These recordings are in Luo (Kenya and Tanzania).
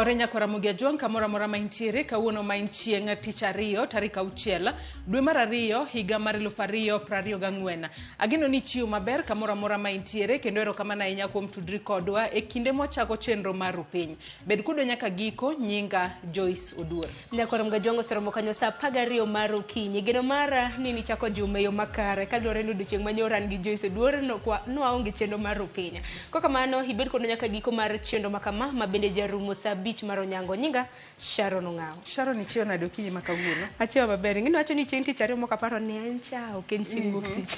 Oyawore nyaka Ramogi Ajwang' kamoro amora ma intiere kawuono ma en chieng' tich ariyo tarik auchiel dwe mar ariyo higa mar 2024. Ageno ni ichiew maber kamoro amora ma intiere kendo erokamano ahinya kuom tudri kodwa e kinde mwachako chenro mar Rupiny. Bed kodwa nyaka giko, nyinga Joyce Oduor. Nyakwar Mgajwango oseromo kanyo saa 12 mar okinyi. Geno mara ni nichako juma e yo makare kaluwore ni odiochieng' manyoro an gi Joyce Oduor nwaonge chenro mar Rupiny. Kokamano ibed kodwa nyaka giko mar chenro makama ma bende jarumo saa 5 mar onyango. Nyinga Sharon Ong'awo. Sharon ichiew nade okinyi ma kawuono? Achiewo maber. Ing'e ni wacho ni chieng' tich ariyo mok aparo ni en cha ok en chieng' wuok tich.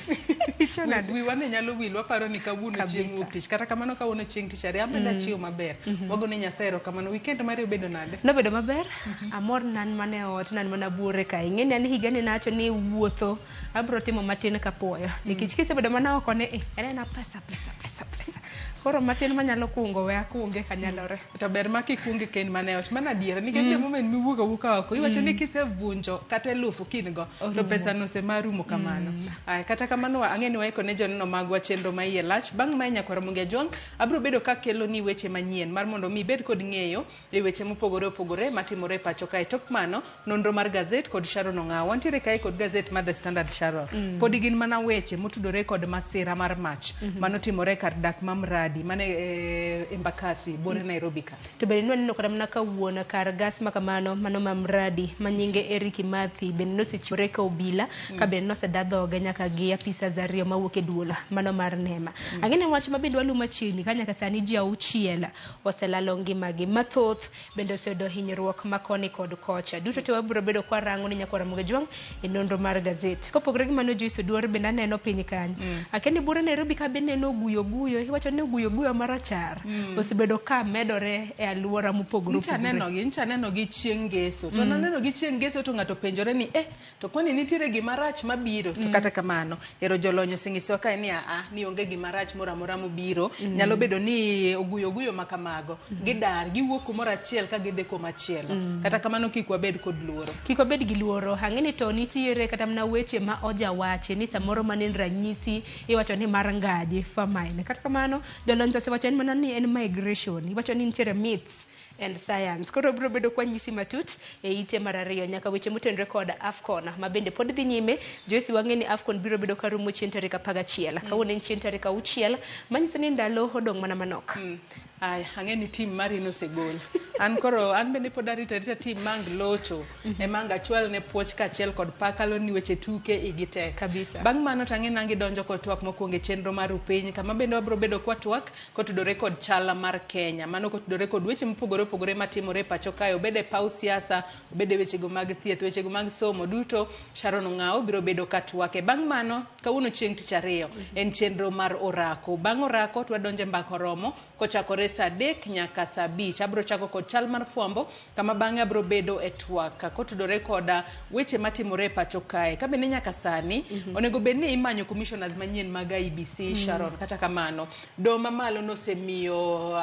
Ichiew nade? Wiwa ne nyalo wil waparo ni kawuono chieng' wuok tich. Kata kamano kawuono chieng' tich ariyo an bende achiew maber. Wago ne Nyasaye erokamano. Weekend mari obedo nade? Nobedo maber. Amor nan mana e ot, nan mana buore ka. Ing'e ni an higani nawacho ni wuotho abro timo matin kapuoyo. Nikech kisebedo mana oko ni eh, en ena pesa pesa pesa pesa. Koro matin manyalo kungo we akunge kanyalore. To ber ma kikungo iken mana e ot. Mano adiera nikech the moment miwuok awuoka oko iwacho ni kisevunjo kata elufu kin go to pesa no osemarumo kamano. Aya, kata kamano ang'e ni waiko ne joneno magwa chenro ma iye lach. Bang' mae nyakwar Ramogi Ajwang' abiro bedo kakelo ni weche manyien mar mondo mi ibed kod ng'eyo e weche mopogore opogore matimore e pacho kae. Tok mano, nonro mar gazet kod Sharon Ong'awo. Wantiere kae kod gazet mar The Standard Sharon. Podi gin mana weche motudore kod masira mar mach manotimore kar dak ma Mradi mane e Embakasi buore Nairobi ka. To bende nwaneno kata mana kawuono kar gas ma kamano mano ma Mradi ma nyinge Eric Kimathi bende nosechiwore ka obila ka bende noseda dhoge nyaka gi apisas ariyo mawuok e duol mano mar NEMA. Ang'e ni wach ma bende waluwo machiegni ka nyaka sani ji auchiel oselalo ngimagi. Mathoth bende oseyudo hinyruok ma koni kod kocha. Duto te wabiro bedo kwarango ni nyakwar Ramogi Ajwang' e nonro mar gazet. Kopogore gi mano Joyce Oduor bende aneno piny kanyo. Akia ni buore Nairobi ka bende neno oguyo guyo, iwacho ni oguyo guyo marachar osebedo ka medore e aluora mopogore Ncha opogore. nenogi, ncha nenogi chieng' ngeso. To nanenogi chieng' ngeso to ng'ato penjore ni eh To kwani nitiere gima rach mabiro to kata kamano ero jolony osenyisowa kae ni aa ni onge gima rach moro amora mobiro. Nyalo bedo ni oguyo oguyo ma kamago gidar giwuok kumoro achiel ka gidhi kuma chielo. Kata kamano kik wabed kod luoro. Kik wabed gi luoro. Ang'e ni to nitiere kata mana weche ma ojawachi ni samoro mano en ranyisi iwacho ni mar ngaji famine. Kata kamano jolony to osewacho en mana ni en migration. Iwacho ni nitiere myths and science. Koro biro bedo kwa nyisi matut e ite mar ariyo nyaka weche motenre kod AFCON ma bende pod dhi nyime. Joyce wang'e ni AFCON biro bedo karumo chieng' tarik 11. Kawuono en chieng' tarik 6 manyiso ni ndalo odong' mana manok. Aya, ang'e ni team mari nosegol. An koro an bende pod arito arita team mang locho. Ema ang' achwal ne puoch kaachiel kod pak aloni ni weche tuke igi tek. Kabisa. Bang' mano to ang'e ni ang' idonjo kod twak mokwongo e chenro mar Rupiny kama bende wabiro bedo kwatwak kotudore kod chal mar Kenya. Mano kotudore kod weche mopogore opogore matimore e pacho kae, obed e paw siasa, obed e wechego mag thieth, wechego mag somo, duto Sharon Ong'awo biro bedo ka twake. Bang' mano, kawuono chieng' tich ariyo, en chenro mar orako. Bang' orako to wadonjo e mbaka oromo kochakore saa 3 nyaka saa 5. Abiro chako kod chal mar fwambo kama bang'e abiro bedo e twak kotudore koda weche matimore e pacho kae. Ka bende nyaka sani, onego bed ni imanyo commissioners manyien mag IEBC, Sharon. Kata kamano, doho mamalo nosemiyo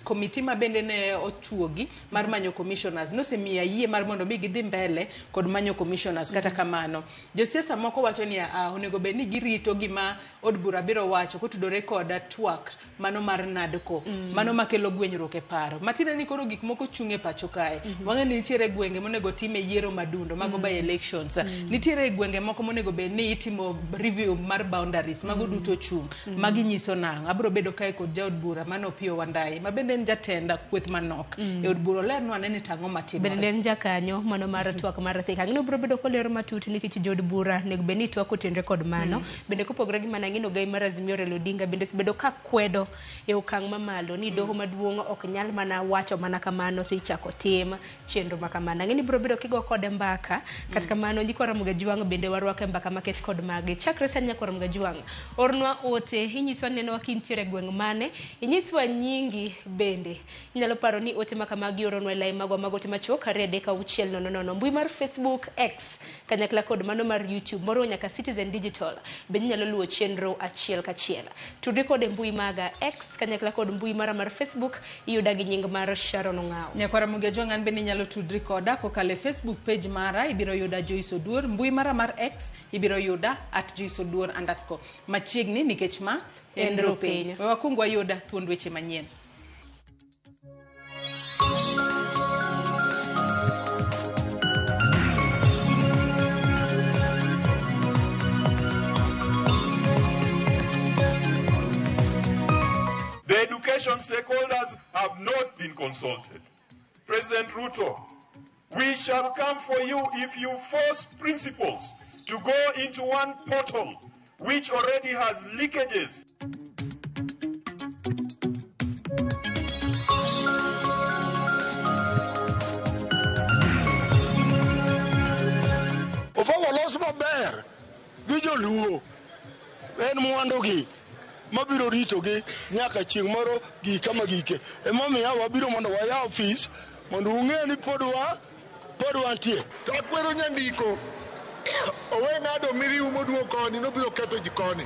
komiti ma bende ne ochuogi mar manyo commissioners nosemiyo ayie mar mondo mi gidhi mbele kod manyo commissioners. Kata kamano, josiasa moko wacho ni onego bed ni girito gima od bura biro wacho kotudore kod twak mano mar NADCO, mano makelo gwenyruok e paro. Matiende ni koro gik moko chung' e pacho kae. Wang'eyo ni nitiere gwenge monego time yiero madundo, mago by elections. Nitiere gwenge moko monego bed ni itimo review mar boundaries, mago duto chung'. Magi nyiso nang'o? Abiro bedo kae kod jaod bura mano Opiyo Wandayi, ma bende en jatend kweth manok e od bura. Olernwa ane ni to ang'o matimore. Bende en jakanyo mano mar twak mar Thika. Ang'e ni obiro bedo kolero matut nikech jood bura onego bed ni twak otenre kod mano. Bende kopogore gi mano, ang'e ni ogai mar Azimio Raila Odinga bende osebedo ka kwedo e okang' mamalo ni doho maduong' ok nyal mana wacho mana kamano to ichako tim chenro ma kamano. Ang'e ni biro bedo kigo kode mbaka. Kata kamano nyikwa Ramogi Ajwang' bende warwako e mbaka maket kod magi. Chakre sani nyakwa Ramogi Ajwang', ornwa ote, inyiswa nenowa kintiere e gweng' mane, inyiswa nyingi bende. Inyalo paro ni ote ma kamagi oronwa e lai magwa mag ote machuok 2 3 6 0 0. Mbui mar Facebook, X kanyakla kod mano mar YouTube moriwo nyaka Citizen Digital bende inyalo luwo chenro achiel kachiel. Tudri kod e mbui maga X kanyakla kod mbui mara mar Facebook iyuda gi nying mar Sharon Ong'awo. Nyakwara Ramogi Ajwang' an bende inyalo tudri koda kokalo e Facebook page mara ibiro yuda Joyce Oduor, mbui mara mar X ibiro yuda at Joyce Oduor underscore. Machiegni nikech ma en En Rupiny. Rupiny. We wakwong wayud thuond weche manyien. have not been consulted. President Ruto, we shall come for you if you force principals to go into one portal which already has leakages. Opawo los maber gi joluo en mwandugi mabiro ritogi nyaka chieng' moro gik kama gike. Emomiyo wabiro mondo wayaw ofis mondo ung'e ni pod wa pod wantie. To akwero nyandiko owe ng'ado miriu moduogo koni nobiro ketho ji koni.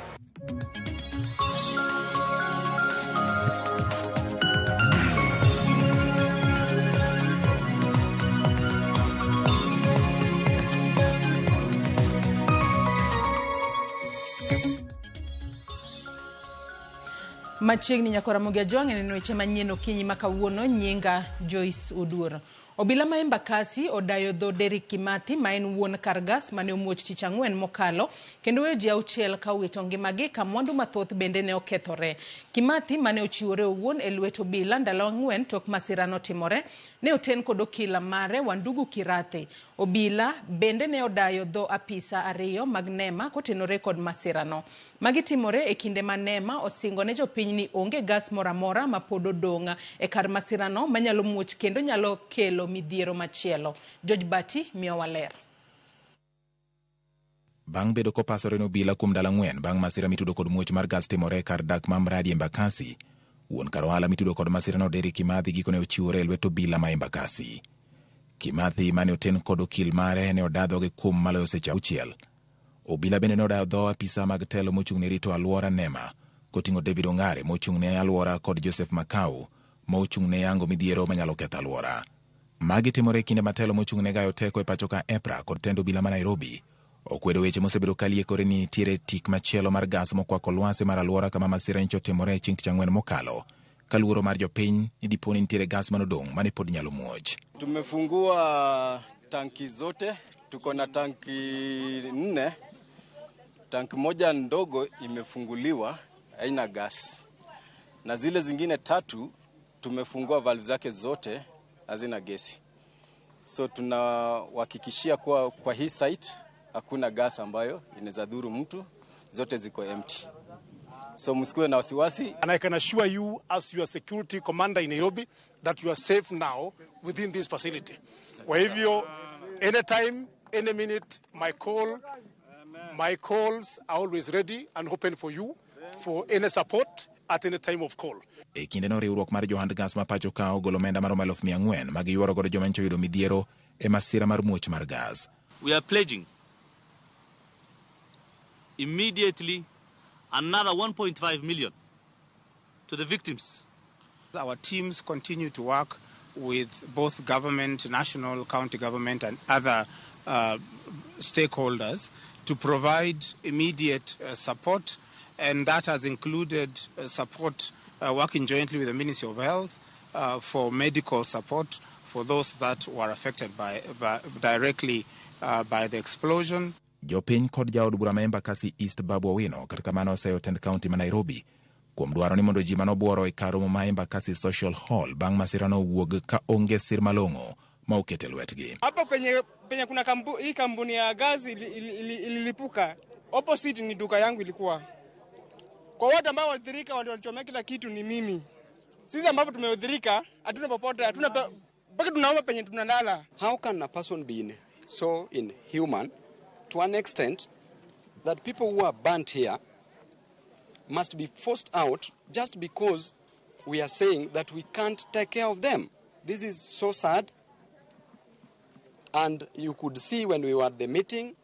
Machiegni nyakora Ramogi Ajwang' en weche manyien okinyi ma kawuono. Nyinga Joyce Oduor. Obila ma Embakasi odayo dho Derrick Kimathi ma en wuon kar gas mane omuoch tich ang'wen mokalo kendo weyo ji auchiel ka owito ngimagi ka mwandu mathoth bende ne okethore. Kimathi mane ochiwore owuon e lwet obila ndalo ang'wen tok masira notimore ne oten kod okila mare Wandugu Kirathe. Obila bende ne odayo dho apisa ariyo mag NEMA kotenore kod masirano. Magi timore e kinde ma NEMA osingo ne jopiny ni onge gas moro amora ma pod odong' e kar masirano manyalo muoch kendo nyalo kelo midhiero machielo. George Bati miyowa ler. Bang' bedo kopasore ne obila kuom ndalo ang'wen bang' masira mitudo kod muoch mar gas timore e kar dak ma Mradi Embakasi, wuon kar ohala mitudo kod masirano Derrick Kimathi gikone ochiwore e lwet obila ma Embakasi. Kimathi mane oten kod okil mare ne oda dhoge kuom maloyo seche auchiel. Obila bende ne odayo dho apisa mag telo mochung' ne rito alwora NEMA koting'o David Ongare mochung' ne alwora kod Joseph Makau ma ochung' ne yango midhiero manyalo ketho alwora. Magi timore e kinde ma telo mochung' ne gayo teko e pacho ka EPRA kod tend obila ma Nairobi okwedo weche mosebedo ka liekore ni nitiere tik machielo mar gas mokwako lwasi mar alwora kama masira nyocha otimore chieng' tich ang'wen mokalo ka luoro mar jopiny ni dipo ni nitiere gas manodong' mane pod nyalo muoch. Tumefungua tanki zote, tuko na tanki nne. Tanki moja ndogo imefunguliwa, haina gas, na zile zingine tatu tumefungua valve zake zote, hazina gesi. So tunawahakikishia kuwa kwa hii site hakuna gas ambayo inaweza dhuru mtu, zote ziko empty. So msikuwe na wasiwasi. And I can assure you as your security commander in Nairobi that you are safe now within this facility. Kwa hivyo anytime, any minute, my calls are always ready and open for you for any support at any time of call. E kindeno riwruok mar johand gas ma pacho ka ogolo omenda maromo 400,000 ma giyuoro godo joma nyocha oyudo midhiero e masira mar muoch mar gas. We are pledging immediately another 1.5 million to the victims. Our teams continue to work with both government, national, county government, and other stakeholders to provide immediate support, and that has included support working jointly with the Ministry of Health for medical support for those that were affected directly by the explosion. Jopiny kod jaod bura ma Embakasi East Babu Owino kata kamano oseyo tend kaunti ma Nairobi kuom dwaro ni mondo ji manobuoro e kar romo ma Embakasi Social Hall bang' masirano owuog ka onge sir malong'o ma oket e lwetgi. Hapo kwenye penye kuna hii kampuni ya gazi ililipuka, opposite ni duka yangu ilikuwa. Kwa watu ambao walidhirika, walichomea kila kitu ni mimi. Sisi ambapo tumeudhirika, hatuna popote, hatuna mpaka tunaomba penye tunalala. How can a person be so inhuman to an extent that people who are burnt here must be forced out just because we are saying that we can't take care of them? This is so sad. And you could see when we were at the meeting,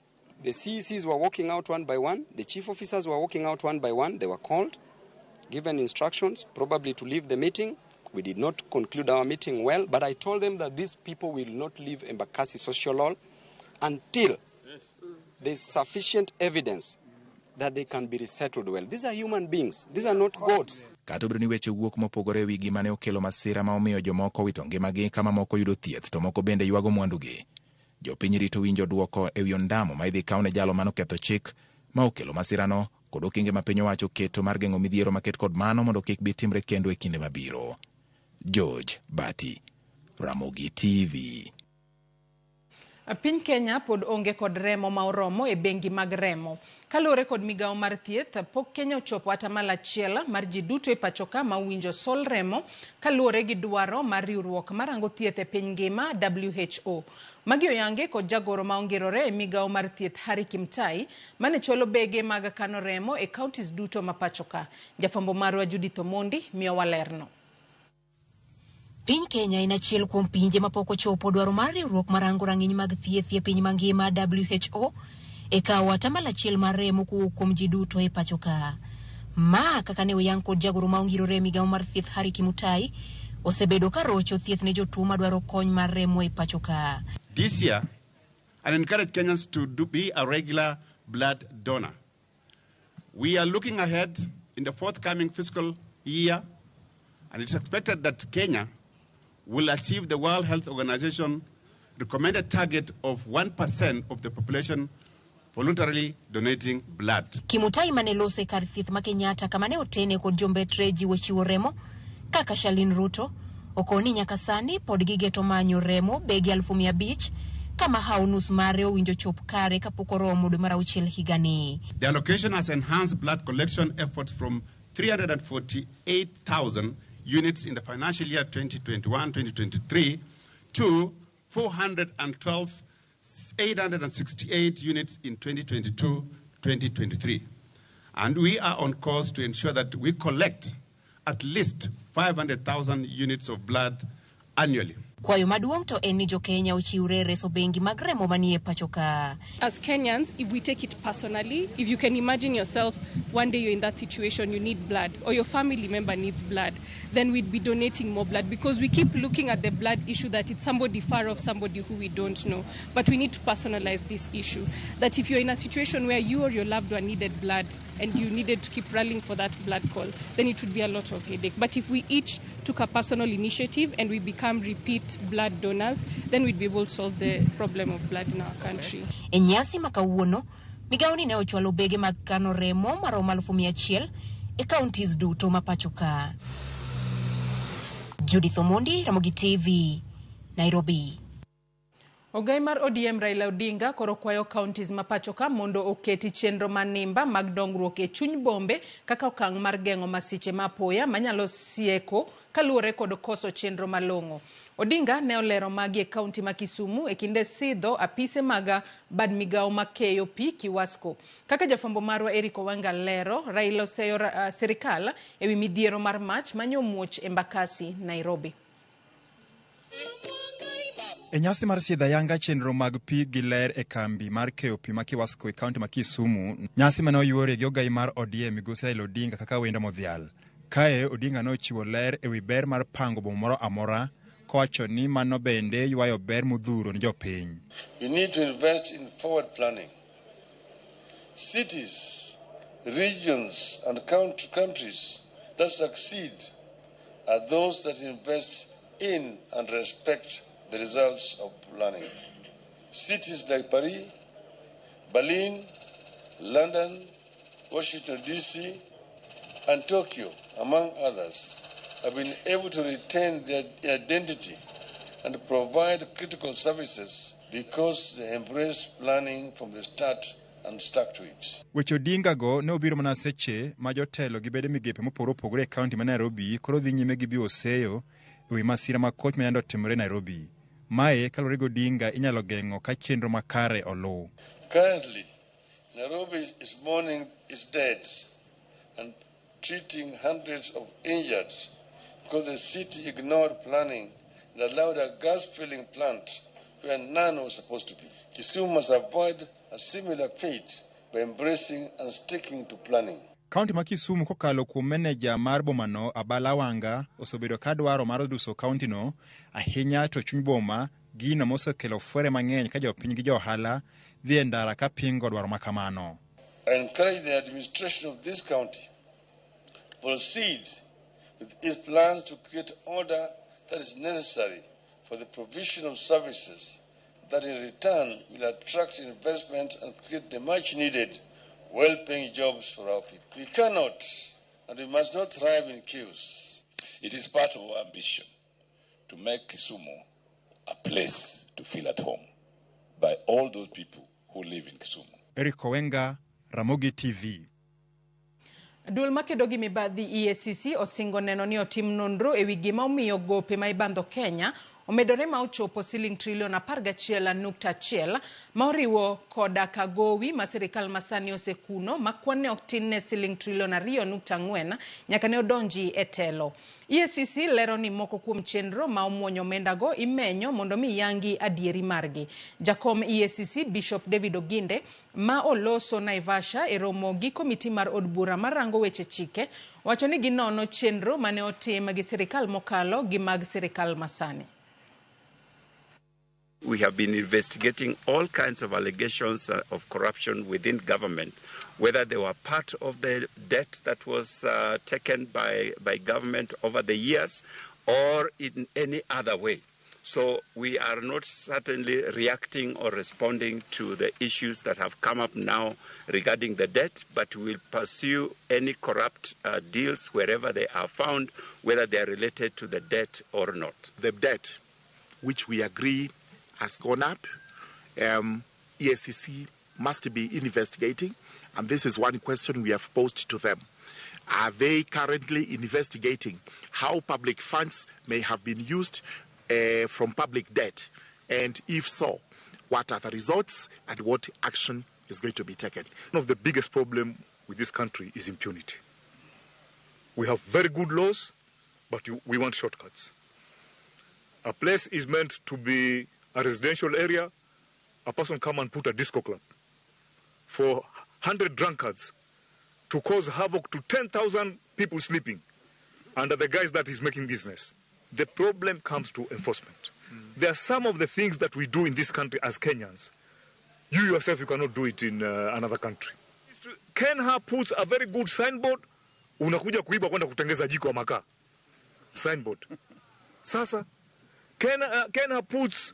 the CECs were walking out one by one, the chief officers were walking out one by one. They were called, given instructions, probably to leave the meeting. We did not conclude our meeting well, but I told them that these people will not leave Embakasi Social Hall until there's sufficient evidence that they can be resettled well. These are human beings. These are not gods. Kata obedo ni weche wuok mopogore e wi gima ne okelo masira ma omiyo jomoko owito ngimagi kama moko yudo thieth to moko bende ywago mwandugi. Jopiny rito winjo duoko e wi ondamo ma idhi kaw ne jalo manoketho chik ma okelo masirano kod okenge ma piny owacho oketo mar geng'o midhiero maket kod mano mondo kik bi timre kendo e kinde mabiro. George Bati, Ramogi TV. Piny Kenya pod onge kod remo ma oromo e bengi mag remo. Kaluwore kod migawo mar thieth, pok Kenya ochopo atamalo achiel mar ji duto e pachoka ma owinjo sol remo kaluwore gi dwaro mar riwruok marango thieth e piny ngima WHO. Magi oyange kod jagoro ma ongirore e migawo mar thieth Harry Kimtai mane chwalo bege mag kano remo e counties duto ma pachoka. Jafwambo marwa Judith Omondi miyowa lerno. Piny Kenya en achiel kuom pinje mapok ochopo dwaro mar riwruok marango rang'iny mag thieth e piny mangima WHO e kawo atamalo achiel mar remo kowuok kuom ji duto e pacho ka. Ma kaka ne oyang kod jagoro ma ongirore e migawo mar thieth Harry Kimutai osebedo ka rocho thieth ne jotuo madwaro kony mar remo e pacho ka. This year, I encourage Kenyans to be a regular blood donor. We are looking ahead in the forthcoming fiscal year, and it's expected that Kenya will achieve the World Health Organization recommended target of 1% of the population voluntarily donating blood. Kimutai mane lose kar thieth ma Kenyatta kama ne otene kod jombetre jiwo chiwo remo kaka Shalin Ruto okoni nyaka sani pod gigeto manyo remo bege 500,000 kama hawo nus mare owinjo chop kare kapok oromo dwe mar auchiel higani. The allocation has enhanced blood collection efforts from 348,000 units in the financial year 2021-2023 to 412,868 units in 2022-2023. And we are on course to ensure that we collect at least 500,000 units of blood annually. Kwayo maduong' to en ni jo-Kenya ochiwre reso bengi mag remo manie pacho ka. As Kenyans, if we take it personally, if you can imagine yourself one day you're in that situation, you need blood, or your family member needs blood, then we'd be donating more blood, because we keep looking at the blood issue that it's somebody far off, somebody who we don't know. But we need to personalize this issue, that if you're in a situation where you or your loved one needed blood and you needed to keep rallying for that blood call, then it would be a lot of headache. But if we each took a personal initiative and we become repeat blood donors, then we'd be able to solve the problem of blood in our country. E nyasi ma kawuono, migawoni ne ochwalo bege mag kano remo maromo 100,000 e counties duto ma pacho ka. Judith Omondi, Ramogi TV, Nairobi. Ogai mar ODM Raila Odinga koro kwayo counties ma pacho ka mondo oketi chenro manimba mag dongruok e chuny bombe kaka okang' mar geng'o masiche ma apoya manyalo sieko kaluwore kod koso chenro malong'o. Odinga ne olero magi e kaunti ma Kisumu e kinde sidho apise mag bad migawo makeyo pi Kiwasco. Kaka jafwambo marwa Eric Owanga lero, Raila oseyo sirikal ewi midhiero mar mach manyomuoch Embakasi, Nairobi. E nyasi mar sidho ayanga chenro mag pi gi ler e kambi mar keyo pi ma Kiwasco e kaunti ma Kisumu, nyasi mane oyuore gi ogai mar ODM migosi Raila Odinga kaka wendo modhial. Kae Odinga nochiwo ler ewi ber mar pango boma moro amora, kowacho ni mano bende ywayo ber modhuro ne jopiny. We need to invest in forward planning. Cities, regions and countries that succeed are those that invest in and respect the results of planning. Cities like Paris, Berlin, London, Washington DC, and Tokyo, among others, have been able to retain their identity and provide critical services because they embraced planning from the start and stuck to it. Weche Odinga go ne obiro mana seche ma jotelo gi bede migepe mopogore opogore e kaunti ma Nairobi koro dhi nyime gi biwo seyo ewi masira ma koch ma yande otimore Nairobi. Mae kaluwore gi Odinga inyalo geng'o ka chenro makare oluw. Currently, Nairobi is mourning its dead and treating hundreds of injured because the city ignored planning and allowed a gas filling plant where none was supposed to be. Kisumu must avoid a similar fate by embracing and sticking to planning. Kaunti ma Kisumu kokalo kuom meneja mar bomano Abala Wanga osebedo ka dwaro mar duso kaunti no ahinya to chuny boma, gino mosekelo fwere mang'eny ka jopiny gi johala dhi e ndara ka pingo dwaro ma kamano. I encourage the administration of this county to proceed with its plans to create order that is necessary for the provision of services that in return will attract investment and create the much needed well-paying jobs for our people. We cannot and we must not thrive in chaos. It is part of our ambition to make Kisumu a place to feel at home by all those people who live in Kisumu. Eric Kowenga, Ramogi TV. Duol makedo gi mibadhi EACC osingo neno ni otim nonro ewi gima omiyo gope ma ibandho Kenya omedore ma ochopo siling trilion 11.1 ma oriwo koda ka gowi ma sirikal masani osekuno ma kwan ne ok tin ne siling trilion 2.4 nyaka ne odonji e telo. EACC lero ni moko kuom chenro ma omuonyo omendago imenyo mondo mi yangi adieri margi. Jakom EACC Bishop David Oginde ma oloso Naivasha e romo gi komiti mar od bura marango weche chike wacho ni ginono chenro mane otim gi sirikal mokalo gi mag sirikal masani. We have been investigating all kinds of allegations of corruption within government, whether they were part of the debt that was taken by government over the years or in any other way. So we are not certainly reacting or responding to the issues that have come up now regarding the debt, but we'll pursue any corrupt deals wherever they are found, whether they are related to the debt or not. The debt, which we agree has gone up, EACC must be investigating, and this is one question we have posed to them. Are they currently investigating how public funds may have been used from public debt? And if so, what are the results and what action is going to be taken? One of the biggest problems with this country is impunity. We have very good laws, but we want shortcuts. A place is meant to be a residential area. A person come and put a disco club for 100 drunkards to cause havoc to 10,000 people sleeping under the guise that he's making business. The problem comes to enforcement. There are some of the things that we do in this country as Kenyans. You yourself, you cannot do it in another country. Kenha puts a very good signboard. Unakuja kuiba kwenda kutengeza jiko wa makaa. Signboard. Sasa, Kenha puts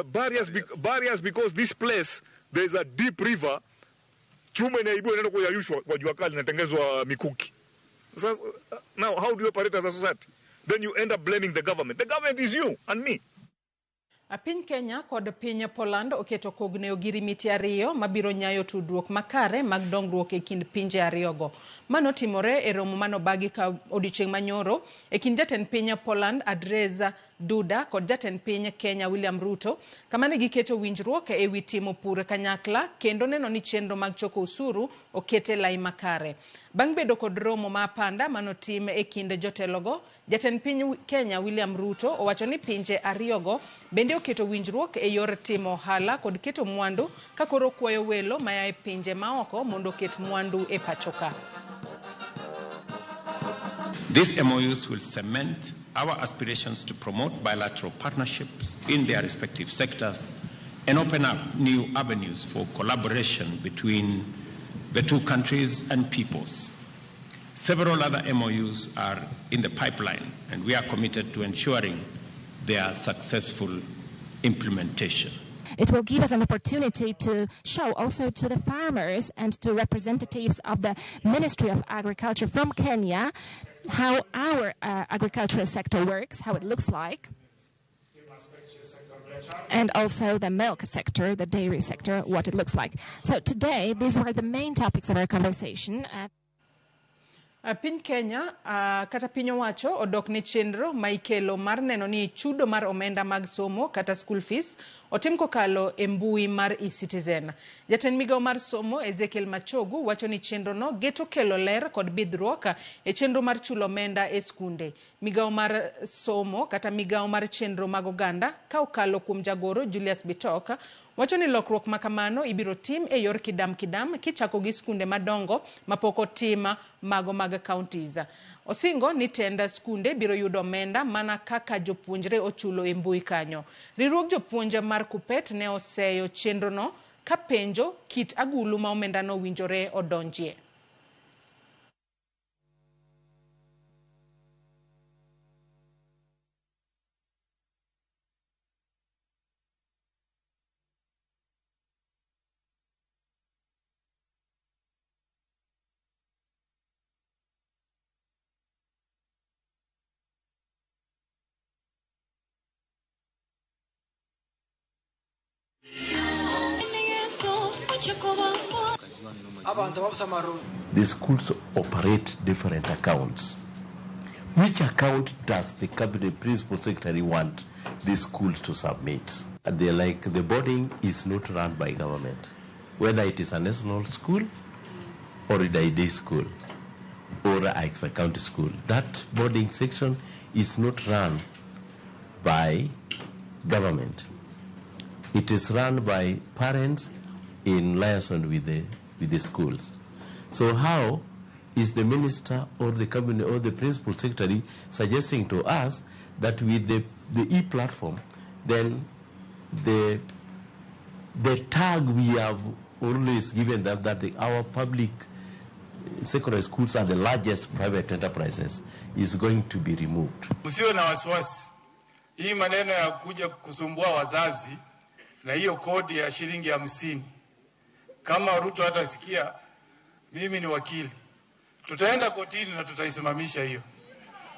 barriers because this place, there's a deep river. Chuma inaibiwa inaenda kuyayushwa kwa jua kali inatengezwa mikuki. Sasa, now, how do you operate as a society? Then you end up blaming the government. The government is you and me. Piny Kenya kod piny Poland oketo kogno e ogirimiti ariyo mabiro nyayo tudruok makare mag dongruok e kind pinje ariyogo. Mano timore e romo manobagi ka odiochieng' manyoro e kind jatend piny Poland Andrzej Duda kod jatend piny Kenya William Ruto, kama ne giketo winjruok e wi timo pur kanyakla kendo neno ni chenro mag choko osuru okete lai makare. Bang' bedo kod romo ma apanda manotim e kind jotelogo, jatend piny Kenya William Ruto owacho ni pinje ariyogo bende oketo winjruok e yor timo ohala kod keto mwandu ka koro kwayo welo maya e pinje maoko mondo oket mwandu e pacho ka. These MOUs will cement our aspirations to promote bilateral partnerships in their respective sectors and open up new avenues for collaboration between the two countries and peoples. Several other MOUs are in the pipeline, and we are committed to ensuring their successful implementation. It will give us an opportunity to show also to the farmers and to representatives of the Ministry of Agriculture from Kenya how our agricultural sector works, how it looks like, and also the milk sector, the dairy sector, what it looks like. So today, these were the main topics of our conversation. Piny Kenya kata piny owacho odok ne chenro ma ikelo mar neno ni chudo mar omenda mag somo kata school fees otim kokalo e mbui mar eCitizen. Jatend migawo mar somo Ezekiel Machogu wacho ni chenro no geto kelo ler kod bidhruok e chenro mar chulo omenda e skunde. Migawo mar somo kata migawo mar chenro mag oganda ka okalo kuom jagoro Julius Bitok wacho ni lokruok makamano ibiro tim e yor kidam kidam kichako gi skunde madongo mapok otim mago mag counties. Osingo ni tend skunde biro yudo omenda mana kaka jopuonjre ochulo e mbui kanyo. Riwruog jopuonje mar Kupet ne oseyo chenrono ka penjo kit agulu ma omendano owinjore odonjie. The schools operate different accounts. Which account does the cabinet principal secretary want the schools to submit? They're like the boarding is not run by government, whether it is a national school or a day school or a county school. That boarding section is not run by government. It is run by parents in liaison with the schools. So how is the minister or the cabinet or the principal secretary suggesting to us that with the e-platform, then the tag we have always given them that our public secondary schools are the largest private enterprises is going to be removed. Msiwe na wasiwasi. Hii maneno ya kuja kusumbua wazazi na hiyo kodi ya shilingi 50. Kama Ruto hatasikia, mimi ni wakili. Tutaenda kotini na tutaisimamisha hiyo.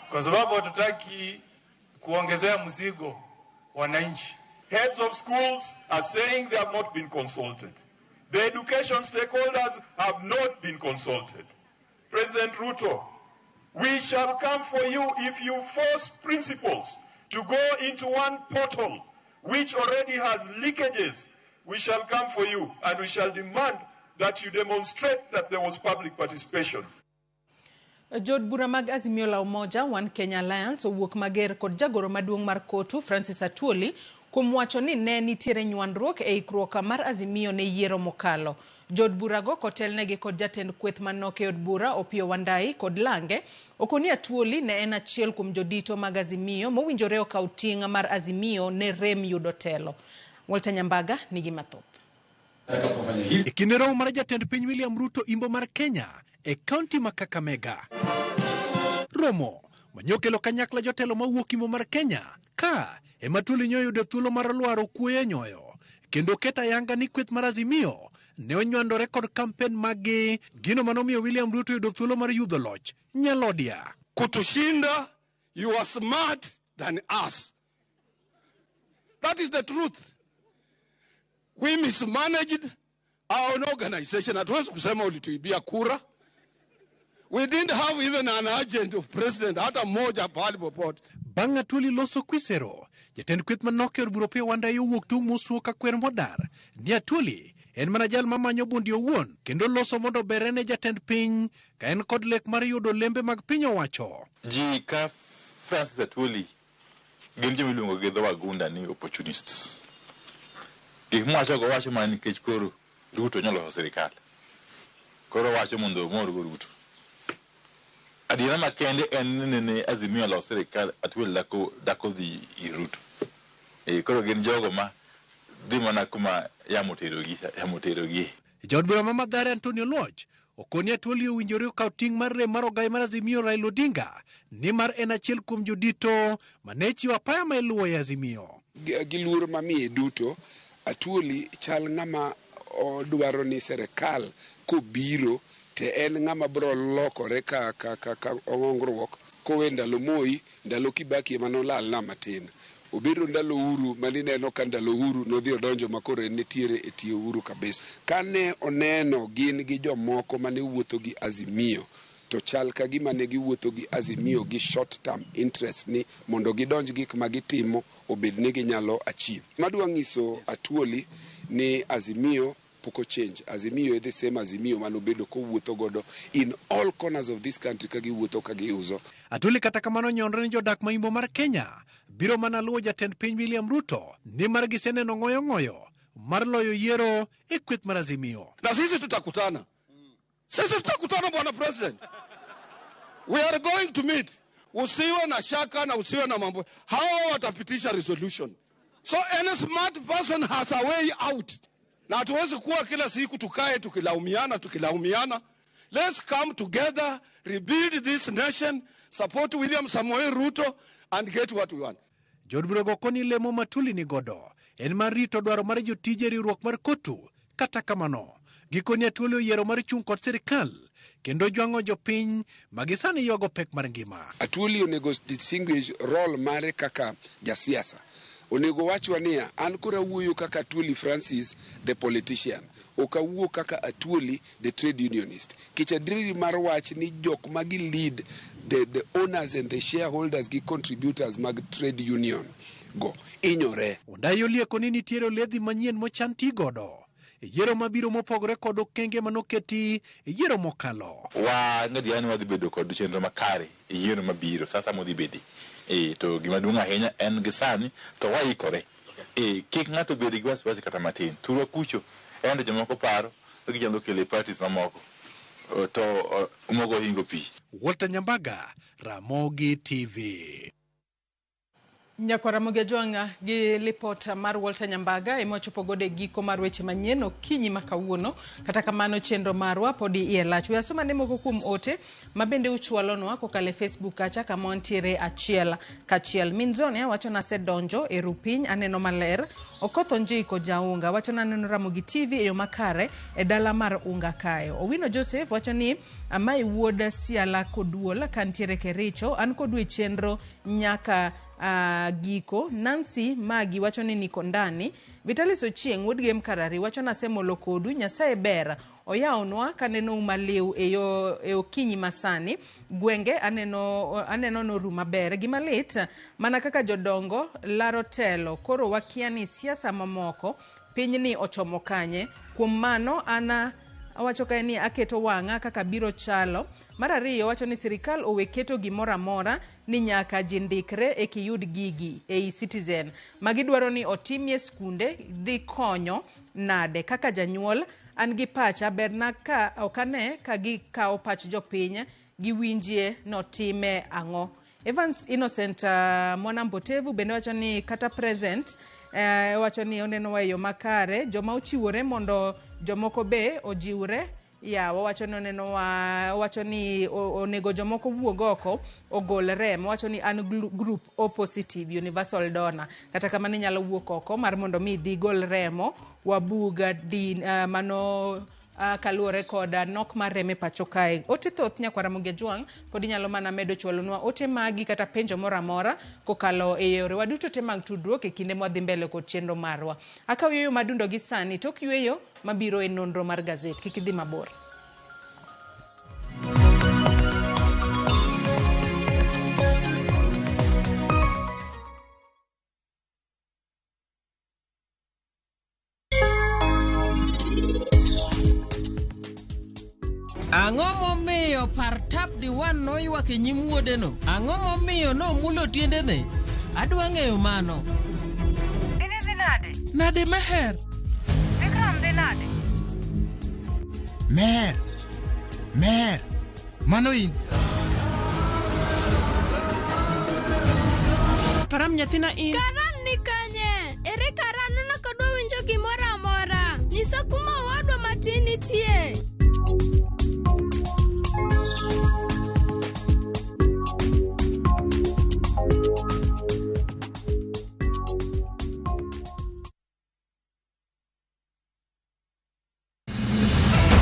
Kwa sababu hatutaki kuongezea mzigo wananchi. Heads of schools are saying they have not been consulted. The education stakeholders have not been consulted. President Ruto, we shall come for you if you force principals to go into one portal which already has leakages. We shall come for you and we shall demand that you demonstrate that there was public participation. Jood bura mag Azimio la Umoja One Kenya Alliance owuok mager kod jagoro maduong' mar Kotu Francis Atwoli kuom wacho ni ne nitiere nywandruok e ikruok mar Azimio ne yiero mokalo. Jood burago kotelnegi kod jatend kweth manok e od bura Opiyo Wandayi kod Lange okoni Atwoli ne en achiel kuom jodito mag Azimio mowinjore okaw ting' mar Azimio ne rem yudo telo. Walter Nyambaga nigi mathoth. E kinde romo mar jatend piny William Ruto imbo mar Kenya e kaunti ma Kakamega. Romo manyokelo kanyakla jotelo mawuok imbo mar Kenya ka ema Atwoli nyoyudo thuolo mar lwaro kuoyo e nyoyo kendo keta yanga ni kweth mar Azimio ne onywandore kod kampen maggi, gino manomiyo William Ruto yudo thuolo mar yudho loch nyalodia. Kutushinda, you are smart than us. That is the truth. We mismanaged our own organization. Hatuwezi kusema ulituibia kura. We didn't have even an agent of president hata mmoja pahali popote. Bang' Atwoli loso kwisero, jatend kweth manok e od bura Opiyo Wandayi owuok tung' mosuo ka kwer modar ni Atwoli en mana jal mamanyo bundi owuon kendo loso mondo obere ne jatend piny ka en kod lek mar yudo lembe mag piny owacho. Ji ka Francis Atwoli gin joma iluongo gi dho wagunda ni opportunists. Gik mwachogo wacho mana nikech koro Ruto nyalo loso sirikal. Koro wacho mondo omorgo Ruto. Adiera makende en ni ne Azimio loso sirikal, Atwoli dako dhi ir Ruto. Koro gin jogo ma dhi mana kuma yamo terogi. Jaod bura ma Mathare Antonio Luoch okoni Atwoli owinjore okaw ting' mar rem mar ogai mar Azimio Raila Odinga nimar en achiel kuom jodito mane chiwo apaya ma iluwo e Azimio. Gi luor mamiye duto, Atwoli chal ng'ama odwaro ni serikal kobiro te en ng'ama bro lokore ka ong'ongruok kowe ndalo Moi, ndalo Kibaki ema nolal na matin. Obiro ndalo Uhuru manineno ka ndalo Uhuru nodhi odonjo makoro en nitiere e tie Uhuru kabisa. Kane oneno gin gi jomoko mane wuotho gi Azimio to chal ka gima ne giwuotho gi Azimio gi short term interest ni mondo gidonj gik ma gitimo obed ni ginyalo achieve. Madwa nyiso Atwoli ni Azimio pok ochange. Azimio is the same Azimio manobedo kowuotho godo in all corners of this country ka giwuotho ka giuso. Atwoli kata kamano nyonre ni jodak ma imbo mar Kenya biro mana luwo jatend piny William Ruto nimar giseneno ng'oyo ng'oyo mar loyo yiero e kweth mar Azimio. Na sisi tutakutana. Sisi tutakutana bwana president. We are going to meet. Usiwe na shaka na usiwe na mambo. Hawa watapitisha resolution. So any smart person has a way out. Na hatuwezi kuwa kila siku tukae tukilaumiana. Let's come together, rebuild this nation, support William Samoei Ruto and get what we want. Jood burago koni lemo Matuli ni godo en mar rito dwaro mar jotije riwruok mar Kotu. Kata kamano gikoni Atwoli oyiero mar chung' kod sirikal kendo jwang'o jopiny magisani ywago pek mar ngima. Atwoli onego distinguish role mare kaka jasiasa. Onego wachwa niya, an koro awuoyo kaka Atwoli Francis the politician. Ok awuo kaka Atuoli the trade unionist. Kech adieri mar wach ni jok ma gi lead the owners and the shareholders gi contributors mag trade union go inyore. Wandayi olieko ni nitiere oledhi manyien mochan ti godo e yiero mabiro mopogore kod okenge manoketi e yiero mokalo. Wa ng'adiera ni wadhi bedo kod chenro makare e yiero mabiro sasa modhi bedi. To gima duong' ahinya en gi sani to waikore. Kik ng'ato bed gi wasiwasi kata matin. Thurwa kucho en to jomoko paro ni ginyalo kelo e parties mamoko to mogo hingo pi. Walter Nyambaga, Ramogi TV. Nyakwar Ramogi Ajwang' gi lipot mar Walter Nyambaga ema wachopo godo e giko mar weche manyien okinyi ma kawuono. Kata kamano chenro marwa pod iye lach. We asoma ne moko kuom ote ma bende uchwalonwa kokalo e Facebook kacha kama wantiere achiel kachiel. Minzonia wacho na asedonjo e rupiny aneno maler. Okoth Onjiko Jaunga wacho na aneno Ramogi TV e yo makare e dala mar Unga kae. Owino Joseph wacho ni amae wuod Siala Koduol kantiere Kericho an kodu e chenro nyaka giko. Nancy Magi wacho ni niko ndani. Vitalis Ochieng' wuod Gem Karari wacho na asemolo kodu Nyasaye ber oyawonwa kaneno maliw e okinyi masani. Gwenge aneno noru maber. Gima lit mana kaka jodongo laro telo koro wakia ni siasa mamoko pinyni ochomo kanye. Kuom mano ana awacho kae ni aketo wang'a kaka biro chalo. Mar ariyo wacho ni sirikal owe keto gimoro amora ni nyaka ji ndikre e kiyud gigi ei Citizen. Magidwaro ni otimie skunde dhi konyo nade kaka janyuol an gi pacha berna ka ok ane ka gikawo pach jopiny giwinjie notime ang'o. Evans Innocent Mwana Mpotevu bende wacho ni kata present wacho ni oneno e yo makare joma ochiwore mondo jomoko be ojiwre. Ya wacho ni oneno wacho ni onego jomoko wuog oko ogol remo. Wacho ni an group O positive universal donor. Kata kamano inyalo wuok oko mar mondo mi idhi gol remo wabuga din mano kaluwore kod nok mar remo e pacho kae. Ote thoth nyakwar Ramogi Ajwang' pod inyalo mana medo chwalonwa ote magi kata penjo moro amora kokalo e yorewa duto te mag tudruok e kinde mwadhi mbele kod chenro marwa. Akaw yueyo madundo gi sani tok yueyo mabiro e nonro mar gazet. Kik idhi mabor. Ang'o momiyo Partap Diwan noywak e nyim wuodeno? Ang'o momiyo nomulo tiendene? Adwa ng'eyo mano. Dine dhi nade? Nade Meher? Vikram dhi nade? Meher! Meher! Mano in? Param nyathina in. Karan ni kanye? Ere Karan neno ka odwa winjo gimoro amora. Nyisa kuma owadwa matin nitie.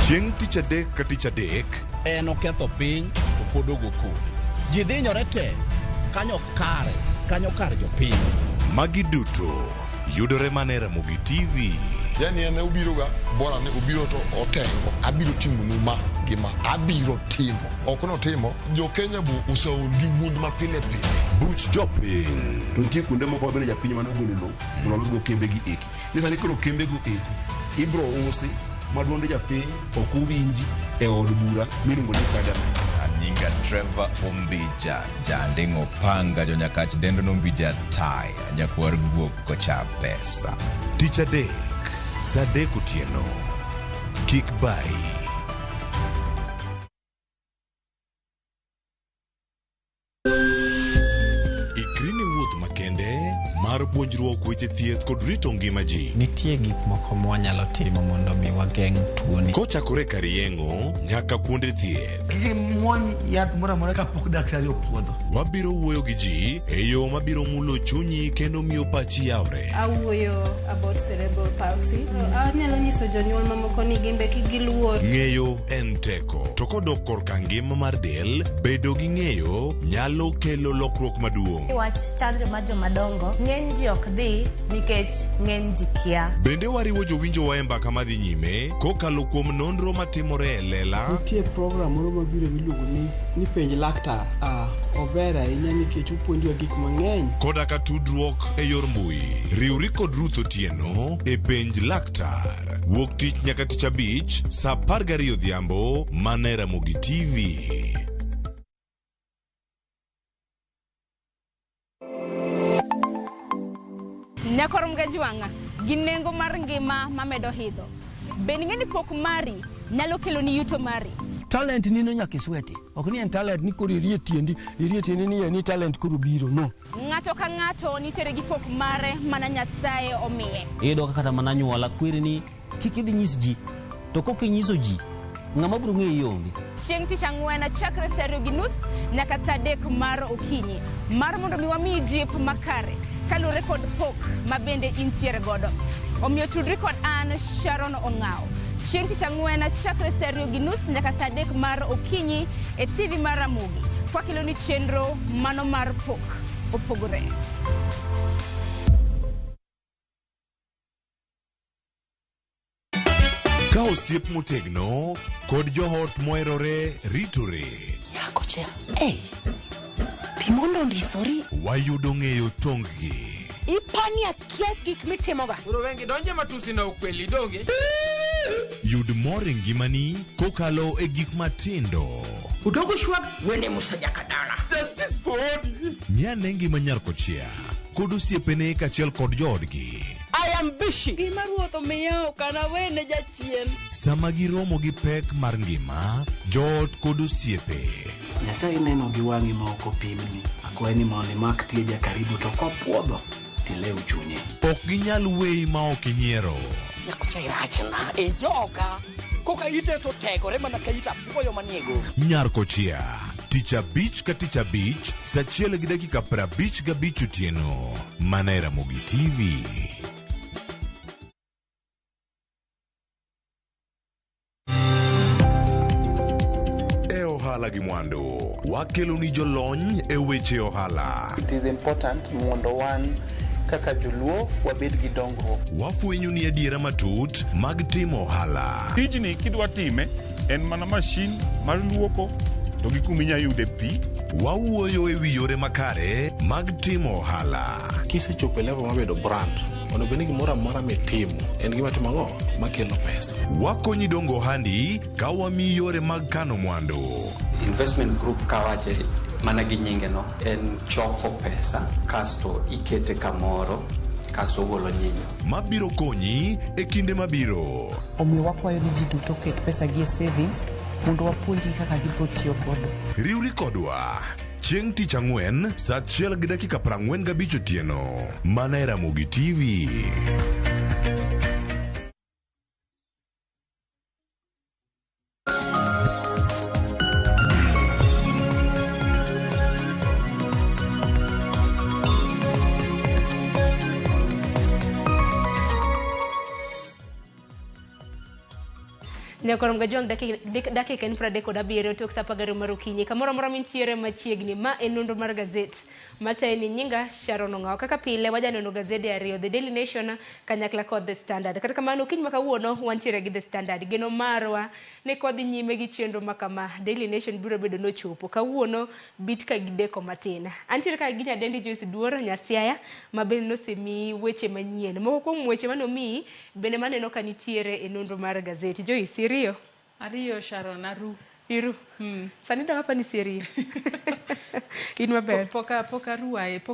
Chieng' tich adek ka tich adek en oketho piny to pod ogo koko. Ji dhinyore te kanyo kare, kanyo kar jopiny. Magi duto yudore mana e Ramogi TV. Yani en obiro ga bora ni obiro to otengo. Abiro timonu ma gi ma. Abiro timo. Ok notimo. Jo Kenya bo oseol gi wuond ma pile pile. Buch jopiny. To nitie kuonde moko mabende japiny mane ogolo lowo mondo olosgo kembe gi eki. Ni sani koro kembe go eki ibro usi ma duond japiny ok owinji e od bura miluongo ni parliament. Anyinga Trevor Ombija, janding'o panga jonyakach dendo nombija taya, nyakwar guok kocha pesa. Tich adek, saa 3 otieno. Kik bayi. Ikri ne wuoth makende mar puonjruok weche thieth kod rito ngima ji. Nitie gik moko mwanyalo timo mondo mi wageng' tuoni. Kochakore kar yeng'o nyaka kuonde thieth. Kik imuony yath moro amora kapok daktari opuodho. Wabiro wuoyo gi ji e yo mabiro mulo chunyi kendo miyo pachi yawre. Awuoyo about cerebral palsy. Anyalo nyiso jonyuol mamoko ni gimbe kik giluor. Ng'eyo en teko. To kodok korka ngima mar del, bedo gi ng'eyo nyalo kelo lokruok maduong'. Wach chanjo mar jomadongo, ng'eny Ng'eny ji ok dhi nikech ng'eny ji kia. Bende wariwo jowinjowa e mbaka madhi nyime kokalo kuom nonro matimore e lela. Nitie program moro mabiro miluongo ni penj laktar. Ah, ober ahinya nikech opuonjowa gik mang'eny. Koda ka tudruok e yor mbui. Riwri kod Ruth Otieno e penj laktar. Wuok tich nyaka tich abich saa 12 odhiambo mana e Ramogi TV. Nyakor Mgajwang'a gi nengo mar ngima mamedo idho. Bende ing'e ni pok mari nyalo keloni yuto mari? Talent nino nyaka isweti. Ok ni en talent ni koro irie tiendi, irie tiendi ni ni talent koro biro. No. Ng'ato ka ng'ato nitiere gi pok mare mana Nyasaye omiye. Iyudo ka kata mana anyuola kweri ni kik idhi nyis ji. To kok inyiso ji, ng'ama biro ng'eyi onge. Chieng' tich ang'wen chakre saa 2:30 nyaka saa 3 mar okinyi mar mondo mi wamiyi jip makare kaluwore kod pok ma bende intiere godo. Omiyo tudri kod an Sharon Ong'awo. Chieng' tich ang'wen chakre saa 2:30 nyaka saa 3 mar okinyi e TV mar Ramogi. Kwakelo ni chenro mano mar pok opogore. Ka osiep motegno kod joot moherore ritore. Nyako cha, ei, timondo ondisori. Wayudo ng'eyo tong-gi. Ipani akia gik mitimoga. Koro wengi donje matusi na ukweli donge. Yud mor e ngimani kokalo e gik matindo. Udogo shwag wene Musa Jakadala. Justice for Odi. Ng'ane ngima nyar kochia kod osiepene kaachiel kod joodgi. I am busy. Gima ruoth omiya ok anawene jachien. Sama giromo gi pek mar ngima, joot kod osiepe. Nyasaye neno gi wang'i ma ok opimni. Akwayi ni mondo imak tieja karibu to kopuodho tilew chunye. Ok ginyal weyi ma ok inyiero. Nyakocha irachna e joka. Koka ite to tegore mana ka it apuoyo manie go. Nyar kochia, tich abich ka tich abich, saa 1:55 otieno. Mana e Ramogi TV. E ohala gi mwandu, wakelo ni jolony e weche ohala. It is important mondo wan kaka joluo wabed gi dongruok. Wafwenyo ni adiera matut mag timo ohala. Tijni kidwa time en mana mashin mar luoko to gi kuma inya yude pi. Wawuoyo e wi yore makare mag timo ohala. Kisechopo e level mar bedo brand, onego bed ni gimoro amora mitimo en gima timo ang'o makelo pesa. Wakonyi dongo ohandi ka wamiyi yore mag kano mwandu. Investment group kawache mana gi nyinge no en choko pesa kasto ikete kamoro kasto ogolo nyinyo. Mabiro konyi e kinde mabiro. Omiyo wakwayo ni ji duto oket pesa gi e savings mondo wapuonjgi kaka gibiro tiyo godo. Riwri kodwa chieng' tich ang'wen saa 1:45 otieno mana e Ramogi TV. Nyakor Mgajwang' dakika en 37 tok saa 12 mar okinyi. Kamoro amora mintiere machiegni, ma en nonro mar gazet. Matayi ni nyinga Sharon Ong'awo. Kaka pile wajaneno gazede ariyo, The Daily Nation kanyakla kod The Standard. Kata kamano okinyi ma kawuono wantiere gi The Standard. Geno marwa ne kodhi nyime gi chenro ma kama Daily Nation biro bedo nochopo. Kawuono bit ka gideko matin. Antiere ka gi nyadendi Joyce Duor Nyasiaya ma bende nosemiyi weche manyien. Moko kuom weche manomiyi bende maneno ka nitiere e nonro mar gazeti. Joyce, iriyo? Ariyo Sharon, aru. Iru. Sani dong apa ni siriyo. In maber. Pok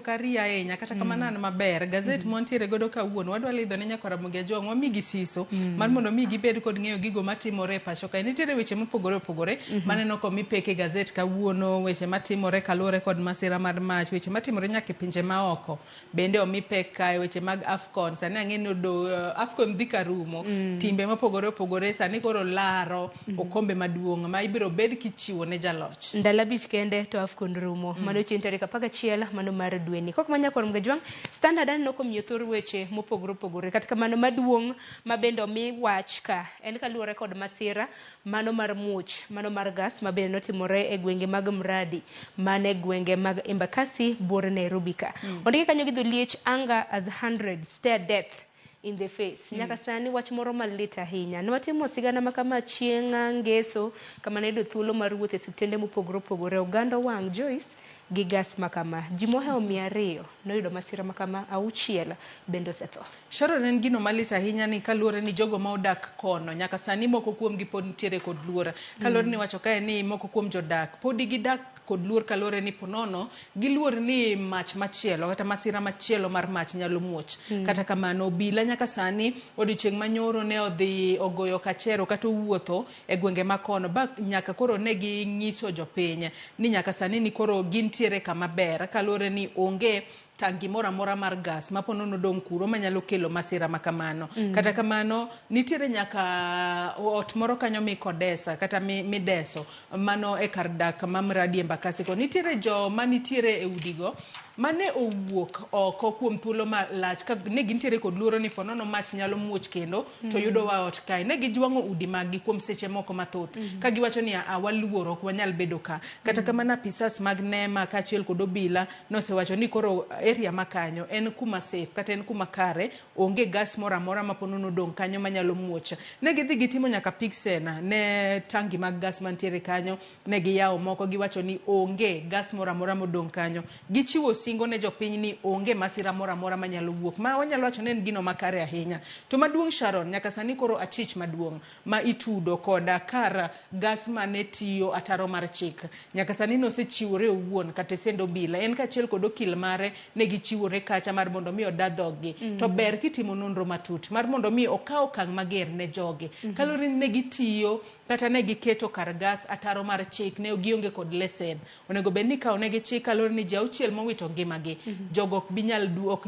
ariyo ahinya kata kamano an maber. Gazet mwantiere godo kawuono wadwa lidho ne nyakora Ramogi Ajwang' wamigi siso mar mondo mi gibed kod ng'eyo gigo matimore e pacho kae. Nitiere weche mopogore opogore maneno komi pek e gazet kawuono, weche matimore kaluwore kod masira mar mach, weche matimore nyaka e pinje maoko bende omi pek kae, weche mag AFCON. Sani ang'e ni AFCON dhi karumo, timbe mopogore opogore sani koro laro okombe maduong' ma ibiro ibiro bed kichiwo ne jaloch. Ndalo 5 kende to AFCON rumo. Mano chieng' tarik 11 mano mar dweni. Kok manya kor Mgajwang', Standard aneno komiyo thor weche mopogore opogore. Kata kamano maduong' ma bende omi wach ka en kaluwore kod masira mano mar muoch mano mar gas ma bende notimore e gwenge mag Mradi mane gwenge mag Embakasi buore Nairobi ka. Ondike kanyo gi dholiech anger as hundreds stare death in the face. Nyaka sani wach moro malit ahinya. Nwatimo sigana ma kama chieng' ngeso kama ne yudo thuolo mar wuotho e osiptende mopogore opogore. Oganda owang' Joyce gi gas makama. Ji mohewo 200 noyudo masira makama, 6 bende osetho. Sharon, en gino malit ahinya ni kaluwore ni jogo ma odak kono nyaka sani moko kuomgi pod nitiere kod luor. Kaluwore ni wacho kae ni moko kuom jodak podi gidak kod luor kaluwore ni ponono giluor ni mach machielo kata masira machielo mar mach nyalo muoch. Kata kamano obila nyaka sani odiochieng' manyoro ne odhi ogoyo kachero kata owuotho e gwenge makono ba nyaka koro ne ginyiso jopiny ni nyaka sani ni koro gintiere kama ber kaluwore ni onge tangi moro amora mar gas ma ponono dong' kuro manyalo kelo masira ma kamano. Kata kamano nitiere nyaka ot moro kanyo mikodesa kata mideso mano e kar dak ma Mradi Embakasi ko. Nitiere joma nitiere e udigo mane owuok oko kuom thuolo malach ka ne gintiere kod luoro ni ponono mach nyalo muoch kendo to yudo wa ot kae. Ne gijwang'o udi mag gi kuom seche moko mathoth ka giwacho ni a waluoro ok wanyal bedo ka. Kata kamano apisas mag NEMA kaachiel kod obila nosewacho ni koro area ma kanyo en kuma safe kata en kuma kare, onge gas moro amora ma ponono odong' kanyo manyalo muoch. Ne gidhi gitimo nyaka piksena ne tangi mag gas mantiere kanyo, ne giyawo moko giwacho ni onge gas moro amora modong' kanyo. Gichiwo singo ne jopiny ni onge masira moro amora manyalo wuok. Ma wanyalo wacho ni en gino makare ahinya. To maduong' Sharon, nyaka sani koro achich maduong' ma itudo koda kar gas mane tiyo ataro mar chik. Nyaka sani nosechiwore owuon kata send obila, en kaachiel kod okil mare ne gichiwore kacha mar mondo mi oda dhoggi. To ber kitimo nonro matut mar mondo mi okaw okang' mager ne jogi. Kaluwore ni ne gitiyo kata ne giketo kar gas ataro mar chik, ne gionge kod lesen. Onego bed ni ikawo negi chik kaluwore ni ji 6 mowito ngimagi. Jogo ok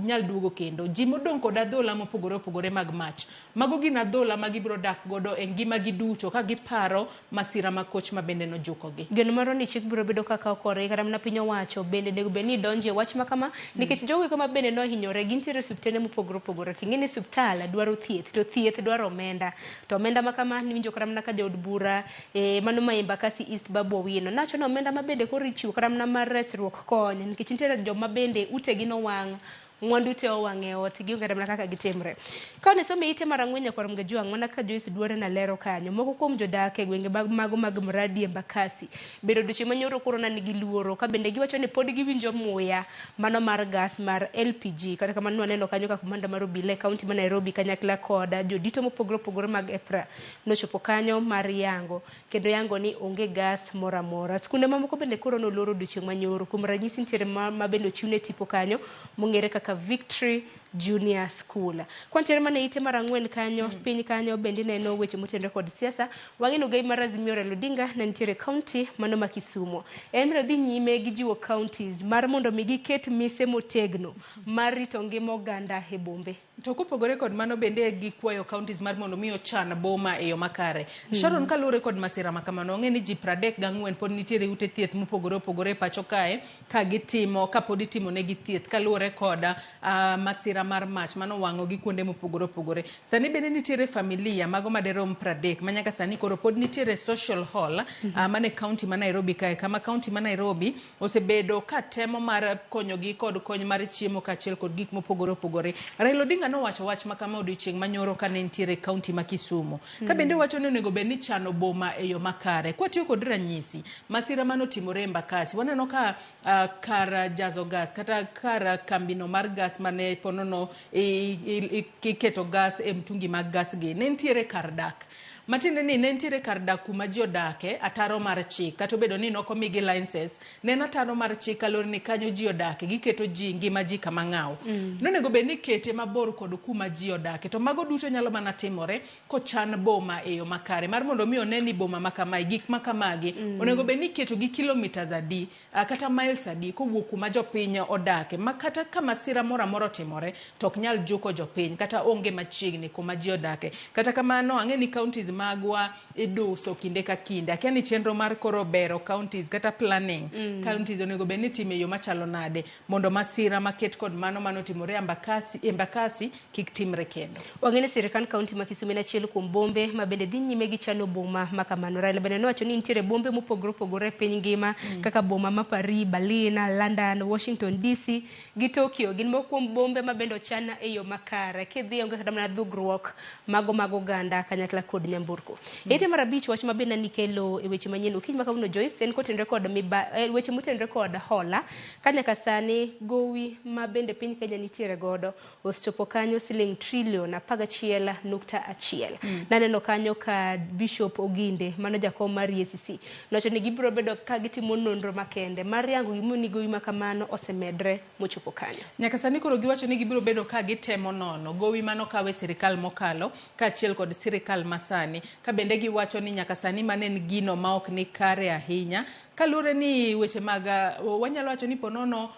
nyal duogo kendo. Ji modong' kod adhola mopogore opogore mag mach. Mago gin adhola ma gibiro dak godo e ngimagi duto ka giparo masira makoch ma bende nojukogi. Geno moro ni chik biro bedo kaka okore kata mana piny owacho bende onego bed ni donje wach ma kama nikech jogo eko ma bende nohinyore gintiere e osiptende mopogore opogore. Ting'e ni osiptal dwaro thieth to thieth dwaro omenda to omenda ma kama niwinjo kata mana ka jaod bura mano ma Embakasi East Babu Owino nacho ni omenda ma bende koro ichiwo kata mana mar resruok kony nikech nitiere joma bende utegi nowang', mwandu te owang' e ot, gionge kata mana kaka gitimre. Ka wasomo ite mar 4 nyakwar Mgajwang' mana kaka Joyce Duore nalero kanyo, moko kuom jodak e gwenge mago mag Mradi Embakasi bedo odiochieng' manyoro koro na nigi luoro ka bende giwacho ni pod giwinjo muya mano mar gas mar LPG. Kata kamano waneno kanyo ka komanda mar obila e kaunti ma Nairobi kanyakla kod jodito mopogore opogore mag EPRA nochopo kanyo mar yango kendo yango ni onge gas moro amora. Skunde mamoko bende koro noloro odiochieng' manyoro. Kuom ranyisi nitiere ma bende ochiwne tipo kanyo mong'ere kaka Victory Junior School. Kwantiere mana ite mar 4 kanyo, piny kanyo bende ineno weche motenore kod siasa. Wang'eno gai mar Azimio Raila Odinga ne nitiere kaunti mano ma Kisumu. En biro dhi nyime gi jiwo counties mar mondo mi giket mise motegno mar rito ngima oganda e bombe. To kopogore kod mano bende gikwayo counties mar mondo mi ochan boma e yo makare. Sharon, kaluwore kod masira ma kamano, wang'e ni ji 34 pod nitiere ute thieth mopogore opogore e pacho kae ka gitimo kapod itimo negi thieth kaluwore kod masira mar mach mano wang'o gi kuonde mopogore opogore. Sani bende nitiere familia mago maderom 30 ma nyaka sani koro pod nitiere social hall mane county ma Nairobi kae, kama county ma Nairobi osebedo ka temo mar konyogi kod kony mar chiemo kaachiel kod gik mopogore opogore. Raila Odinga nowacho wach ma kama odiochieng' manyoro kane nitiere county ma Kisumu. Ka bende wacho ni onego bed ni chano boma e yo makare. Kwatiyo kod ranyisi, masira manotimore Embakasi, waneno ka kar jazo gas kata kar kambino mar gas mane ponono iketo gas e mtungi mag gas gi, ne nitiere kar dak. Matiende ni ne nitiere kar dak kuma ji odake ataro mar chik, kata obedo ni nokomigi licenses, ne en ataro mar chik kaluwore ni kanyo ji odake, giketo ji ngima ji kama ng'aw. Nonego bed ni ikete mabor kod kuma ji odake, to mago duto nyalo mana timore kochan boma e yo makare mar mondo mi one ni boma ma kamae, gik ma kamagi onego bed ni iketo gi kilometers adi kata miles adi kowuok kuma jopiny odake, ma kata ka masira moro amora otimore to ok nyal juko jopiny kata onge machiegni kuma ji odake. Kata kamano ang'e ni counties magwa iduso kinde ka kinde. Akia ni chenro mar koro bero counties kata planning counties onego bed ni itimo e yo machalo nade mondo masira maket kod mano manotimore Embakasi kik timre kendo. Wang'e ni sirkand kaunti ma Kisumu en achiel kuom bombe ma bende dhi nyime gi chano boma ma kamano. Raila bende nowacho ni nitiere bombe mopogore opogore e piny ngima kaka boma ma Paris, Berlin, London, Washington DC gi Tokyo gin moko kuom bombe ma bende ochan e yo makare. Kidhi onge kata mana dhugruok mago mag oganda kanyakla kod nyamburko. Ite mar abich wach ma bende nikelo e weche manyien okinyi ma kawuono Joyce en kotenore kod weche motenore kod hola ka nyaka sani gowi ma bende piny Kenya nitiere godo osechopo kanyo siling trilion 11.1. Naneno kanyo ka Bishop Oginde mano jakom mar EACC nowacho ni gibiro bedo ka gitimo nonro makende mar yango gimomiyo ni gowi ma kamano osemedre mochopo kanyo. Nyaka sani koro giwacho ni gibiro bedo ka gitemo nono gowi manokaw e sirikal mokalo kaachiel kod sirikal masani, ka bende giwacho ni nyaka sani mano en gino ma ok ni kare ahinya kaluwore ni weche mag wanyalo wacho ni ponono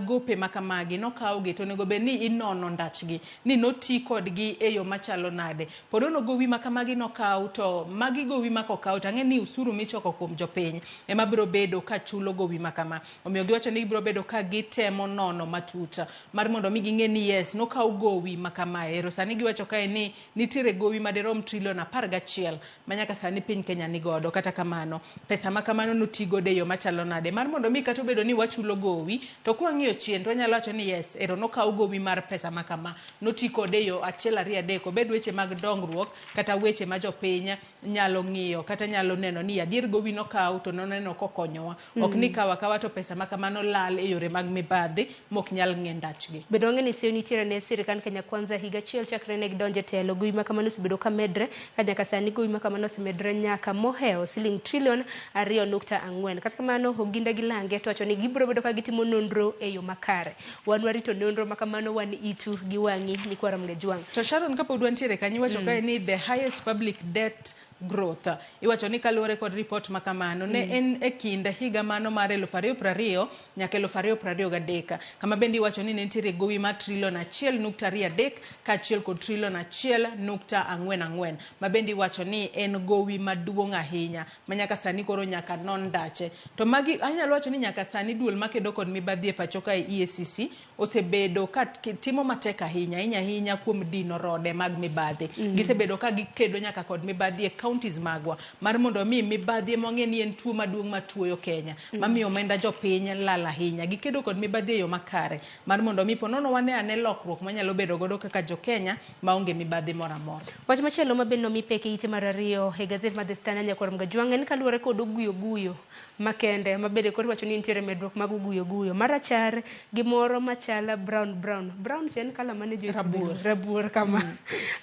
gope makamagi nokawgi to onego bed ni inono ndachgi ni noti kodgi e yo machalo nade. Ponono gowi makamagi nokaw to magi gowi makokaw to ang'e ni usuru michoko kuom jopiny ema biro bedo ka chulo gowi makama. Omiyo giwacho ni gibiro bedo ka gitemo nono matut mar mondo mi ging'e ni yes nokaw gowi makamae. Ero sani giwacho kae ni nitiere gowi madirom trilion 11 ma nyaka sani piny Kenya nigodo. Kata kamano pesa makamano noti godo e yo machalo nade mar mondo mi kata obedo ni wachulo gowi to kwang'iyo chien to wanyalo wacho ni yes ero nokaw gowi mar pesa makama noti kode e yo 1 2 3 obed weche mag dongruok kata weche ma jopiny nyalo ng'iyo kata nyalo neno ni adier gowi nokaw to noneno kokonyowa. Ok ni kawa kawa to pesa makamano lal e yore mag mibadhi mok nyal ng'e ndachgi. Bende wang'e ni seyo nitiere ne sirkand Kenya Kwanza higa achiel chakre ne gidonjo e telo gowi makamano osebedo ka medre ka nyaka sani gowi makamano osemedre nyaka mohewo siling trilion 2.4. Kata kamano Oginda gi Lange to wacho ni gibiro bedo ka gitimo nonro e yo makare. Wan warito nonro makamano wan itu gi wang'i nyikwa Ramogi Ajwang'. To Sharon kapod wantiere kanyo iwacho kae ni the highest public debt growth iwacho ni kaluwore kod report makamano ne en e kind higa mano mar 2020 nyaka 2023 kama bende iwacho ni ne nitiere gowi mar trilion 1.23 kaachiel kod trilion 1.44 ma bende iwacho ni en gowi maduong' ahinya ma nyaka sani koro nyaka non ndache. To magi anyalo wacho ni nyaka sani duol makedo kod mibadhi e pacho kae EACC osebedo ka timo matek ahinya ahinya kuom dino rode mag mibadhi. Gisebedo ka gikedo nyaka kod mibadhi e counties magwa mar mondo mi mibadhi ema wang'e ni en tuo maduong' matuoyo Kenya mamiyo omenda jopiny lal ahinya. Gikedo kod mibadhi e yo makare mar mondo mi ponono wane ane lokruok manyalo bedo godo kaka jo Kenya maonge mibadhi moro amora. Wach machielo ma bende nomi pek e ite mar ariyo e gazet mar The Standard nyakwar Mgajwang' en kaluwore kod oguyo guyo makende ma bende koro iwacho ni nitiere medruok mag oguyo guyo marachar gi moro machal brown brown en kala mane Joyce Rabuor. Rabuor kama.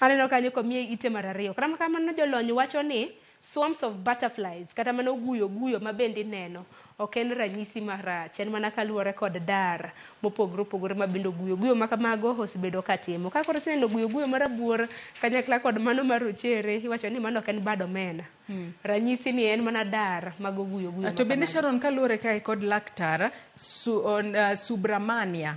Aneno kanyo komiye ite mar ariyo. Kata kamano jolony wacho ni swarms of butterflies kata mana oguyo guyo ma bende ineno ok en ranyisi marach, en mana kaluwore kod dar mopogore opogore ma bende oguyo guyo ma kamago osebedo katimo. Ka koro iseneno oguyo guyo marabuor kanyakla kod mano marochere iwacho ni mano ok en bad omena. Ranyisi ni en mana dar mag oguyo guyo. To bende Sharon kaluwore kae kod laktar Subramania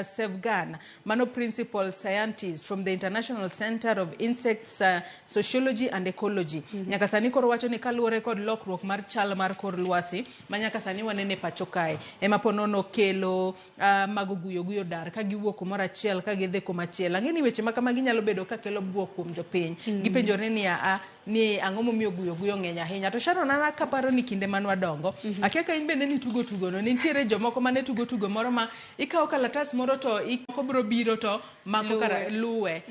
Sevgan mano principal scientist from the International Center of Insects Sociology and Ecology. Nyaka sani koro wacho ni kaluwore kod lokruok mar chal mar kor lwasi ma nyaka sani wanene pacho kae ema ponono kelo mago guyo guyo dar ka giwuok kumoro achiel ka gidhi kumachielo. Ang'e ni weche ma kamagi nyalo bedo ka kelo buok kuom jopiny. Gipenjore ni ni ang'o momiyo guyo guyo ng'eny ahinya. To Sharon an kaparo ni kinde man wadongo akia ka in bende nitugo tugo no nitiere jomoko mane tugo tugo moro ma ikawo kalatas moro to moko biro biro to mako kara luwe.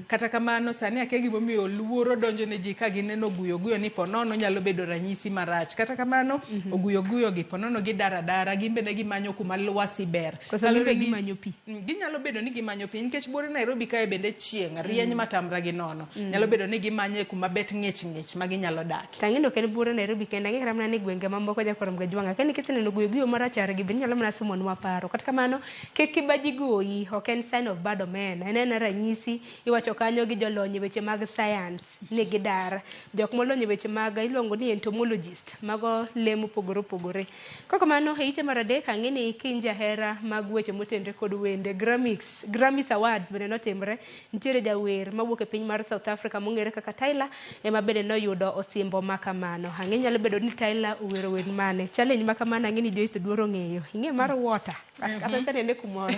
Kata kamano sani akia gimomiyo luoro donjo ne ji ka gineno guyo guyo ni ponono nyalo bedo ranyisi marach. Kata kamano oguyo guyo gi ponono gidar adara gin bende gimanyo kuma lwasi ber. Gimanyo pi. Ginyalo bedo ni gimanyo pi nikech buore Nairobi kae bende chieng' rieny matamra gi nono. Nyalo bedo ni gimanye kuma bet ng'ich ng'ich ng'ich ma ginyalo dak. To ang'e ni ok en buore Nairobi kende, ang'e kata mana ni gwenge mamoko Jakorom Gajwang'. Akia ni kiseneno guyo guyo marachar gi bende inyalo mana somonwa paro. Kata kamano, kik kibaji goyi, ok en sign of bad omen. En ena ranyisi, iwacho kanyo gi jolony e weche mag science ni gidar. Jok molony e weche mag iluongo ni entomologist, mago lee mopogore opogore. Kokamano, e ite mar adek, ang'e ni kiny jahera mag weche motenre kod wende, Grammys, Grammys Awards bende notimre. Nitiere jawer mawuok e piny mar South Africa mong'ere kaka Tyler ema bende noyudo osimbo ma kamano. Ang'e nyalo bedo ni Tyler owero wer mane. Challenge ma kamano ang'e ni Joyce dwaro ng'eyo. Ing'e mar water. Kata asenene kumoro.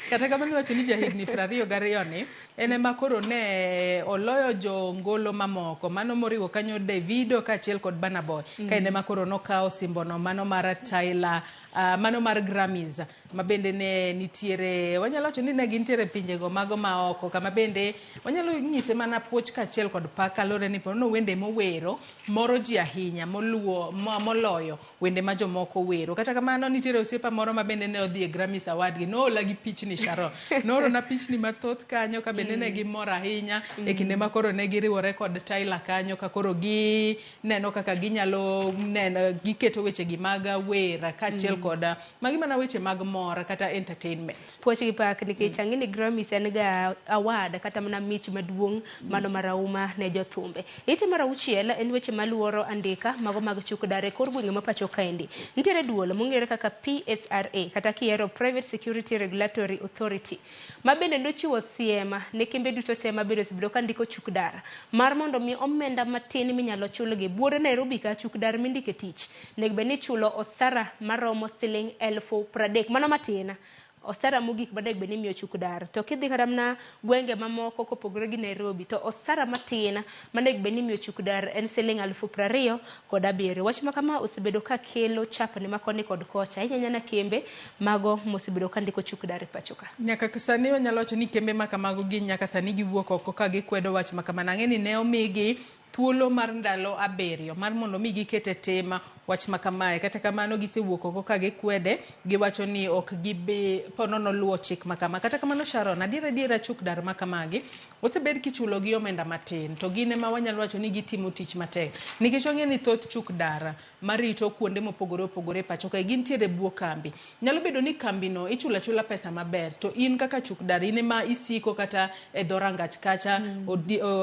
Kata kamano iwacho ni jahigni 22 ni en ema koro ne oloyo jongolo mamoko mano moriwo kanyo Davido kaachiel kod Burna Boy. Ka en ema koro nokawo osimbono mano mar Tyler, mano mar Grammys ma bende ne nitiere, wanyalo wacho ni ne gintiere pinjego mago ma oko kama bende wanyalo nyise mana puoch kaachiel kod pak kaluwore ni ponono wende mowero moro ji ahinya moluo moloyo wende ma jomoko wero. Kata kamano nitiere osiepa moro ma bende ne odhi e Grammys Award gi noola gi pichni Sharon. Noorona pichni mathoth kanyo ka bende ne gimor ahinya e kinde ma koro ne giriwore kod Tyler kanyo ka koro gineno kaka ginyalo neno giketo weche gi mag wer kaachiel kod magi mana weche mag mor kata entertainment. Puoch gi pak nikech ang'e ni Grammys en ga award kata mana mich maduong' mano marahuma ne jothumbe. Ite mar auchiel en weche maluoro andika mago mag chuk dar e kor gwenge ma pacho kaendi. Nitiere duol mong'ere kaka PSRA kata kihero Private Security Regulatory Authority ma bende nochiwo siem ne kembe duto te ma bende osebedo ka ndiko chuk dar mar mondo mi omenda matin minyalo chulgi. Buore Nairobi ka chuk dar mindike tich onego bed ni ichulo osara maromo siling 30,000 mano matin. Osara mogik manego bed ni imiyo chuk dar. To kidhi kata mana gwenge mamoko kopogore gi Nairobi to osara matin manego bed ni imiyo chuk dar en siling 27,000. Wach ma kama osebedo ka kelo chapni ma koni kod kocha ahinya ahinya na kembe mago mosebedo ka ndiko chuk dar e pacho ka. Nyaka sani wanyalo wacho ni kembe ma kamago gin nyaka sani giwuok oko ka gikwedo wach ma kamano. Ang'e ni ne omigi thuolo mar ndalo 7 mar mondo mi giket e tim wach ma kamae. Kata kamano gisewuok oko ka gikwede, giwacho ni ok gibi ponono luwo chik ma kama. Kata kamano Sharon, adiera adiera chuk dar ma kamagi osebed kichulo gi omenda matin to gin ema wanyalo wacho ni gitimo tich matek. Nikech wang'eyo ni thoth chuk dar marito kuonde mopogore opogore e pacho kae gintiere e bwo kambi. Nyalo bedo ni kambino ichulo achula pesa maber to in kaka chuk dar in ema isiko kata e dho rangach kacha,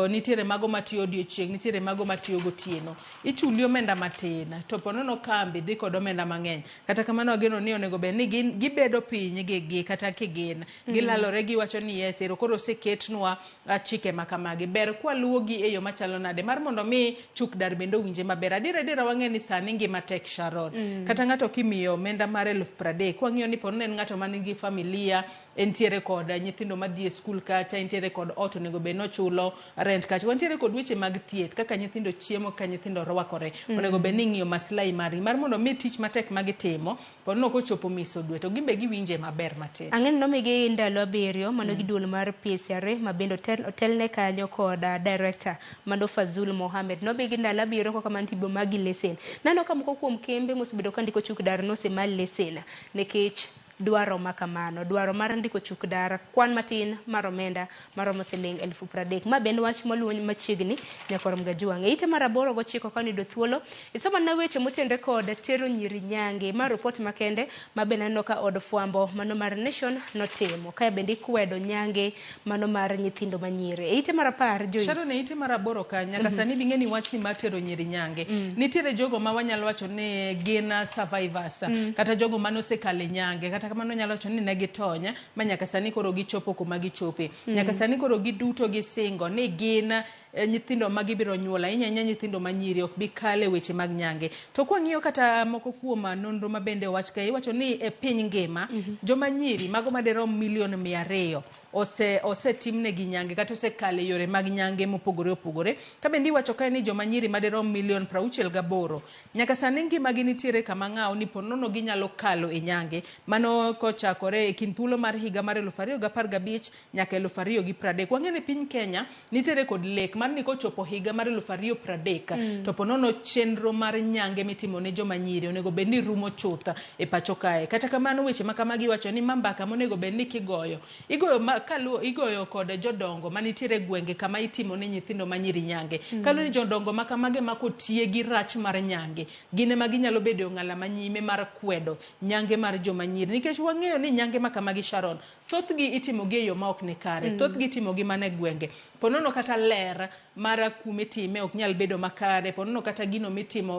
nitiere mago matiyo odiochieng', nitiere mago matiyo gotieno. Ichuli omenda matin to ponono kambi dhi kod omenda mang'eny. Kata kamano ageno ni onego bed ni gin gibedo piny gi kata kigin. Gilalore giwacho ni yes, ero koro oseketnwa chike ma kamagi. Ber kwaluwogi e yo machalo nade mar mondo mi chuk dar bende owinje maber. Adiera adiera wang'e ni sani ngima tek Sharon. Kata ng'ato kimiyo omenda mar 30,000 kwang'iyo ni ponono en ng'ato manigi familia, entiere kod nyithindo madhi e skul kacha, entiere kod ot onego bed ni ochulo rent kacha. Wantiere kod weche mag thieth kaka nyithindo chiemo, kaka nyithindo rwakore. Onego bed ni ing'iyo maslahi margi mar mondo mi tich matek magitimo ponono kochopo miso dwe to gimbe giwinje maber matin. Ang'e ni nomigi ndalo 7 mano gi duol mar PSRA ma bende otelne kanyo kod director mano Fazul Mohamed. Nomigi ndalo 7 koka mano tibo magi lesen. Naneno ka moko kuom kembe mosebedo ka ndiko chuk dar nosema lesen nikech dwaro ma kamano, dwaro mar ndiko chuk dar kwan matin mar omenda maromo siling 30,000. Ma bende wach moluwo machiegni nyakwar Mgajuang'. E ite mar 8 9 ka niyudo thuolo isomona weche motenre kod tero nyiri nyange ma report makende ma bende aneno ka od fwambo mano mar Nation notimo. Kae bende ikwedo nyange mano mar nyithindo manyiri. E ite mar 10 Joyce. Sharon, e ite mar 8 ka nyaka sani bing'e ni wachni mar tero nyiri nyange. Nitiere jogo ma wanyalo wacho ni gin survivors kata jogo manosekale nyange kata kamano nyalo wacho ni ne gitony ma nyaka sani koro gichopo kuma gichope. Nyaka sani koro giduto gisingo ni gin nyithindo ma gibiro nyuolo, ahinya ahinya nyithindo manyiri ok bi kale weche mag nyange. To kwang'iyo kata moko kuom nonro ma bende owach kae, iwacho ni e piny ngima joma nyiri mago madirom milion 200 osetimnegi nyange kata osekale yore mag nyange mopogore opogore. Ka bende iwacho kae ni joma nyiri madirom milion 68 nyaka sani ngimagi nitiere kama ng'aw ni ponono ginyalo kalo e nyange. Mano kochakore e kind thuolo mar higa mar 2015 nyaka 2030. Wang'eyo ni piny Kenya nitiere kod lek mar ni kochopo higa mar 2030 to ponono chenro mar nyange mitimo ne joma nyiri onego bed ni rumo chuth e pacho kae. Kata kamano weche ma kamagi iwacho ni ma mbaka monego bed ni kigoyo, igoyo kaluo igoyo kod jodongo manitiere e gwenge kama itimo ne nyithindo manyiri nyange. Kaluwore ni jodongo ma kamage ma kotie gi rach mar nyange, gin ema ginyalo bedo e ong'ala manyime mar kwedo nyange mar joma nyiri. Nikech wang'eyo ni nyange ma kamagi Sharon, thothgi itimo gi e yo ma ok ni kare, thothgi itimo gi mana e gwenge. Ponono kata ler mar kumitime ok nyal bedo makare, ponono kata gino mitimo,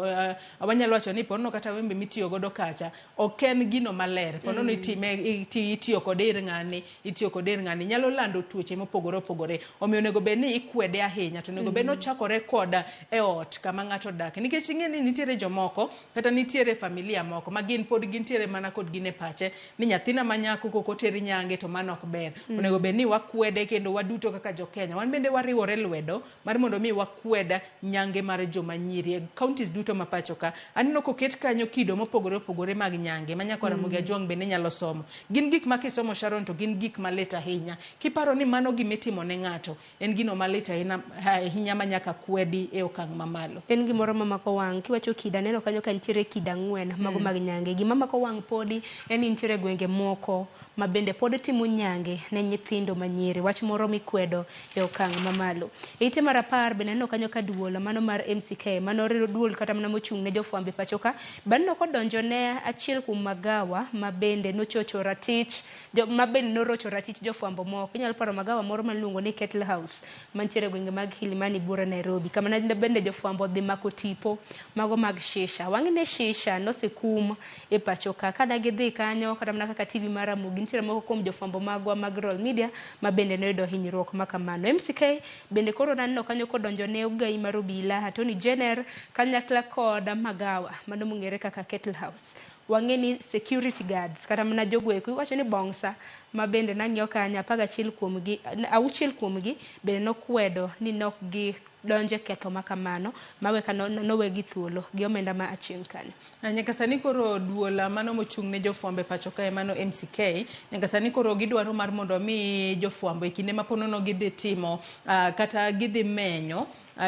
wanyalo wacho ni ponono kata wembe mitiyo godo kacha, ok en gino maler. Ponono itime, itiyo kode ir ng'ani, itiyo kode ir ng'ani, nyalo lando tuoche mopogore opogore. Omiyo onego bed ni ikwede ahinya, to onego bed ni ochakore koda e ot kama ng'ato odak. Nikech ing'e ni nitiere jomoko, kata nitiere familia moko, ma gin pod gintiere mana kod gin e pache, ni nyathina ma nyako kok oter nyange to mano ok ber. Onego bed ni wakwede kendo waduto kaka jo Kenya. Wan bende wariwore lwedo mar mondo mi wakwed nyange mar joma nyiri e counties duto ma pacho ka. Aneno koket kanyo kido mopogore opogore mag nyange ma nyakwa Ramogi Ajwang' bende nyalo somo. Gin gik ma kisomo Sharon to gin gik malit ahinya. Kiparo ni mano gimitimo ne ng'ato, en gino malit ahinya, ahinya ma nyaka kwedi e okang' mamalo. En gimoro mamako wang' kiwacho kido aneno kanyo ka nitiere kido 4 mago mag nyange. Gima mako wang' podi en ni nitiere gwenge moko ma bende pod timo nyange ne nyithindo manyiri. Wach moro mikwedo e okang' mamalo. E ite mar 10 bende aneno kanyo ka duol mano mar MCK mano duol kata mana mochung' ne jofwambo e pacho ka bende aneno kodonjo ne achiel kuom magawa ma bende nochocho ratich ma bende norocho ratich jofwambo moko. Inyalo paro magawa moro miluongo ni Kettle House mantiere e gwenge mag Kilimani buore Nairobi. Kama ne bende jofwambo odhi mako tipo mago mag shisha. Wang'e ni shisha nosekum e pacho ka. Kana gidhi kanyo kata mana kaka TV mar Ramogi nitiere moko kuom jofwambo magwa mag Royal Media ma bende noyudo hinyruok ma kamano. MCK bende koro naneno kanyo kodonjo ne ogai mar obila Attorney General kanyakla kod magawa mano mong'ere kaka Kettle House. Wang'e ni security guards kata mana jogo eko iwacho ni bongsa ma bende nang'iyo kanyo 11 kuomgi 6 kuomgi bende nokwedo ni nok gi donje ketho ma kamano mawe ka nowegi thuolo gi omenda ma aching' kanyo. Nyaka sani koro duol mano mochung' ne jofwambo e pacho kae mano MCK, nyaka sani koro gidwaro mar mondo mi jofwambo e kinde ma ponono gidhi timo kata gidhi menyo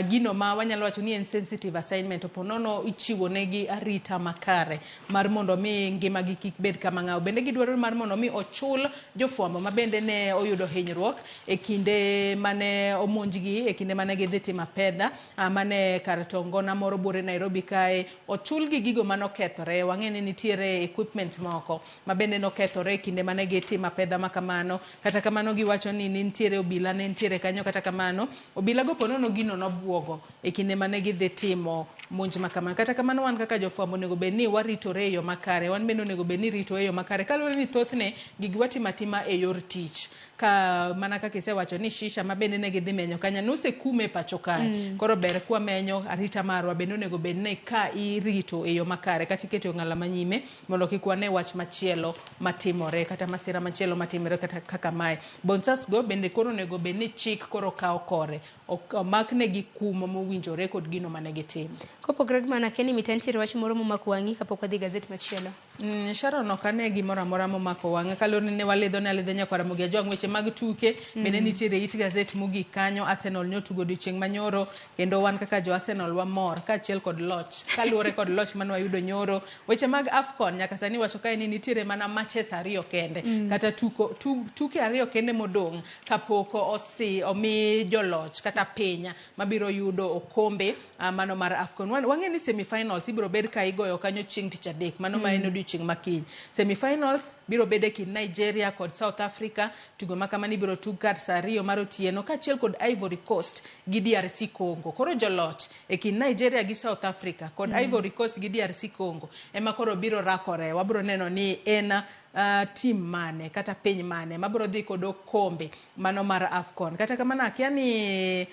gino ma wanyalo wacho ni en sensitive assignment, to ponono ichiwo negi arita makare mar mondo mi ngimagi kik bed kama ng'aw. Bende gidwaro mar mondo mi ochul jofwambo ma bende ne oyudo hinyruok e kinde mane omonjgi, e kinde mane gidhi timo apedha mane kar to ngona moro buore Nairobi kae, ochulgi gigo manokethore. Wang'e ni nitiere equipment moko ma bende nokethore e kinde mane gitimo apedha ma kamano. Kata kamano giwacho ni nitiere obila ne nitiere kanyo, kata kamano obila go ponono gino nobuogo e kinde mane gidhi timo monj ma kamano. Kata kamano wan kaka jofwambo onego bed ni waritore e yo makare, wan bende onego bed ni rito e yo makare kaluwore ni thothne gigi watimo atima e yor tich. Ka mana kaka isewacho ni shisha ma bende ne gidhi menyo kanyo nosekume e pacho kae. Koro ber kwamenyo arita marwa bende onego bed ni ka irito e yo makare kata iketo e ong'ala manyime mondo kik wane wach machielo matimore kata masira machielo matimore kata kaka mae. Bonsas go bende koro onego bed ni chik koro kawo kore, omaknegi kum mowinjore kod gino mane gitimo. Kopogore gi mano akia ni mita nitiere wach moro momako wang'i kapok wadhi gazet machielo. Sharon ok ane gimoro amora momako wang'a kaluwore ni ne walidho ne alidha nyakwar Ramogi Ajwang' weche mag tuke bende nitiere it gazet mogik kanyo. Arsenal nyotugo odiochieng' manyoro kendo wan kaka jo Arsenal wamor kaachiel kod loch kaluwore kod loch mane wayudo nyoro. Weche mag AFCON nyaka sani wacho kae ni nitiere mana matches 2 kende kata tuke 2 kende modong' kapok omi joloch kata piny mabiro yudo okombe mano mar AFCON. Wang'e ni semi-finals ibiro bed ka igoyo kanyo chieng' tich adek mano ma en odiochieng' makiny. Semi-finals biro bedo e kind Nigeria kod South Africa. Tugo ma kamano ibiro tug kar saa 2 mar otieno kaachiel kod Ivory Coast gi DRC Congo. Koro joloch e kind Nigeria gi South Africa kod Ivory Coast gi DRC Congo ema koro biro rakore. Wabiro neno ni en team mane kata piny mane mabiro dhi kod okombe mano mar AFCON. Kata kamano akia ni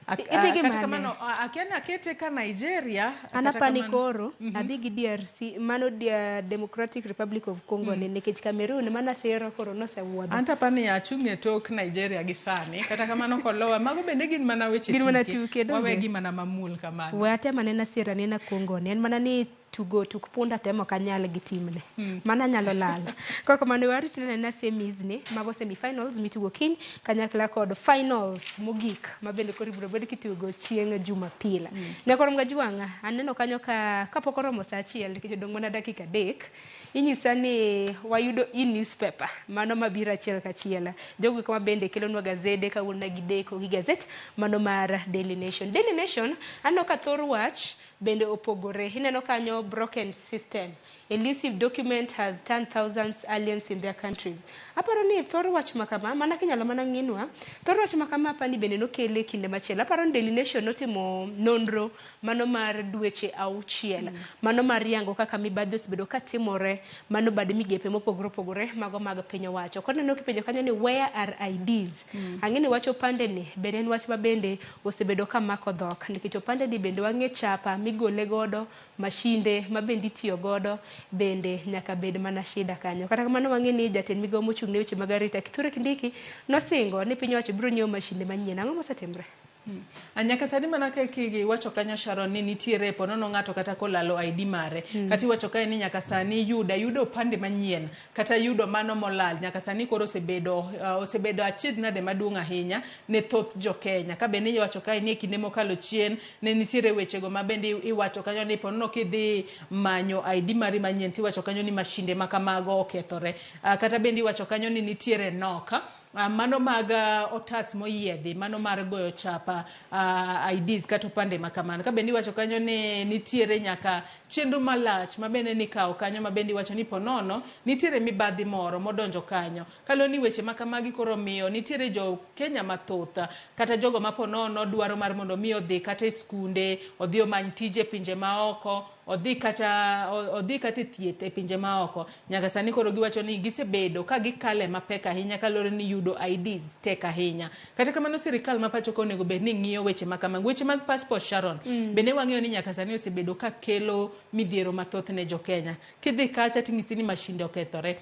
kata kamano akia ni akete ka Nigeria. An apani koro adhi gi DRC mano Democratic Republic of Congo ni nikech Cameroon mana sero koro nosewuodho. Anta apani achung' e tok Nigeria gi sani. Kata kamano kolowa mago bende gin mana weche tuke. Wawegi mana mamuol kamano. We atem anena sero anena Congo ni en mana ni tugo tuk punda temo kanyal gi timne. Mana nyalo lal. Koko mano warit nena semis ni mago semi-finals mitugo kiny kanyakla kod finals mogik ma bende koro ibiro bed kitugo chieng' Jumapil. Nyakoro Mga Jwang'a aneno kanyo ka kapok oromo saa 1 nikech odong' mana dakika 3 Inyisa ni wayudo e-newspaper mano mabiro achiel kachiel. Jogo kama bende kelonwa gazede kawuono gideko gi gazet mano mar Daily Nation. Daily Nation aneno ka thor wach bende opogore. Ineno kanyo broken system. Elusive document has turned thousands aliens in their countries. Aparo ni thor wach makama, mana kinyalo mana ng'inwa, thor wach makama apani bende nokele kinde machielo. Aparo ni Daily Nation notimo nonro mano mar dweche 6, mano mar yango kaka mibadhi osebedo katimore, mano bad migepe mopogore opogore mago mag piny owacho. Koro neno kipenjo kanyo ni where are IDs? Ang'e ni wach opande ni bende en wach ma bende osebedo kamako dhok, nikech opande ni bende wang'e chapa migole godo, mashinde ma bende itiyo godo bende nyaka bed mana shida kanyo. Kata kamano wang'e ni jatend migawo mochung' ne weche mag arita Kithure Kindiki nosingo ni piny owacho biro nyiewo mashinde manyien. Ang'o mosetimre? Nyaka sani mana ka iwacho kanyo Sharon ni nitiere ponono ng'ato kata kolalo ID mare. Kata iwacho kae ni nyaka sani yudo opande manyien kata yudo mano molal nyaka sani koro osebedo achiedh nade maduong' ahinya ne thoth jo Kenya. Ka bende iwacho kae ni e kinde mokalo chien ne nitiere wechego ma bende iwacho kanyo ni ponono kidhi manyo ID mari manyien tiwacho kanyo ni mashinde ma kamago okethore. Kata bende iwacho kanyo ni nitiere nok mano mag otas moyiedhi, mano mar goyo chapa IDs kata opande makamano. Ka bende iwacho kanyo ni nitiere nyaka chenro malach ma bende nikawo kanyo ma bende iwacho ni ponono nitiere mibadhi moro modonjo kanyo. Kaluwore ni weche makamagi koro miyo nitiere jo Kenya mathoth kata jogo ma ponono dwaro mar mondo mi odhi kata e skunde, odhi omany tije e pinje maoko, odhi kata e thieth e pinje maoko. Nyaka sani koro giwacho ni gisebedo ka gikale mapek ahinya kaluwore ni yudo IDs tek ahinya. Kata kamano sirikal ma pacho ka onego bed ni ng'iyo weche makamago. Weche mag passport Sharon, bende wang'eyo ni nyaka sani osebedo ka kelo midhiero mathoth ne jo Kenya. Kidhi kacha ting'isi ni mashinde okethore.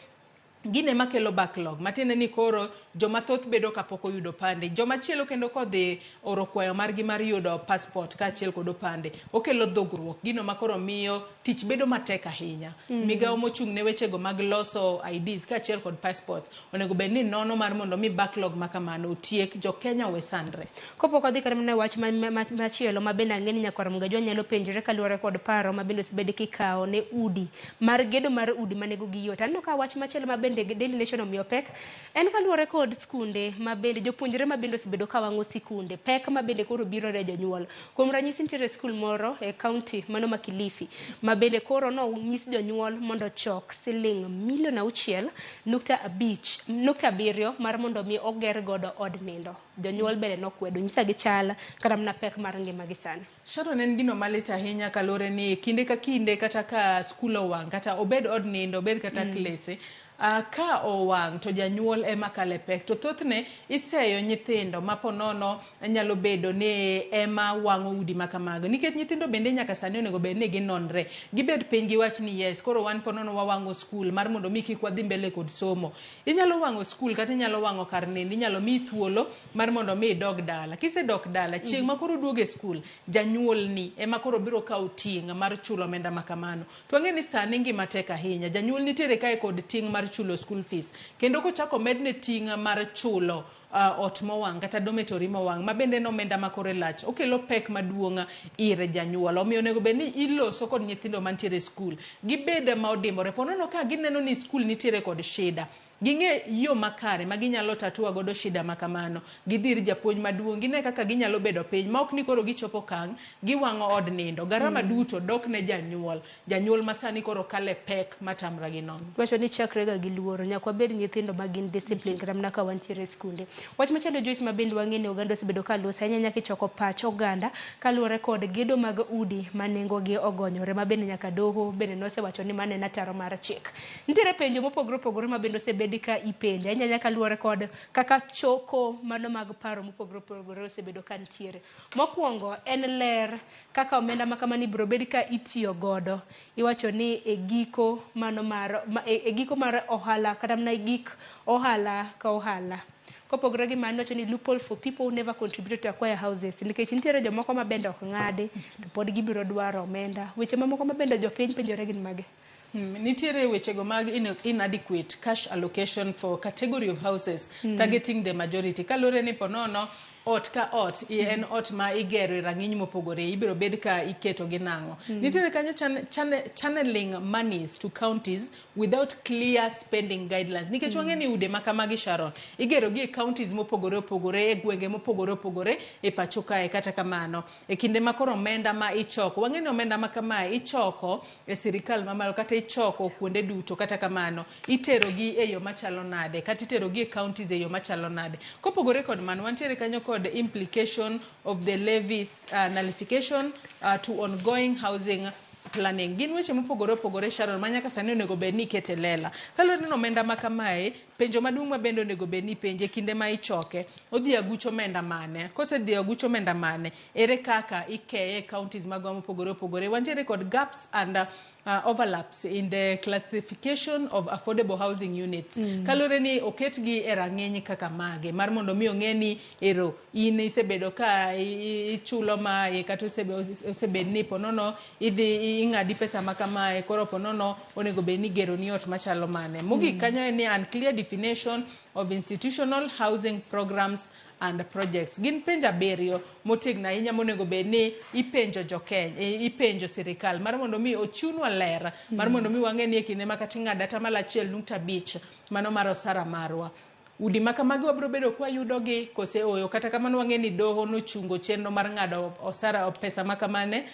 Gine makelo backlog, matiende ni koro joma thoth bedo kapok oyudo opande. Joma chielo kendo kodhi oro kwayo margi mar yudo passport kaachiel kod opande, okelo dhogruok, gino makoro miyo tich bedo matek ahinya. Migawo mochung' ne wechego mag loso IDs kaachiel kod passport onego bed ni nono mar mondo mi backlog makamano otiek, jo Kenya owe sandre. Kopok odhi kata mana wach machielo ma bende ang'e ni nyakwar Mgajwa nyalo penjore kaluwore kod paro ma bende osebed kikawo ne udi mar gedo mar udi ma nengogi yot. Aneno ka wach machielo ma bende Daily Nation omiyo pek en kaluwore kod skunde ma bende jopuonjre ma bende osebedo ka wang'o sikunde, pek ma bende koro biro ne jonyuol. Kuom ranyisi nitiere skul moro e kaunti mano ma Kilifi ma bende koro nonyis jonyuol mondo ochok siling milion 6.5 mar mondo mi oger godo od nindo. Jonyuol bende nokwedo, nyisa gi chal kata mana pek mar ngima gi sani. Sharon, en gino malit ahinya kaluwore ni kinde ka kinde kata ka skul owang' kata obed od nindo obed kata klese, ka owang' to janyuol ema kale pek. To thothne iseyo nyithindo ma ponono nyalo bedo ni ema wang'o udi makamago, nikech nyithindo bende nyaka sani onego bed ni ginonre, gibed piny giwach ni yes, koro wan ponono wawang'o skul mar mondo mi kik wadhi mbele kod somo. Inyalo wang'o skul kata inyalo wang'o kar nindo, inyalo miyi thuolo mar mondo mi idog dala. Kisedok dala, chieng' ma koro duogo e skul, janyuolni ema koro biro kawo ting' mar chulo omenda makamano. To wang'e ni sani ngima tek ahinya, janyuol nitiere kae kod ting' mar chulo school fees, kendo kochako medne ting' mar chulo ot mowang' kata dormitory mowang' ma bende en omenda ma kore lach, okelo pek maduong' ir janyuol. Omiyo onego bed ni iloso kod nyithindo mantiere e skul, gibed ma odimbore. Ponono ka gineno ni skul nitiere kod shida, ging'e yo makare ma ginyalo tatua godo shida makamano, gidhi ir japuonj maduong', gine kaka ginyalo bedo piny ma ok ni koro gichopo okang' giwang'o od nindo. Garama duto dok ne janyuol, janyuol ma sani koro kale pek matamra gi nono. Wacho ni chakrega gi luoro, nyaka wabed nyithindo ma gin discipline kata mana ka wantiere e skunde. Wach machielo Joyce ma bende wang'e ni oganda osebedo ka loso ahinya nyaka ichoko pach oganda kaluwore kod gedo mag udi ma nengogi ogonyore ma bende nyaka doho bende nosewacho ni mano en ataro mar chik. Nitiere penjo mopogore opogore ma bende osebed ka ipenjo ahinya nyaka luwore kod kaka choko mano mag paro mopogore opogore osebedo ka nitiere. Mokwongo en ler kaka omenda ma kamano ibiro bed ka itiyo godo. Iwacho ni e giko mano mar e giko mar ohala kata mana e gik ohala ka ohala. Kopogore gi mano, iwacho ni loophole for people who never contributed to acquire houses, nikech nitiere jomoko ma bende ok ng'adi to pod gibiro dwaro omenda. Weche mamoko ma bende jopiny penjore gin mage? Nitiere wechego mag inadequate cash allocation for category of houses targeting the majority. Kaluwore ni ponono Ot ka ot en ot ma igero e rang'iny mopogore, ibiro bed ka iketo gi nang'o. Nitiere kanyo channeling monies to counties without clear spending guidelines. Nikech wang'e ni ude ma kamagi, Sharon, igero gi e counties mopogore opogore, e gwenge mopogore opogore e pacho kae. Kata kamano, e kinde ma koro omenda ma ichoko, wang'e ni omenda ma kamae ichoko e sirikal mamalo kata ichoko kuonde duto. Kata kamano, itero gi e yo machalo nade, kata itero gi e counties e yo machalo nade. Kopogore kod mano, wantiere kanyo kod implication of the levies nullification to ongoing housing planning. Gin weche mopogore opogore, Sharon, ma nyaka sani onego bed ni ikete lela. Kaluwore ni omenda ma kamae, penjo maduong' ma bende onego bed ni ipenje kinde ma ichoke, odhi aguch omenda mane? Kosedhi aguch omenda mane, ere kaka ikeye e counties magwa mopogore opogore? Wantiere kod gaps and overlaps in the classification of affordable housing units. Kaluwore ni oketgi e rang'iny kaka mage, mar mondo mi ong'e ni ero in isebedo ka ichulo mae, kata osebed ni ponono idhi ing'adi pesa ma kamae, koro ponono onego bed ni igero ni ot machalo mane. Mogik kanyo en ni unclear definition of institutional housing programs and projects. Gin penjo 7 motegno ahinya monego bed ni ipenjo jokenya, ipenjo sirikal mar mondo mi ochiwnwa ler, mar mondo mi wang'e ni e kinde ma kata ing'ado 1.5% mano mar osara marwa, udi ma kamagi wabiro bedo kwa yudogi kose oyo. Kata kamano, wang'e ni doho nochungo chenro mar ng'ado osara, pesa ma kamane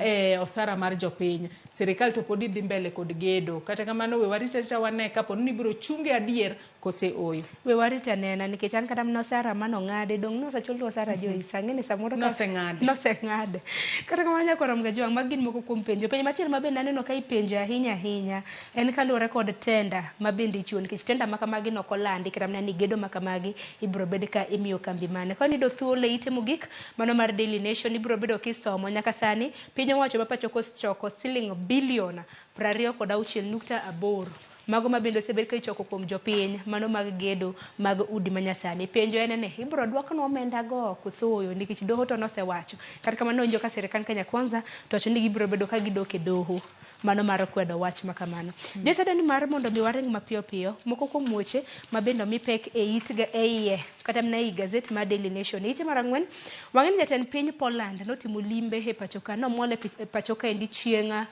e osara mar jopiny. Sirikal to pod dhi mbele kod gedo. Kata kamano, we warit arita wane kapo ni ibiro chunge adier kose oyo. We warit anena, nikech an kata mana osara manong'adi dong' nosechul osara Joyce, ang'e ni samoro Noseng'ade. Noseng'ade. Kata kamano, nyakwar Mgajwang', magi gin moko kuom penjo. Penjo machielo ma bende aneno ka ipenjo ahinya ahinya en kaluwore kod tenda ma bende ichiwo, nikech tenda ma kamagi nok olandi, kata mana ni gedo ma kamagi ibiro bed ka imiyo kambi mane. Ka niyudo thuolo e ite mogik mano mar Daily Nation, ibiro bedo kisomo nyaka sani piny owacho ma pacho osechoko siling bilion 26.8, mago ma bende osebed ka ichoko kuom jopiny, mano mag gedo mag udi manyasani. Penjo en ni ibiro duoknwa omenda go koso ooyo, nikech doho to nosewacho. Kata kamano, winjo ka sirikand Kenya Kwanza to wacho ni gibiro bedo ka gidok e doho mano mar kwedo wach ma kamano. Jesada ni mar mondo mi waring mapiyo piyo moko kuom weche ma bende omi pek e it e iye kata mana ei gazet mar Daily Nation. Ite mar 4, wang'e ni jatend piny Poland notimo limbe e pacho ka, nomol e pacho kaendi chieng'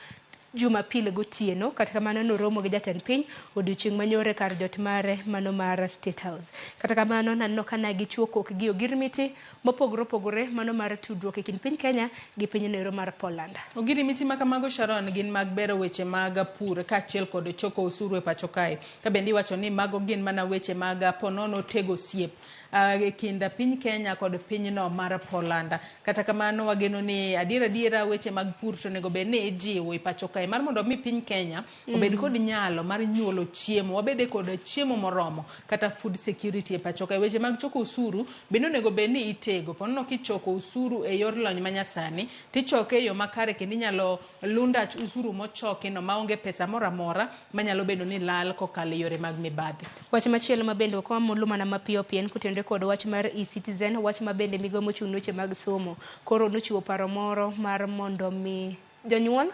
Jumapil gotieno. Kata kamano, noromo gi jatend piny odiochieng' manyore kar jot mare mano mar State House. Kata kamano, naneno ka ne gichuo kokgi ogirmiti mopogore opogore mano mar tudruok e kind piny Kenya gi piny noero mar Poland. Ogirimiti ma kamago, Sharon, gin mag bero weche mag pur kaachiel kod choko osuru e pacho kae. Ka bende iwacho ni mago gin mana weche mag ponono tego osiep e kind piny Kenya kod pinyno mar Poland. Kata kamano, wageno ni adiera adiera weche mag pur to onego bed ni ijiwo e pacho kae mar mondo mi piny Kenya obed kod nyalo mar nyuolo chiemo, wabede kod chiemo moromo kata food security e pacho kae. Weche mag choko osuru bende onego bed ni itego. Ponono kichoko osuru e yor lony manyasani, tichoke e yo makare kendo inyalo lundach osuru mochoki no maonge pesa moro amora manyalo bedo ni lal kokalo e yore mag mibadhi. Wach machielo ma bende ok wamulu mana mapiyo piyo en kotenore kod wach mar e-Citizen, wach ma bende migawo mochung' ne weche mag somo koro nochiwo paro moro mar mondo mi jonyuol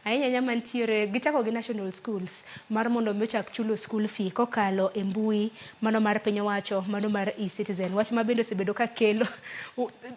ahinya ahinya mantiere gichako gi national schools mar mondo mi ochak chulo school fee kokalo e mbui mano mar piny owacho mano mar e-Citizen. Wach ma bende osebedo ka kelo,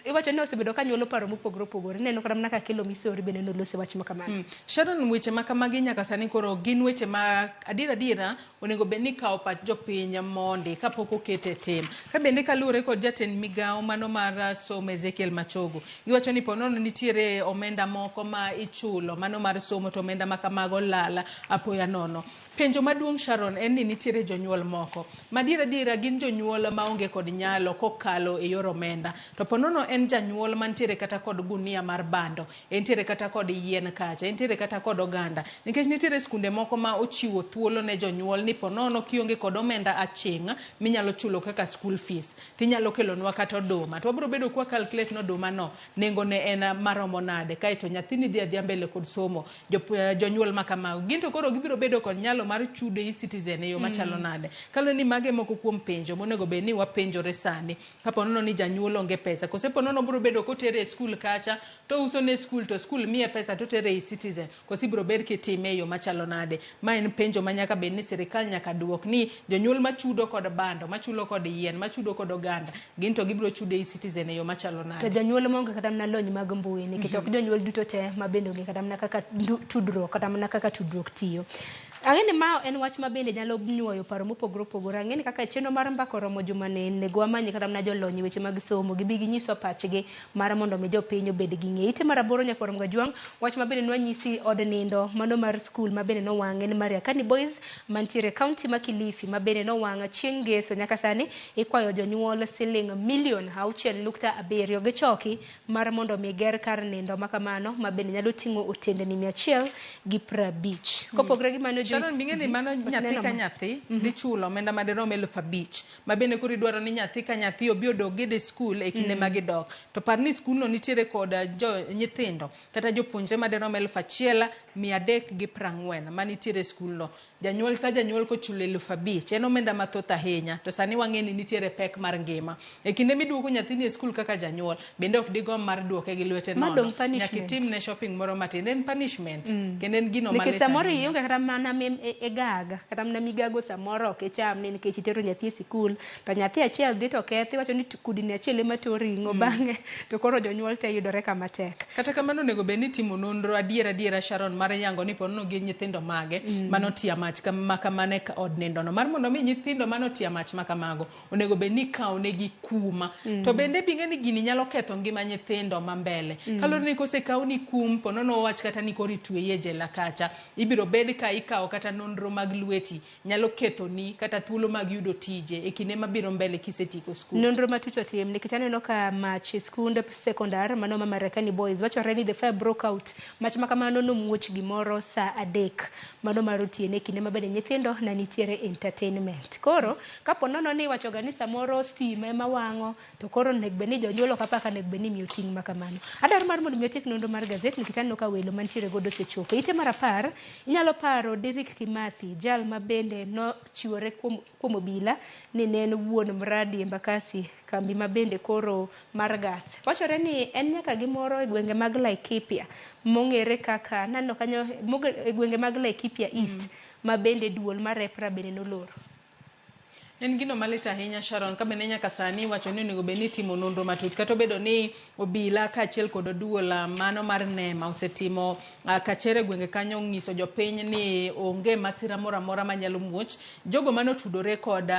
iwacho ni osebedo ka nyuolo paro mopogore opogore. Ineno kata mana ka kelo Misori bende nolose wach ma kamano. Sharon, weche ma kamagi nyaka sani koro gin weche ma adiera adiera onego bed ni kawo pach jopiny mondi kapok okete tim. Ka bende kaluwore kod jatend migawo mano mar somo Ezekiel Machogo, giwacho ni ponono nitiere omenda moko ma ichulo mano mar somo to omenda ma kamago lal apoya nono. Penjo maduong', Sharon, en ni nitiere jonyuol moko ma adiera adiera gin jonyuol maonge kod nyalo kokalo e yor omenda. To ponono en janyuol mantiere kata kod gunia mar bando, entiere kata kod yien kacha, entiere kata kod oganda. Nikech nitiere skunde moko ma ochiwo thuolo ne jonyuol ni ponono kionge kod omenda aching' minyalo chulo kaka school fees, tinyalo kelonwa kata oduma. To wabiro bedo kwa calculate no oduma no nengo ne en maromo nade, kaeto nyathini dhi adhiya mbele kod somo. Jonyuol ma kamago gin to koro gibiro bedo kod nyalo mar chudo e eCitizen e yo machalo nade? Kaluwore ni mage moko kuom penjo monego bed ni wapenjore sani. Kapo nono ni janyuol onge pesa, kose po nono biro bedo kotere e skul kacha to uso ne skul to skul miye pesa to tere e eCitizen, kose ibiro bed kitime e yo machalo nade? Ma en penjo ma nyaka bed ni sirikal nyaka duok ni jonyuol machudo kod bando, machulo kod yien, machudo kod oganda, gin to gibiro chudo e eCitizen e yo machalo To nade? jonyuol maonge kata mana lony mag mbui nikech ok jonyuol duto te ma bende ong'e kata mana kaka tudruok kata mana kaka tudruok tiyo. Ang'e ni ma en wach ma bende nyalo nyuoyo paro mopogore opogore. Ang'e ni kaka chenro mar mbaka oromo juma ni onego wamany kata mana jolony e weche mag somo gibi ginyiswa pachgi mar mondo mi jopiny obed gi ng'e. Ite mar aboro nyaka Ramogi Ajwang' wach ma bende nwanyisi od nindo mano mar skul ma bende nowang' en Mariakani Boys mantiere e kaunti ma Kilifi ma bende nowang' chieng' ngeso. Nyaka sani ikwayo jonyuol siling milion 6.7 gichoki mar mondo mi ger kar nindo makamano ma bende nyalo ting'o otendni 150. Kopogore gi mano Sharon, bing'e ni mano nyathi ka nyathi dhi chulo omenda madirom 5,000 ma bende koro idwaro ni nyathi ka nyathi obi odog gidhi skul e kinde ma gidok. To par ni skulno nitiere kod jo nyithindo kata jopuonjre madirom 1,340 manitiere e skulno. Janyuol ka janyuol kochulo 5,000 en omenda mathoth ahinya, to sani wang'e ni nitiere pek mar ngima. E kinde miduoko nyathini e skul kaka janyuol, bende ok digomb mar duoke gi lwete Ma nono. dong' Nyaka punishment. itimne shopping moro matin. En punishment kendo en gino Nikech malit samoro ahinya. ionge kata mana e gaga kata mana migago samoro ok icham ni nikech itero nyathi e sikul to nyathi achiel dhi to kethi iwacho ni kudni achiel ema to ring'o bang'e to koro jonyuol te yudore kama tek. Kata kamano onego bed ni itimo nonro adier adiera Sharon mar yango ni ponono gin nyithindo mage manotiya mach ma kamano e od nindo no. Mar mondo mi nyithindo manotiya mach ma kamago onego bed ni ikawo negi kuma. To bende bing'e ni gini nyalo ketho ngima nyithindo ma mbele. Kaluwore ni kosekaw ni kum ponono wach kata ni koro itweyi e jela kacha, ibiro bed ka ikawo kata nonro mag lweti nyalo kethoni kata thuolo mag yudo tije e kinde mabiro mbele kisetieko skul. Nonro matut otim nikech aneno ka mach e skund sekondar mano ma Marekani Boys wachore ni the fire broke out. Mach ma kamano nomuoch gimoro saa 3 mano mar otieno e kinde ma bende nyithindo ne nitiere entertainment. Koro kapo nono ni iwachoga ni samoro stima ema wang'o to koro onego bed ni jonyuol ok apar ka onego bed ni imiyo ting' ma kamano. Adwaro mar mondo mi atiek nonro mar gazet nikech aneno ka welo mantiere godo osechopo. Ite mar 10 inyalo paro Derrick Kimathi, jal ma bende nochiwore kuom obila ni ne en wuon mradi Embakasi, kambi ma bende koro mar gas. Wachore ni en nyaka gi moro e gwenge mag Laikipia mong'ere kaka naneno kanyo e gwenge mag Laikipia East ma bende duol mar EPRA bende noloro. En gino malit ahinya Sharon, ka bende nyaka sani iwacho ni onego bed ni itimo nonro matut. Kata obedo ni obila kaachiel kod duol mano mar NEMA osetimo kachere gwenge kanyo ng'iso jopiny ni onge masira moro amora manyalo muoch. Jogo manotudore kod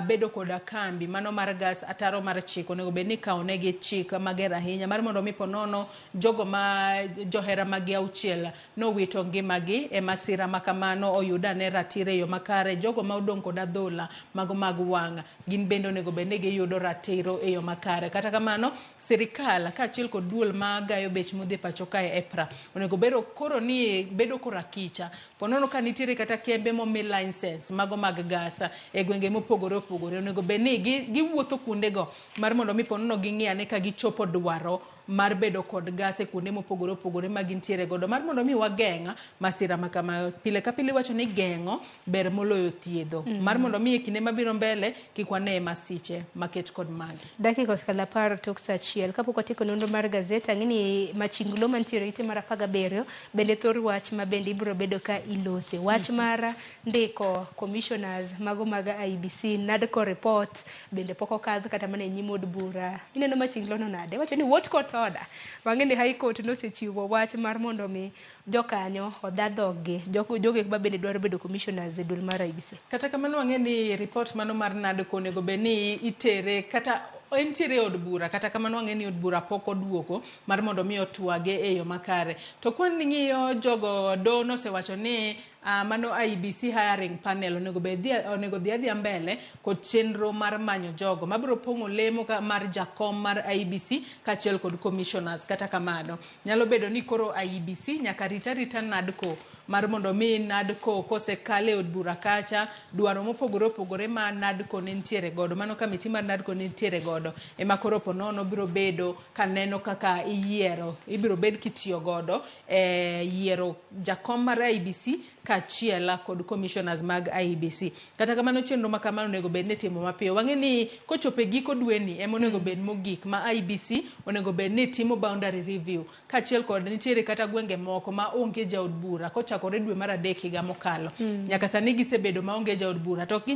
bedo kod kambi mano mar gas ataro mar chik onego bed ni ikawo negi chik mager ahinya mar mondo mi ponono jogo ma johera magi 6 nowito ngimagi e masira ma kamano oyud ane ratiro e yo makare. Jogo ma odong' kod adhola mago mag wang' gin bende onego bed ni giyudo ratiro e yo makare. Kata kamano sirikal kaachiel kod duol magayo bech modhi e pacho kae EPRA onego bedo koro ni bedo korakicha ponono ka nitiere kata kembe momi license mago mag gas e gwenge mopogore opogore onego bed ni giwuotho kuondego mar mondo mi ponono ging'i ane ka gichopo dwaro mar bedo kod gas e kuonde mopogore opogore ma gintiere godo mar mondo mi wageng' masira ma kama. Pile ka pile iwacho ni geng'o ber moloyo thiedho. Mar mondo mi e kinde mabiro mbele kik wane masiche maket kod magi. Dakika osekalo 10 tok saa 1 kapok watieko nonro mar gazet ang'e ni machinglo mantiere ite mar 17 bende thor wach ma bende ibiro bedo ka ilose. Wach mar ndiko commissioners mago mag IEBC NADCO report bende pok okadh kata mana e nyim od bura. Ineno machinglo no nade? Iwacho ni what court order? Wang'e ni High Court nosechiwo wach mar mondo mi jokanyo odha dhoggi jogo ma bende dwaro bedo commissioners e duol mar IEBC. Kata kamano wang'e ni report mano mar NADCO onego bed ni itere kata entiere e od bura, kata kamano wang'e ni od bura pok oduogo mar mondo mi otwage e yo makare. To kwan ng'iyo jogo doho nosewacho ni mano IEBC hiring panel onego dhi adhiya mbele kod chenro mar manyo jogo mabiro pong'o lemo mar jakom mar IEBC kaachiel kod commissioners. Kata kamano nyalo bedo ni koro IEBC nyaka rita rita NADCO mar mondo mi NADCO kosekale od bura kacha dwaro mopogore opogore ma NADCO ne nitiere godo, mano kamiti mar NADCO ne nitiere godo ema koro ponono biro bedo kaneno kaka iyiero ibiro bed kitiyo godo e yiero jakom mar IEBC kaachiel kod commissioners mag IEBC. Kata kamano chenro ma kamano onego bed ni itimo mapiyo. Wang'e ni kochopo e giko dweni ema onego bed mogik ma IEBC onego bed ni timo boundary review kaachiel kod nitiere kata gwenge moko ma onge jaod bura kochakore dwe mar adek higa mokalo. Nyaka sani gisebedo maonge jaod bura to ok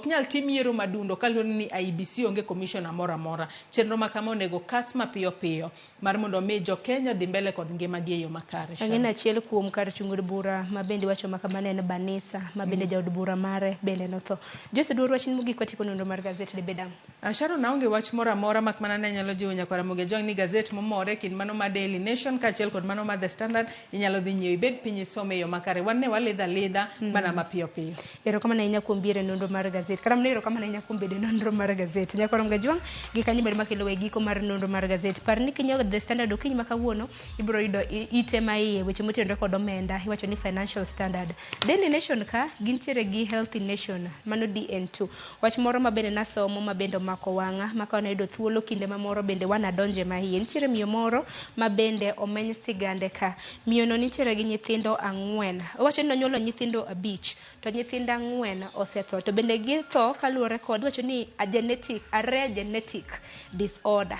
nyal tim yiero madundo kaluwore ni IEBC onge commissioner moro amora. Chenro ma kama onego kas mapiyo piyo mar mondo mi jo Kenya odhi mbele kod ngimagi e yo makare. Ang'e ni achiel kuom kar chung' od bura ma bende iwacho ma kamano en Banisa ma bende jaod bura mare bende notho. Jose duor wachni mogik watieko nonro mar gazet dibed ang'o? Sharon, aonge wach moro amora mak mana ne anyalo jiwo nyakwar Ramogi Ajwang' ni gazet momore kind mano mar Daily Nation kaachiel kod mano mar The Standard inyalo dhi nyiewo ibed piny isome e yo makare. Wan ne walidho alidha mana mapiyo piyo. Erokamano ahinya kuom biro e nonro mar gazet. Kata mana erokamano ahinya kuom bedo e nonro mar gazet. Nyakwar Ramogi Ajwang' gi kanyo bende makelo e giko mar nonro mar gazet. Par ni kinyiewo The Standard okinyi ma kawuono ibiro yudo ite ma iye weche motenore kod omenda iwacho ni Financial Standard. Daily Nation ka gintiere gi Healthy Nation mano DN2. Wach moro ma bende nasomo ma bende omako wang'a ma ka nayudo thuolo kinde mamoro bende wanadonje ma iye. Nitiere miyo moro ma bende omeny sigande ka. Miyo no nitiere gi nyithindo 4. Owacho ni nonyuolo nyithindo 5 to nyithindo 4 osetho. To bende githo kaluwore kod iwacho ni a rare genetic disorder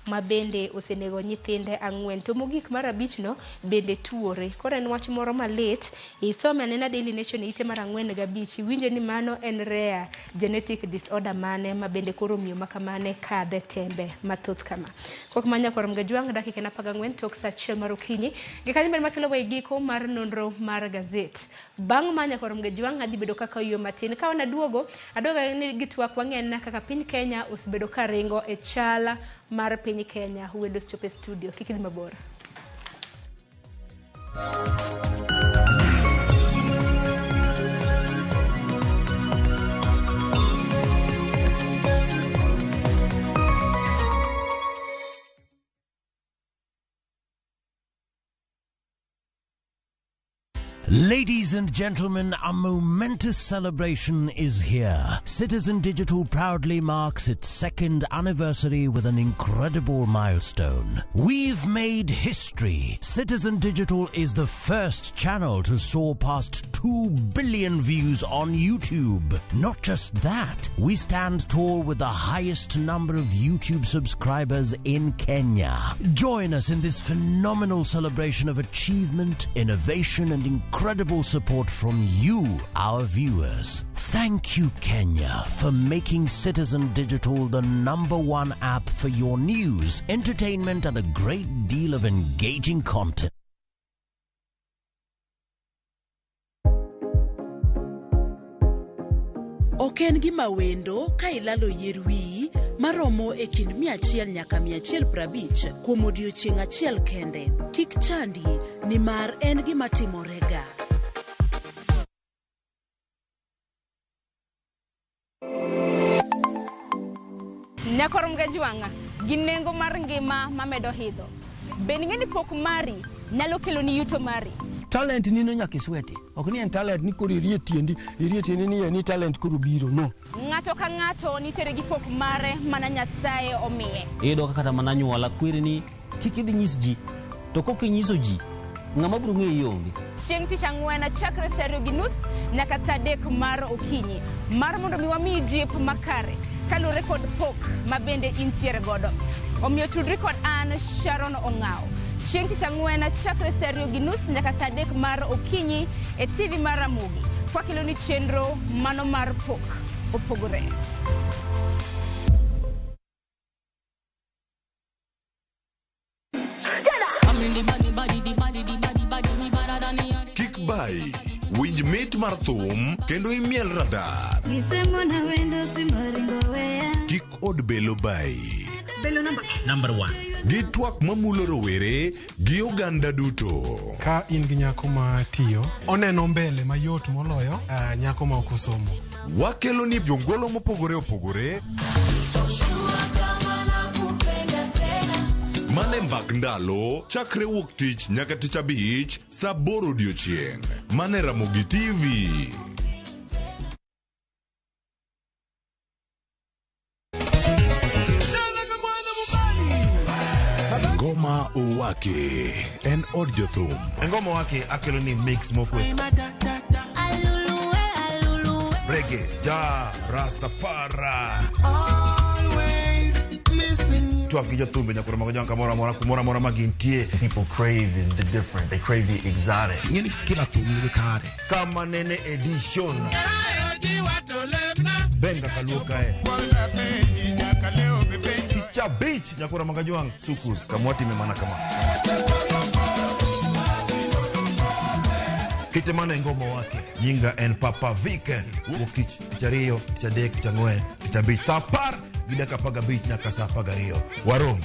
ma bende osenego nyithinde 4 to mogik mar 5 no bende tuore. Koro en wach moro malit. Isome anena Daily Nation e ite mar 4 gi 5 iwinjo ni mano en rare genetic disorder mane ma bende koro miyo ma kamane kadhe tembe mathoth kama. Kok ma nyakwar Ramogi Ajwang' dakika en 14 tok saa 1 mar okinyi. Gi kanyo bende makelo wa e giko mar nonro mar gazet. Bang' ma nyakwar Ramogi Ajwang' adhi bedo kaka oyueyo matin. Ka wan aduogo, aduogo ni gi twak wang'en kaka piny Kenya osebedo ka ringo e chal mar piny Kenya. Wendo osechopo e studio, kik idhi mabor. Ladies and gentlemen, a momentous celebration is here. Citizen Digital proudly marks its second anniversary with an incredible milestone. We've made history. Citizen Digital is the first channel to soar past 2 billion views on YouTube. Not just that, we stand tall with the highest number of YouTube subscribers in Kenya. Join us in this phenomenal celebration of achievement, innovation, and incredible support from you, our viewers. Thank you, Kenya, for making Citizen Digital the #1 app for your news, entertainment, and a great deal of engaging content. Ok en gima wendo ka ilalo yier wiyi maromo e kind 100 nyaka 150 kuom odiechieng' achiel kende. Kik chandi nimar en gima timorega. Nyakwar Ramogi Ajwang' gi nengo mar ngima mamedo idho. Bende ing'e ni pok mari nyalo keloni yuto mari? Talent ni no nyaka isweti. Ok ni en talent ni koro irie tiendi, irie tiendi ni en talent koro biro, no. Ng'ato ka ng'ato nitiere gi pok mare mana Nyasaye omiye. Iyudo ka kata mana anyuola kweri ni kik idhi nyis ji, to kok inyiso ji, ng'ama biro ng'eyi onge. Chieng' tich ang'wen chakre saa 2:30 nyaka saa 3 mar okinyi mar mondo mi wamiyi jip makare kaluwore kod pok ma bende intiere godo. Omiyo tudri kod an Sharon Ong'aw. Chieng' tich ang'wen chakre saa 2:30 nyaka saa 3 mar okinyi e TV mar Ramogi. Kwakeloni chenro mano mar pok opogore. Kik bai, winj mit mar thum kendo imiel radar. Kik od belo bai. Belo number 1. Gi twak mamulo rowere gi oganda duto. Ka in gi nyako ma tiyo, oneno mbele mayot moloyo nyako ma ok osomo. Wakelo ni jongolo mopogore opogore. Mane mbak ndalo, chakre wuok tich nyaka tich abich, saa 8 odiochieng'. Mane Ramogi TV. Ngoma Owake en od jothum. Ngoma Owake akelo ni mix mokwe. Reggae, ja, Rastafari. Twak gi jothumbe nyakoro mago jang kamoro amora kumoro amora ma gintie. People crave is the different. They crave the exotic. Ing'eni kila thum nigi kare. Kama nene edition. Benga kaluo kae. Picha beach nyakoro mago jang sukus kamwatime mana kama. Kite mana Ngoma Owake. Nyinga en Papa Viken. Wuok tich, tich ariyo, tich adek, tich ang'wen, tich abich. Sa 10 gi dakika 15 nyaka sa 12. Warom.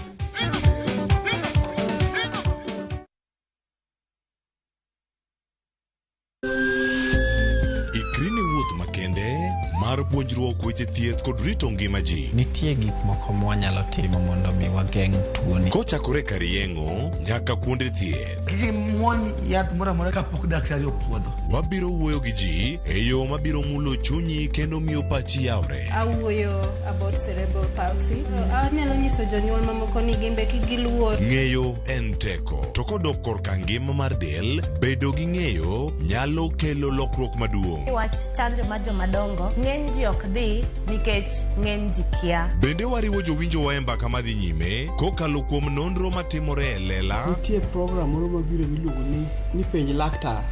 Ikri ne wuoth makende mar puonjruok weche thieth kod rito ngima ji. Nitie gik moko mwanyalo timo mondo mi wageng' tuoni. Kochakore kar yeng'o nyaka kuonde thieth. Kik imuony yath moro amora kapok daktari opuodho. Wabiro wuoyo gi ji e yo mabiro mulo chunyi kendo miyo pachi yawre. Awuoyo about cerebral palsy. Anyalo nyiso jonyuol mamoko ni gin be kik giluor. Ng'eyo en teko. To kodok korka ngima mar del, bedo gi ng'eyo nyalo kelo lokruok maduong'. Wach chanjo mar jomadongo, ng'eny ji ok dhi nikech ng'eny ji kia. Bende wariwo jowinjowa e mbaka madhi nyime kokalo kuom nonro matimore e lela. Nitie program moro mabiro miluongo ni penj laktar.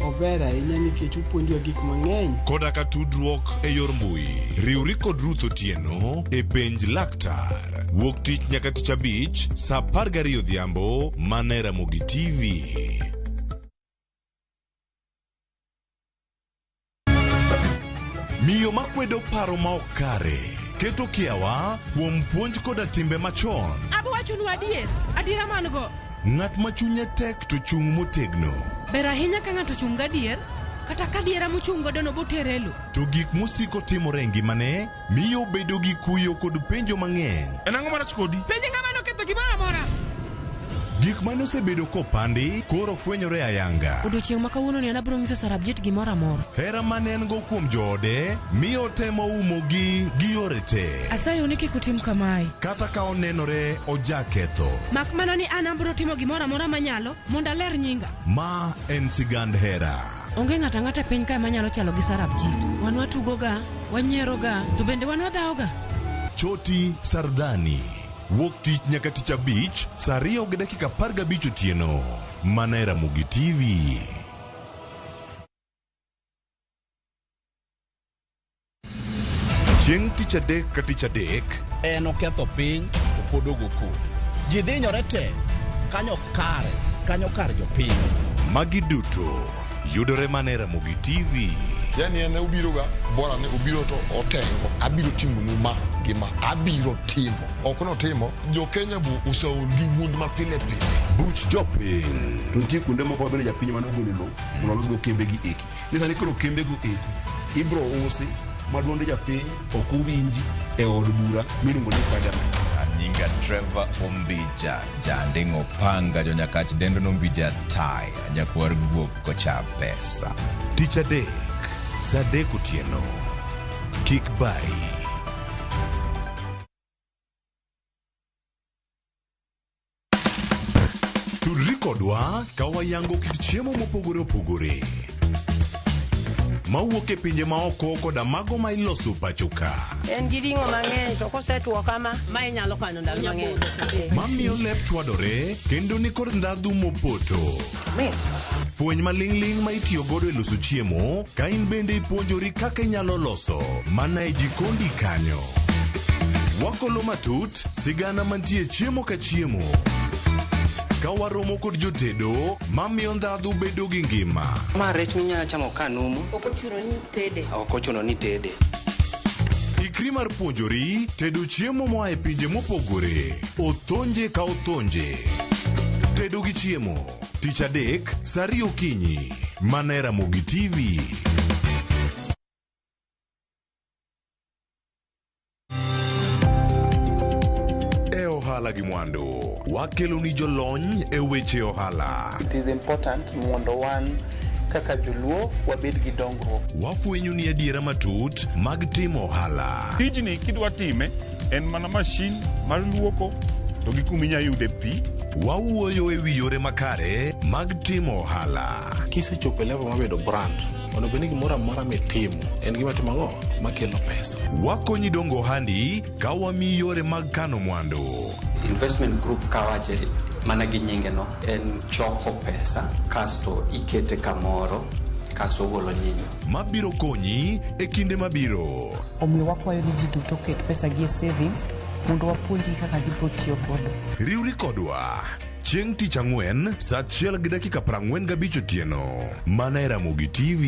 Ober ahinya nikech opuonjowa gik mang'eny. Koda ka tudruok e yor mbui. Riwri kod Ruth Otieno e penj laktar. Wuok tich nyaka tich abich sa 12 odhiambo mana e Ramogi TV. Miyo makwedo paro ma ok kare keto kiawa kuom puonj koda timbe machon. Abo wachonu adier, adiera man go. Ng'at ma chunye tek to chung' motegno. Ber ahinya ka ng'ato chung' gadier, kata ka adiera mochung' godo no botere e lo. To gik mosiko timore e ngimane miyo obedo gi kuyo kod penjo mang'eny. En ang'o marach kodi? Penje ng'ama noketho gimoro amora. Gik mane osebedo kopandi koro fwenyore ayanga. Odiochieng' ma kawuono ni an abiro nyiso Sarabjit gimoro amora. Hera mane en go kuom joode miyo temo umogi gi yore te. Asayo ni kik utim kamae. Kata ka onenore ojaketho. Mak mana ni an abiro timo gimoro amora manyalo mondo aler nyinga. Ma en sigand hera. Onge ng'ato ang'ata e piny kae manyalo chalo gi Sarabjit. Wan watugoga, wanyieroga, to bende wan wadhawoga. Choti Sardani. Wuok tich nyaka tich abich sa 2:15 otieno. Mana e Ramogi TV. Chieng' tich adek ka tich adek en oketho piny to pod ogo koko. Ji dhinyore te kanyo kare, kanyo kar jopiny. Magi duto yudore mana e Ramogi TV. Yani en obiroga bora ni obiro to otengo. Abiro timonu ma gi ma. Abiro timo. Ok notimo. Jo Kenya bu oseol gi wuond ma pile pile. Buch jopiny. To nitie kuonde moko ma bende japiny mane ogolo lowo mondo olosgo kembegi eki. Ni sani koro kembego eko ibro usi ma duond japiny ok owinji e od bura miluongo ni parliament. Nyinga Trevor Ombija, janding'o panga jonyakach dendo nombija taya, nyakwar guok kocha pesa. Tich adek, sa 3 otieno. Kik bari. Tudri kodwa ka wayango kit chiemo mopogore opogore mawuok e pinje maoko koda mago ma iloso pacho ka. En gi ring'o mang'eny to kosetuo kama, ma inyalo kano ndalo mang'eny. Mamiyo lep chwadore kendo nikod ndhadhu mopoto. Fweny maling'ling' ma itiyo godo e loso chiemo ka in bende ipuonjori kaka inyalo loso mana e jikondi kanyo. Wakolo matut sigana mantie chiemo ka chiemo. Ka waromo kod jotedo mamiyo ndhadhu bedo gi ngima. Ma rech minyalo chamo ka numu. Ok ochuno ni tede. Ok ochuno ni tede. Ikri mar puonjori tedo chiemo moa e pinje mopogore. Othonje ka othonje. Tedo gi chiemo. Tich adek, sa 2 okinyi. Mana e Ramogi TV. E ohala gi mwandu. Wakelo ni jolony e weche ohala. It is important mondo wan kaka joluo wabed gi dongruok. Wafwenyo ni adiera matut mag timo ohala. Tijni kidwa time en mana mashin mar luoko to gi kuma inyalo yude pi. Wawuoyo e wi yore makare mag timo ohala. Kisechopo e level mar bedo brand, onego bed ni gimoro amora mitimo en gima timo ang'o makelo pesa. Wakonyi dongo ohandi ka wamiyi yore mag kano mwandu. Investment group kawache mana gi nyinge no en choko pesa kasto ikete kamoro kasto ogolo nyinyo. Mabiro konyi e kinde mabiro. Omiyo wakwayo ni ji duto oket pesa gi e savings mondo wapuonjgi kaka gibiro tiyo godo. Riwri kodwa chieng' tich ang'wen saa achiel gi dakika 45 otieno mana e Ramogi TV.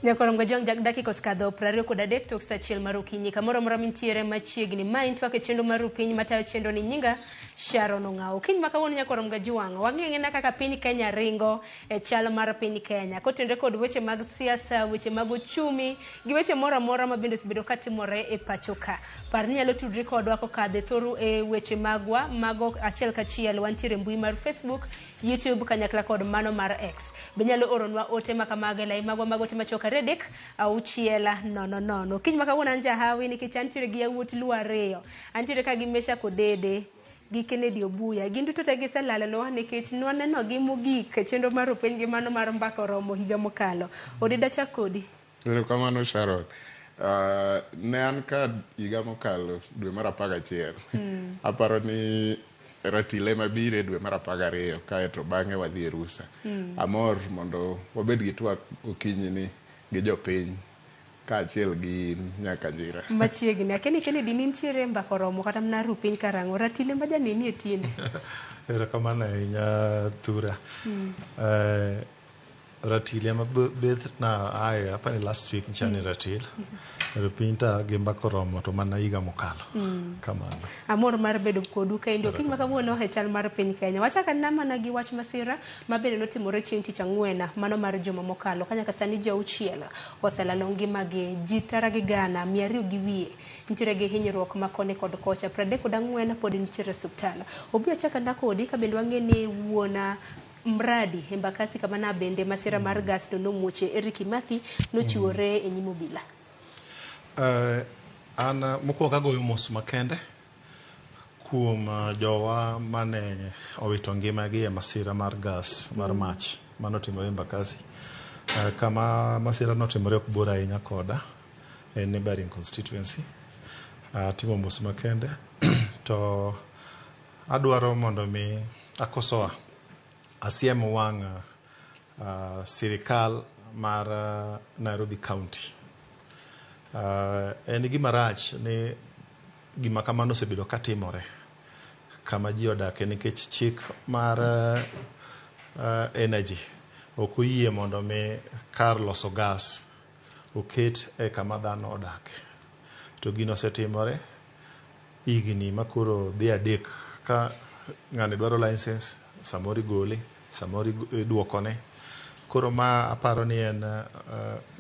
Nyakorom Gajwang' dakika osekadho 23 tok saa achiel mar okinyi. Kamoro amora mintiere machiegni. Ma en twak e chenro mar Rupiny matayo chenro ni nyinga Sharon Ong'awo. Okinyi ma kawuono Nyakorom Gajwang' wang'e kaka piny Kenya ringo e chal mar piny Kenya. Kotenore kod weche mag siasa, weche mag uchumi gi weche moro amora ma bende osebedo katimore e pacho ka. Par ni nyalo tudri kodwa kokadho e thor e weche magwa mago achiel kachiel wantiere e mbui mar Facebook, YouTube kanyakla kod mano mar X. Be nyalo oronwa ote makamago e lai magwa mag ote machuok 2 3 6 0 0. Okinyi ma kawuono an jahawi nikech antiere gi yawuot Luo ariyo. Antiere ka gi Meshack Odede gi Kennedy Obuya. Gin duto te giselalonwa nikech nwaneno gi mogik e chenro mar Rupiny gi mano mar Mbaka Oromo higa mokalo. Odede achak kodi. Erokamano Sharon. Ne an ka higa mokalo dwe mar 11. Aparo ni ratile mabiro e dwe mar 12 kaeto bang'e wadhi e rusa. Amor mondo wabed gi twak okinyi ni gi jopiny kaachiel gi in nyaka njira. Machiegni. Akeni Kennedy nintiere Mbaka Oromo kata mana Rupiny karang'o. Ratile ma janeni e tiende. Erokamano ahinya Thura. Ratil ema beth na aye apani last week ncha ni ratil. Rupiny ta gi Mbaka Oromo to mana higa mokalo. Kamano. Amor mar bedo kodu kaendi okinyi ma kawuono e chal mar piny Kenya. Wachako anena mana gi wach masira ma bende notimore chieng' tich ang'wen mano mar juma mokalo. Ka nyaka sani ji auchiel oselalo ngimagi, ji tara gi gana 200 gi wiye nitiere gi hinyruok ma koni kod kocha, 34 pod nitiere e osiptal. Obi achako anena kodi ka bende wang'e ni wuon mradi Embakasi kama na bende masira mar gas no nomuoche Eric Kimathi nochiwore e nyim obila. An mokwongo agoyo mos makende kuom jowa mane owito ngimagi e masira mar gas mar mach manotimore Embakasi. Kama masira notimore ok bor ahinya koda, en neighboring constituency. Atimo mos makende to adwaro mondo mi akosoa asiem wang' sirikal mar Nairobi County. En gima rach ni gima kamano osebedo katimore kama ji odake nikech chik mar energy ok oyie mondo mi kar loso gas oket e kama dhano odake. To gino osetimore higni makoro dhi 3 ka ng'ani dwaro license, samoro igole, samoro iduokone. Koro ma aparo ni en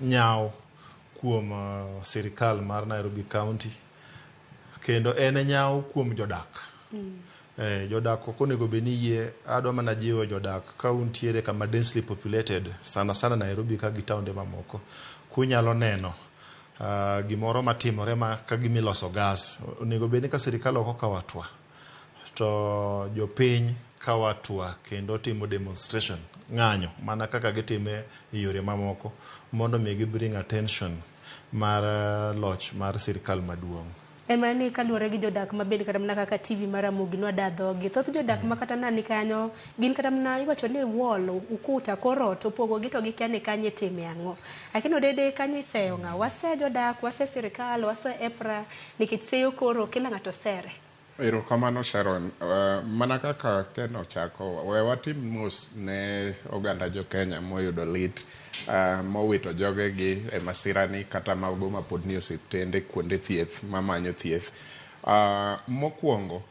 nyawo kuom sirikal mar Nairobi County kendo en nyawo kuom jodak. Jodak ok onego bed ni yie, adwa mana jiwo jodak ka untiere kama densely populated, sana sana Nairobi ka gi taonde mamoko, kunyalo neno gimoro matimore ma ka gimiloso gas, onego bed ni ka sirikal ok okawo hatua to jopiny kawo hatua kendo timo demonstration, ng'anyo mana kaka gitime e yore mamoko mondo mi gi bring attention mar loch mar sirikal maduong'. En mana ni kaluwore gi jodak mabende kata mana kaka TV mar Ramogi nwada dhogi. Thoth jodak ma kata nani kanyo gin kata mana iwacho ni wall, ukuta, kor ot opogo gi to gikia ni kanye itime ang'o. Lakini Odede kanyo iseyo ng'a? Wase jodak, wase sirikal, wase EPRA nikech seyo koro kila ng'ato sere. Erokamano Sharon. Mana kaka Ken ochako, we watim mos ne oganda jo Kenya moyudo lit mowito jogegi e masirani kata mago mapod nie osiptende kuonde thieth mamanyo thieth. Mokwongo,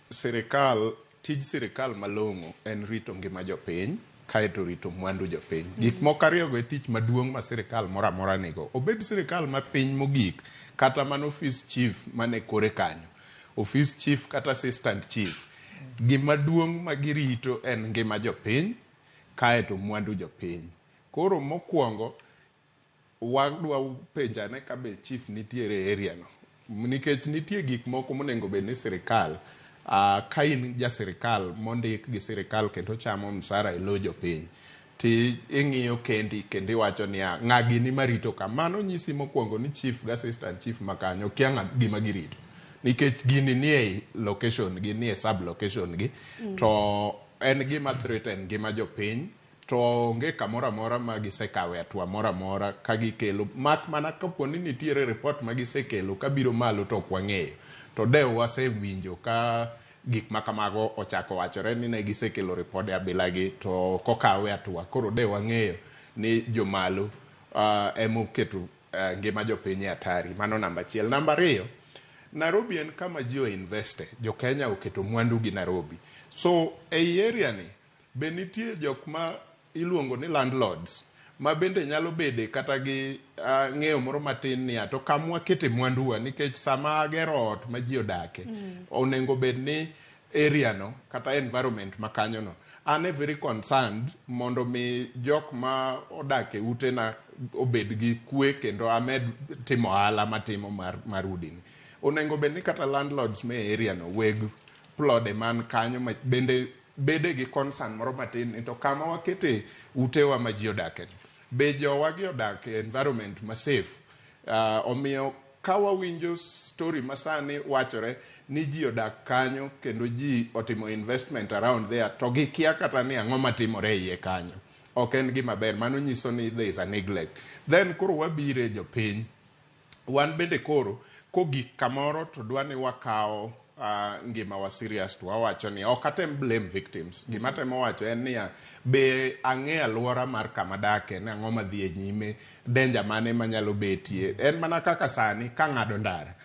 sirikal, tij sirikal malong'o en rito ngima jopiny kaeto rito mwandu jopiny. Gik moko ariyogo e tich maduong' ma sirikal moro amora nigo. Obed sirikal ma piny mogik kata mana ofis chief mane kore kanyo. Office chief kata assistant chief, gima duong' ma girito en ngima jopiny kaeto mwandu jopiny. Koro mokwongo wadwa penjane ka be chief nitiere e area no nikech nitie gik moko monego bed ni sirikal ka in ja sirikal mondik gi sirikal kendo chamo msara e lo jopiny ti ing'iyo kendi kendo iwacho niya ng'a gini marito ka mano nyisi mokwongo ni chief gi assistant chief ma kanyo kia ng'a gima girito nikech gini nie location gi nie sub location gi to en gima threaten ngima jopiny to onge kamoro amora ma gisekawe hatua moro amora ka gikelo mak mana kapo ni nitiere report ma gisekelo kabiro malo to ok wang'eyo to de wasewinjo ka gik ma kamago ochako wachore ni ne gisekelo ripode abilagi to kokawe hatua koro de wang'eyo ni jomalo emoketo ngima jopiny e hatari. Mano namba achiel. Namba ariyo, Nairobi en kama ji oinveste. Jo Kenya oketo mwandu gi Nairobi. So ei area ni be nitie jok ma iluongo ni landlords ma bende nyalo bede kata gi ng'eyo moro matin niya to kamwa kete mwanduwa nikech sama agero ot ma ji odake onego bed ni area no kata environment ma kanyo no an e very concerned mondo mi jok ma odak e utena obed gi kwe kendo amed timo ohala matimo mar udini. Onego bed ni kata landlords me area no weg plode man kanyo ma bende bede gi concern moro matin ni to kama wakete utewa ma ji odake be jowa gi odak e environment ma safe. Omiyo ka wawinjo story masani wachore ni ji odak kanyo kendo ji otimo investment around there to gikia kata ni ang'o matimore e iye kanyo ok en gima ber. Mano nyiso ni there is a neglect. Then koro wabire jopiny wan bende koro kogik kamoro to dwa ni wakawo ngimawa serious to wawacho ni ok atem blame victims. Gima atemo wacho en niya be ang'e alwora mar kama dake ni ang'o madhi e nyime, danger mane manyalo betie. En mana kaka sani ka ng'ado ndara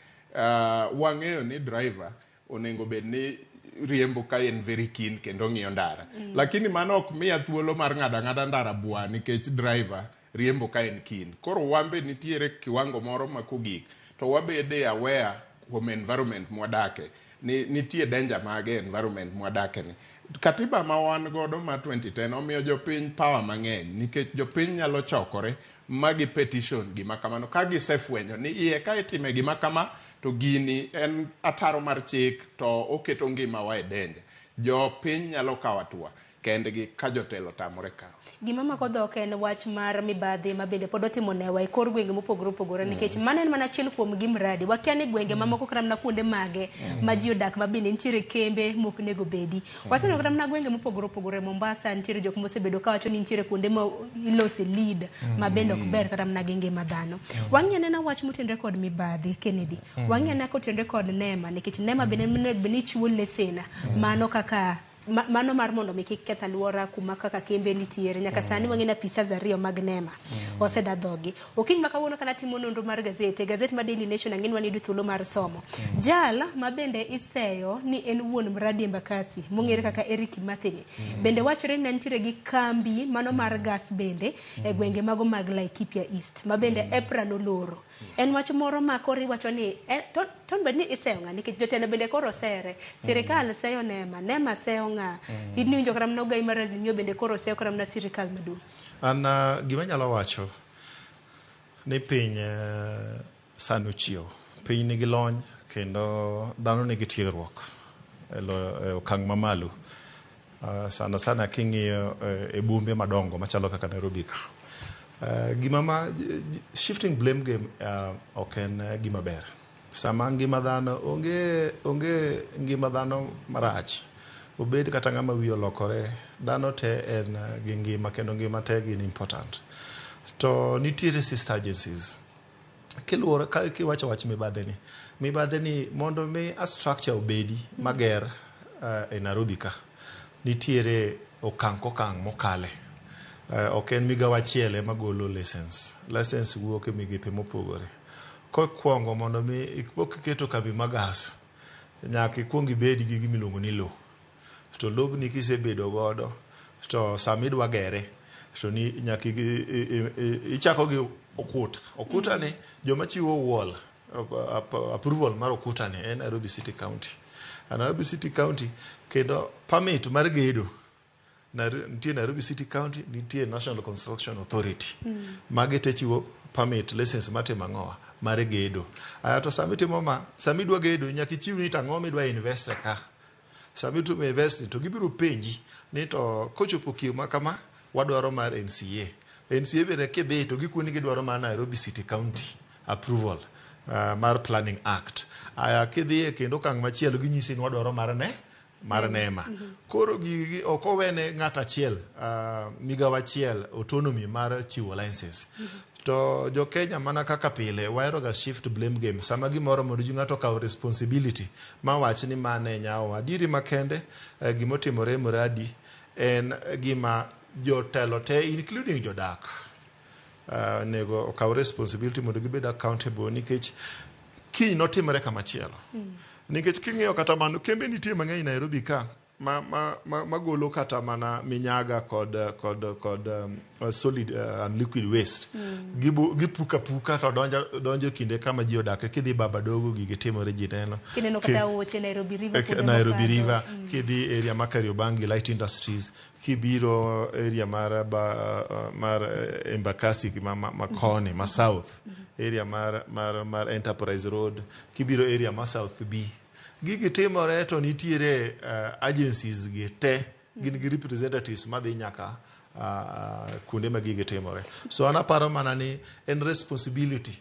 wang'eyo ni driver onego bed ni riembo ka en very keen kendo ng'iyo ndara. Lakini mano ok miya thuolo mar ng'ado ang'ada ndara bwa nikech driver riembo ka en keen. Koro wan be nitiere kiwango moro ma kogik to wabede aware kuom environment mwadake ni nitie danger mage e environment mwadake ni. Katiba ma wan godo mar 2010 omiyo jopiny power mang'eny nikech jopiny nyalo chokore ma gi petition gima kamano ka gisefwenyo ni iye ka itime gima kama to gini en ataro mar chik to oketo ngimawa e danger. Jopiny nyalo kawo hatua kendgi ka jotelo tamore kawo. Gima mako dhok en wach mar mibadhi ma bende pod otimo newa e kor gwenge mopogore opogore nikech mano en mana achiel kuom gi mradi. Wakia ni gwenge mamoko kata mana kuonde mage ma ji odak ma bende nitiere kembe mok onego bedi. Waseneno kata mana gwenge mopogore opogore Mombasa nitiere jok mosebedo kawacho ni nitiere kuonde ma ilose lead ma bende ok ber kata mana gi ngima dhano. Wang'i anena wach motenore kod mibadhi Kennedy. Wang'i anena kotenore kod NEMA nikech NEMA bende onego bed ni chiwo lesen mano kaka mano mar mondo mi kik keth alwora kuma kaka kembe nitiere. Nyaka sani wang'e ni apisas ariyo mag NEMA oseda dhogi. Okinyi ma kawuono kana timo nonro mar gazet, e gazet mar Daily Nation ang'e ni wan yudo thuolo mar somo. Jal ma bende iseyo ni en wuon mradi Embakasi mong'ere kaka Eric Kimathi bende wachore ni ne nitiere gi kambi mano mar gas bende e gwenge mago mag Laikipia East ma bende EPRA noloro. En wach moro ma koro iwacho ni to bed ni iseyo ng'a nikech jotelo bende koro osere. Sirikal seyo NEMA, NEMA seyo ng'a. Iwinjo kata mana ogai mar Azimio bende koro seyo kata mana sirikal maduong'. An gima anyalo wacho ni piny sani ochiew. Piny nigi lony kendo dhano nigi tiegruok e okang' mamalo. Sana sana king'iyo e bombe madongo machalo kaka Nairobi ka. Gima ma shifting blame game ok en gima ber. Sama ngima dhano onge ngima dhano marach, obed kata ng'ama wiye olokore, dhano te en gi ngima kendo ngima te gin important. To nitiere sister agencies. Kiluwore ka kiwacho wach mibadhi ni, mibadhi ni mondo mi a structure obedi mager e Nairobi ka, nitiere okang' kokang' mokale. Ok en migawo achiel ema golo license. License wuok e migepe mopogore. Kokwongo mondo mi pok iketo kambi mar gas, nyaka ikuong ibed gi gima iluongo ni lowo. To lobni kisebedo godo, to sama idwa gere, to ni nyaka ichako gi okuta. Okuta ni joma chiwo wall approval mar ukuta ni en Nairobi City County. Nairobi City County kendo permit mar gedo nitie Nairobi City County, nitie National Construction Authority. Magi te chiwo permit license mar timo ang'owa mar gedo. Aya to sama itimo ma, sama idwa gedo nyaka ichiw ni to ang'o midwa invest e ka. Sama itimo invest ni to gibiro penji ni to kochopo kiew ma kama wadwaro mar NCA. NCA bende kidhi to gikoni gidwaro mar Nairobi City County approval mar Planning Act. Aya kidhiye kendo okang' machielo ginyisi ni wadwaro mar ne mar NEMA. Koro gigi ok owene ng'at achiel migawo achiel autonomy mar chiwo license. To jo Kenya mana kaka pile wahero ga shift blame game sama gimoro mondo ji ng'ato okaw responsibility ma wach ni mane nyawo. Adieri makende gimotimore e mradi en gima jotelo te including jodak onego okaw responsibility mondo gibed accountable nikech kiny notimore kamachielo. Nikech king'iyo kata mano kembe nitie mang'eny Nairobi ka magolo kata mana minyaga kod solid and liquid waste. Gipuka puka to donjo kinde kama ji odake. Kidhi Baba Dogo gigi timore ji neno. Kineno kata aoche Nairobi River kuonde Nairobi mokadho. River, kidhi area mar Kariobangi Light Industries, kibiro area mar Embakasi ma koni ma South, area mar Enterprise Road, kibiro area ma South B. Gigi timore to nitiere agencies gi te gin gi representatives madhi nyaka kuonde ma gigi timore. So an aparo mana ni en responsibility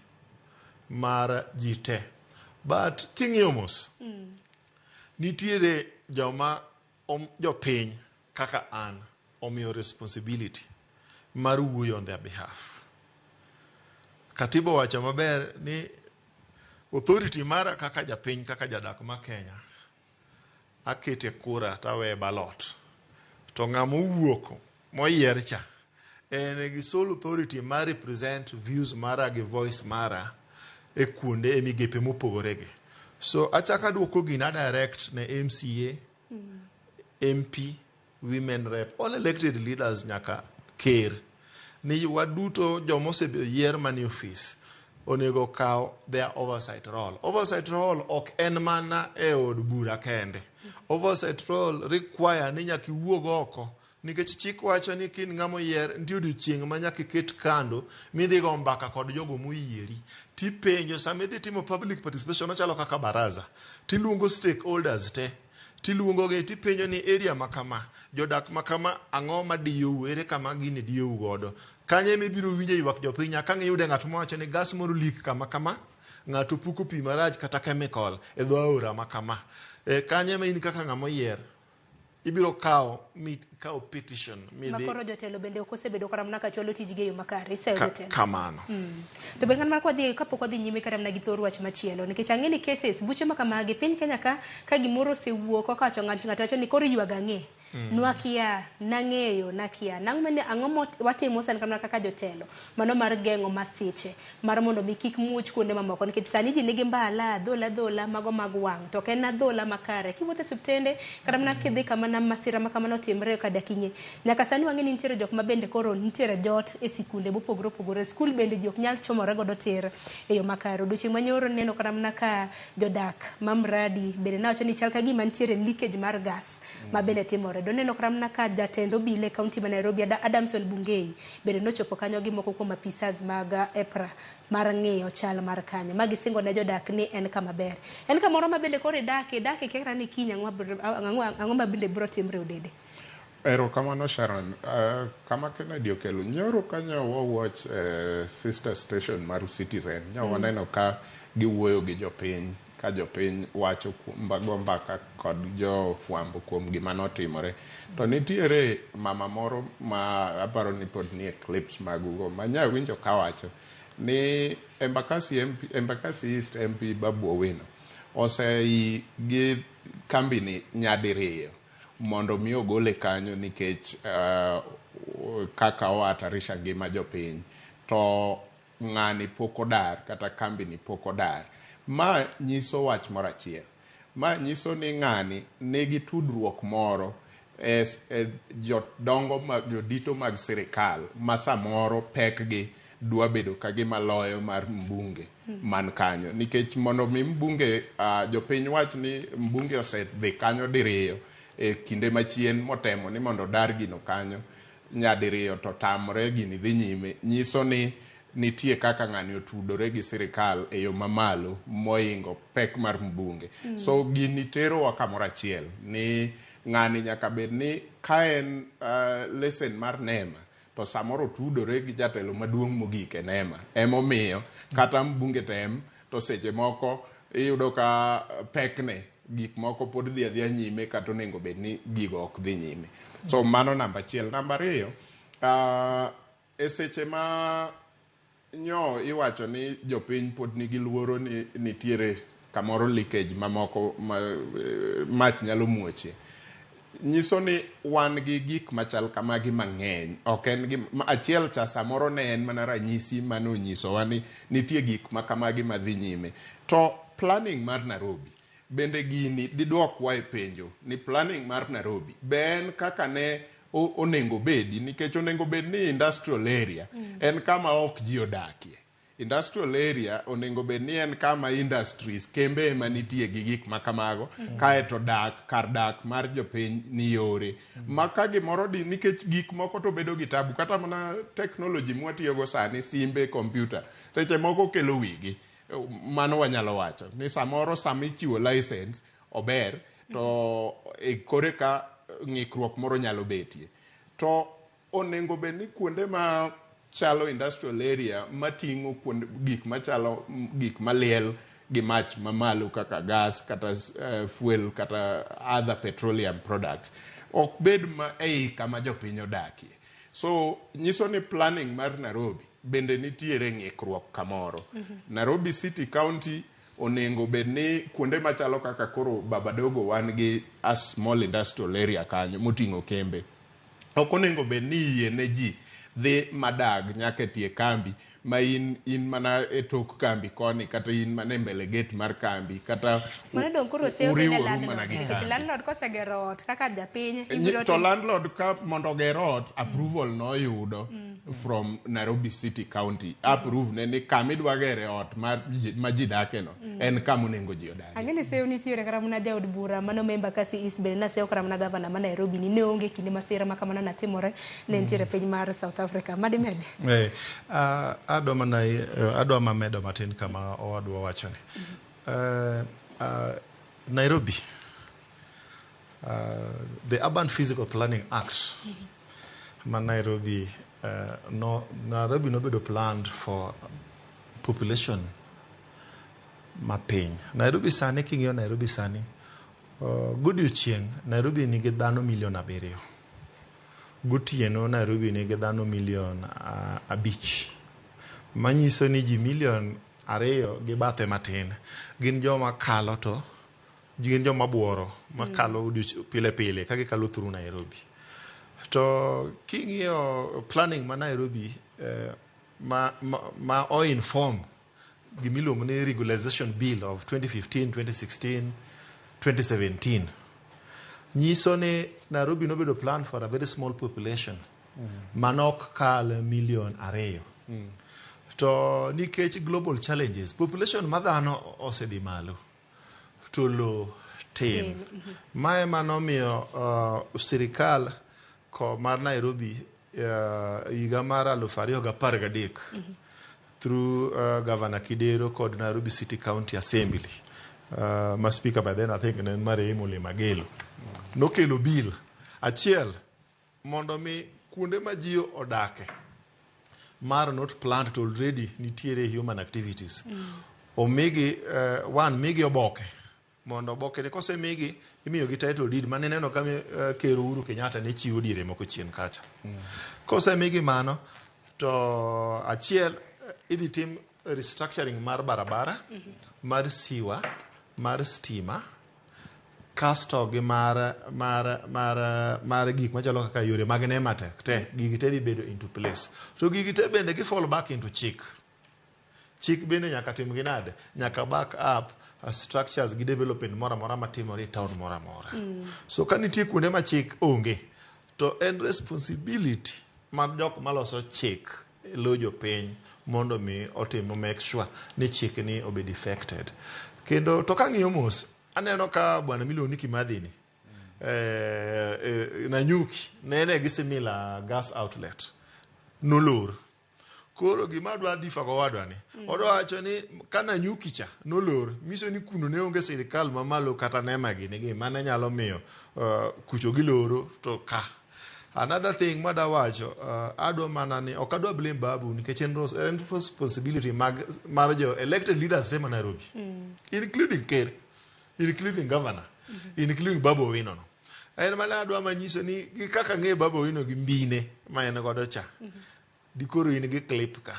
mar ji te. But king'iyo mos, nitiere joma jopiny kaka an omiyo responsibility mar wuoyo on their behalf. Katiba owacho maber ni authority mara kaka japiny kaka jadak ma Kenya akete kura taweye ballot to ng'ama owuok moyier cha en gi sole authority mar represent views mara gi voice mara e kuonde e migepe mopogore gi. So achako aduoko gina direct ne MCA, MP, women rep, all elected leaders nyaka ker ni waduto joma oseyier manie ofis onego kaw their oversight role. Oversight role ok en mana e od bura kende. Oversight role require ni nyaka iwuog oko nikech chik wacho ni kin ng'ama oyier nitie odiochieng' ma nyaka iket kando midhi go mbaka kod jogo moyieri tipenjo sama idhi timo public participation ochalo kaka baraza tiluongo stakeholders te tiluongo gi tipenjo ni area ma kama jodak ma kama ang'o madiyou ere kama gini diyou godo kanyo ema ibiro winjo ywak jopiny nyaka ang' iyude ng'at mowacho ni gas moro leak kama kama ng'ato puko pi marach kata chemical e dho aora ma kama kanyo ema in kaka ng'ama oyier ibiro kawo mi kawo petition midhi Makoro jotelo bende ok osebedo kata mana ka chwalo tijgi e yo makare iseyo jotelo. Kamano. To ber mar kwadhi kapok wadhi nyime kata mana gi thor wach machielo nikech ang'e ni cases buche ma kamagi piny Kenya ka gimoro osewuok kaka wacho ng'ato ng'ato wacho ni koro iywago ang'e. Nwakia, nang'eyo, nakia. Nang'o mane ang'o mo watimo sani kama kaka jotelo mano mar geng'o masiche mar mondo mi kik muoch kuonde mamoko nikech sani ji nigi mbala adhola adhola mago mag wang' to ok en adhola makare. Kiwuotho e osiptende kata mana kidhi kama na masira ma kamano otimre ka dak ing'e. Nyaka sani wang'e ni nitiere jok ma bende koro nitiere jot e sikunde mopogore opogore. Skul bende ji ok nyal chomore godo tir e yo makare. Odiochieng' manyoro neno kata mana ka jodak ma Mradi bende nawacho ni chal ka gima nitiere leakage mar gas ma bende timore. Doneno kata mana ka jatend obila e kaunti ma Nairobi Adamson Bungei bende nochopo kanyo gi moko kuom apisas mag EPRA mar ng'iyo chal mar kanyo. Ma gisingo ne jodak ni en kama ber. En kamoro ma bende koro idake, idake kia kata ni kiny ang'o ma bende biro timre Odede. Erokamano Sharon. Kama Kennedy okelo nyoro kanyo wa watch sister station mar Citizen. Nyo waneno ka giwuoyo gi jopiny ka jopiny wacho go mbaka kod jofwambo kuom gima notimore. To nitiere mama moro ma aparo ni pod nie clips mag go ma nya winjo kawacho ni Embakasi MP, Embakasi East MP Babu Owino osei gi kambi ni nyadiriyo mondo mi ogole kanyo nikech kaka ohatarisha ngima jopiny to ng'ani pok odar kata kambi ni pok odar. Ma nyiso wach moro achiel. Ma nyiso ni ng'ani nigi tudruok moro e jodongo mag jodito mag sirikal ma samoro pekgi dwa bedo ka gima loyo mar mbunge. man kanyo nikech mondo mi mbunge jopiny wach ni mbunge osedhi kanyo diriyo e kinde machien motemo ni mondo odar gino kanyo nyadiriyo to tamre gini dhi nyime nyiso ni nitie kaka ng'ani otudore gi sirikal e yo mamalo moingo pek mar mbunge. So gini terowa kamoro achiel ni ng'ani nyaka bed ni ka en lesen mar NEMA to samoro otudore gi jatelo maduong' mogik e NEMA. Emomiyo kata mbunge tem to seche moko iyudo ka pekne gik moko pod dhi adhiya nyime kata onego bed ni gigo ok dhi nyime. So mano namba achiel. Namba ariyo, e seche ma nyo iwacho ni jopiny pod nigi luoro ni nitiere kamoro leakage mamoko ma mach nyalo muoche. Nyiso ni wan gi gik machal kamagi mang'eny. Ok en gi achiel cha samoro ne en mana ranyisi mane onyisowa ni nitie gik ma kamagi madhi nyime. To planning mar Nairobi bende gini diduokwa e penjo ni planning mar Nairobi be en kaka ne onego bedi nikech onego bed ni industrial area en kama ok ji odakie. Industrial area onego bed ni en kama industries kembe ema nitie gi gik ma kamago kaeto dak kar dak mar jopiny ni yore ma ka gimoro di nikech gik moko to bedo gi tabu kata mana technology mwatiyogo sani simbe computer seche moko kelo wigi mano wanyalo wacho ni samoro sama ichiwo license ober to e kore ka ng'ikruok moro nyalo betie to onego bed ni kuonde ma chalo industrial area mating'o kuonde gik machalo gik maliel gi mach mamalo kaka gas kata fuel kata other petroleum products ok bed ma ei kama jopiny odakie. So nyiso ni planning mar Nairobi bende nitiere ng'ikruok kamoro. Nairobi City County onego bed ni kuonde machalo kaka koro Babadogo wan gi a small industrial area kanyo moting'o kembe. Ok onego bed ni yie ne ji dhi madag nyaka e tie kambi ma in mana e tok kambi koni kata in mana e mbele gate mar kambi kata Mano dong' koro seyo ne uriworu landlord mana gi nikech kambi. landlord kosegero ot kaka japiny ibiro To landlord ka mondo oger ot approval noyudo from Nairobi City County approve ne ni kama idwa gere ot mar ma ji dake no en kama onego ji odagie. Ang'e ni seyo nitiere kata mana jaod bura mano memba Kasi East bende naseyo kata mana gavana ma Nairobi ni ne onge kinde masira ma kamano natimore ne nitiere piny mar South Africa. Madimede? Adwa mana adwa mamedo matin kama owadwa wachoni. Nairobi, the Urban Physical Planning Act ma Nairobi, no, Nairobi nobedo planned for population mapiny. Nairobi sani, king'iyo Nairobi sani, godiochieng' Nairobi nigi dhano milion 7. Gotieno Nairobi nigi dhano milion 5. Manyiso ni ji milion 2 gi bathe matin gin joma kalo to gin joma buoro makalo pile pile ka gikalo through Nairobi. To king'iyo planning ma Nairobi ma o inform gimiluongo ni Regularization Bill of 2015, 2016, 2017 nyiso ni Nairobi nobedo plan for a very small population manok kal milion 2. To nikech global challenges, population ma dhano osedhi malo to lo tin. Mae manomiyo sirikal ko mar Nairobi higa mar 2013 through Governor Kidero kod Nairobi City County Assembly, ma speaker by then I think ne en marehemu Ole Magelo, nokelo bill achiel mondo mi kuonde ma ji odake mar not planned to already nitiere human activities omigi one migi oboke mondo oboke ni kosemigi imiyogi title deed mane ineno ka Ker Uhuru Kenyatta ne chiwo diere moko chien kacha. Kosemigi mano to achiel idhi tim restructuring mar barabara, mar siwa, mar stima, kasto gi mar gik machalo kaka yore mag Nematech te gigi te dhi bedo into place. To gigi te bende gi fall back into chik. Chik bende nyaka tim gi nade? Nyaka back up structures gi development moro amora matimore e town moro amora. So ka nitie kuonde ma chik onge, to en responsibility mar jok maloso chik lo jopiny mondo mi otim make sure ni chik ni obed effected. Kendo to kang'iyo mos, aneno ka bwana miluongo ni Kimathi ni Nanyuki nene gi similar gas outlet nolor. Koro gima adwa differ go wadwa ni odwa wacho ni ka Nanyuki cha nolor, nyiso ni kuno ne onge sirikal mamalo kata nema gini gi mane nyalo miyo kucho giloro to ka. Another thing mada wacho, adwa mana ni ok adwa blame Babu nikech en responsibility mar jo elected leaders te ma Nairobi, including ker, including governor, including Babu Owino no. En mana adwa manyiso ni gi kaka ng'e Babu Owino gi mbine ma en godo cha, dikoro in gi clip ka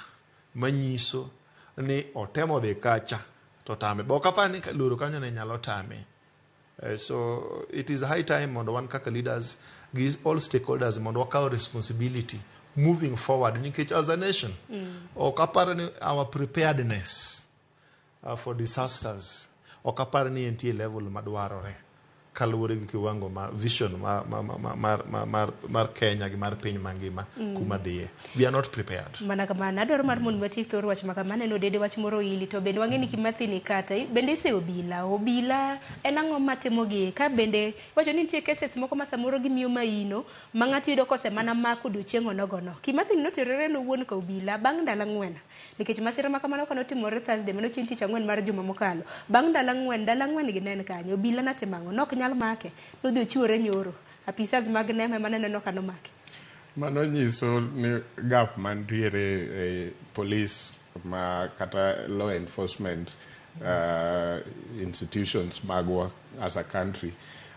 manyiso ni otemo dhi kacha to tame. Bo ok apar ni loro kanyo ne nyalo tame. So it is high time mondo wan kaka leaders gi all stakeholders mondo wakaw responsibility moving forward nikech as a nation ok apar ni our preparedness for disasters ok apar ni entie level madwarore kaluwore gi kiwango ma vision mar Kenya gi mar piny mangima kuma dhiye. We are not prepared. Mana kamano, adwaro mar mondo watiek thor wach ma kama. Aneno dede wach moro ili to bende wang'e ni Kimathi ni kata bende ise obila. Obila en ang'o matimo gi? Ka bende wacho ni nitie cases moko ma samoro gimiyo maino ma ng'ato yudo kose mana mako odiochieng' onogono. Kimathi ni noterore nowuon ka obila bang' ndalo 4 nikech masira ma kamano kanotimore Thursday mano chieng' tich ang'wen mar juma mokalo. Bang' ndalo 4, ndalo 4 gi ne en kanyo. Obila natimo ang'o? Nok nyal make. Nodhi ochiwore nyoro. Apisas mag NEMA ema naneno ka nomake. Mano nyiso ni gap mantiere e police ma kata law enforcement institutions magwa as a country.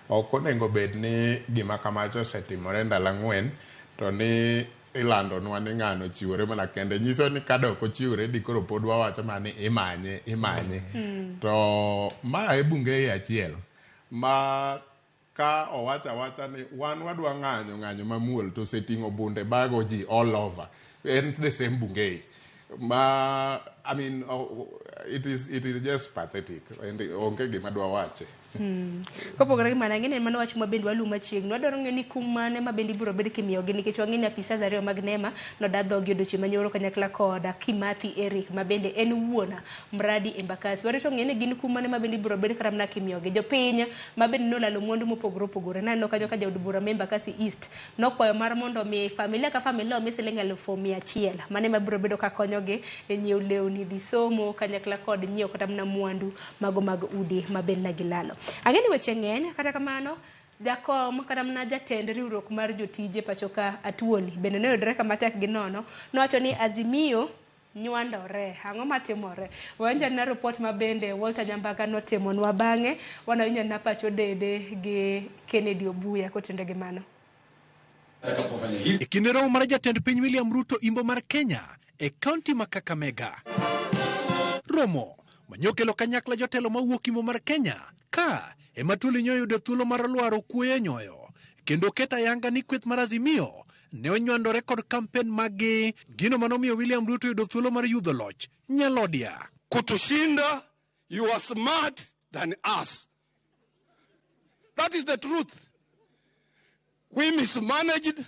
Ok onego bed ni gima kamacha osetimore ndalo 4 to ni ilandonwa ni ng'ano ochiwore mana kende. Nyiso ni ka dok ochiwore di koro pod wawacho mana ni imanye, imanye. To ma e bunge achiel ma ka owacho awacha ni wan wadwa ng'anyo ng'anyo mamuol to oseting'o bunde bago ji all over. En the same Bungei. Ma, I mean, it is just pathetic. And onge gima dwa wache. Kopogore gi mano, ang'e ni mano wach ma bende waluwo machiegni. Wadwaro ng'eyo ni kum mane ma bende ibiro bed kimiyogi nikech wang'e ni apisas 2 mag NEMA noda dhogi odiochieng' manyoro kanyakla kod Kimathi Eric ma bende en wuon mradi Embakasi. Warito ng'eyo ni gin kum mane ma bende ibiro bed kata mana kimiyogi. Jopiny ma bende nolalo mwandu mopogore opogore. Naneno kanyo ka jaod bura ma Embakasi East nokwayo mar mondo mi familia ka familia omi siling 100,000. Mano ema biro bedo ka konyogi e nyiewo lewni, dhi somo kanyakla kod nyiewo kata mana mwandu mago mag udi ma bende ne gilalo. Ang'e ni weche ng'eny, kata kamano jakom kata mana jatend riwruok mar jotije pacho ka Atuoli bende noyudore kama tek gi nono. Nowacho ni Azimio nywandore. Ang'o matimore? Wawinjo na report ma bende Walter Nyambaga notimonwa bang'e. Wanawinjo na pacho dede gi Kennedy Obuya kotende gi mano. E kinde romo mar jatend piny William Ruto imbo mar Kenya e kaunti ma Kakamega. Romo manyokelo kanyakla jotelo mawuok imbo mar Kenya ka ema Atwoli nyoyudo thuolo mar lwaro kuoyo e nyoyo kendo keto ayanga ni kweth mar Azimio ne onywandore kod kampen maggi, gino manomiyo William Ruto yudo thuolo mar yudho loch Nyalodia. Kutushinda, you are smart than us. That is the truth. We mismanaged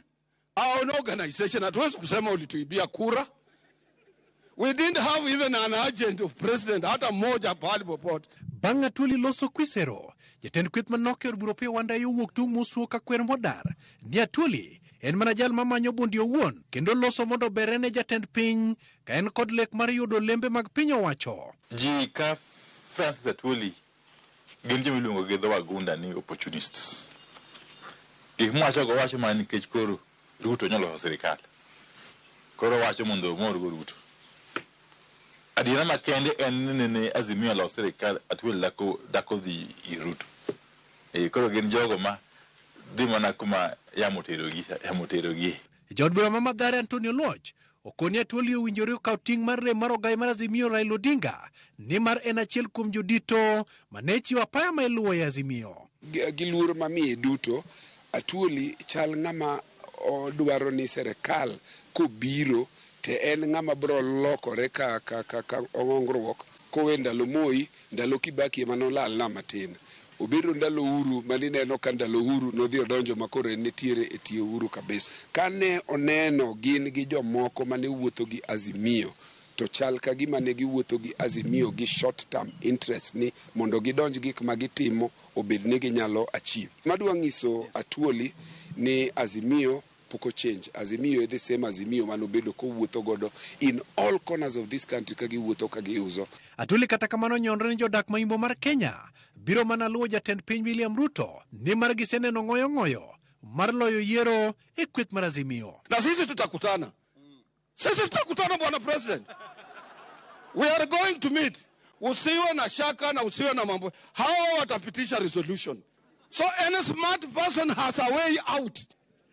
our own organization. Hatuwezi kusema ulituibia kura. We didn't have even an agent of president hata mmoja pahali popote. Bang' Atwoli loso Kwisero, jatend kweth manok e od bura Opiyo Wandayi owuok tung' mosuo ka kwer modar ni Atwoli en mana jal mamanyo bundi owuon kendo loso mondo obere ne jatend piny ka en kod lek mar yudo olembe mag piny owacho. Ji ka Francis Atwoli gin joma iluongo gi dho wagunda ni opportunists. Gik mwacho go wacho mana nikech koro Ruto nyalo loso sirikal. Koro wacho mondo omor go Ruto. Adiera makende en ni nene Azimio loso sirikal, Atwoli dako dhi ir Ruto. Koro gin jogo ma dhi mana kuma yamo oterogi. Jaod bura ma Mathare Antonio Oluoch okoni Atwoli owinjore okaw ting' mar rem mar ogai mar Azimio Raila Odinga nimar en achiel kuom jodito mane chiwo apaya ma iluwo e Azimio. Gi luoro mamiye duto, Atwoli chal ng'ama odwaro ni serikal kobiro te en ng'ama biro lokore ka ong'ongruok kowe ndalo Moi, ndalo Kibaki ema nolalna matin. Obedo ndalo Uhuru manineno ka ndalo Uhuru nodhi odonjo ma koro en nitiere e tie Uhuru kabisa. Kane oneno gin gi jomoko mane wuotho gi Azimio to chal ka gima ne giwuotho gi Azimio gi short term interest ni mondo gidonj gik ma gitimo obed ni ginyalo achieve. Madwa nyiso Atuoli ni Azimio pok o change. Azimio e the same Azimio mane obedo kowuotho godo in all corners of this country ka giwuotho ka giuso. Atwoli kata kamano nyonre ni jodak ma Imbo mar Kenya biro mana luwo jatend piny William Ruto nimar giseneno ng'oyo ng'oyo mar loyo yiero e kweth mar Azimio. Na sisi tutakutana. Sisi tutakutana bwana president. We are going to meet. Usiwe na shaka na usiwe na mambo. Hawa watapitisha resolution. So any smart person has a way out.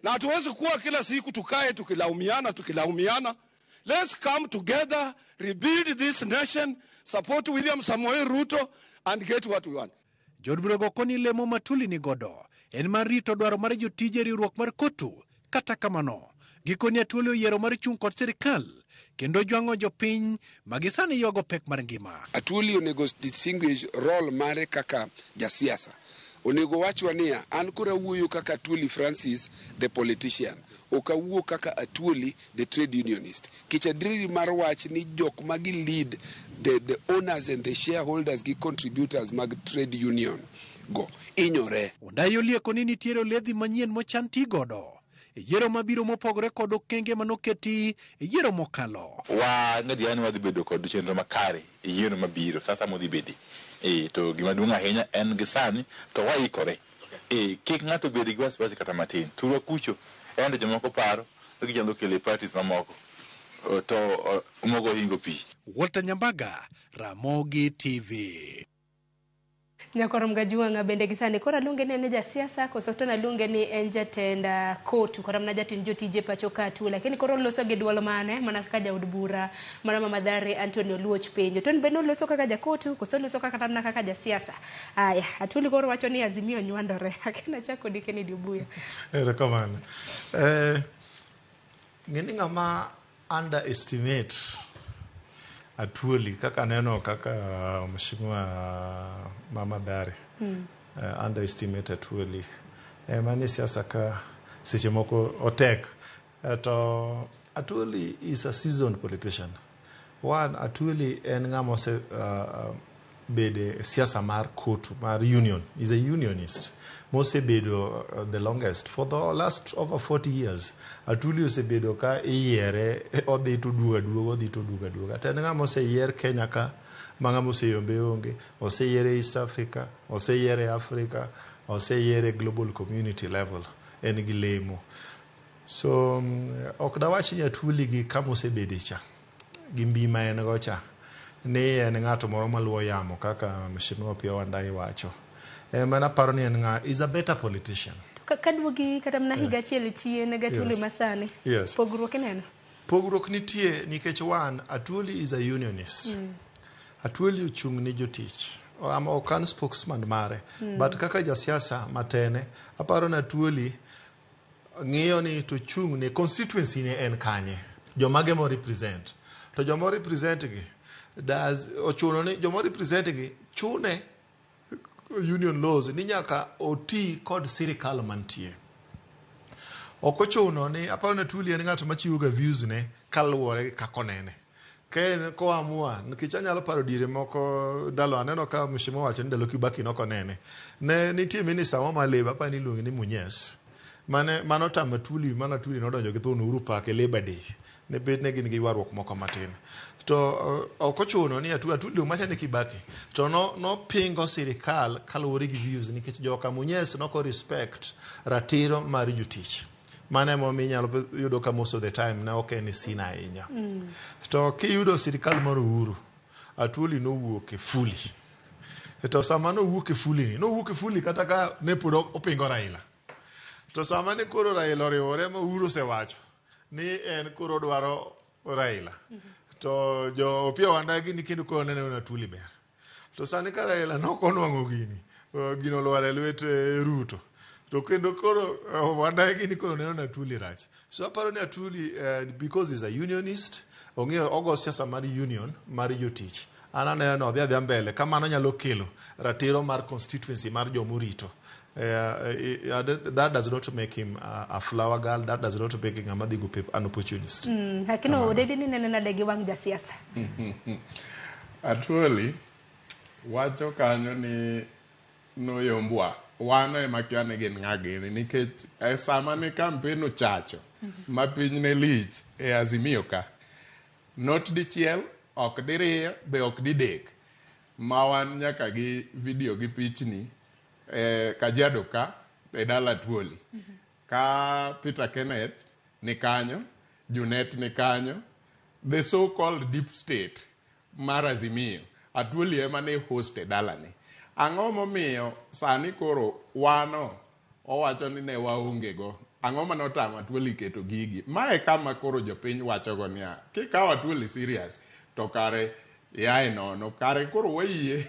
Na hatuwezi kuwa kila siku tukae tukilaumiana tukilaumiana. Let's come together, rebuild this nation, support William Samoei Ruto and get what we want. Jood burago koni lemo ma Atwoli ni godo en mar rito dwaro mar jotije riwruok mar KOTU. Kata kamano, gikoni Atwoli oyiero mar chung' kod sirikal kendo jwang'o jopiny ma gisani ywago pek mar ngima. Atwoli onego distinguish role mare kaka jasiasa. Onego wachwa niya, an koro awuoyo kaka Atwoli Francis the politician, ok awuo kaka Atwoli the trade unionist. Kech adieri mar wach ni jok ma gi lead the owners and the shareholders gi contributors mag trade union go inyore. Wandayi olieko ni nitiere oledhi manyien mochan ti godo e yiero mabiro mopogore kod okenge manoketi e yiero mokalo. Wa ng'adiera ni wadhi bedo kod chenro makare e yiero mabiro sasa modhi bedi. To gima duong' ahinya en gi sani to waikore. Kik ng'ato bed gi wasiwasi kata matin. Thurwa kucho en to jomoko paro ni ginyalo kelo e parties mamoko to mogo hingo pi. Walter Nyambaga, Ramogi TV. Nyakorom Gajuanga bende gisani koro aluonge ni en jasiasa koso to naluonge ni en jatend KOTU kata mana jatend jotije pacho ka tu, lakini koro oloso gi duol mane mana kaka jaod bura mar Mama Mathare Anthony Oluoch penjo to en bende oloso kaka jakotu koso oloso kaka mana kaka jasiasa. Aya, Atwoli koro wacho ni Azimio nywandore. Akena chako di Kennedy Obuya. Erokamano. Ng'eni ng'ama underestimate Atwoli kaka neno kaka Mheshimiwa Mama Mathare underestimate Atwoli. Mani siasa ka seche moko otek. To Atwoli is a seasoned politician. One, Atwoli en ng'ama ose bede siasa mar KOTU, mar union. He's a unionist. Mosebedo the longest for the last over 40 years. Atwoli osebedo ka iyiere odhi to duogo duogo odhi to duogo duogo. To en ng'ama oseyier Kenya ka ma ng'ama oseyombe onge, oseyiere East Africa, oseyiere Africa, oseyiere global community level. En gi lemo. So ok dawach ni Atwoli gi kama osebede cha gi mbi ma en go cha ni en ng'ato moro maluwo yamo kaka Mheshimiwa Opiyo Wandayi wacho. Mana paro ni en ng'a is a better politician. Kaduogi kata mana higa achiel chien gi Atwoli masani. Pogruok ineno? Pogruok nitie nikech one, Atwoli is a unionist. Atwoli ochung' ne jotich. Ok an spokesman mare. But kaka jasiasa matene, aparo ni Atwoli ng'iyo ni to chung' ne constituency ne en kanye. Jomage mo represent. To joma represent gi, does ochuno ni joma represent gi chune union laws ni nyaka oti kod sirikal mantie. Ok ochuno ni aparo ni Atwoli en ng'at machiwo ga views ne kaluwore gi kaka onene. Ka en koamua, nikech anyalo paro diere moko ndalo aneno ka Mheshimiwa wacho ni ndalo Kibaki nok onene. Ne nitie minister moro mar labour, aparo ni iluonge ni Munyes. Mane mano tamo Atwoli, mano Atwoli nodonjo gi thuon Uhuru Park e Labour Day. Ne bet ne gin gi ywaruok moko matin. To ok ochuno ni Atwoli macha ni Kibaki. To no pingo sirikal kaluwore gi views nikech joka Munyes noko respect ratiro mar jotich. Mano emomiyo inyalo yudo ka most of the time ne ok en sina ahinya. To kiyudo sirikal mar Uhuru, Atwoli nowuok e fuli. To sama nowuok e fuli ni, nowuok e fuli kata ka ne pod opingo Raila. To sama ne koro Raila oriwore ma Uhuru osewacho ni en koro dwaro Raila. To jo Opiyo Wandayi ni kendo koro neno ni Atwoli ber. To sani ka Raila nok onwang'o gini, gino olwar e lwet Ruto. To kendo koro Wandayi ni koro neno ni Atwoli rach. So aparo ni Atwoli because he's a unionist, ong'eyo ogo siasa mar union mar jotich. An aneno ni odhi adhiya mbele ka mano nyalo kelo ratiro mar constituency mar jomorito. That does not make him a flower girl, that does not make him ng'ama dhi go pep, an opportunist. Lakini Odedi ni nene nade gi wang' jasiasa? Atwoli wacho kanyo ni noyombwa wan ema kia ni gin ng'a gini nikech e sama ne campaign ochacho ma piny ne lich e Azimio ka not dichiel ok diriyo be ok didek ma wan nyaka gi video gi pichni e Kajiado ka e dala Atwoli ka Peter Kenneth ni kanyo, Junet ni kanyo, the so called deep state mar Azimio, Atwoli ema ne host e dalane. Ang'o momiyo sani koro wano owacho ni ne waonge go? Ang'o mane otamo Atwoli keto gigi? Mae kama koro jopiny wachogo niya, kikawo Atwoli serious to kare yae nono, kare koro wayie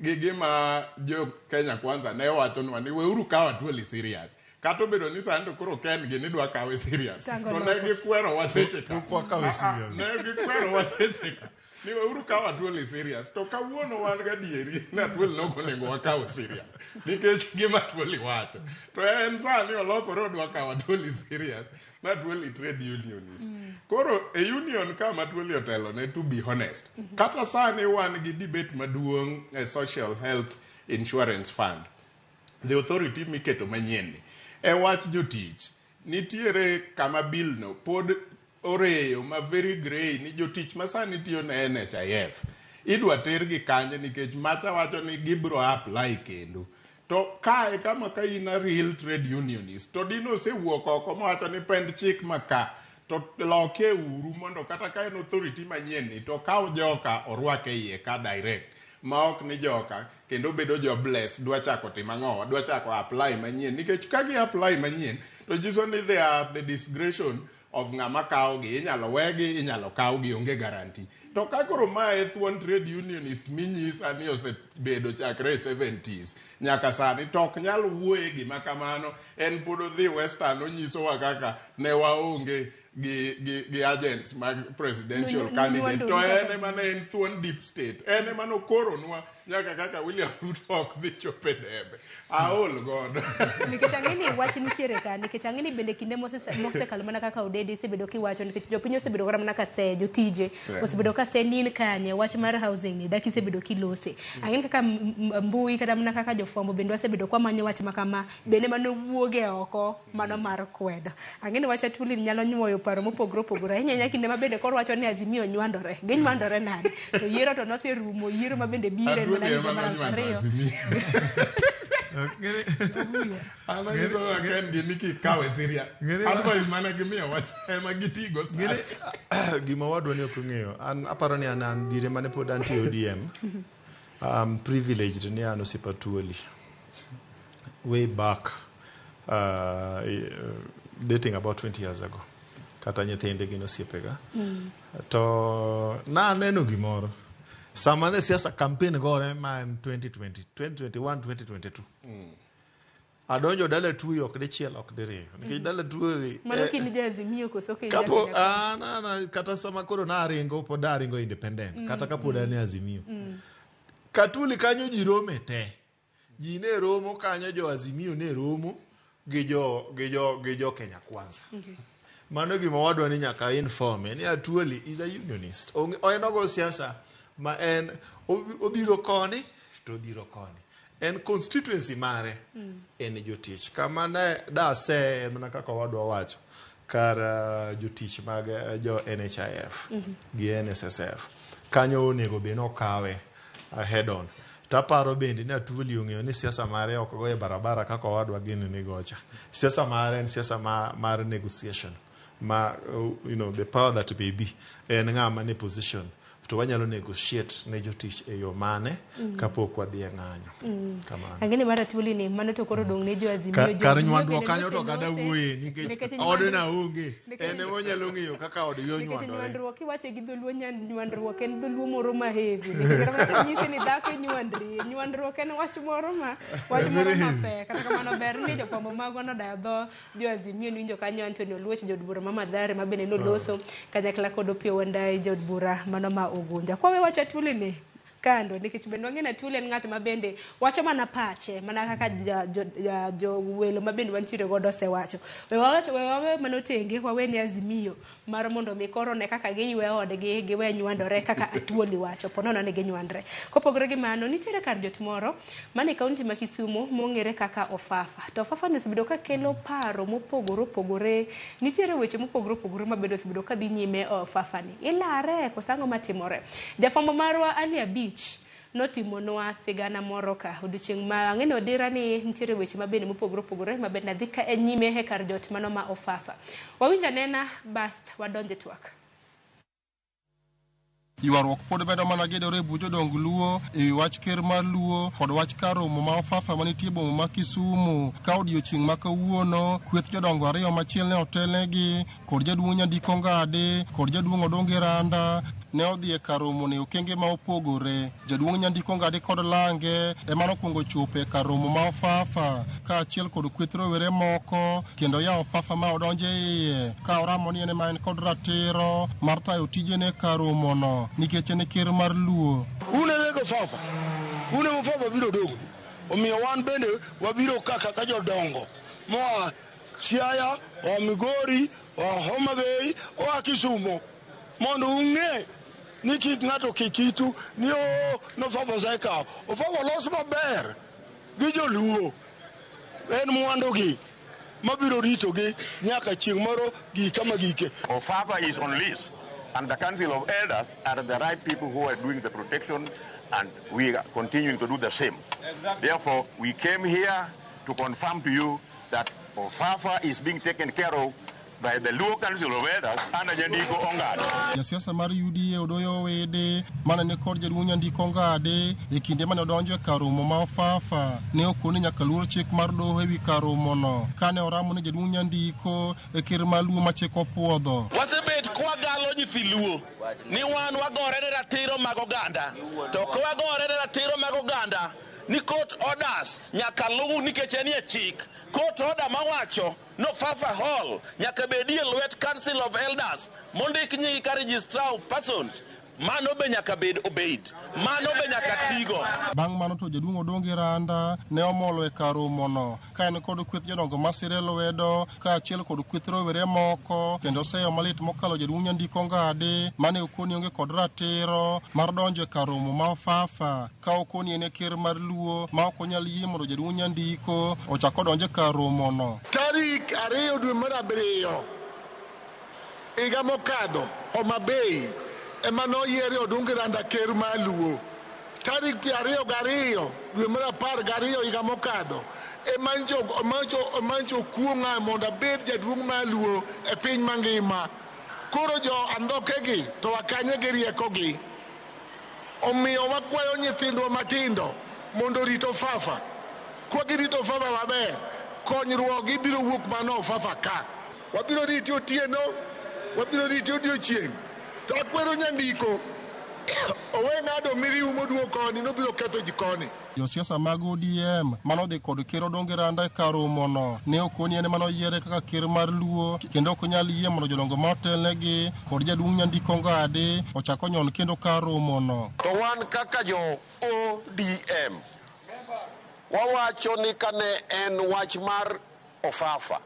gi gima jo Kenya Kwanza ne wachonwa ni weuru kawo Atwoli serious. Kata obedo ni sani to koro Ken gi ni dwa kawe serious. Tango To ne loko. gikwerowa seche ka. Pok wakawe serious. Ne gikwerowa seche ka. Ni weuru kawo Atwoli serious. To kawuono wan gadieri ni Atwoli nok onego wakaw serious. Nikech gima Atwoli wacho. To en sani olokore odwa kawo Atwoli serious. Na Atwoli trade unionist. Koro e union ka ma Atwoli otelo ne to be honest. Kata sani wan gi debate maduong' e social health insurance fund. The authority miketo manyien ni. E wach jotich, nitiere kama bill no pod oreyo ma very grey ni jotich ma sani tiyo ne NHIF idwa tergi kanye nikech macha wacho ni gibro apply kendo. To kae kama ka in a real trade unionist to dino osewuok oko mowacho ni pend chik ma ka to loke uru mondo kata ka en authority manyien ni to kaw joka orwak e iye ka direct ma ok ni joka kendo bedo jobless dwa chako timo ang'o dwa chako apply manyien nikech ka gi apply manyien to nyiso ni they are the discretion of ng'ama kawogi inyalo wegi inyalo kawgi onge guarantee to ka koro mae thuon trade unionist minyisa ni osebedo chakre e 70s nyaka sani to ok nyal wuoye gima kamano en pod odhi western onyisowa kaka ne waonge gi agents mag presidential candidate to en ema ne en thuon deep state en ema nokoronwa nyaka kaka William Ruto ok dhi chopo e debe aol godo. Nikech ang'e ni wach nitiere ka, nikech ang'e ni bende kinde mosekalo mana kaka Odedi isebedo kiwacho, nikech jopiny osebedo kata mana ka se, jotije osebedo ka se ni in kanye, wach mar housing ni dak isebedo kilose. Ang'e ni kaka mbui kata mana kaka jofwambo bende wasebedo kwamanyo wach makama bende manowuoge oko mano mar kwedo. Ang'e ni wach Atwoli nyalo nyuoyo paro mopogore opogore ahinya ahinya kinde ma bende koro wacho ni Azimio nywandore. Ginywandore nade? To yiero to noserumo, yiero ma bende biro en mana Atwoli higa ema mar aluf nonywando ariyo. Azimio. An anyiso ga Ken gi ni kik kawe serious. Advice mane gimiyo wach ema gitigo sani. Gima wadwa ni ok ong'eyo, an aparo ni an dire mane pod antie ODM, I'm privileged ni an osiepa Atwoli. Way back, dating about 20 years ago. Kata nyithinde gin osiepega. To naneno gimoro. Sama ne siasa campaign gore ma en 2020, 2021, 2022. Adonjo dala Tuo ok dichiel ok diriyo. Nikech dala Tuo Mano kin ja Azimio koso kin ja kapo Kenya Kwanza? an kata sama koro naringo pod aringo independent kata kapod an e Azimio. Katuli kanyo ji rome te. Ji ne romo kanyo, jo Azimio ne romo gi jo Kenya Kwanza. Mano gima wadwa ni nyaka inform ni Atwoli is a unionist. En ogo siasa ma en odhiro koni to odhiro koni. En constituency mare en jotich. Kama ne dase mana kaka wadwa wacho kar jotich mag jo NHIF gi NSSF. Kanyo onego bed ni okawe head on. Taparo bende ni Atwoli ong'eyo ni siasa mare ok goye barabara kaka owadwa gini ni gocha. Siasa mare en siasa mar negotiation. Ma, you know, the power that may be en ng'ama ni position to wanyalo negotiate ne jotich e yo mane kapok wadhi e ng'anyo. Kamano. Ang'e ni mar Atwoli ni mano to koro dong' ne jo Azimio. Jo Kar Azimio nywandruok bende kanyo to kada noselose. wuoye nikech Nikech odena onge. Nikech En ema onyalo ng'eyo kaka od yo Nikech nywandore. nywandruok kiwache gi dholuo nywandruok en dholuo moro ma heavy. Nikech kata mana kinyisi ni dhako inywandri, nywandruok en wach moro ma wach moro Very heavy. mapek. Kata kamano ber ni jofwambo magwa nodayo dho jo Azimio niwinjo kanyo Anthony Oluoch jaod bura ma Mathare ma bende noloso kanyakla kod Opiyo Wandayi jaod bura mano ma Ugunja. Kwa we wach Atwoli ni kando nikech bende wang'e ni Atwoli en ng'at ma bende wacho mana pache mana kaka jowelo ma bende wantiere godo osewacho. We wawe mano tenge, wawe ne Azimio mar mondo mi koro ne kaka giywe odgi giwe nywandore kaka Atwoli wacho, po nono ni ginywandre. Kopogore gi mano, nitiere kar jot moro mane kaunti ma Kisumu mong'ere kaka Ofafa. To Ofafa ni osebedo ka kelo paro mopogore opogore, nitiere weche mopogore opogore ma bende osebedo ka dhi nyime Ofafa ni. Ilare koso ang'o matimore? Jafwambo marwa Ali Abich notimonwa sigana moro ka odiochieng' ma ang'e ni odira ni nitiere weche mabende mopogore opogore ma bende dhi ka e nyime e kar jot mano ma Ofafa. Wawinj anena bast wadonje twak. Ywaruok pod medo mana gedore e buch jodong Luo ewi wach ker mar Luo kod wach kar romo ma Ofafa manitie boma ma Kisumu. Ka odiochieng' ma kawuono, kweth jodongo ariyo machiel ne otelnegi kod jaduong' Nyandiko Ngade kod jaduong' Odonge Randa ne odhi e kar romo ne okenge ma opogore. Jaduong' Nyandiko Ngade kod lange ema nokwongo chopo e kar romo ma Ofafa kaachiel kod kweth rowere moko kendo yawo Ofafa ma odonjo e iye ka oramo ni en ema en kod ratiro mar tayo tijene e kar romono nikech en e ker mar Luo. Un e weg Ofafa, un ema Ofafa biro dong'nu. Omiyo wan bende wabiro ka kaka jodongo moa Siaya, oa Migori, oa Homa Bay, oa Kisumo mondo ung'e ni kik ng'ato kik itu ni oo no Ofafa osekawo. Ofafa olos maber gi joluo, en mwandugi mabiro ritogi nyaka chieng' moro gik kama gike. Ofafa is on lease, and the Council of Elders are the right people who are doing the protection, and we are continuing to do the same. Exactly. Therefore, we came here to confirm to you that Ofafa is being taken care of by the Luo Council of Elders under Nyandiko Ongade. Jasiasa mar UDA Odoyo Wede mane ni kod jaduong' Nyandiko Ongade e kinde mane odonjo e kar romo ma Ofafa ne okone nyaka luor chik mar doho ewi kar romono kane oramo ni jaduong' Nyandiko e ker mar Luo ma chik opuodho. Wasebet kwagalo nyithi Luo ni wan wagore ne ratiro mag oganda, to kwagore ne ratiro mag oganda ni court orders nyaka luw nikech enie chik. Court order mawacho no Ofafa Hall nyaka bedie lwet Council of Elders mondik nying ka registrar of persons, mano be nyaka bed obeyed, mano be nyaka tigo. Bang' mano to jaduong' Odonge Randa ne omolo e kar romono ka en kod kweth jodongo masire lwedo kaachiel kod kweth rowere moko kendo seyo malit mokalo jaduong' Nyandiko Ngade mane okoni onge kod ratiro mar donjo e kar romo ma Ofafa ka okoni en e ker mar Luo ma ok onyal yie mondo jaduong' Nyandiko ochak odonj e kar romono. Tarik 2 dwe mar 7 higa mokadho Homa Bay ema noyiere Odungi Randa ker mar Luo. Tarik 22 dwe mar 12 higa mokadho ema okuong'a mondo abed jaduong' mar Luo e piny mangima. Koro jo andhokegi to wakanye gi riekogi. Omiyo wakwayo nyithindwa matindo mondo orit Ofafa. Kwa girito Ofafa maber, konyruok biro wuok mana Ofafa ka. Wabiro riti otieno, wabiro riti odiochieng'. To akwero Nyandiko owe ng'ado miriu moduogo koni nobiro ketho ji koni. Josiasa mag ODM manodhi kod ker Odonge Randa e kar romono ne okoni en ema noyiere kaka ker mar Luo kendo ok onyal yie mondo jodongo ma otelnegi kod jaduong' Nyandiko Ngade ochak onyon kendo kar romono. To wan kaka jo ODM wawacho ni kane en wach mar Ofafa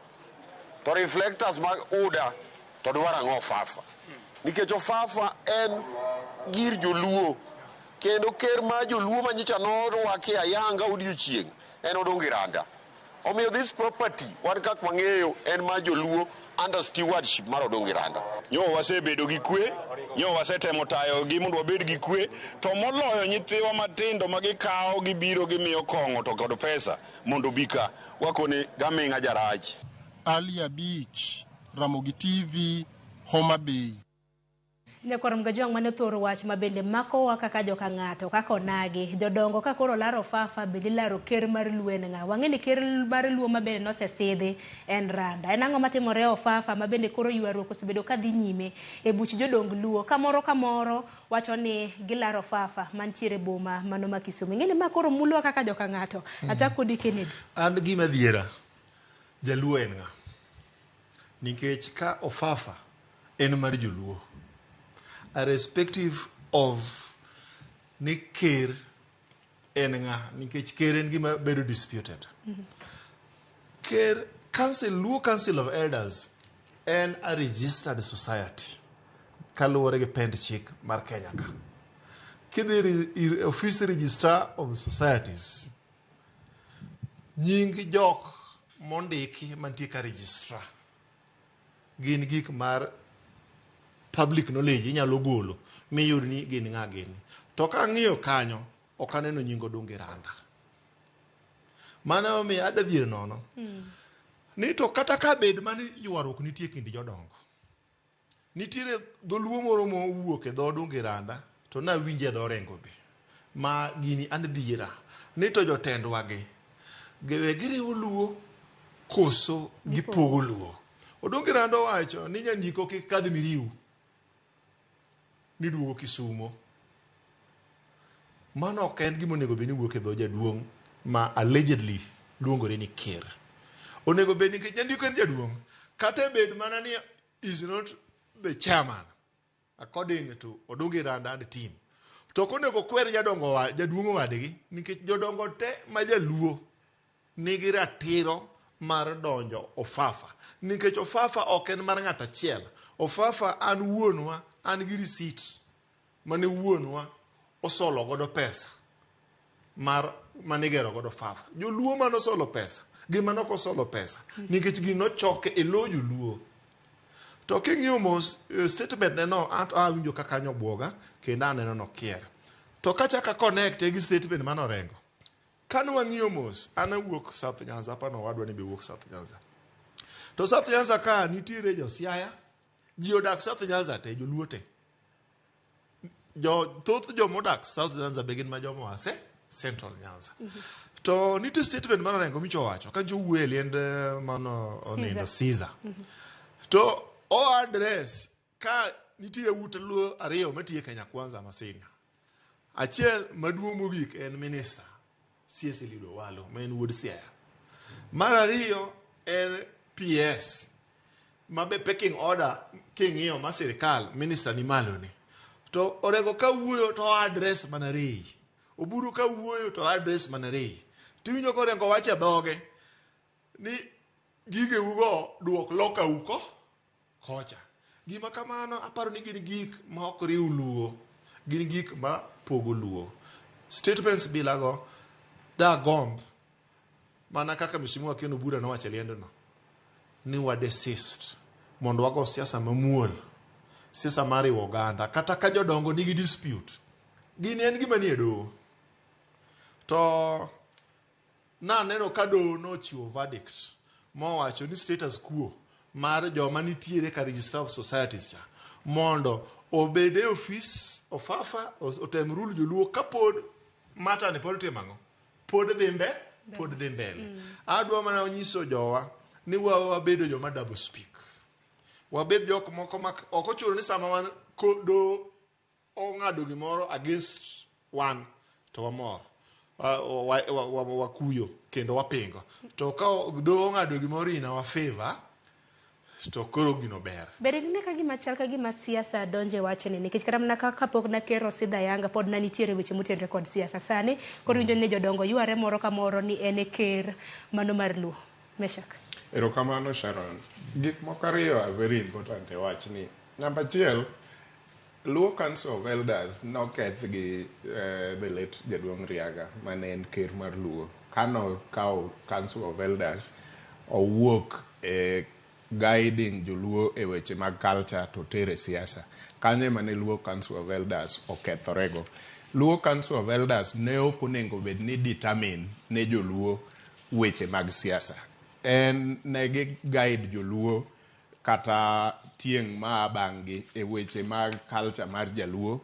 to reflectors mag UDA to dwaro ang'o Ofafa? Nikech Ofafa en gir joluo kendo ker mar joluo manyicha norwaki ayanga odiochieng' en Odonge Randa. Omiyo this property wan kaka wang'eyo en mar joluo under stewardship mar Odonge Randa. Nyo wasebedo gi kwe, nyo wasetemo tayo gi mondo wabed gi kwe, to moloyo nyithiwa matindo ma gikawo gibiro gimiyo kong'o to kod pesa mondo obi ka, wakoni gaming'a jarach. Ali Abich, Ramogi TV, Homa Bay. Nyakwar Mgajwang' mane thoro wach ma bende makowa kaka joka ng'ato kaka onagi jodongo ka koro laro Ofafa bende ilaro ker mar Luo en ng'a? Wang'e ni ker mar Luo ma bende nosesidhi en Randa. En ang'o matimore e Ofafa ma bende koro ywaruok osebedo ka dhi nyime e buch jodong Luo ka moro ka moro wacho ni gilaro Ofafa mantiere boma mano ma Kisumu. Ing'e ni ma koro mulowa kaka joka ng'ato. Achak kodi Kennedy. An gima dhiera, jaluo en ng'a? Nikech ka Ofafa en mar joluo, irrespective of ni ker en ng'a, nikech ker en gima bedo disputed. Ker Council, Luo Council of Elders en a registered society kaluwore gi pend chik mar Kenya ka. Kidhi ir office registrar of societies, nying jok mondiki mantie ka registrar gin gik mar public knowledge, inyalo golo miyud ni gin ng'a gini. To ka ang'iyo kanyo, ok aneno nying Odungi Randa. Mano omiyo adadhier nono ni to kata ka bed mani ywaruok nitie kind jodongo, nitiere dholuo moro mowuok e dho Odungi Randa to nawinje e dho Orengo be ma gini an dhiera ni to jotendwa gi we giriwo Luo koso gipogo Luo. Odungi Randa owacho ni nyandiko kik kadh Miriu ni duogo Kisumo. Mano ok en gima onego bed ni wuok e dho jaduong' ma allegedly luongore ni ker. Onego bed nikech nyandiko en jaduong', kata bed mana ni is not the chairman according to Odungi Randa and team. To ok onego kwer jadongo wa, jaduong' wadgi nikech jodongo te ma jaluo nigi ratiro mar donjo Ofafa. Nikech Ofafa ok en mar ng'ato achiel. Ofafa an wuonwa, an gi receipt mane wuonwa osolo godo pesa mar manigero godo Ofafa. Joluo mane osolo pesa gi mane ok osolo pesa nikech gino nochoke e lo joluo. To king'iyo mos statement ne no, anto awinjo ka kanyo obwoga kendo aneno nokier. To kachaka connect gi statement mane Orengo. Kane wang'iyo mos, an awuok South Nyanza, apano owadwa ni be wuok South Nyanza. To South Nyanza ka nitiere jo Siaya, ji odak South Nyanza te, joluo te. Jo thoth jomodak South Nyanza be gin ma joma oa Central Nyanza. To nitie statement mar Orengo micho owacho, kancho owuoyo e liend mano onindo Caesar. To o address ka nitie ute Luo ariyo matiyo e Kenya Kwanza Masinya. Achiel maduong' mogik en minister CS Eliud Owalo ma en wuod Siaya. Mar ariyo en PS ma be pecking order king'iyo ma sirikal minister ni malo ni. To Orengo ka wuoyo to address mana Rei. Oburu ka wuoyo to address mana Rei. Tiwinjo ka Orengo wacho e dhoge ni gigeugo duok loka uko kocha. Gima kamano aparo ni gin gik ma ok riw Luo, gin gik ma pogo Luo. Statements bilago dagomb mana kaka Mheshimiwa Ken Obura nowacho e liendno ni wa desist mondo wago siasa mamuol, siasa mar riwo oganda kata ka jodongo nigi dispute. Gini en gima nie doho. To naneno ka doho nochiwo verdict mowacho ni status quo mar joma nitiere ka Registrar of Societies cha mondo obed e ofis Ofafa otem rule joluo kapod matter ni pod timo ang'o? Pod dhi mbe, pod dhi mbele. Adwa mana nyiso jowa ni wabedo joma double speak. Wabed jok moko ma ok ochuno ni sama wan doho ong'ado gimoro against wan to wamor. Wakuyo kendo wapingo. To ka doho ong'ado gimoro in our favor, to koro gino ber. Bende nine ka gima chal ka gima siasa donje wachni nikech kata mana kapok nakero Sidha Yanga pod na nitiere weche motenore kod siasa sani koro winjo ni jodongo yware moro ka moro ni en e ker mano mar Luo. Meshak. Erokamano Sharon. Gik moko ariyo are very important e wachni. Namba achiel, Luo Council of Elders noketh gi the late Jaduong' Riaga mane en ker mar Luo. Kano kawo Council of Elders owuok e guiding joluo e weche mag culture to tere siasa. Kanyo ema ne Luo Council of Elders okethorego. Luo Council of Elders ne ok onego bed ni determine ne joluo weche mag siasa. En ne gi guide joluo kata tieng' maa bang'gi e weche mag culture mar jaluo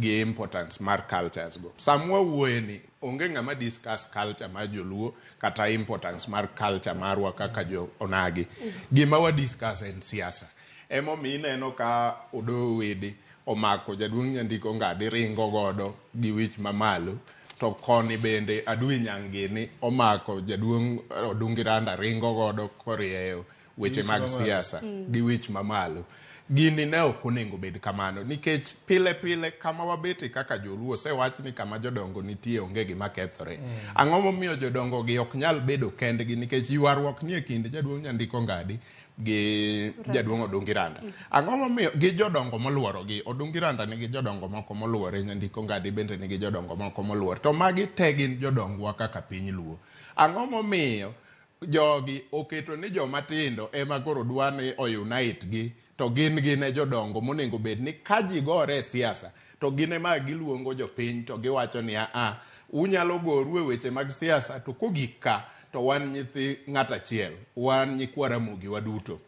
gi importance mar cultures go. Sama wawuoye ni onge ng'ama discuss culture mar joluo kata importance mar culture marwa kaka jo onagi. Gima wa discuss en siasa. Emomiyo ineno ka Odoo Wede omako jaduong' Nyandiko Ngadi ringo godo gi wich mamalo to koni bende Adui Nyang' gini omako jaduong' Odungi Randa ringo godo korieyo. weche Wich mag mamalo. siasa gi wich mamalo. Gini ne ok onego bed kamano nikech pile pile kama wabete kaka joluo osewach ni kama jodongo nitie onge gima kethore. Ang'o momiyo jodongo gi ok nyal bedo kendgi nikech ywaruok nie kind jaduong' Nyandiko Ngadi gi jaduong' Odungi Randa. Ang'o momiyo gi jodongo moluorogi? Odungi Randa nigi jodongo moko moluore, Nyandiko Ngadi bende nigi jodongo moko moluore. To magi te gin jodongwa kaka piny Luo. Ang'o momiyo jogi oketo ni joma tindo ema koro dwa ni o-unite gi to gin gin e jodongo monego bed ni ka ji gore e siasa to gin ema giluongo jopiny to giwacho ni aa unyalo goru e weche mag siasa to kogik ka to wan nyithi ng'at achiel wan nyikwa Ramogi waduto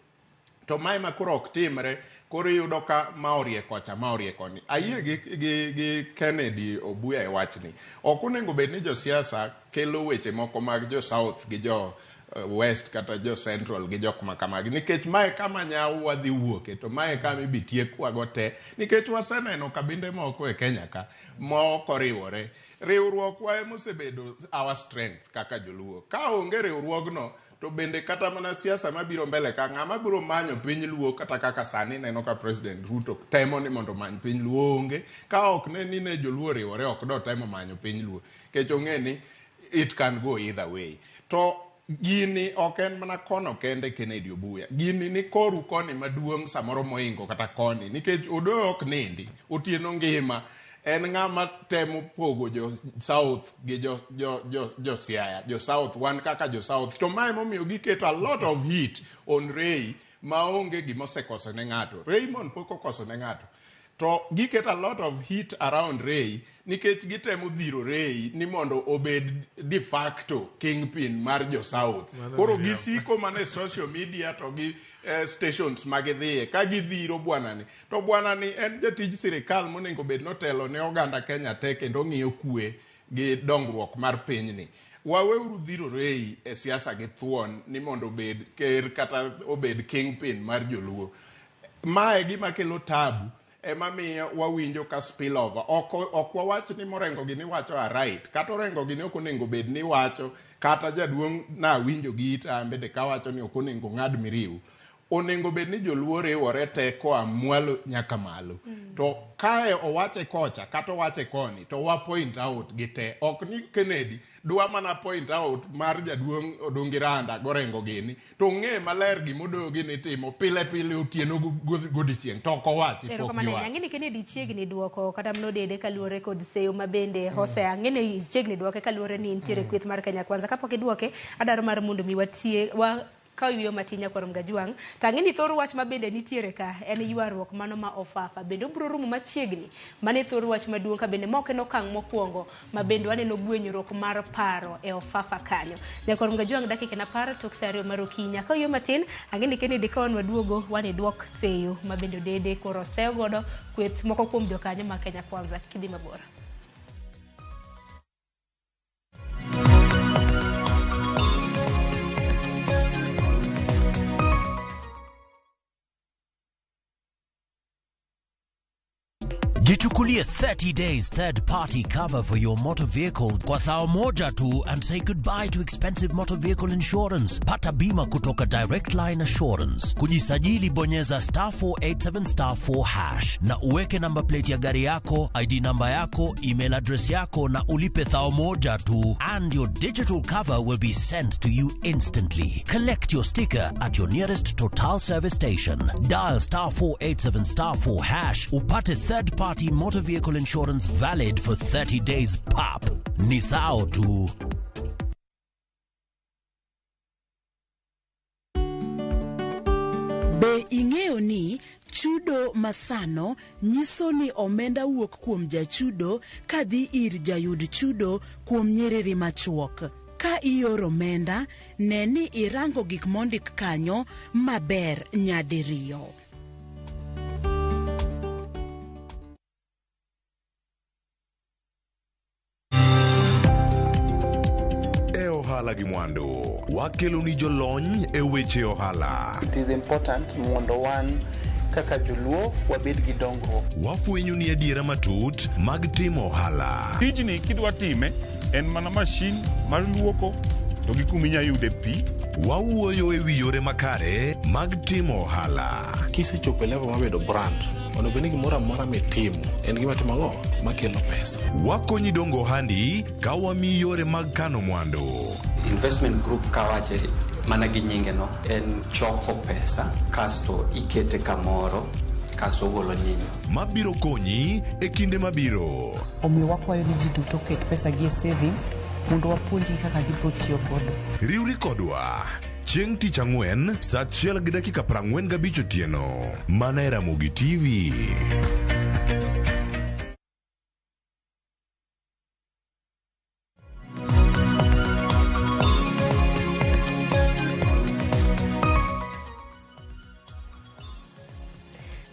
to mae ma koro ok timre koro iyudo ka ma orie kocha ma orie koni ayie gi Kennedy Obuya e wachni ok onego bed ni josiasa kelo weche moko mag jo South gi jo West kata jo Central gi jok ma kamagi nikech mae kama nyawo wadhi wuoke to mae kama ibi tiekwago te nikech waseneno kabinde moko e Kenya ka ma ok oriwore riwruokwa ema osebedo our strength kaka joluo ka onge riwruogno to bende kata mana siasa mabiro mbele ka ng'ama biro manyo piny luo kata kaka sani neno ka President Ruto temo ni mondo omany piny luo onge ka ok ne ni ne joluo oriwore ok do temo manyo piny luo nikech ong'e ni it can go either way to gini ok en mana kono kende Kennedy Obuya gini ni koru koni maduong' samoro moingo kata koni nikech Odoyo ok nindi otieno ngima en ng'ama temo pogo jo South gi jo Siaya jo South wan kaka jo South to mae momiyo giketo a lot of heat on Ray maonge gima osekoso ne ng'ato Raymond pok okoso ne ng'ato to giketo a lot of heat around Ray nikech gitemo dhiro Ray ni mondo obed de facto kingpin mar jo South koro gisiko mana e social media to gi stations ma gidhiye ka gidhiro bwanani to bwanani en jatij sirikal monego bed notelo ne oganda Kenya te kendo ng'iyo kwe gi dongruok mar pinyni waweuru dhiro Ray e siasa gi thuon ni mondo obed ker kata obed kingpin mar joluo mae gima kelo tabu ema miyo wawinjo ka spillover ok wawach ni morengo gi ni wacho a right kata orengo gi ni ok onego bed ni wacho kata jaduong' nawinjo gi ita an bende kawacho ni ok onego ng'ad miriu onego bed ni joluo riwore te koa mwalo nyaka malo to kae owache kocha kata owache koni to wa point out gi te ok ni Kennedy dwa mana point out mar jaduong' Odungi Randa gorengo gini to ng'e maler gimodoyo gini timo pile pile otieno godiechieng' to ok owachi pok Erokamano ahinya. giwacho. Ang'e ni Kennedy chiegni duoko kata mana Odede kaluwore kod seyo ma bende Hosea. Ang'e ni chiegni duoke kaluwore ni nitiere kweth mar Kenya Kwanza. Kapok iduoke, adwaro mar mondo mi watie wa ka oyueyo matin nyakwar Mgajwang'. To ang'e ni thor wach ma bende nitiere ka en ywaruok mano ma ofafa. Bende obiro rumo machiegni. Mano e thor wach maduong' ka bende ma ok en okang' mokwongo ma bende waneno gwenyruok mar paro e ofafa kanyo. Nyakwar Mgajwang' dakika en 10 tok sa 2 mar okinyi. Ka oyueyo matin, ang'e ni Kennedy ka wan waduogo waniduok seyo ma bende Odede koro oseyo godo kweth moko kuom jokanyo ma Kenya Kwanza. Kidhi mabor. Jichukulie 30 days third party cover for your motor vehicle kwa thao moja tu and say goodbye to expensive motor vehicle insurance. Pata bima kutoka Direct Line Assurance. Kujisajili bonyeza star 487 star 4 hash na uweke number plate ya gari yako, ID namba yako, email address yako na ulipe thao moja tu and your digital cover will be sent to you instantly. Collect your sticker at your nearest Total service station. Dial star 487 star 4 hash upate third party motor vehicle insurance valid for 30 days pap. Ni thao tu. Be ing'eyo ni chudo masano nyiso ni omenda wuok kuom jachudo kadhi ir jayud chudo kuom nyiriri machuok. Ka ioro omenda, ne ni irango gik mondik kanyo maber nyadiriyo. E ohala gi mwandu, wakelo ni jolony e weche ohala. It is important mondo wan kaka joluo wabed gi dongruok. Wafwenyo ni adiera matut mag timo ohala. Tijni kidwa time en mana mashin mar luoko to gi kuma inya yude pi. Wawuoyo e wi yore makare mag timo ohala. Kisechopo e level mar bedo brand, onego bed ni gimoro amora mitimo en gima timo ang'o makelo pesa. Wakonyi dongo ohandi ka wamiyi yore mag kano mwandu. Investment group kawache mana gi nyinge no en choko pesa kasto ikete kamoro kasto ogolo nyinyo. Mabiro konyi e kinde mabiro. Omiyo wakwayo ni ji duto oket pesa gi e savings mondo wapuonjgi kaka gibiro tiyo godo. Riwri kodwa chieng' tich ang'wen saa achiel gi dakika 45 otieno mana e Ramogi TV.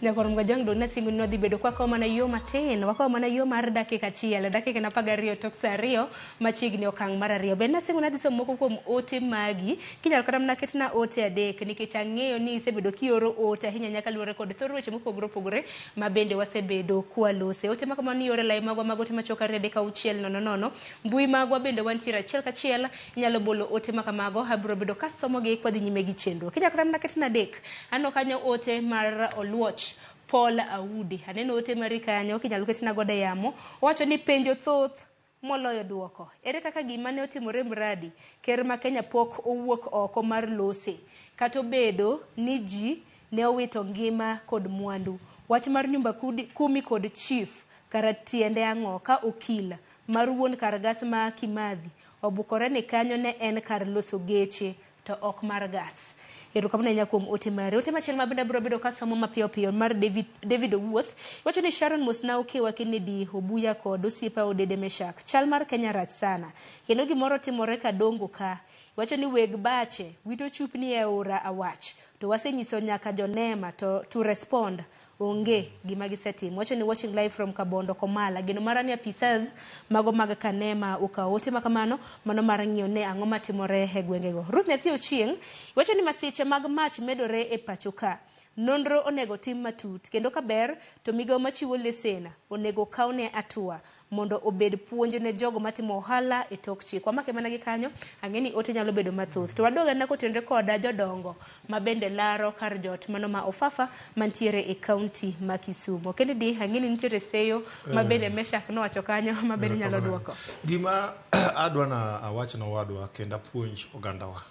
Nyakor Mgajwang' dong' nasingo ni wadhi bedo kwakawo mana yo matin, wakawo mana yo mar dakika achiel, dakika en 12 tok saa 2 machiegni okang' mar 2. Be nasingo ni adhi somo moko kuom ote magi, kinyalo kata mana ketna ote 3 nikech ang'eyo ni isebedo kioro ote ahinya nyaka luwore kod thor weche mopogore opogore ma bende wasebedo kwalose. Ote ma kamano ioro e lai magwa mag ote machuok 2 3 6 0 0. Mbui magwa bende wantiere achiel kachiel, inyalo bolo ote ma kamago, abiro bedo kasomogi kwadhi nyime gi chenro. Kinyalo kata mana ketna 3, aneno kanyo ote mar Oluoch Paul Audi. Aneno ote mari kanyo, kinyalo ketna godo e yamo. Owacho ni penjo thoth moloyo duoko. Ere kaka gima ne otimore Mradi, ker ma Kenya pok owuok oko mar lose, kata obedo ni ji ne owito ngima kod mwandu. Wach mar nyumba kumi kod chief kara tiende ang'o ka okil mar wuon kar gas ma Kimathi obukore ni kanyo ne en kar loso geche to ok mar gas. Erokamano ahinya kuom ote mari. Ote machielo ma bende abiro bedo kasomo mapiyo piyo mar David Owuoth. Wacho ni Sharon mosna okewa Kennedy Obuya kod osiepa Odede Meshak. Chal mar Kenya rach sana. Kendo gimoro timore Kadongo ka. Wacho ni weg bache wito chupni e aora Awach. To wasenyiso nyaka jonema to respond. Onge gima gisetimo. Wacho ni watching live from Kabondo Komala. Geno mara ni apisas mago mag Kanema okawo ote makamano mano mar ng'iyo ne ang'o matimore e gwengego. Ruth Nyathi Ochieng' wacho ni masiche mag mach medore e pacho ka. Nonro onego tim matut kendo kaber to migawo machiwo lesen onego kawne hatua mondo obed puonj ne jogo matimo ohala e tok chik. Wamake mana gi kanyo, ang'e ni ote nyalo bedo mathoth. To wadog anena kotenore koda jodongo ma bende laro kar jot mano ma Ofafa mantiere e kaunti ma Kisumu. Kennedy, ang'e ni nitiere seyo ma bende Meshak nowacho kanyo ma bende nyalo duoko. Gima adwa na awach nowadwa kendo apuonj ogandawa.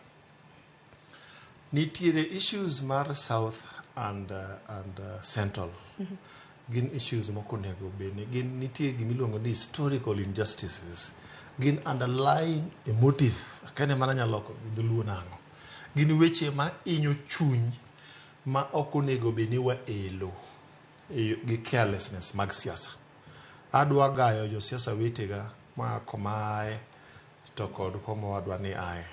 Nitiere issues mar South and Central. Gin issues moko onego bed ni gin nitie gimiluongo ni historical injustices. Gin underlying emotive. Akane mana nyalo loko dholuo nang'o. Gin weche ma inyo chuny ma ok onego bed ni waelo gi carelessness mag siasa. Adwa gayo josiasa wetega ma koma aye to kod koma wadwa ni aye.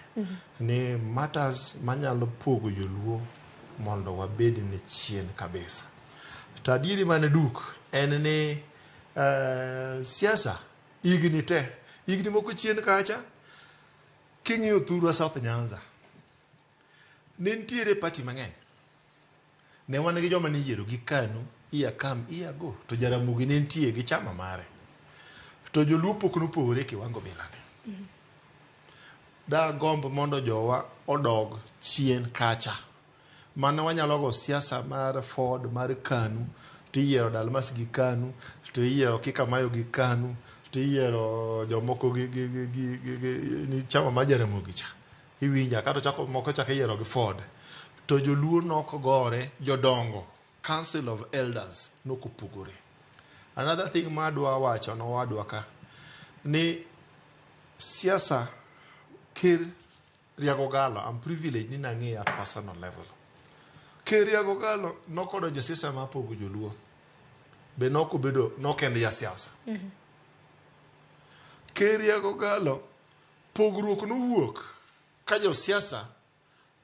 Ni matters manyalo pogo joluo mondo wabed ni chien kabisa. To adieri mane duk en ni siasa higni te, higni moko chien kacha king'iyo thurwa South Nyanza ne nitiere party mang'eny. Ne wan gi joma niyiero gi KANU, iya kam, iya go, to Jaramogi ne nitie gi chama mare. To joluo pok nopogore e kiwango bilani. Da gomb mondo jowa odog chien kacha. Mane wanyalo go siasa mar Ford, mar KANU, to iyiero Dalmas gi KANU, to iyiero Kikamayo gi KANU, to iyiero jomoko gi chama mar Jaramogi cha. Iwinja kata chako moko chako iyiero gi Ford. To joluo nok gore, jodongo, Council of Elders nokopogore. Another thing ma adwa wacho nowadwa ka, ni siasa ker Riago Galo, I'm privileged ni nang'eyo at personal level. Ker Riago Galo nokodonjo e siasa mar pogo joluo. Be nokobedo, nok en jasiasa. Ker Riago Galo, pogruok nowuok ka josiasa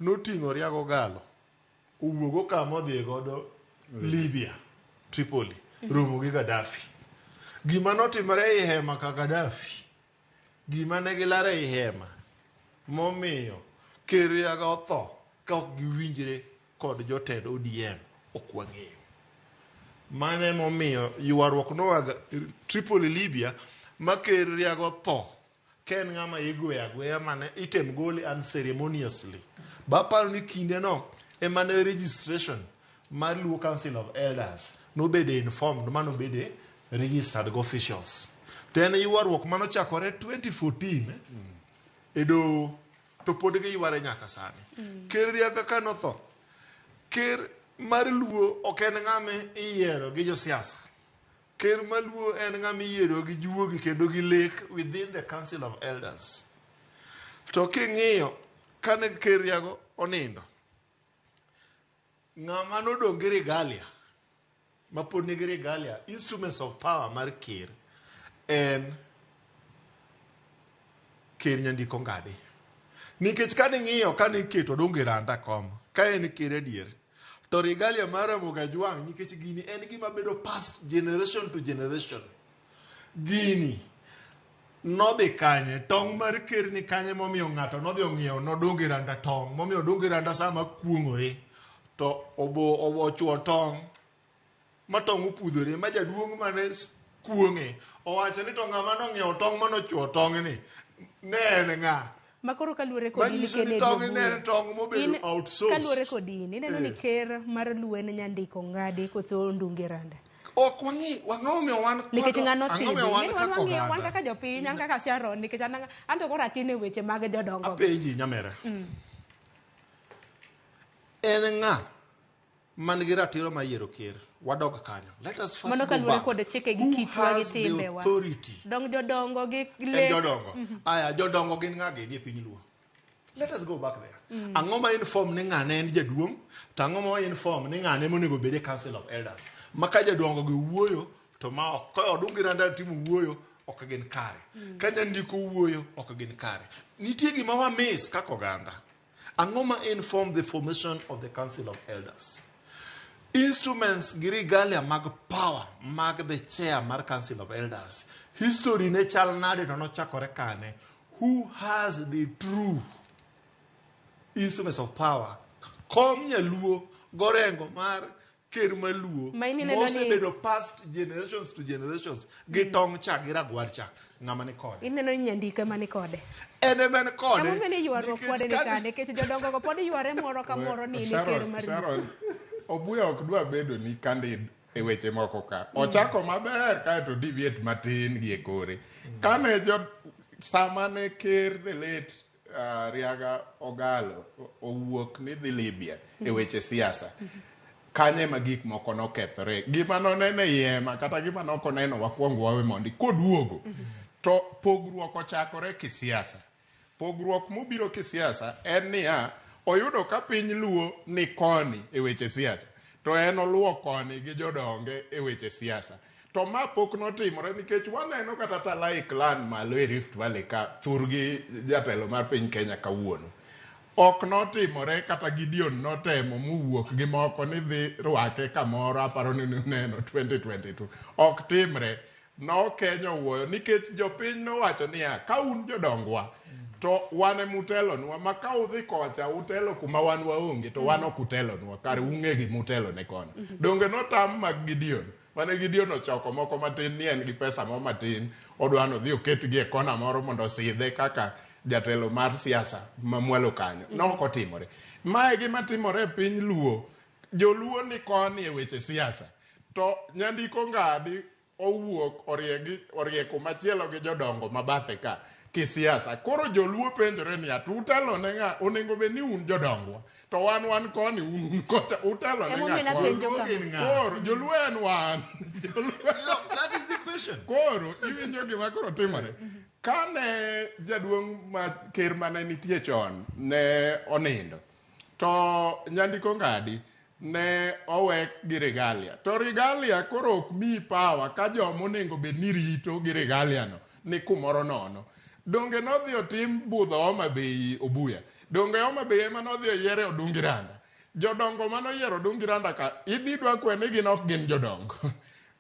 noting'o Riago Galo, owuogo kama odhi godo Libya, Tripoli, romo gi Gaddafi. Gima notimore ei hema ka Gaddafi, gima ne gilaro ei hema, momiyo ker Riago otho ka ok giwinjre kod jotend ODM, ok wang'eyo. Mano emomiyo ywaruok noa Tripoli, Libya, ma ker Riago otho Ka en ng'ama igweyo agweya mane item gole unceremoniously. Baparo ni kinde no ema ne registration mar Luo Council of Elders nobede informed manobede registered gi officials. To en ywaruok manochakore 2014 e doho to pod giyware nyaka sani. Ker Riaga ka notho, ker mar Luo ok en ng'ama iyiero gi josiasa. Ker maluo en ng'ama iyiero gi juogi kendo gi lek within the Council of Elders. To king'iyo kane ker Riago onindo, ng'ama nodong' gi regalia mapod nigi regalia instruments of power mar ker en ker Nyandiko Ngadi. Nikech kane ing'iyo kane iketo Odunga Randa kom ka en ker adier to regalia mar Ramogi Ajwang' nikech gini en gima bedo past generation to generation. Gini nodhi kanye tong' mar ker ni kanye momiyo ng'ato nodhi ong'iewo nodungi randa tong' momiyo odungi randa sama kuong'ore to obo ochuo tong' ma tong' opudhore ma jaduong' mane kuong'e owacho ni to ng'ama nong'iewo tong' manochuo tong'ni ne en ng'a Ma koro kaluwore kod in manyiso ni Kennedy tong' ne en Obuya. tong' mobedo In- outsourced Kaluwore kod in, ineno ni Eh. ker mar Luo en Nyandiko Ngadi koso Ondunge Randa? Ok wang'i ang'o momiyo wan Nikech ng'ano ang'o sidhi. momiyo wan Ing'eni wan kaka wang'iyo, wan oganda kaka jopiny, an kaka Sharon, nikech an an to koro atin e weche mag jodongo. apenji nyamera En ng'a man gi ratiro mar yiero ker? Wadog kanyo. Let us first Mano go kaluwore back. kod chike gi Who kitwa gi has the timbewa. authority? Dong jodongo gi En lek. jodongo. Aya, jodongo gin ng'a gini e piny Luo? Let us go back there. Ang'o ma inform ni ng'ane en jaduong' to ang'o ma inform ni ng'ane monego obed e Council of Elders? Ma ka jodongo gi wuoyo to ma ok ka Odungi Randa timo wuoyo ok gin kare. Ka nyandiko wuoyo ok gin kare. Nitie gima wa miss kaka oganda. Ang'o ma inform the formation of the Council of Elders? Instruments gi regalia mag power mag the chair mar Council of Elders. History ne chal nade to nochakore kane? Who has the true instruments of power? Kom nyaluo gorengo mar ker maluo Ma in ineno ni- mosebedo past generations to generations gi tong' cha gi ragwar cha ng'ama ni kode Ineno ni Nyandiko ema ni kode. en ema en kode Ang'o momiyo ni ywaruok nikech kode ni kane- kane? Nikech jodongo go pod yware moro ka moro ni in e ker Sharon, mar Luo. Sharon, Obuya ok dwa bedo ni candid e weche moko ka. Ochako maber kaeto deviate matin gi e kore. Kane jo sama ne ker the late Riaga Ogalo owuok ni dhi Libya e weche siasa. Kanye ema gik moko nokethore. Gima noneno e yema kata gima nok oneno wakwong wawe mondi. Koduogo to pogruok ochakore kisiasa. Pogruok mobiro kisiasa en niya, oyudo ka piny Luo ni koni e weche siasa, to en oluwo koni gi jodonge e weche siasa. To ma pok notimore nikech waneno kata Talai clan malo e Rift Valley ka thurgi jatelo mar piny Kenya kawuono. Ok notimore kata Gideon notemo mowuok gi moko ni dhi rwake kamoro aparo ni nuneno 2022. Ok timre. Nokenyo wuoyo nikech jopiny nowacho niya, ka un jodongwa to wan ema utelonwa ma ka udhi kocha utelo kuma wan waonge to wan ok utelonwa kare ung'e gima utelone kono. Donge notam mag Gideon mane Gideon ochoko moko matin ni en gi pesa mo matin odwa ni odhi oketgi e kona moro mondo osidhe kaka jatelo mar siasa mamwalo kanyo. Nok otimore. Mae gima timore e piny Luo. Joluo ni koni e weche siasa to Nyandiko Ngadi owuok orie kumachielo gi jodongo mabathe ka kisiasa. Koro joluo penjore niya, to utelo ne ng'a? Onego bed ni un jodongwa. To wan wan koni, un un kocha. Utelo ne Emomiyo ng'a napenjo koni? kama. Koro joluo en wan. No, that is the question. Koro iwinjo gima koro timore. Kane jaduong' ma ker mane nitie chon ne onindo, to Nyandiko Ngadi ne owe gi regalia. To regalia koro ok miyi power ka joma onego bed ni rito gi regalia no ni kumoro nono. Donge nodhi otim budho Homa Bay Obuya? Donge Homa Bay ema nodhi oyiere Odungi Randa? Jodongo manoyiero Odungi Randa ka idhi dwa kwe ni gin ok gin jodongo.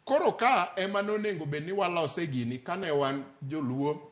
Koro ka ema nonego bed ni walose gini kane wan joluo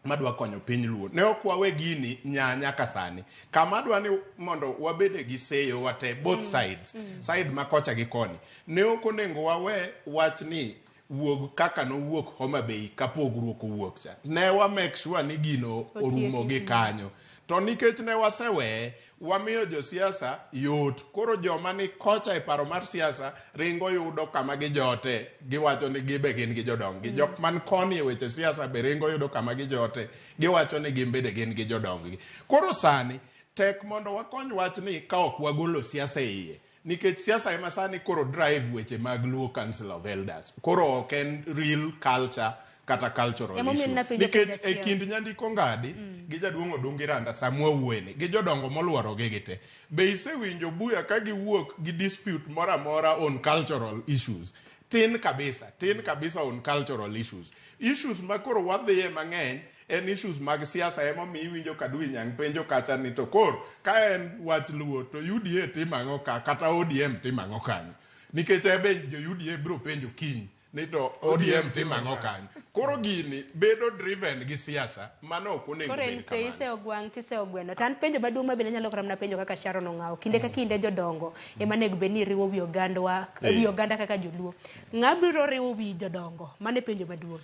madwa konyo piny Luo. Ne ok wawe gini nya nyaka sani. Kama adwa ni mondo wabede gi seyo wate both sides. Side ma kocha gi koni. Ne ok onego wawe wach ni wuog kaka nowuok Homa Bay ka pogruok owuok cha. Ne wa make sure ni gino orumo gi kanyo. To nikech ne waseweye, wamiyo josiasa yot. Koro joma ni kocha e paro mar siasa ringo yudo kama gijote, giwacho ni gibe gin gi jodonggi. Jok man koni e weche siasa be ringo yudo kama gijote, giwacho ni gin bende gin gi jodonggi. Koro sani tek mondo wakony wachni ka ok wagolo siasa e iye. Nikech siasa ema sani koro drive weche mag Luo Council of Elders. Koro ok en real culture kata cultural Emomiyo issue. napenjo Nikech penjo e achiel. kind Nyandiko Ngadi gi jaduong' Odungi Randa samwa wuoyeni gi jodongo moluorogi gi te. Be isewinjo buya ka giwuok gi dispute moro amora on cultural issues? Tin kabisa, tin kabisa on cultural issues. Issues ma koro wadhiye mang'eny en issues mag siasa emomiyo iwinjo ka Dwi Nyang' penjo kacha ni to koro ka en wach Luo to UDA timo ang'o ka kata ODM timo ang'o kanyo. Nikech ebe jo UDA biro penjo kiny ni to ODM timo ang'o kanyo. Koro gini bedo driven gi siasa, mano ok onego Koro en bed se kamano. iseyo gwang' tiseyo gweno. To an penjo maduong' ma bende anyalo kata mana penjo kaka Sharon Ong'awo. Kinde ka kinde jodongo ema onego bed ni riwo wi ogandwa, wi oganda kaka joluo. Ng'a biro riwo wi jodongo? Mano e penjo maduong'.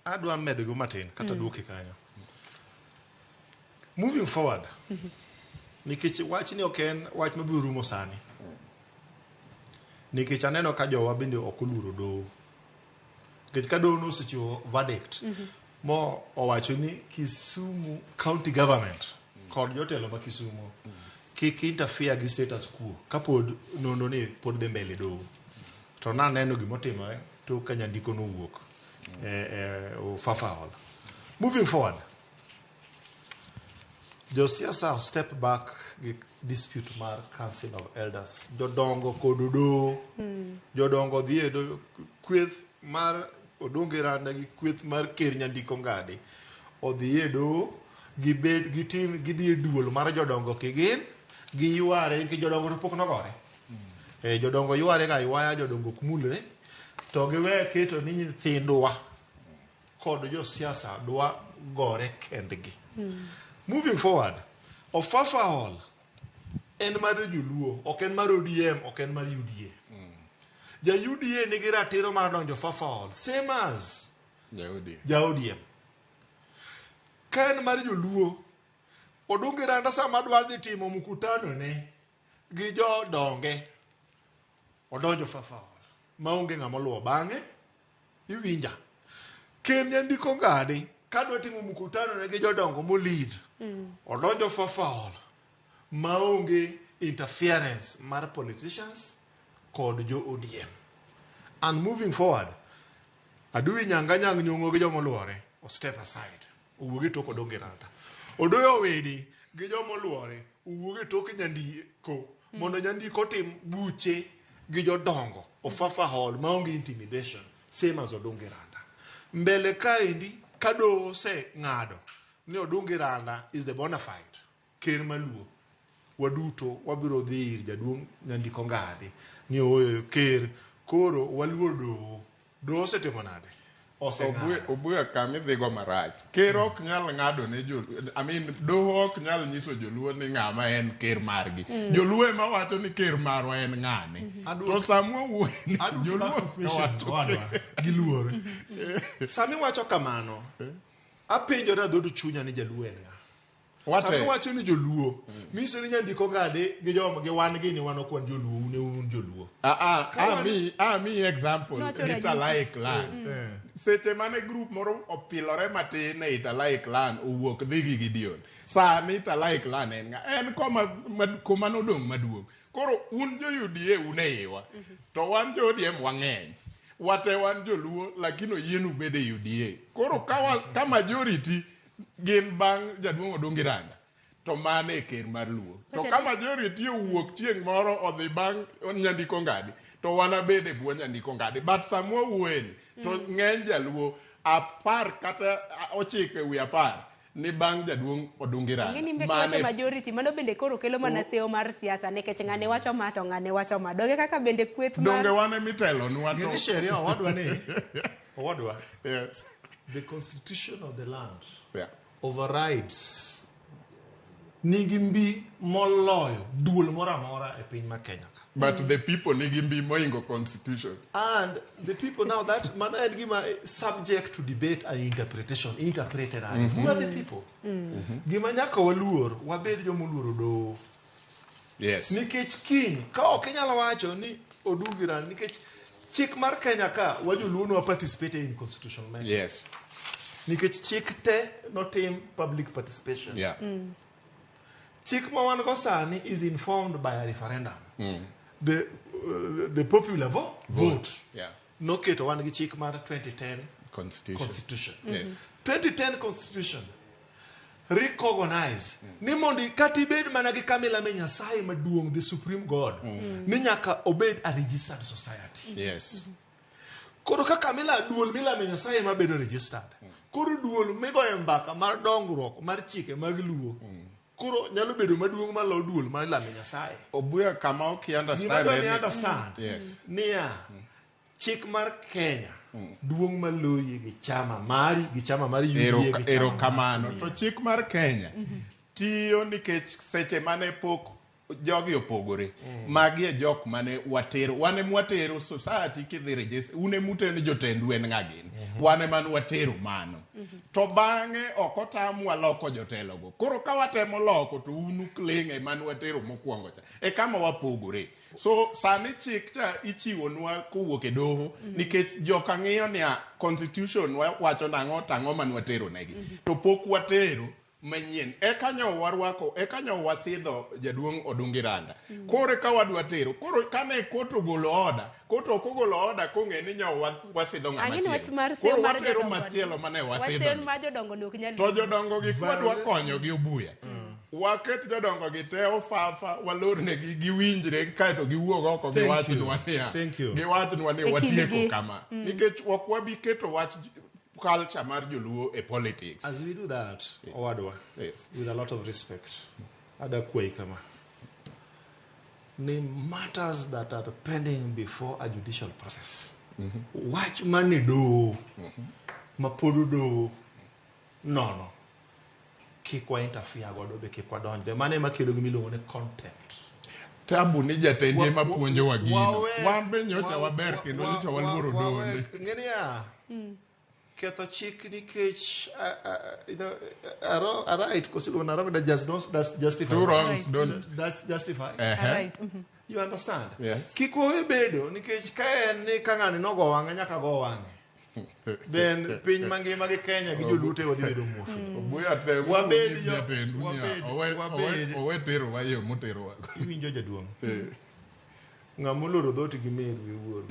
Adwa medo go matin kata duoke kanyo. Moving forward, nikech wachni ok en wach mabiro rumo sani. Nikech aneno ka jowa bende ok oluoro doho. Nikech ka doho nosechiwo verdict, mo owacho ni Kisumu County Government kod jotelo ma Kisumu kik interfere gi status quo kapod nonro ni pod dhi mbele doho. To naneno gimotimore tok ka nyandiko nowuok e Ofafa Hall. Moving forward, josiasa step back gi dispute mar Council of Elders. Jodongo kod doho. Jodongo dhi e doho. Kweth mar Odonge Randa gi kweth mar Ker Nyandiko Ngadi odhi e doho gibed gitim gidhi e duol mar jodongo kigin giyware nikech jodongo to pok nogore. Jodongo yware ga ywaya, jodongo ok mulre to giwe keto ni nyithindwa kod josiasa dwa gore kendgi. Moving forward, Ofafa Hall en mar joluo, ok en mar ODM, ok en mar UDA. Ja UDA nigi ratiro mar donjo Ofafa Hall, same as ja ODM. Ka en mar joluo, Odungi Randa sama dwa dhi timo mkutano ne gi jodonge, odonjo Ofafa Hall maonge ng'ama oluwo bang'e, iwinja. Ker Nyandiko Ngadi kadwa timo mkutano ne gi jodongo molid, odonjo Ofafa Hall maonge interference mar politicians kod jo ODM. And moving forward, Adui Nyanga Nyang' Nyong'o gi joma oluore o step aside, owuog e tok Odonge Randa. Odoyo Owidi gi joma oluore owuog e tok Nyandiko mondo Nyandiko otim buche gi jodongo Ofafa Hall maonge intimidation, same as Odungi Randa. Mbele kaendi ka doho oseng'ado ni Odungi Randa is the bona fide ker maluo, waduto wabiro dhi ir jaduong' Nyandiko Ngadi ni ooyo ker koro waluor doho. Doho osetimo nade? Oseng'ado. Obuya kama idhigo marach. Ker ok nyal ng'ado ne jo I mean doho ok nyal nyiso joluo ni ng'ama en ker margi. Joluo ema wacho ni ker marwa en ng'ane. To samwa wuoyo ni joluo osewacho ker. Gi luor. Sami wacho kamano, apenjora dhood chunya ni jaluo en ng'a? Wate. Sami wacho ni joluo, miso ni Nyandiko Ngadi gi joma gi wan gini wan ok wan joluo, un e un joluo. Ami example Nowacho gi ranyisi. Talai clan. Seche mane group moro opilore matin e Talai clan owuok dhi gi Gideon. Sani Talai clan en ng'a? En koma nodong' maduong'. Koro un jo UDA un e iwa. To wan jo ODM wang'eny. Wate wan joluo lakini oyienu bedo e UDA. Koro ka majority gin bang' jaduong' Odungi Randa to mano e ker mar Luo. To ka majority owuok chieng' moro odhi bang' Nyandiko Ngadi to wanabed e bwo Nyandiko Ngadi. But samwa wuoyeni to ng'eny jaluo 10 kata 9 ewi 10 ni bang' jaduong' Odungi Randa. Ing'e ni mbek Mano wacho e majority, mano bende koro kelo mana sewo mar siasa nikech ng'ane wacho ma to ng'ane wacho ma. Donge kaka bende kweth mar Donge wan emitelonwa to Ng'e ni sheria owadwa ni owadwa. Yes. The constitution of the land Yeah. overrides nigi mbi moloyo duol moro amora e piny ma Kenya ka. But the people nigi mbi moingo constitution. And the people now that mano en gima subject to debate and interpretation interpreted and who are the people? Gima nyaka waluor, wabed joma oluoro doho. Nikech kiny ka ok inyal wacho ni Odungi ran nikech chik mar Kenya ka wajoluo nwa participate in constitution making. Nikech chik te notim public participation. Chik ma wan go sani is informed by a referendum. The popular vote noketo wan gi chik mar 2010 Constitution. Constitution. 2010 Constitution recognize ni mondo kata ibed mana gi kamilame Nyasaye maduong', the Supreme God, ni nyaka obed a registered society. Koro kaka mila duol milame Nyasaye mabedo registered. Koro duol migoye mbaka mar dongruok mar chike mag Luo. Koro nyalo bedo maduong' malo duol mar lame Nyasaye. Obuya kama ok i Gima understand. dwa ni understand. Niya, chik mar Kenya duong' maloyi gi chama mari gi chama mar UDA gi chama Erokamano. mar To chik mar Kenya tiyo nikech seche mane pok jogi opogore. Magi e jok mane watero. Wan ema watero society kidhi register. Un ema utero ni jotendu en ng'a gini. Wan ema ne watero mano. To bang'e ok otamwa loko jotelogo. Koro ka watemo loko to un ukling' e mane watero mokwongo cha. E kama wapogore. So sani chik cha ichiwonwa kowuok e doho nikech joka ng'iyo niya constitution wacho nang'o to ang'o mane watero negi. To pok watero manyien. Eka nyo warwako, eka nyo wasidho jaduong' Odungi Randa. Koro ka wadwa tero, koro kane kot ogolo oda, kot ok ogolo oda kong'e ni nyo wasidho ng'ama Ang'e ni wach chielo. mar seyo Koro mar watero jodongo ni. machielo mane Wach wasidho seyo ni. mar jodongo ni ok nyal To jodongo gi kwadwa konyo gi Obuya. Waket jodongo gi te ofafa, walornegi giwinjre kaeto giwuog oko Thank giwachnwa you. niya. Thank you. Giwachnwa ni E watieko kindgi. kama. Nikech ok wabi keto wach culture mar joluo e politics. As we do that, Owadwa, with a lot of respect, ada kwayi kama. Ni matters that are pending before a judicial process. Wach mane doho, ma pod doho nono, kik wa interfere godo be kik wadonjre. Mano ema kelo gima iluongo ni contempt. Tabu ni jatendi ema puonjowa gino. Wan be nyocha waber kendo nyocha waluoro doho. Ng'e niya, ketho chik nikech a right koso iluongo ni a wrong that just does justify. Two wrongs don't- Does justify. Right. You understand? Yes. Kik wawe bedo nikech ka en ni ka ng'ani nogo wang'e nyaka go wang'e. Then piny mangima gi Kenya gi joluo te wadhi bedo muofni. Obuya tem Wabed nyis jo- jatendu niya, wabed- owe terowa yo moterowa. Iwinjo jaduong'. Ng'ama oloro dhoot gi meru e wuoru.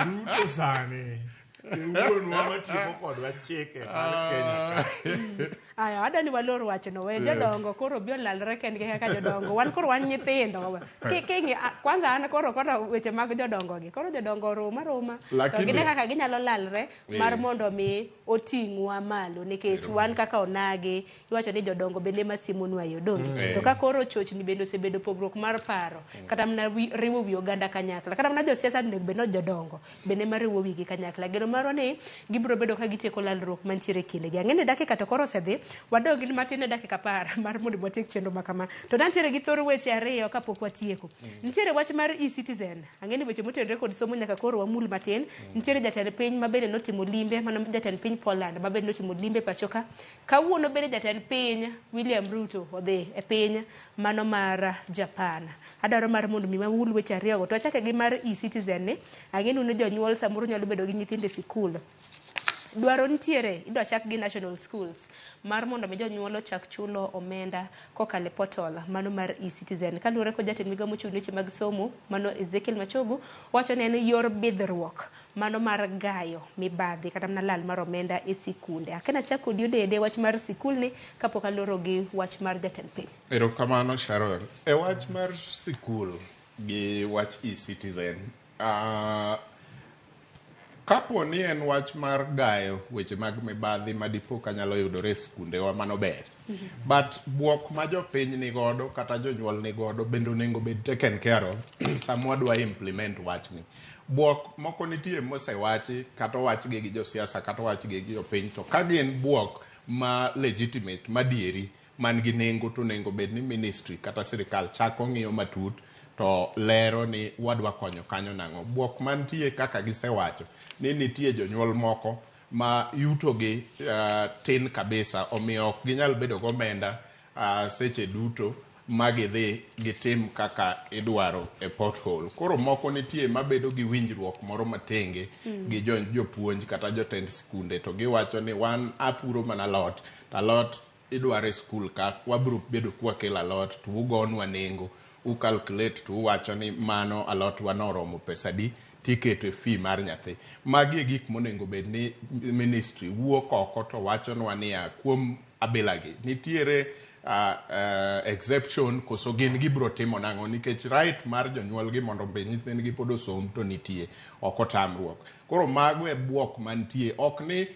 Ruto sani e wuonwa matieko kodwa chike mar Kenya ka. Aya, adwa ni walor wachno we jodongo koro obi olalre kendgi kaka jodongo. Wan koro wan nyithindo. King'i kwanza an koro koro weche mag jodongo gi. Koro jodongo roma roma. To Lakini- gine kaka ginyalo lalre mar mondo mi oting'wa malo nikech wan kaka onagi iwacho ni jodongo bende ema simonwa yo donge. To ka koro chochni bende osebedo pogruok mar paro kata mana riwo wi oganda kanyakla kata mana josiasa onego bed ni jodongo bende ema riwo wigi kanyakla. Geno marwa ni gibiro bedo ka gitieko lalruok mantiere e kindgi. Ang'e ni dakika to koro osedhi, wadong' gi matin e dakika 10 mar mondo watiek chenro ma kama. To nantiere gi thor weche ariyo kapok watieko. Nitiere wach mar e-citizen. Ang'e ni weche motenore kod somo nyaka koro wamul matin. Nitiere jatend piny ma bende notimo limbe, mano jatend piny Poland ma bende notimo limbe pacho ka. Kawuono bende jatend piny William Ruto odhi e piny mano mar Japan. Adwaro mar mondo mi wamul weche ariyogo. To wachake gi mar e-citizen ni. Ang'e ni jonyuol samoro nyalo bedo gi nyithindo e sikul. Dwaro nitiere, idwa chak gi national schools mar mondo mi jonyuol ochak chulo omenda kokalo e portal mano mar e-citizen. Kaluwore kod jatend migao mochung' ne weche mag somo mano Ezekiel Machogu wacho ni en yor bidhruok mano mar gayo mibadhi kata mana lal mar omenda e sikunde. Akena chak kodi Odede wach mar sikul ni kapok aloro gi wach mar jatend piny. Erokamano Sharon. E wach mar sikul gi wach e-citizen, kapo ni en wach mar gayo weche mag mibadhi madipo ka nyalo yudore e sikundewa mano ber. But buok ma jopiny ni godo kata jonyuol ni godo bende onego bed taken care of sama wadwa implement wachni. Buok moko nitie mosewachi kata owachgi gi josiasa kata owachgi gi jopiny to ka gin buok ma legitimate madieri man gi nengo to onego bed ni ministry kata sirikal chako ng'iyo matut to lero ni wadwa konyo kanyo nang'o. Bwok mantie kaka gisewacho ni nitie jonyuol moko ma yutogi tin kabisa omiyo ok ginyal bedo gomenda seche duto ma gidhi gitim kaka idwaro e pothole. Koro moko nitie mabedo gi winjruok moro matenge gi jopuonj kata jotend sikunde to giwacho ni wan apuro mana alot to alot idwaro e skul ka wabiro bedo kwakelo alot to ugonwa nengo u calculate to uwacho ni mano alotwa noromo pesa adi tiketo e fee mar nyathi. Magi e gik monego bed ni ministry wuok oko to wachonwa niya kuom abilagi nitiere exception koso gin gibiro timo nang'o nikech right mar jonyuolgi mondo be nyithindgi pod osom to nitie ok otamruok. Koro mago e bwok mantie ok ni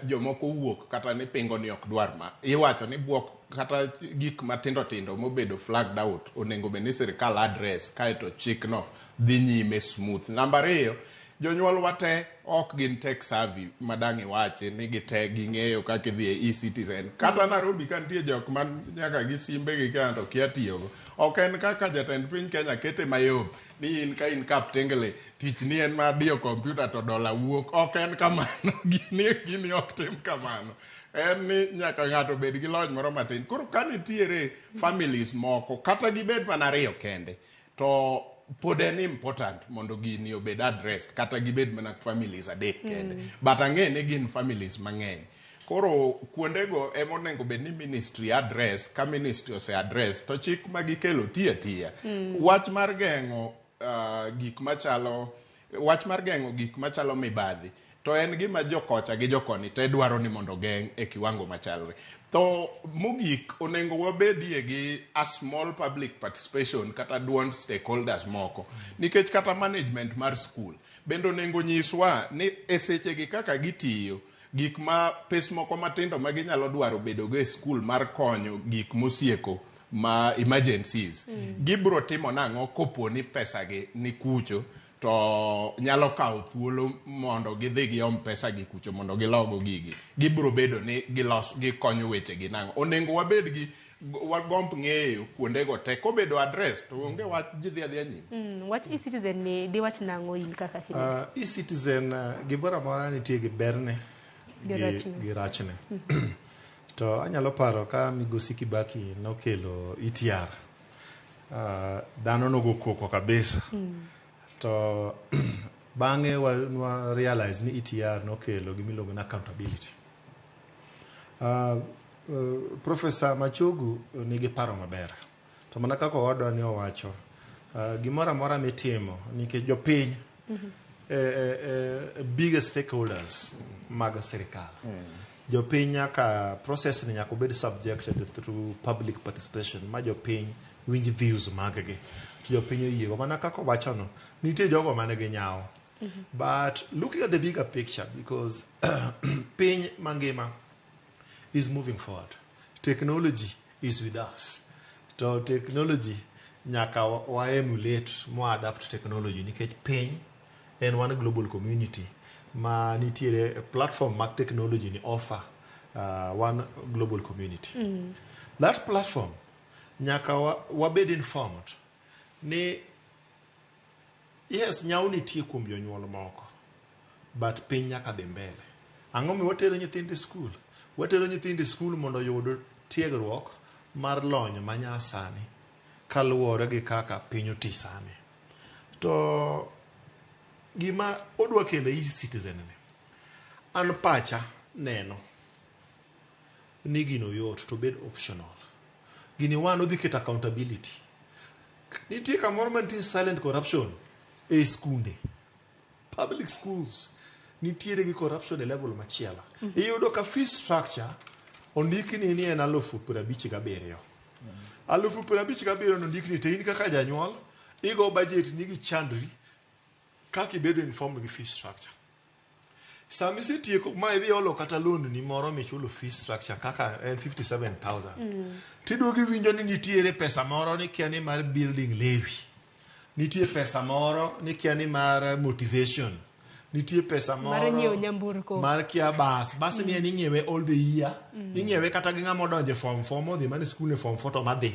jomoko wuok kata ni pingo ni ok dwar ma iwacho ni bwok kata gik matindo tindo mobedo flagged out onego bed ni sirikal address kaeto chikno dhi nyime smooth. Namba ariyo jonyuol wate ok gin tech savvy madang' iwachi ni gite ging'eyo kaka idhi e e-citizen kata Nairobi ka nitie jok man nyaka gi simbe gi kia to kia tiyogo ok en kaka jatend piny Kenya kete mayom ni in ka in Kaptengele tich ni en mar diyo kompyuta to dola wuok ok en kamano gini ok tim kamano en ni nyaka ng'ato bed gi lony moro matin koro ka nitiere families moko kata gibed mana ariyo kende to pod en important mondo gini obed addressed kata gibed mana families adek kende but ang'e ni gin families mang'eny koro kuondego ema onego bed ni ministry address ka ministry ose address to chik ma gikelo tiyo atiya wach mar geng'o gik machalo wach mar geng'o gik machalo mibadhi to en gima jokocha gi jokoni te dwaro ni mondo geng' e kiwango machalre to mogik onego wabedie gi a small public participation kata duond stakeholders moko nikech kata management mar school bende onego nyiswa ni e sechegi kaka gitiyo gik ma pes moko matindo ma ginyalo dwaro bedogo e school mar konyo gik mosieko ma emergencies gibro timo nang'o kopo ni pesa gi ni kucho to nyalo kawo thuolo mondo gidhi giom pesa gi kucho mondo gilogo gigi gibro bedo ni gilos gikonyo weche gi nang'o onego wabed gi wagomb ng'eyo kuondego te kobedo address to onge wach ji dhi adhiya nyime Wach e-citizen ni diwach nang'o in kaka Kennedy? E-citizen gimoro amora nitie gi berne Gi rachne. gi rachne. To anyalo paro ka migosi Kibaki nokelo ETR dhano nogo koko kabisa to bang'e wa realize ni ETR nokelo gimiluongo ni accountability. Professor Machogu nigi paro maber to mana kaka owadwa ni owacho gimoro amora mitimo nikech jopiny biggest stakeholders mag sirikal jopiny nyaka process ni nyaka obed subjected through public participation ma jopiny winj views mag gi to jopiny oyiego mana kaka owachono nitie jogo man gi nyawo but looking at the bigger picture because piny mangima is moving forward technology is with us to technology nyaka wa emulate mo adapt technology nikech piny en one global community ma nitiere platform mag technology ni offer one global community that platform nyaka wabed informed ni yes nyawo nitie kuom jonyuol moko but piny nyaka dhi mbele ang'o mi watero nyithindo e skul watero nyithindo e skul mondo oyud tiegruok mar lony manyasani kaluwore gi kaka piny oti sani to gima odwa kelo e e-citizen ni an pacha neno ni gino yot to bed optional gini wan odhi keto accountability nitie kamoro mantie silent corruption e skunde public schools nitiere gi corruption e level machielo iyudo ka fee structure ondikni ni en 57,000 57,000 nondikni to in kaka janyuol igo budget ni gi chandri kaka ibedo informed gi fee structure sama isetieko ma idhi olo kata loan ni moro michulo fee structure kaka en 57000 tiduogo iwinjo ni nitiere pesa moro ni kia ni mar building levy nitie pesa moro ni kia ni mar motivation Nitie pesa Mar moro nyiewo nyamburko. mar kia bas. Bas ni en ing'iewe all the year. Ing'iewe kata gi ng'ama odonjo e form 4 modhi mana e skul e form 4 to madhi.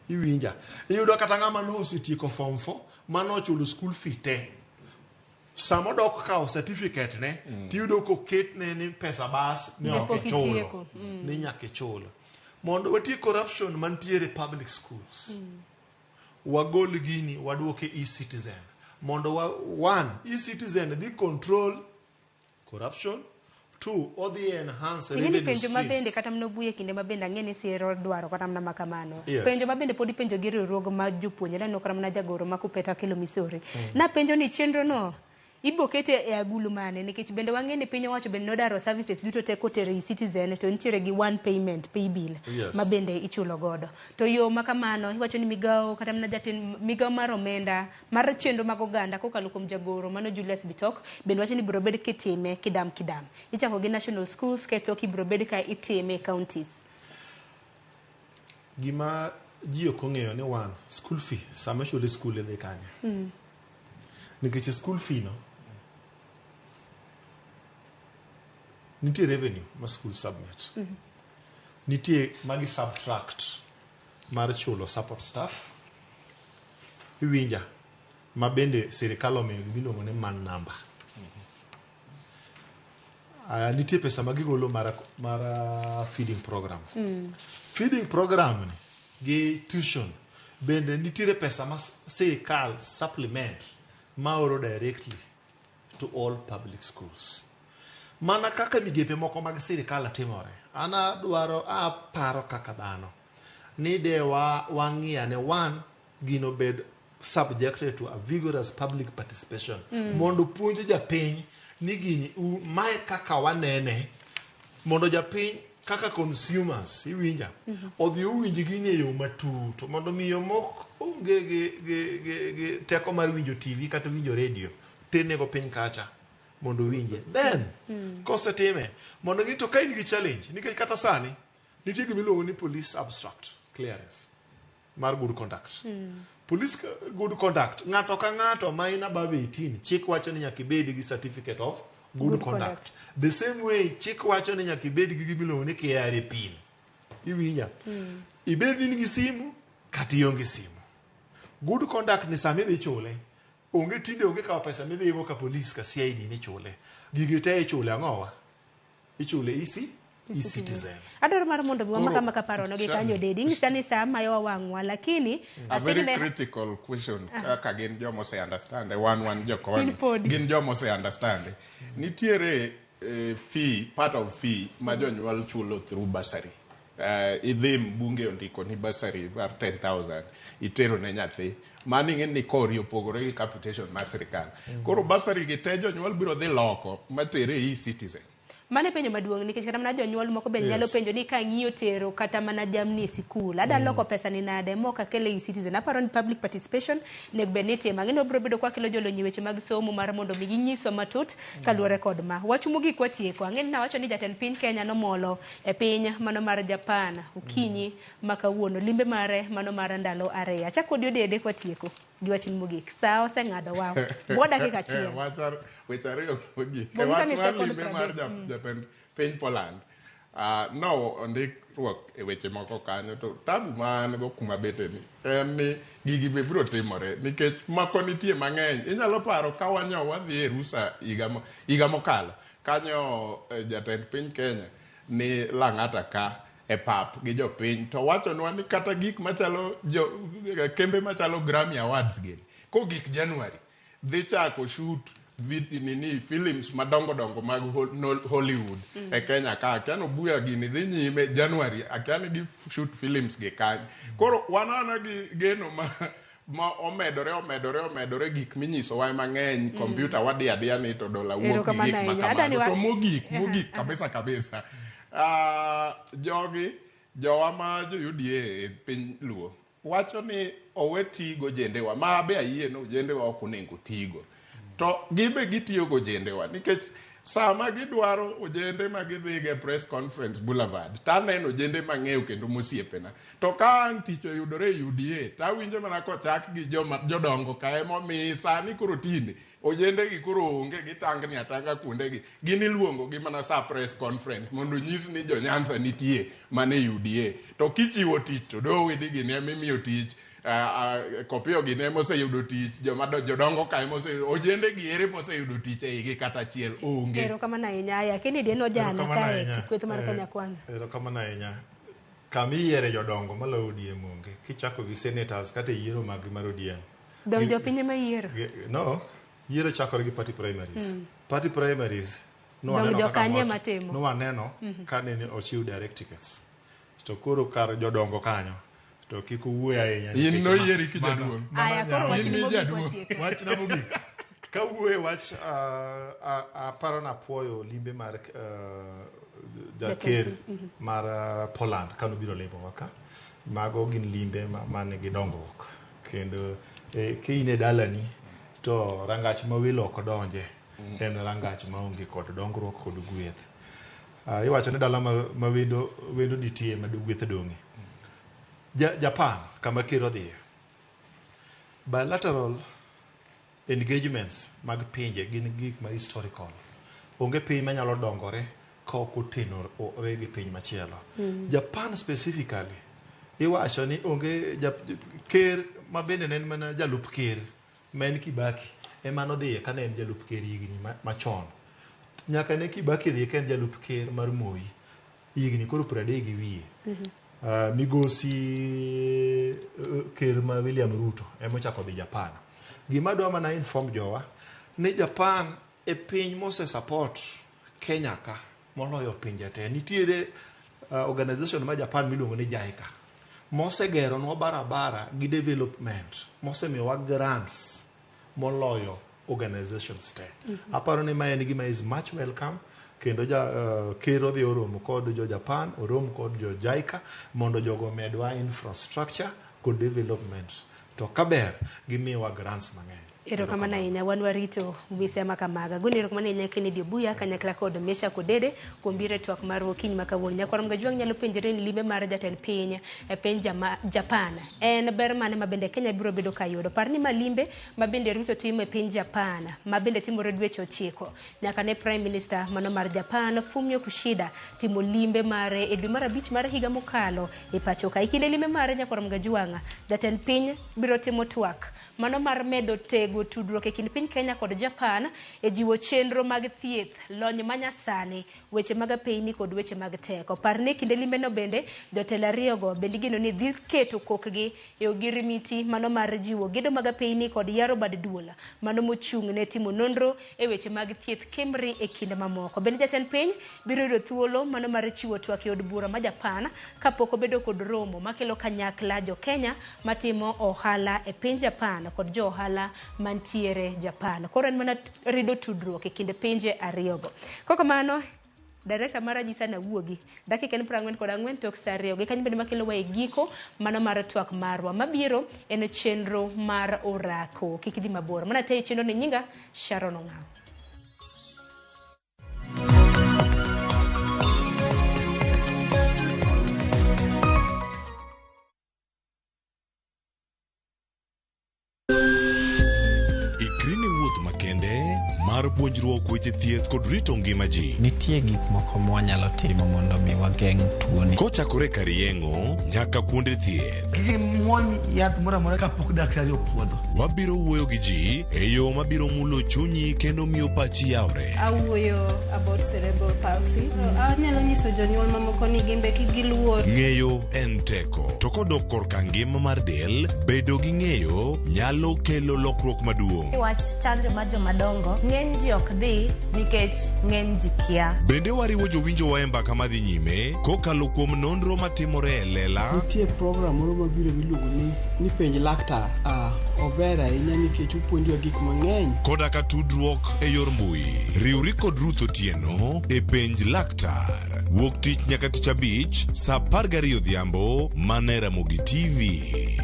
Iwinja. Iyudo kata ng'ama nosetieko form 4 mano ochulo school fee te. Sama odok kawo certificate ne, tiyudo koketne ni pesa bas ne Ne ok pok ichulo. itieko. Ni nyaka ichul. Mondo watiek corruption mantiere e public schools. Wagol gini waduoke e-citizen. Mondo wa, one, e-citizen dhi control corruption. Two, odhi enhance Ing'e ni revenue penjo ma bende streams. kata mana obuye kinde ma bende ang'e ni siro dwaro kata mana makamano. Yes. Penjo ma bende pod ipenjo gi riwruoge mag jopuonjre aneno kata mana jagoro ma Kupeta Kelo Misori. Napenjo ni chenro no ibo kete e agulu mane nikech bende wang'e ni piny owacho bende nodaro services duto te kotero e citizen to nitiere gi one payment pay bill Yes. ma bende ichulo godo. To yo ma kamano iwacho ni migawo kata mana jatend migawo mar omenda mar chenro mag oganda kokalo kuom jagoro mano Julius Bitok bende wacho ni biro bed kitime kidam kidam. Ichako gi national schools kaeto ibiro bed ka itime e counties. Gima ji ok ong'eyo ni one, school fee, sama ichulo e school idhi kanye? Nikech e school fee no, nitie revenue ma school submit. Nitie magi subtract mar chulo support staff. Iwinja, ma bende sirikal omiyo gimiluongo ni man number. Nitie pesa ma gigolo mar feeding program. Feeding program ni gi tuition bende nitiere pesa ma sirikal supplement maoro directly to all public schools. Mana kaka migepe moko mag sirikal timore, an adwaro aparo kaka dhano ni de wang'i ane one gino bed subjected to a vigorous public participation mondo puonj japiny ni gini mae kaka wanene mondo japiny kaka consumers iwinja odhi owinj gini e yo matut mondo miyo mok onge gi teko mar winjo TV kata winjo radio ternego piny kacha mondo owinje then kosetime mondo gi to ka in gi challenge nikech kata sani nitie gima iluongo ni police abstract clearance mar good conduct. Police good conduct ng'ato ka ng'ato ma in above 18 chik wacho ni nyaka ibed gi certificate of good conduct. The same way chik wacho ni nyaka ibed gi gima iluongo ni KRA pin. Iwinja? Ibed ni in gi simu kata ionge simu. Good conduct ni sama idhi chule onge tinde onge kawo pesa midhigo ka police ka CID ni chule. Gigi te ichule ang'owa? Ichule e-citizen. Adwaro mar mondo mi wamaka Koro, maka paro no gi kanyo dedi. Ing'isa ni saa mayowa wang'wa lakini A very asigne- critical question kaka gin joma ose understand wan jokoni In podi. gin joma ose understand nitiere fee part of fee ma jonyuol chulo through bursary. Idhi mbunge ondiko ni bursary mar 10,000 itero ne nyathi mano ing'e ni kori opogore gi capitation mar sirikal. Koro bursary gi te jonyuol biro dhi loko matere e-citizen. Mano e penjo maduong' nikech kata mana jonyuol moko be nyalo Yes. penjo ni ka ang'iyo tero kata mana jamni e sikul ada loko pesa ni nade mok akele e citizen. Aparo ni public participation nego bed ni itimo. Ang'e ni wabiro bedo kwakelo jolony e weche mag somo mar mondo mi ginyiswa matut kaluwore kod ma. Wach mogik watieko. Ang'e ni nawacho ni jatend piny Kenya nomolo e piny mano mar Japan okinyi ma kawuono limbe mare mano mar ndalo 2. Achako kodi Odede kwatieko gi wach mogik. Sa oseng'ado wa. Bwo dakika achiel. Weche ariyo mogik. Bongisa Wach ni mar second limbe mar 30. jatend piny Poland. No ondikruok e weche moko kanyo to tabu ma an go kuma bete ni en ni gigi be biro timore nikech moko nitie mang'eny. Inyalo paro ka wanyo wadhi e rusa higa mokalo kanyo jatend piny Kenya ni Lang'ata ka e pap gi jopiny to wachonwa ni kata gik machalo kembe machalo Grammy Awards gini kogik January dhi chako shoot nini films madongo dongo mag Hollywood e Kenya ka. Akia ni Obuya gini dhi nyime January, akia ni gi shoot films gi kanye. Koro wan ana gi geno ma omedore gik minyisowa mang'eny. Computer wadi adiya ni to dola wuok gi Erokamano gik ma ahinya. Adani kamano. To mogik kabisa. Jogi jowa ma jo UDA e piny Luo wacho ni owe tigo jendewa ma be ayie ni ojendewa ok onego tigo to gibe gitiyo go jendewa nikech Sama gidwaro ojende ma gidhigo e press conference Boulevard, to aneno ojende mang'eyo kendo mosiepena. To ka ang' tich oyudore e UDA, to awinjo mana kochak gi joma jodongo ka ema omi sani koro tinde ojende gi koro onge gitangni atanga kuonde gi. Gin iluongo gi mana sa press conference mondo onyis ni jo Nyanza nitie mana e UDA. To kichiwo tich to dowe ni gini ema imiyo tich, Kopiyo gini ema oseyudo tich, joma jodongo ka ema oseyudo, ojende gi ere moseyudo tich e igi kata achiel onge. Erokamano ahinya. Aya, Kennedy en ojana kae kweth mar Kenya Kwanza. Erokamano ahinya. Kama iyiere jodongo maloyo ODM onge. Kichako gi senators kata e yiero mag mar ODM. Dong jopiny ema yiero. No, yiero chakore gi party primaries. Party primaries Dong jokanye ema timo. nwaneno ka nene ochiw direct tickets. To koro kar jodongo kanyo to kik owuoyo ahinya. In noyieri ki jaduong'. Aya, koro wachni mogik watieko. Wachna mogik. Kawuoyo e wach aparo napuoyo limbe mar jaker mar Poland kanobiro limowa ka. Mago gin limbe manigi dongruok. Kendo ka in e dalani to rangach ma welo ok donje en rangach maonge kod dongruok kod gweth. Iwacho ni dala ma wendo nitie ma gweth dong'e. Japan kama ker odhiye. Bilateral engagements mag pinje gin gik ma historical. Onge piny manyalo dongore ka ok otenore gi piny machielo. Japan specifically iwacho ni onge ker ma bende ne en mana jalup ker ma en Kibaki ema nodhiye kane en jalup ker higni machon. Nyaka ne Kibaki dhi ka en jalup ker mar Moi higni koro 30 gi wiye. Migosi ker ma William Ruto ema ochako dhi Japan. Gima adwa mana inform jowa ni Japan e piny mose support Kenya ka moloyo pinje te. Nitiere organization ma Japan miluongo ni JICA mosegeronwa barabara gi development mosemiyowa grants moloyo organizations te. Aparo ni ma en gima is much welcome kendo ker odhi oromo kod jo Japan, orom kod jo JICA mondo jogo omedwa infrastructure kod development. To kaber gimiyowa grants mang'eny. Erokamano ahinya, wan warito mise ma kamaga. Goni erokamano ahinya Kennedy Obuya kanyakla kod Mesha Kodede kuom biro e twak mar okinyi ma kawuono. Nyakwar Mgajwang' nyalo penjore ni limbe mar jatend piny e piny Japan en ber mane ma bende Kenya biro bedo ka yudo. Par ni ma limbe ma bende Ruto timo e piny Japan ma bende timore dweche 9 nyaka ne Prime Minister mano mar Japan Fumio Kishida timo limbe mare e dwe mar 5 mar higa mokalo e pacho ka. E kinde limbe mare Nyakwar Mgajwang' jatend piny biro timo twak mano mar medo tego tudruok e kind piny Kenya kod Japan e jiwo chenro mag thieth, lony manyasani, weche mag apeyni kod weche mag teko. Par ni kinde limbeno bende jotelo ariyogo bende igeno ni dhi keto kokgi e ogirimiti mano mar jiwo gedo mag apeyni kod yaro bad duol mano mochung' ne timo nonro e weche mag thieth KEMRI e kinde mamoko. Bende jatend piny biro yudo thuolo mano mar chiwo twak e od bura ma Japan kapok obedo kod romo makelo kanyakla jo Kenya matimo ohala e piny Japan kod jo ohala mantiere Japan. Koro en mana rido tudruok e kind pinje ariyogo. Kokamano, director mara nyisa nawuogi. Dakika en 44 tok saa 2. Gi kanyo bende makelo wa e giko mano mar twak marwa. Mabiro en chenro mar orako. Kik idhi mabor. Mana te chenro ni nyinga Sharon Ong'aw. Ikri ne wuoth makende mar puonjruok weche thieth kod rito ngima ji. Nitie gik moko mwanyalo timo mondo mi wageng' tuoni. Kochakore kar yeng'o nyaka kuonde thieth. Kik imuony yath moro amora kapok daktari opuodho. Wabiro wuoyo gi ji e yo mabiro mulo chunyi kendo miyo pachi yawre. Awuoyo about cerebral palsy. Anyalo nyiso jonyuol mamoko ni gin be kik giluor. Ng'eyo en teko. To kodok korka ngima mar del, bedo gi ng'eyo nyalo kelo lokruok maduong'. Wach chanjo mar jomadongo, ng'eny ji ok dhi nikech ng'eny ji kia. Bende wariwo jowinjowa e mbaka madhi nyime kokalo kuom nonro matimore e lela. Nitie program moro mabiro miluongo ni penj laktar. Ober ahinya nikech opuonjowa gik mang'eny. Koda ka tudruok e yor mbui. Riwri kod Ruth Otieno e penj laktar. Wuok tich nyaka tich abich saa 12 odhiambo mana e Ramogi TV.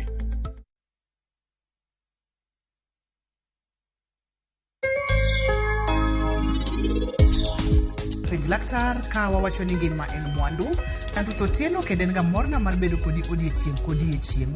Penj Laktar ka wawacho ni ngima en mwandu. An Ruth Otieno kendo en ga morna mar bedo kodi odiechieng' kodiechieng'.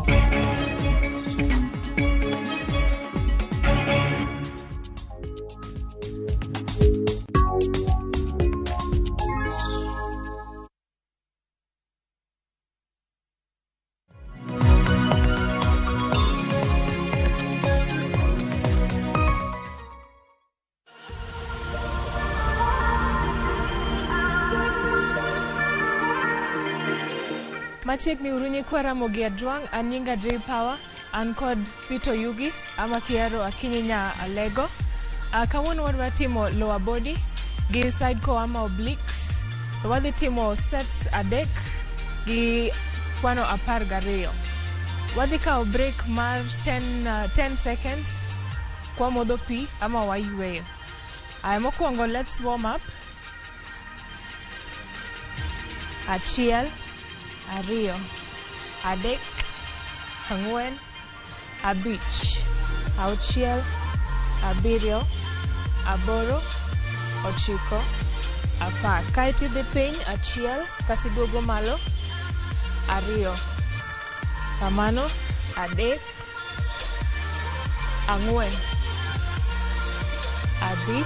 Machiegni uru nyikwa Ramogi Ajwang', an nyinga J Power, an kod Fito Yugi, ama kihero Akinyi nya Alego. Kawuono wadwa timo lower body gi side core ama obliques. To wadhi timo sets adek gi kwano 12. Wadhi kawo break mar 10 seconds kwa modho pi ama wayweyo. Aya, mokwongo let's warm up. 1, 2, 3, 4, 5, 6, 7, 8, 9, 10. Kaeto idhi piny 1, kasiduogo malo 2, kamano 3, 4, 5,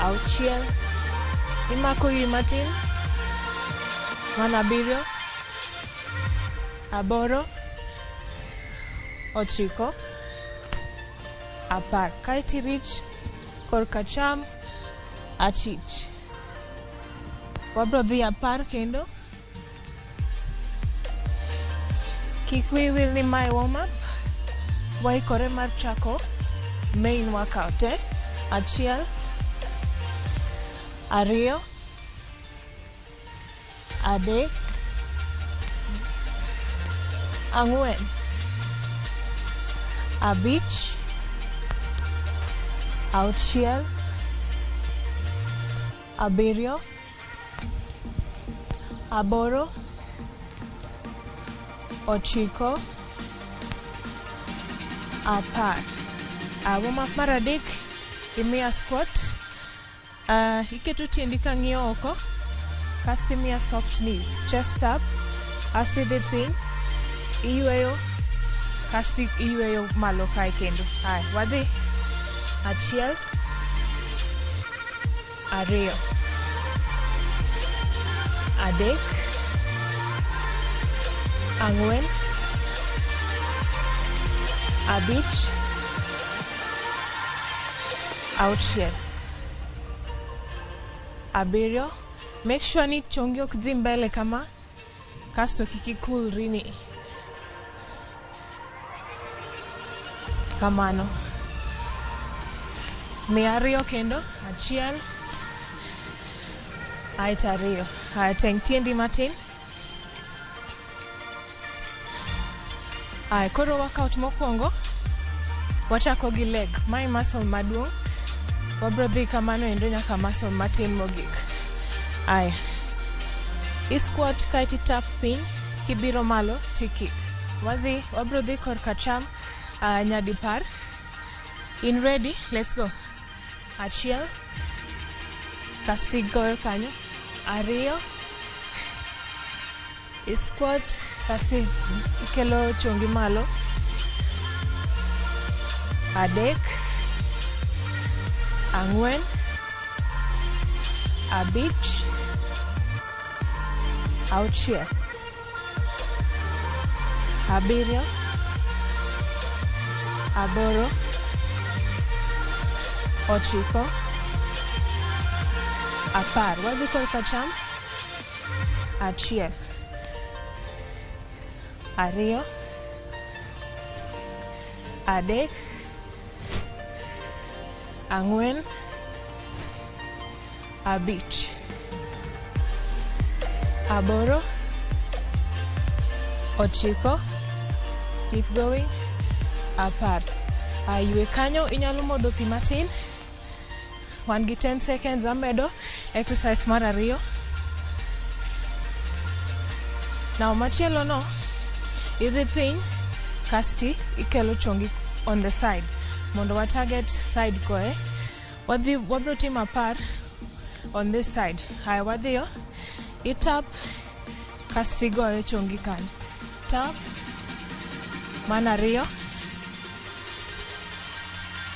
6, imako ywi matin, mana 7, 8, 9, 10. Kaeto irich korka cham achich. Wabro dhi 10 kendo. Kik wiyi wil ni mae warm up. Waikore mar chako main workout. 1, 2, 3, 4, 5, 6, 7, 8, 9, 10. Warm up mar 3, imiya squat. Iketo tiendi ka ng'iyo oko, kasto imiya soft knees, chest up, asto idhi piny, iyweyo, kasto iyweyo malo kae kendo. Haya, wadhi. 1, 2, 3, 4, 5, 6, 7. Make sure ni chongi ok dhi mbele kama, kasto kik ikulri ni. Kamano. Miya 2 kendo, 1, aeto 2. Haya, teng tiendi matin. Haya, koro workout mokwongo, wachako gi leg. Mae muscle maduong'. Wabro dhi kamano endo nyaka muscle matin mogik. Aya, i squat kaeto itap piny, kibiro malo ti kick. Wadhi, wabro dhi korka cham nyadipar. In ready, let's go. 1, kasto igoyo kanyo. 2, i squat kasto ikelo chongi malo. 3, 4, 5, 6, 7, 8, 9, 10. Wadhi korka cham. 1, 2, 3, 4, 5, 8, 9, keep going, 10. Ywe kanyo, inyalo modho pi matin. Wan gi 10 seconds amedo exercise mar 2. Now machielo no, idhi piny, kasti ikelo chongi on the side mondo wa target side koe. Wadhi wabro timo 10. on this side. Haya, wadhiyo. Itap kasto igoyo chongi kanyo. Tap. Mano ariyo.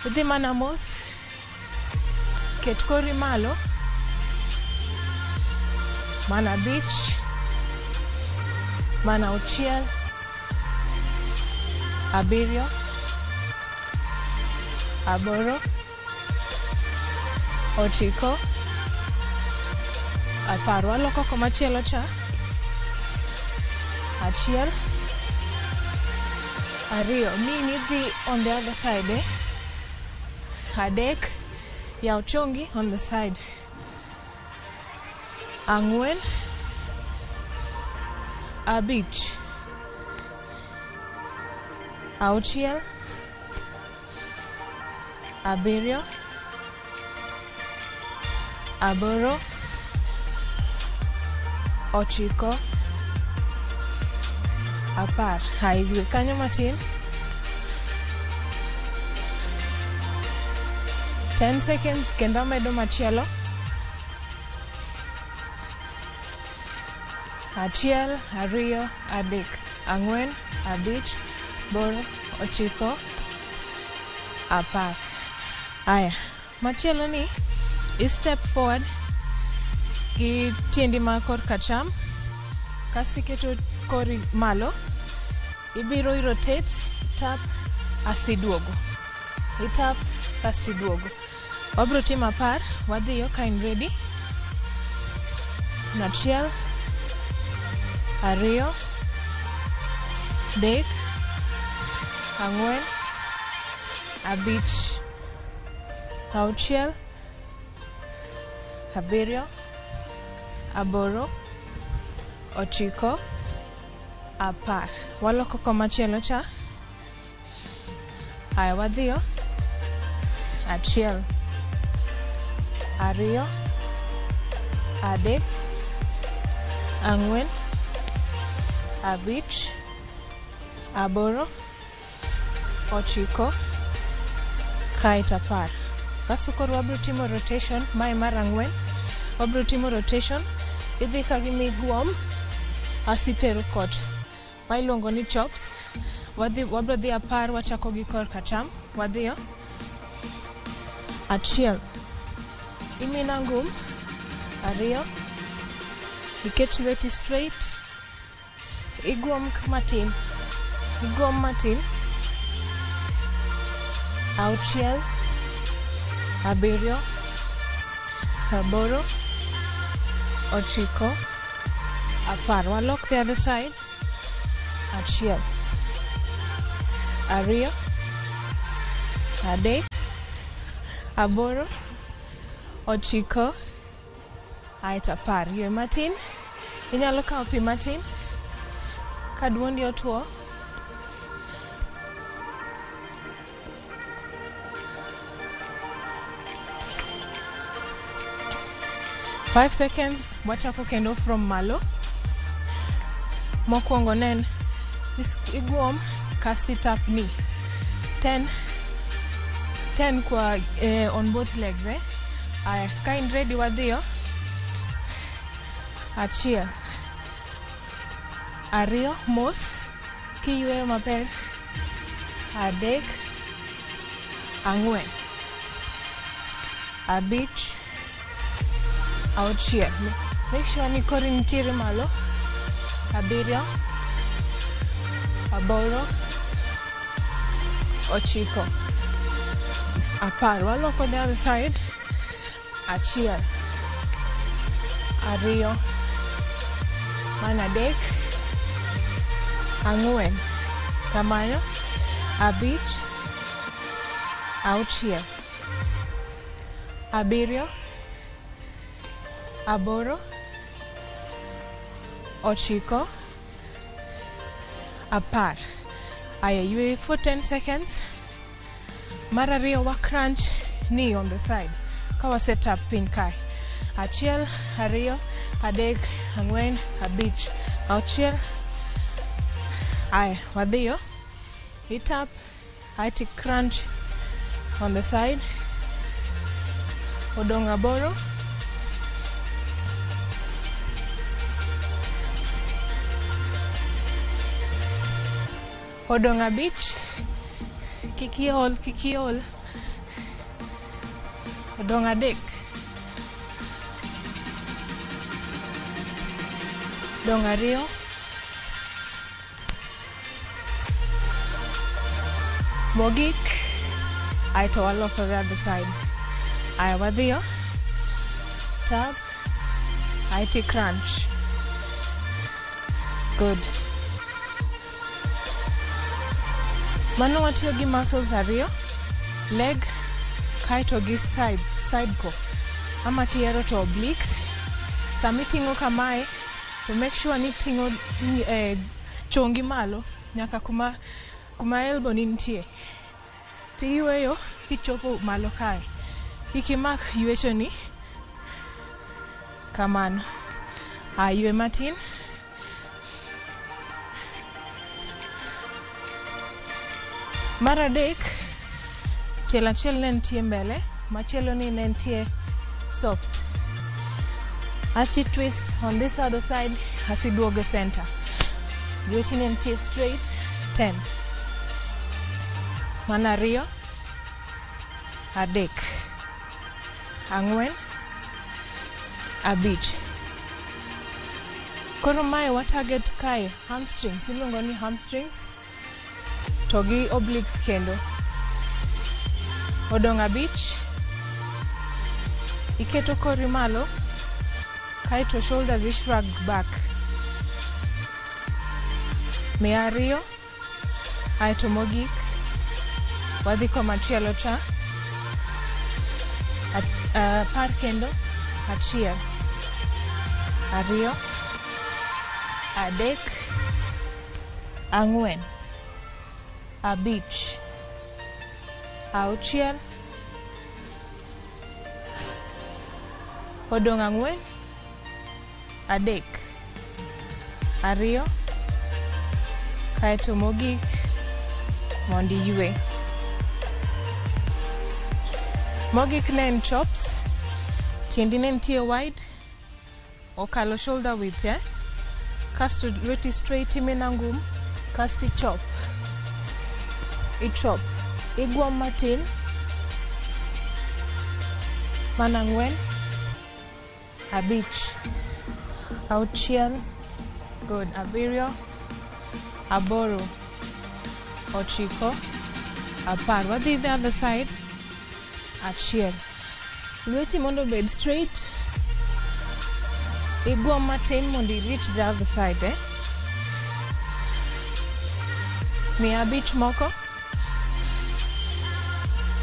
Idhi mana mos. Ket kori malo. Mano 5. Mano 6. 7. 8. 9. 10. Waloko komachielo cha. 1, 2. Min idhi on the other side, eh? 3. Yaw chongi on the side. 4. 5. 6. 7. 8. 9. 10. Haya, ywe kanyo matin. 10 seconds kendo amedo machielo. 1, 2, 3, 4, 5, 6, 8, 9, 10. Aya, machielo ni i step forward gi tiendi ma kor kacham, kasto iketo kori malo, ibiro i rotate, tap, asiduogo. Itap, kasto iduogo. Wabiro timo 10, wadhiyo ka in ready. 1, 2, 3, 4, 5, 6, 7, 8, 9, 10. Waloko komachielo cha. Haya, wadhiyo. 1, 2, 3, 4, 5, 8, 9, kaeto 10. Kasto koro wabiro timo rotation. Mae mar 4. Wabiro timo rotation. Idhi ka gi miguom asitero kot. Ma iluongo ni chops. Wabiro dhi 10, wachako gi kor kacham. Wadhiyo. 1. Imina ngum. 2. Iket lweti straight. Iguom matin. Iguom matin. 6, 7, 8, 9, 10. Walok the other side. 1, 2, 3, 8, 9, aeto 10. Ywe matin. Inyalo kawo pi matin ka duondi otuo. 5 seconds. Wachako kendo from malo. Mokwongo nen iguom kasto itap knee. 10 10 kwa on both legs, eh? Aya, ka in ready wadhiyo. 1, 2, mos kiyweyo maber. 3, 4, 5, 6. Make sure ni kori nitiere malo. 7, 8, 9, 10. Waloko the other side. 1, 2, 3, 4, kamano. 5, 6, 7, 8, 9, 10. Aya, ywe for 10 seconds. Mar 2 wa crunch knee on the side. Ka wa set up piny kae. 1, 2, 3, 4, 5, 6. Aya, wadhiyo. Itap, aeto crunch on the side. Odong' 8. Odong' 5. Kik iol, kik iol. Odong' 3. Odong' 2. Mogik. Aeto walokore other side. Aya wadhiyo. Tap. Aeto crunch. Good. Mano watiyo gi muscles 2, leg kaeto gi side ko. Ama kihero to obliques. Sama iting'o kamae, to make sure ni iting'o chongi malo nyaka kuma elbow ni nitie. Tiyweyo kichopo malo kae. Kik imak ywechoni kamano. Ywe matin. Mar 3, tielo achiel ne nitie mbele, machielo ni ne nitie soft. Ati twist on this other side, asiduogo center. Lweti ne nitie straight, 10. Mana 2, 3, 4, 5. Koro mae wa target kae hamstrings, iluongo ni hamstrings. To gi obliques kendo. Odong' 5. Iketo kori malo, kaeto shoulders i shrug back. 200, aeto mogik. Wadhi komachielo cha. 10 kendo. 1, 2, 3, 4, 5, 6. Odong' 4, 3, 2, kaeto mogik mondo iywe. Mogik ne en chops. Tiendi ne nitie wide, okalo shoulder width, eh? Kasto lweti straight imena ngum, kasto ichop. Ichop. Igwom matin. Mana 4, 5, 6, good, 7, 8, 9, 10. Wadhi the other side. 1. Lweti mondo obed straight. Igwom matin mondo i reach the other side, eh? 5 moko.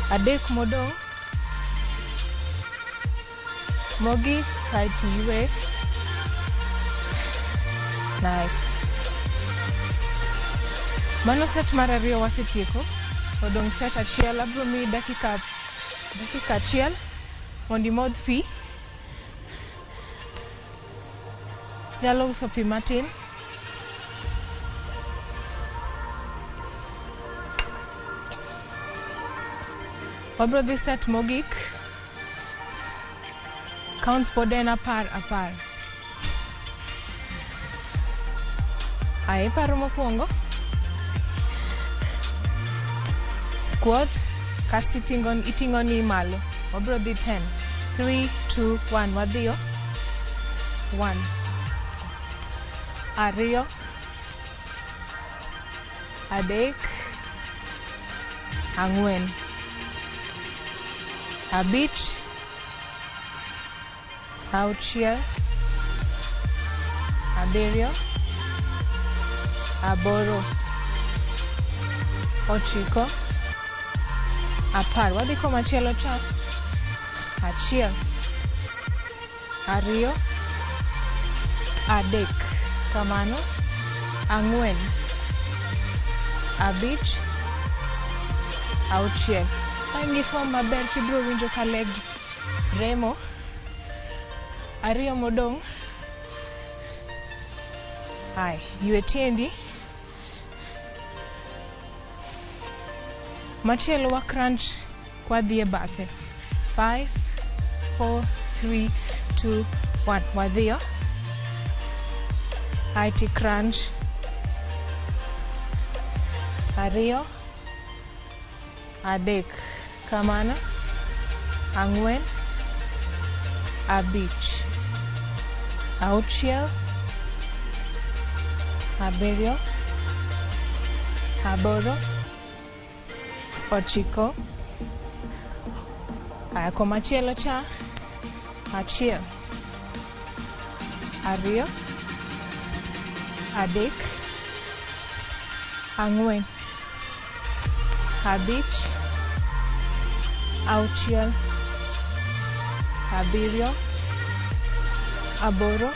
3 modong'. Mogik, kaeto iywe. Nice. Mano set mar 2 wasetieko. Odong' set 1. Abiro miyi dakika 1 mondo imodh pi. Nyalo uso pi matin. Wabro dhi set mogik. Counts pod en 10 10. Ae paro mokwongo. Squat, kasto iting'o ni malo. Wabro dhi 10. 3, 2, 1. Wadhiyo. 1, 2, 3, 4, 5, 6, 7, 8, 9, 10. Wadhi komachielo cha. 1, 2, 3, kamano, 4, 5, 6. Ka in gi form maber tibiro winjo ka leg remo. 2 modong'. Ai, ywe tiendi. Machielo wa crunch kwadhi e bathe. 5, 4, 3, 2, 1. Wadhiyo. Aeti crunch. 2, 3, kamano, 4, 5, 6, 7, 8, 9. Aya, komachielo cha, 1, 2, 3, 4, 5, 6, 7, 8,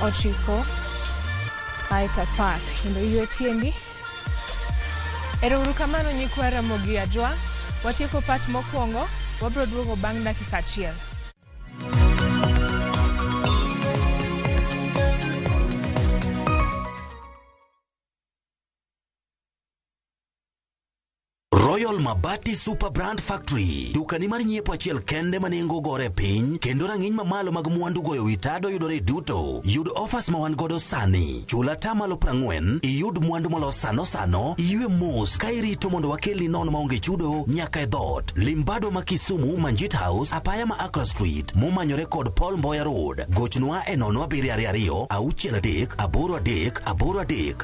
9, aeto 10. Kendo ywe tiendi. Ero uru kamano nyikwa Ramogi Ajwang'. Watieko part mokwongo, wabro duogo bang' dakika achiel. Royal Mabati Super Brand Factory, dukani mar nyiepo achiel kende ma nengo gore piny kendo rang'iny mamalo mag mwandu goyo wi tado yudore duto. Yud offers ma wan godo sani. Chul atamalo 40, iyud mwandu molos sano sano, iywe mos ka irito mondo wakelni nono maonge chudo nyaka e dhoot. Limbado ma Kisumu, Manjit House, apaya ma Accra Street, momanyore kod Paul Mboya Road. Gochnwa e 0722 63 83 83.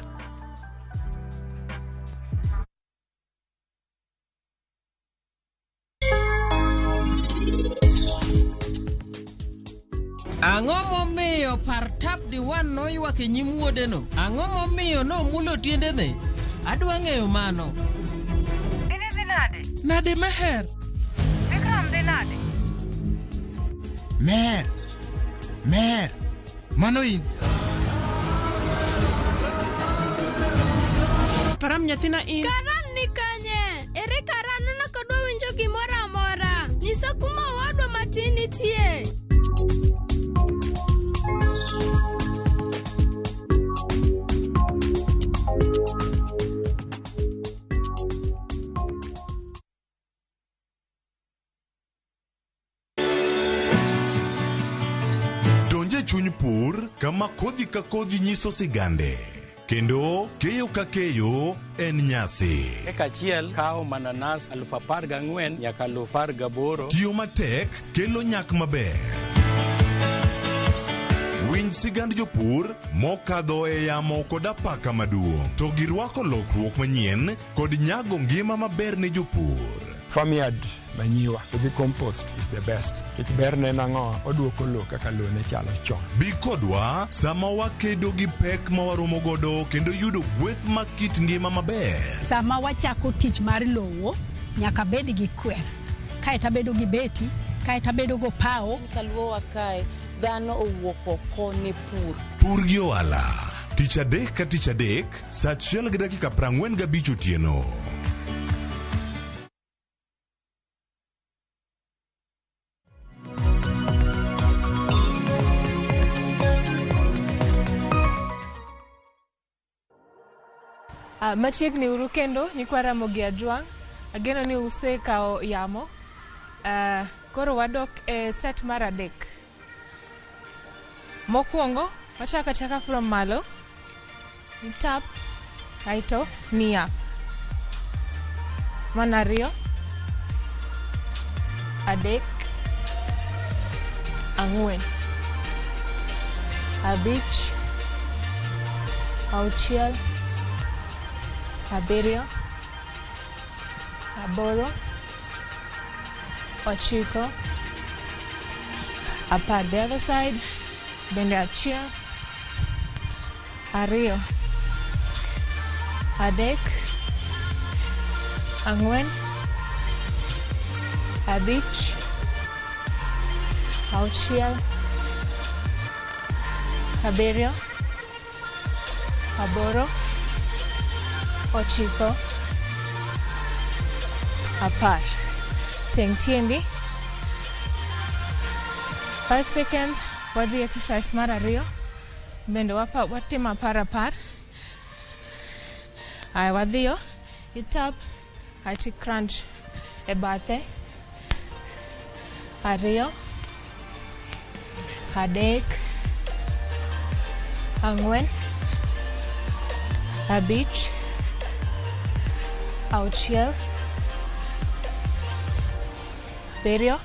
Ang'o momiyo Partap Diwan noywak e nyim wuodeno? Ang'o momiyo nomulo tiendene? Adwa ng'eyo mano. Idhi nade? Nade Meher? Vikram dhi nade? Meher! Meher! Mano in? Param nyathina in. Karan ni kanye? Ere Karan ok adwa winjo gimoro amora. Nyisa kuma owadwa matin nitie. Donje chuny pur kama kodhi ka kodhi nyiso sigande kendo keyo ka keyo en nyasi. Eka achiel kawo mananas 14,000 nyaka 18,000. Tiyo matek kelo nyak maber. Winj sigand jopur mokadho e yamo kod apaka maduong' to girwako lokruok manyien kod nyago ngima maber ne jopur. Farmyard manyiwa gi compost is the best. Nikech berne en ang'o? Oduoko lowo kaka lowo ne chalo chon. Bi kodwa sama wakedo gi pek ma waromo godo kendo yudo gweth mag kit ngima maber. Sama wachako tich mar lowo, nyaka bed gi kwer, kaeto abedo gi beti, kaeto abedo go pawo. Kaluowa kae, dhano owuok oko ne pur. Pur gi ohala. Tich adek ka tich adek, saa 1:45 otieno. Machiegni uru kendo nyikwa Ramogi Ajwang'. Ageno ni usekawo yamo. Koro wadok e set mar 3. Mokwongo wachako achaka from malo. Ni tap, aeto ni up. Mana 2, 3, 4, 5, 6, 7, 8, 9, 10. The other side, bende 1, 2, 3, 4, 5, 6, 7, 8, 9, 10. Teng tiendi. 5 seconds. Wadhi exercise mar 2. Bende watimo 10 10. Aya, wadhiyo. Itap, aeto crunch e bathe. 2, 3, 4, 5, Auchiel. Abiriyo.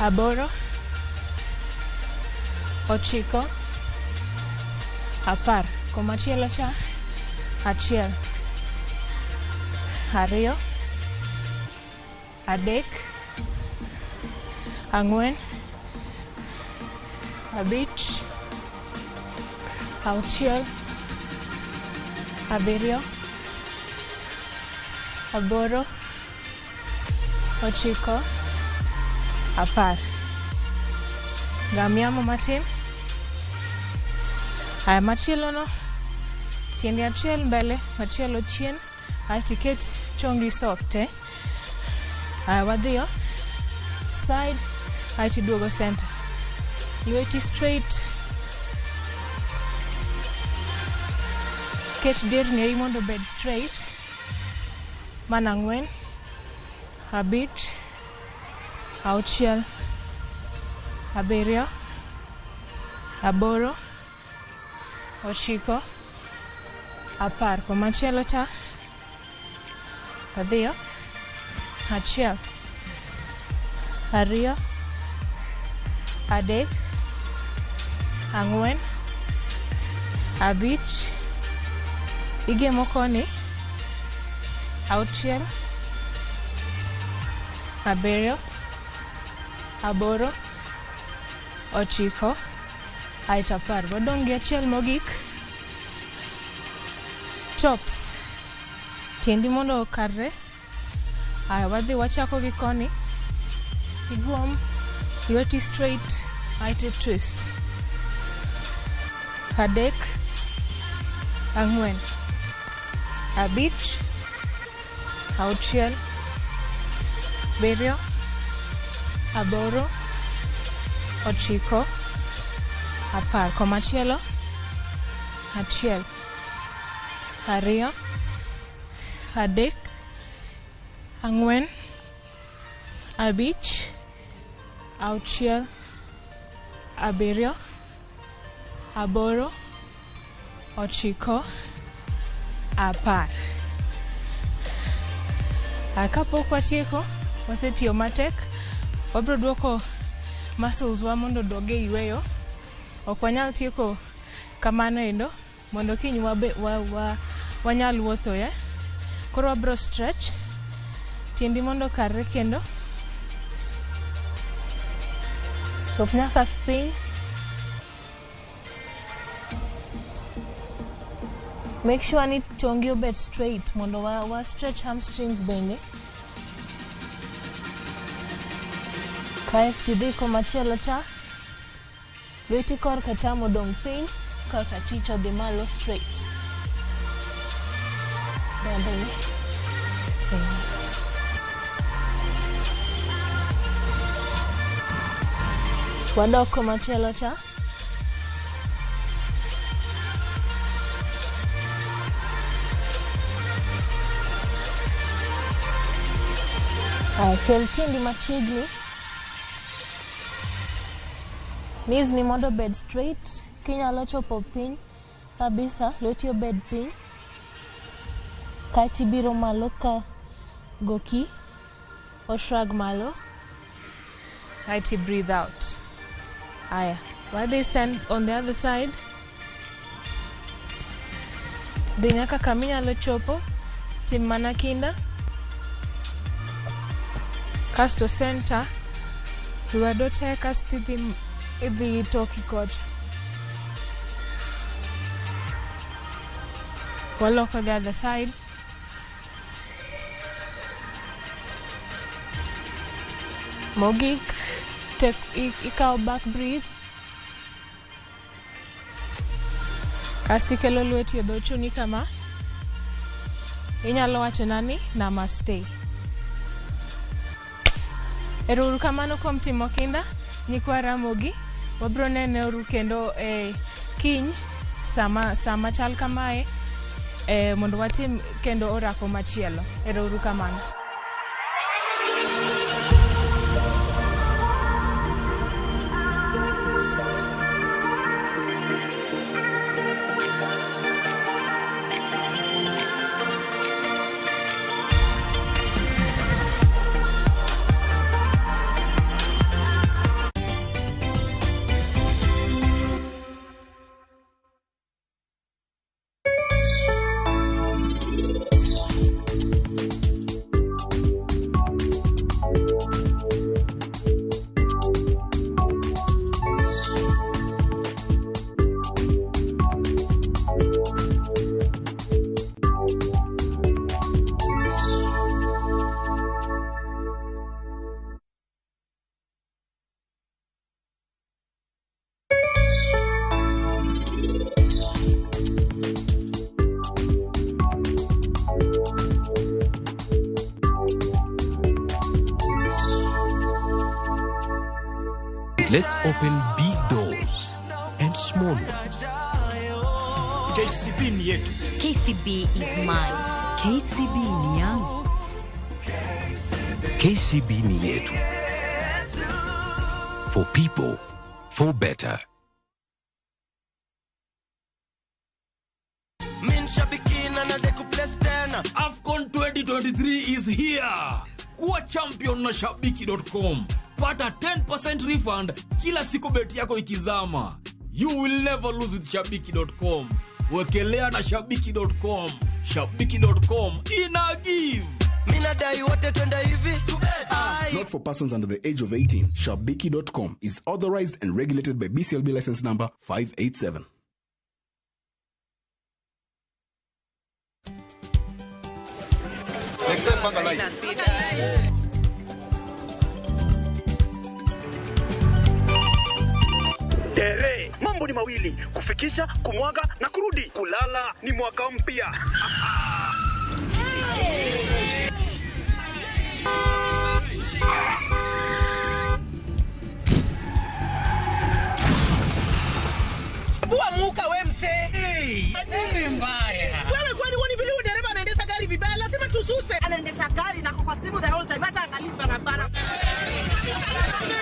Aboro. 9. 10. Komachielo cha. 1, 2, 3, 4, 5, 6, 7, 8, 9, 10. Gam yamo matin. Aya, machielo no, tiendi achiel mbele, machielo chien, aeto iket chongi soft, eh? Aya, wadhiyo side, aeto iduogo center. Lweti straight. Ket derni ei mondo obed straight. Mana 4, 5, 6, 7, 8, 9, 10. Komachielo cha. Wadhiyo. 1, 2, 3, 4, 5, igemo koni, 6, 7, 8, 9, aeto 10. Wadong' gi achiel mogik. Chops. Tiendi mondo okarre. Aya, wadhi wachako gi koni. Igwom, lweti straight, aeto twist. 3, 4, 5, 6, 7, 8, 9, 10. Komachielo. 1, 2, 3, 4, 5, 6, 7, 8, 9, 10. Kapok watieko, wasetiyo matek, wabiro duoko muscles wa mondo oduog e yweyo. Ok wanyal tieko kamano endo mondo kiny wanyal wuotho, eh? Koro wabiro stretch tiendi mondo okarre kendo. Chop nyaka piny. Make sure ni chongi obed straight mondo wa stretch hamstrings bende. Kaeto idhi komachielo cha. Lweti korka cham odong' piny, korka achich odhi malo straight. Mbele. Wadok komachielo cha. Aya, kel tiendi machiegni. Knees ni mondo obed straight. Kinyalo chopo piny kabisa, lweti obed piny. Kaeto ibiro malo ka goki oshrug malo. Kaeto breathe out. Aya, wadhi send on the other side. Dhi nyaka kaminyalo chopo, tim mana kinda. Kasto center, lwedo te kasto idhi toki kocha. Waloko the other side. Mogik, take ikaw back breathe. Kasto ikelo lweti e dho chuni kama. Inyalo wacho nani? Namaste. Ero uru kamano kuom timo kinda, nyikwa Ramogi. Wabiro nene uru kendo kiny sama chal kamae, mondo watim kendo orako machielo. Ero uru kamano. Let's open big doors and small ones. KCB ni yetu. KCB is mine. KCB ni yangu. KCB ni yetu. For people, for better. AFCON 2023 is here. Kuwa champion na shabiki.com. Pata 10% refund kila siku beti yako ikizama. You will never lose with shabiki.com. Wekelea na shabiki.com. Shabiki.com ina give. Minadai wote twende hivi. Not for persons under the age of 18. Shabiki.com is authorized and regulated by BCLB license number 587. Tere, mambo ni mawili: kufikisha, kumwaga na kurudi. Kulala ni mwaka mpya. Bua muka we msee. Hey, nini mbaya? Wewe kwani huoni vile huyu dereva anaendesha gari vibaya? Lazima tususe. Anaendesha gari na kwa simu the whole time, hata angalii barabara.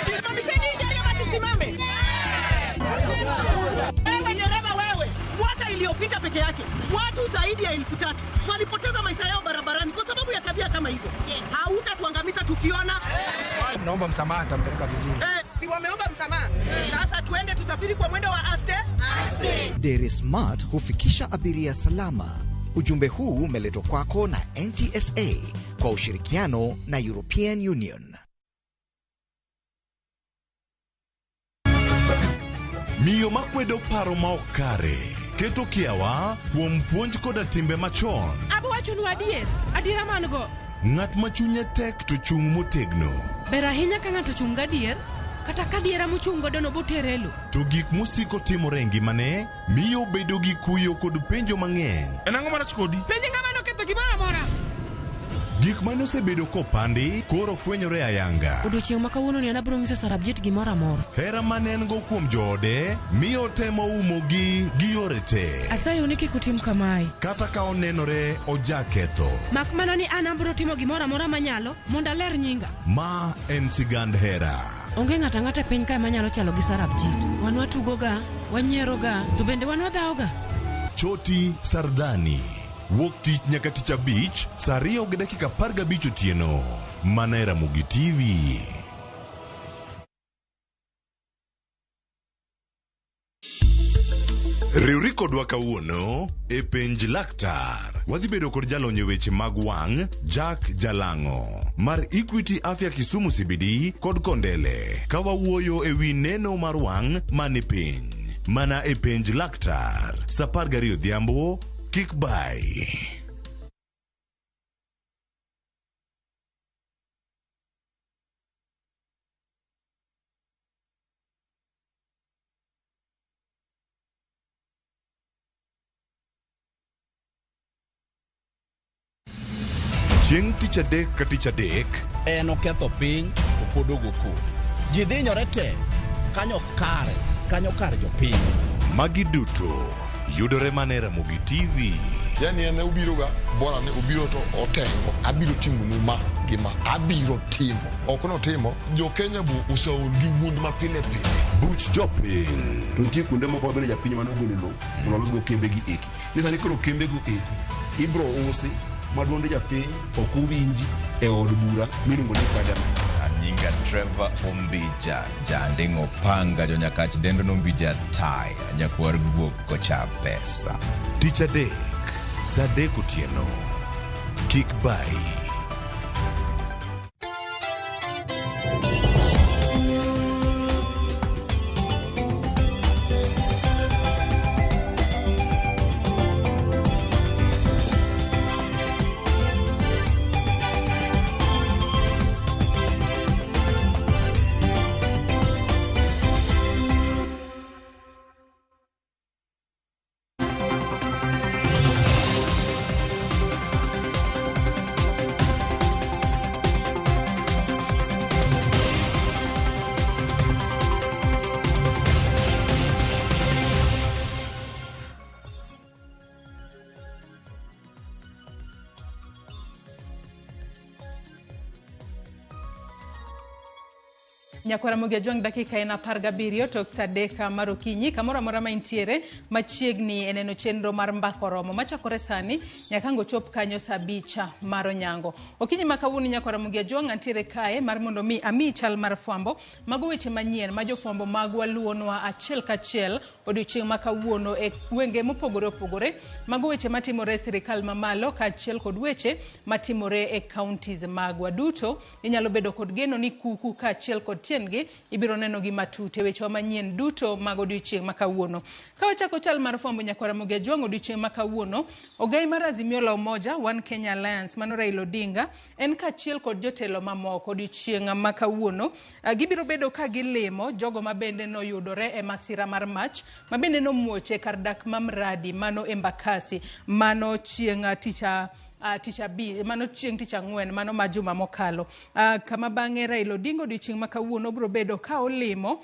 Simamisheni gari ama tusimame. Wewe dereva wewe, mwaka iliyopita peke yake watu zaidi ya 3,000 walipoteza maisha yao barabarani kwa sababu ya tabia kama hizo. Hautatuangamiza tukiona. Naomba msamaha, nitampeleka vizuri. Si wameomba msamaha. Sasa tuende tusafiri kwa mwendo wa aste. Dere Smart hufikisha abiria salama. Ujumbe huu umeletwa kwako na NTSA kwa ushirikiano na European Union. Miyo makwedo paro ma ok kare keto kiawa kuom puonj koda timbe machon. Abo wachonu adier, adiera man go. Ng'at ma chunye tek to chung' motegno. Ber ahinya ka ng'ato chung' gadier, kata ka diera mochung' godo no botere e lo. To gik mosiko timore e ngimane miyo obedo gi kuyo kod penjo mang'eny. En ang'o marach kodi? Penj ng'ama noketho gimoro amora. Gik mane osebedo kopandi koro fwenyore ayanga. Odiochieng' ma kawuono ni an abiro nyiso Sarabjit gimoro amora. Hera mane en go kuom joode miyo temo umogi gi yore te. Asayo ni kik utim kamae. Kata ka onenore ojaketho. Mak mana ni an abiro timo gimoro amora manyalo mondo aler nyinga. Ma en sigand hera. Onge ng'ato ang'ata e piny kae manyalo chalo gi Sarabjit. Wan watugoga, wanyieroga, to bende wan wadhawoga. Choti Sardani. Wuok tich nyaka tich abich saa 2:15 otieno. Mana e Ramogi TV. Riwri kodwa kawuono e penj laktar. Wadhi bedo kod jalony e weche mag wang' Jack Jalang'o mar Equity Afya Kisumu CBD kod Kondele ka wawuoyo e wi neno mar wang' mani piny. Mana e penj laktar saa 12 odhiambo. Kik bai. Chieng' tich adek ka tich adek en oketho piny to pod ogo koko. Ji dhinyore te kanyo kare, kanyo kar jopiny. Magi duto yudore mana e Ramogi TV. Yani en obiroga bora ne obiro to otengo abiro timonu ma gima abiro timo ok notimo jo Kenya bu oseol gi wuond ma pile pile. Buch jopiny. To nitie kuonde moko mabende japiny mane ogolo lowo mondo olosgo kembegi eki. Ni sani koro kembego eki ibro usi ma duond japiny ok owinji e od bura miluongo ni parliament. Anyinga Trevor Ombija, janding'o panga jonyakach dendo nombija taya, nyakwar guok kocha pesa. Tich adek, saa 3 otieno. Kik bai. Nyakwara Ramogi Ajwang' dakika en 17 tok sa 3 mar okinyi kamoro amora ma intiere machiegni e neno chenro mar mbaka oromo machakore sani nyaka ang' ochop kanyo sa 5 mar onyango. Okinyi ma kawuono Nyakwara Ramogi Ajwang' antiere kae mar mondo mi amiyi chal mar fwambo mago weche manyien ma jofwambo magwa luwonwa achiel kachiel odiochieng' ma kawuono e gwenge mopogore opogore mago weche matimore e sirikal mamalo kaachiel kod weche matimore e counties magwa duto. Inyalo bedo kod geno ni kuku kaachiel kod tiendgi ibiro neno gi matut e wechewa manyien duto mag odiochieng' ma kawuono. Ka wachako chal mar fwambo Nyakwara Ramogi Ajwang' odiochieng' ma kawuono, ogai mar Azimio la Umoja One Kenya Alliance mano Raila Odinga en kaachiel kod jotelo mamoko odiochieng' ma kawuono gibiro bedo ka gilimo jogo ma bende noyudore e masira mar mach ma bende nomuoch e kar dak ma Mradi mano Embakasi mano chieng' tich abi mano chieng' tich ang'wen mano ma juma mokalo. Kama bang'e Raila Odinga odiochieng' ma kawuono biro bedo ka olimo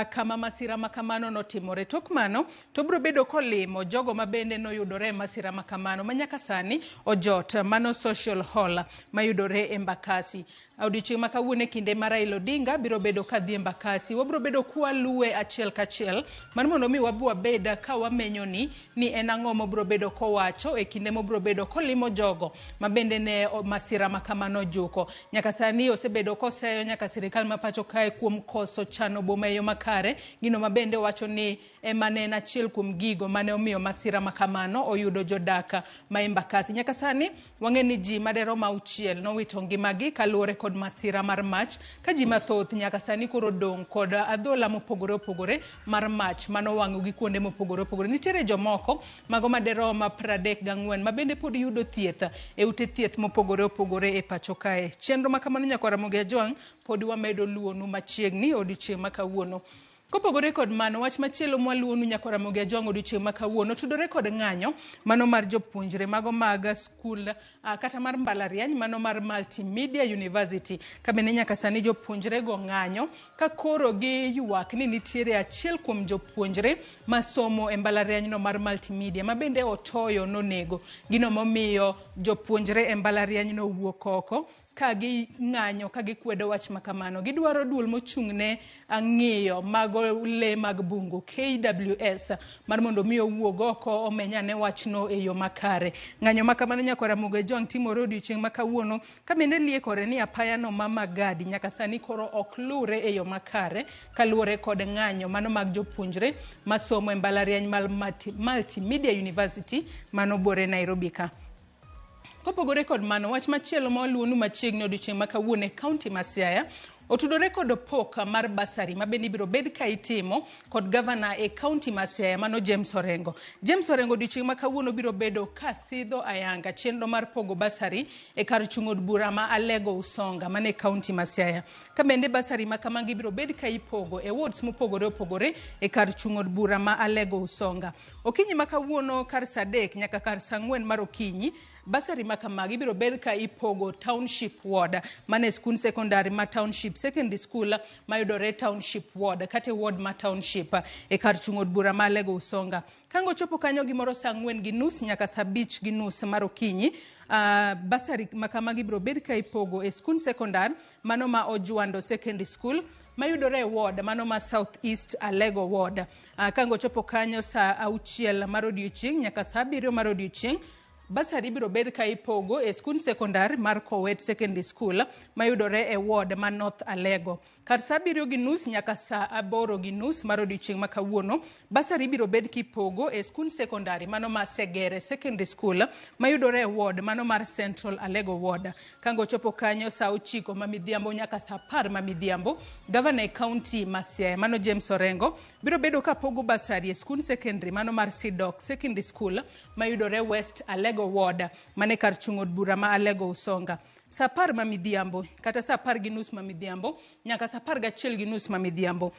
kama masira ma kamano notimore. Tok mano to biro bedo kolimo jogo ma bende noyudore e masira ma kamano ma nyaka sani ojot mano social hall mayudore Embakasi. Odiochieng' ma kawuono e kinde ma Raila Odinga biro bedo ka dhi Embakasi, wabiro bedo kwaluwe achiel kachiel mar mondo mi wabi wabed ka wamenyo ni en ang'o mobiro bedo kowacho e kinde mobiro bedo kolimo jogo ma bende ne masira ma kamano ojuko. Nyaka sani osebedo koseyo nyaka sirikal ma pacho kae kuom koso chano boma e yo makare, gino ma bende wacho ni ema ne en achiel kuom gigo mane omiyo masira ma kamano oyudo jodak ma Embakasi. Nyaka sani wang'e ni ji maderom 6 nowito ngimagi kaluwore kod masira mar mach, ka ji mathoth nyaka sani koro dong' kod adhola mopogore opogore mar mach manowang'o gi kuonde mopogore opogore. Nitiere jomoko mago maderom 34 ma bende pod yudo thieth e ute thieth mopogore opogore e pacho kae. Chenro ma kamano Nyakwara Ramogi Ajwang' pod wamedo luwonu machiegni odiochieng' ma kawuono. Kopogore kod mano, wach machielo mwaluwonu Nyakwara Ramogi Ajwang' odiochieng' ma kawuono tudore kod ng'anyo mano mar jopuonjre mago mag skul kata mar mbalariany mano mar Multimedia University. Ka bende nyaka sani jopuonjre go ng'anyo ka koro giywak ni nitiere achiel kuom jopuonjre masomo e mbalariany no mar Multimedia ma bende otoyo nonego. Gino momiyo jopuonjre e mbalariany no wuok oko ka ging'anyo ka gikwedo wach ma kamano. Gidwaro duol mochung'ne ng'iyo mago le mag bungu KWS mar mondo mi owuog oko omenyane wachno e yo makare. Ng'anyo ma kamano Nyakwara Ramogi Ajwang' timore odiochieng' ma kawuono ka bende liekore ni apayano ma Magadi nyaka sani koro ok lure e yo makare kaluwore kod ng'anyo mano mag jopuonjre masomo e mbalariany mar Multimedia University mano buore Nairobi ka. Kopogore kod mano, wach machielo ma waluwonu machiegni odiochieng' ma kawuono e kaunti ma Siaya otudore kod pok mar basari ma bende ibiro bed ka itimo kod gavana e kaunti ma Siaya mano James Orengo. James Orengo odiochieng' ma kawuono biro bedo ka sidho ayanga chenro mar pogo basari e kar chung' od bura ma Alego Usonga mane kaunti ma Siaya. Ka bende basari ma kamagi biro bed ka ipogo e wards mopogore opogore e kar chung' od bura ma Alego Usonga. Okinyi ma kawuono kar sa 3 nyaka kar sa 4 mar okinyi, basari ma kamagi biro bed ka ipogo Township Ward mane skund sekondari ma Township Secondary School mayudore Township Ward kata e ward ma Township e kar chung' od bura ma Alego Usonga. Kango chopo kanyo gimoro sa 4:30 nyaka sa 5:30 mar okinyi, basari ma kamagi biro bed ka ipogo e skund sekondar mano ma Ojwando Secondary School mayudore e ward mano ma South East Alego Ward. Kango chopo kanyo sa 6 mar odiochieng' nyaka sa 7 mar odiochieng', basari biro bed ka ipogo e skund sekondar mar Kowet Secondary School mayudore e ward ma North Alego. Kar sa 7:30 nyaka sa 8:30 mar odiochieng' ma kawuono, basari biro bed kipogo e skund sekondari mano ma Segere Secondary School mayudore e ward mano mar Central Alego Ward. Kango chopo kanyo sa 9 ma midhiambo nyaka sa 10 ma midhiambo, gavana e kaunti ma Siaya mano James Orengo biro bedo ka pogo basari e skund sekondari mano mar Sidok Secondary School mayudore West Alego Ward mane kar chung' od bura ma Alego Usonga. Sa 10 ma midhiambo kata sa 10:30 ma midhiambo nyaka sa 11:30 ma midhiambo,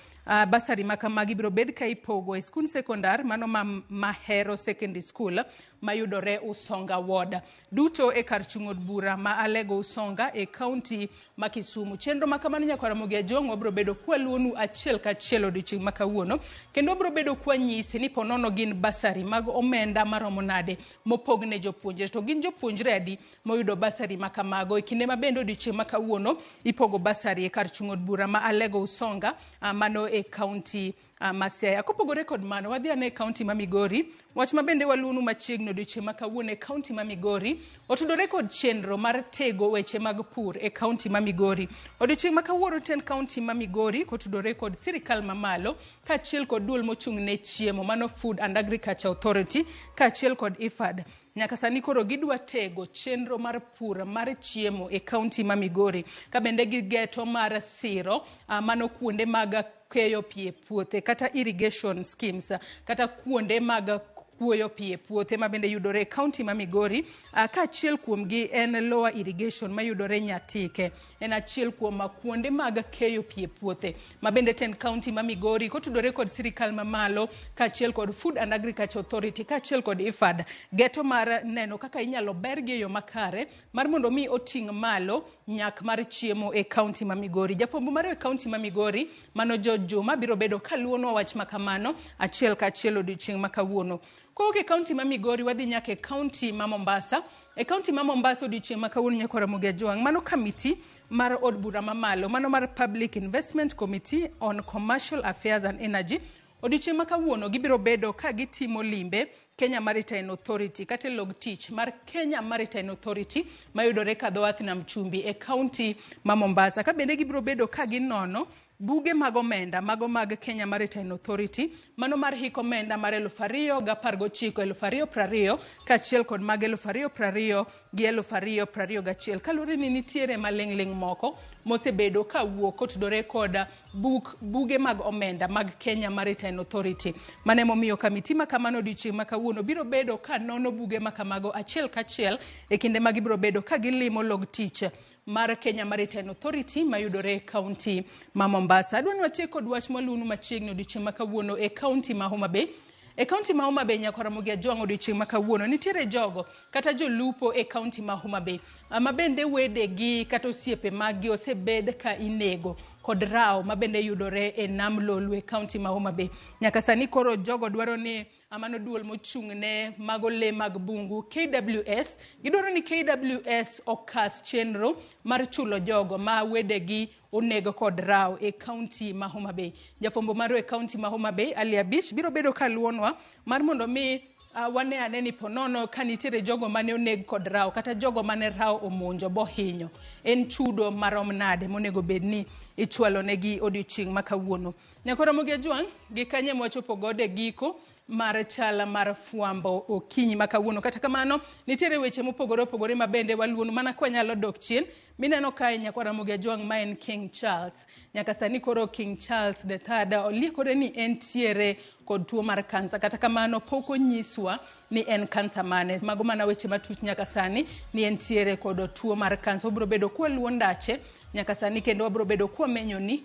basari ma kamagi biro bed ka ipogo e skund sekondar mano ma Mahero Secondary School mayudore Usonga Ward. Duto e kar chung' od bura ma Alego Usonga e kaunti ma Kisumu. Chenro ma kamano Nyakwara Ramogi Ajwang' wabiro bedo kwaluwonu achiel kachiel odiochieng' ma kawuono, kendo wabiro bedo kwanyisi ni ponono gin basari mag omenda maromo nade mopogne jopuonjre, to gin jopuonjre adi moyudo basari ma kamago. e kinde ma bende odiochieng' ma kawuono ipogo basari e kar chung' od bura ma Alego Usonga mano e kaunti ma Siaya. Kopogore kod mano, wadhi ane e kaunti ma Migori. Wach ma bende waluonu machiegni odiochieng' ma kawuono e kaunti ma Migori otudore kod chenro mar tego weche mag pur e kaunti ma Migori. Odiochieng' ma kawuono tend kaunti ma Migori kotudore kod sirikal mamalo kaachiel kod duol mochung' ne chiemo mano Food and Agriculture Authority kaachiel kod IFAD. Nyaka sani koro gidwa tego chenro mar pur mar chiemo e kaunti ma Migori ka bende gigeto mar siro mano kuonde mag keyo pi e puothe kata irrigation schemes kata kuonde mag kuoyo pi e puothe ma bende yudore e kaunti ma Migori kaachiel kuomgi en Lower Irrigation mayudore Nyatike. En achiel kuom kuonde mag keyo pi e puothe ma bende tend kaunti ma Migori kotudore kod sirikal mamalo kaachiel kod Food and Agriculture Authority kaachiel kod IFAD geto mar neno kaka inyalo bergi e yo makare mar mondo mi oting' malo nyak mar chiemo e kaunti ma Migori. Jafwambo marwa e kaunti ma Migori mano George Juma biro bedo kaluwonwa wach ma kamano achiel kachiel odiochieng' ma kawuono. Kowuok e kaunti ma Migori wadhi nyaka e kaunti ma Mombasa. E kaunti ma Mombasa odiochieng' ma kawuono nyakwar Ramogi Ajwang', mano kamiti mar od bura mamalo, mano mar Public Investment Committee on Commercial Affairs and Energy. Odiochieng' ma kawuono gibiro bedo ka gitimo limbe Kenya Maritime Authority kata e log tich mar Kenya Maritime Authority mayudore ka dho wath Nam Chumbi e kaunti ma Mombasa. Ka bende gibiro bedo ka ginono buge mag omenda mago mag Kenya Maritime Authority mano mar hik omenda mar 2019 2020 kaachiel kod mag 2020 gi 2021 kaluwore ni nitiere maling'ling' moko mosebedo ka wuok kotudore kod buge mag omenda mag Kenya Maritime Authority. Mano emomiyo kamiti ma kamano odiochieng' ma kawuono biro bedo ka nono buge ma kamago achiel kachiel e kinde ma gibiro bedo ka gilimo log tich mar Kenya Maritime Authority mayudore e kaunti ma Mombasa. Adwa ni watiek kod wach mwaluonu machiegni odiochieng' ma kawuono e kaunti ma Homa Bay. E kaunti ma Homa Bay nyakwar Ramogi Ajwang' odiochieng' ma kawuono nitiere jogo kata jolupo e kaunti ma Homa Bay ma bende wedegi kata osiepe maggi osebed ka inego kod rawo ma bende yudore e nam Lolwe e kaunti ma Homa Bay. Nyaka sani koro jogo dwaro ni mano duol mochung' ne mago lee mag bungu KWS, gidwaro ni KWS okas chenro mar chulo jogo ma wedegi onego kod rawo e kaunti ma Homa Bay. Jafwambo marwa e kaunti ma Homa Bay, Ali Abich, biro bedo kaluwonwa mar mondo mi wane ane ni ponono ka nitiere jogo mane oneg kod rawo kata jogo mane rawo omonjo bohinyo. En chudo marom nade monego bed ni ichwalo negi odiochieng' ma kawuono. Nyakwar Ramogi Ajwang', gi kanye mwachopo godo e giko mar chala mar fwambo okinyi ma kawuono. Kata kamano, nitiere weche mopogore opogore ma bende waluonu mana kwa nyalo dok chien. Mineno kae nyakwar Ramogi Ajwang' ma en King Charles. Nyaka sani koro King Charles the Third oliekore ni entiere kod tuo mar kansa. Kata kamano pok onyiswa ni en kansa mane. Mago mana weche matuch nyaka sani ni entiere kod tuo mar kansa. Wabiro bedo kwaluwo ndache nyaka sani kendo wabiro bedo kwamenyo ni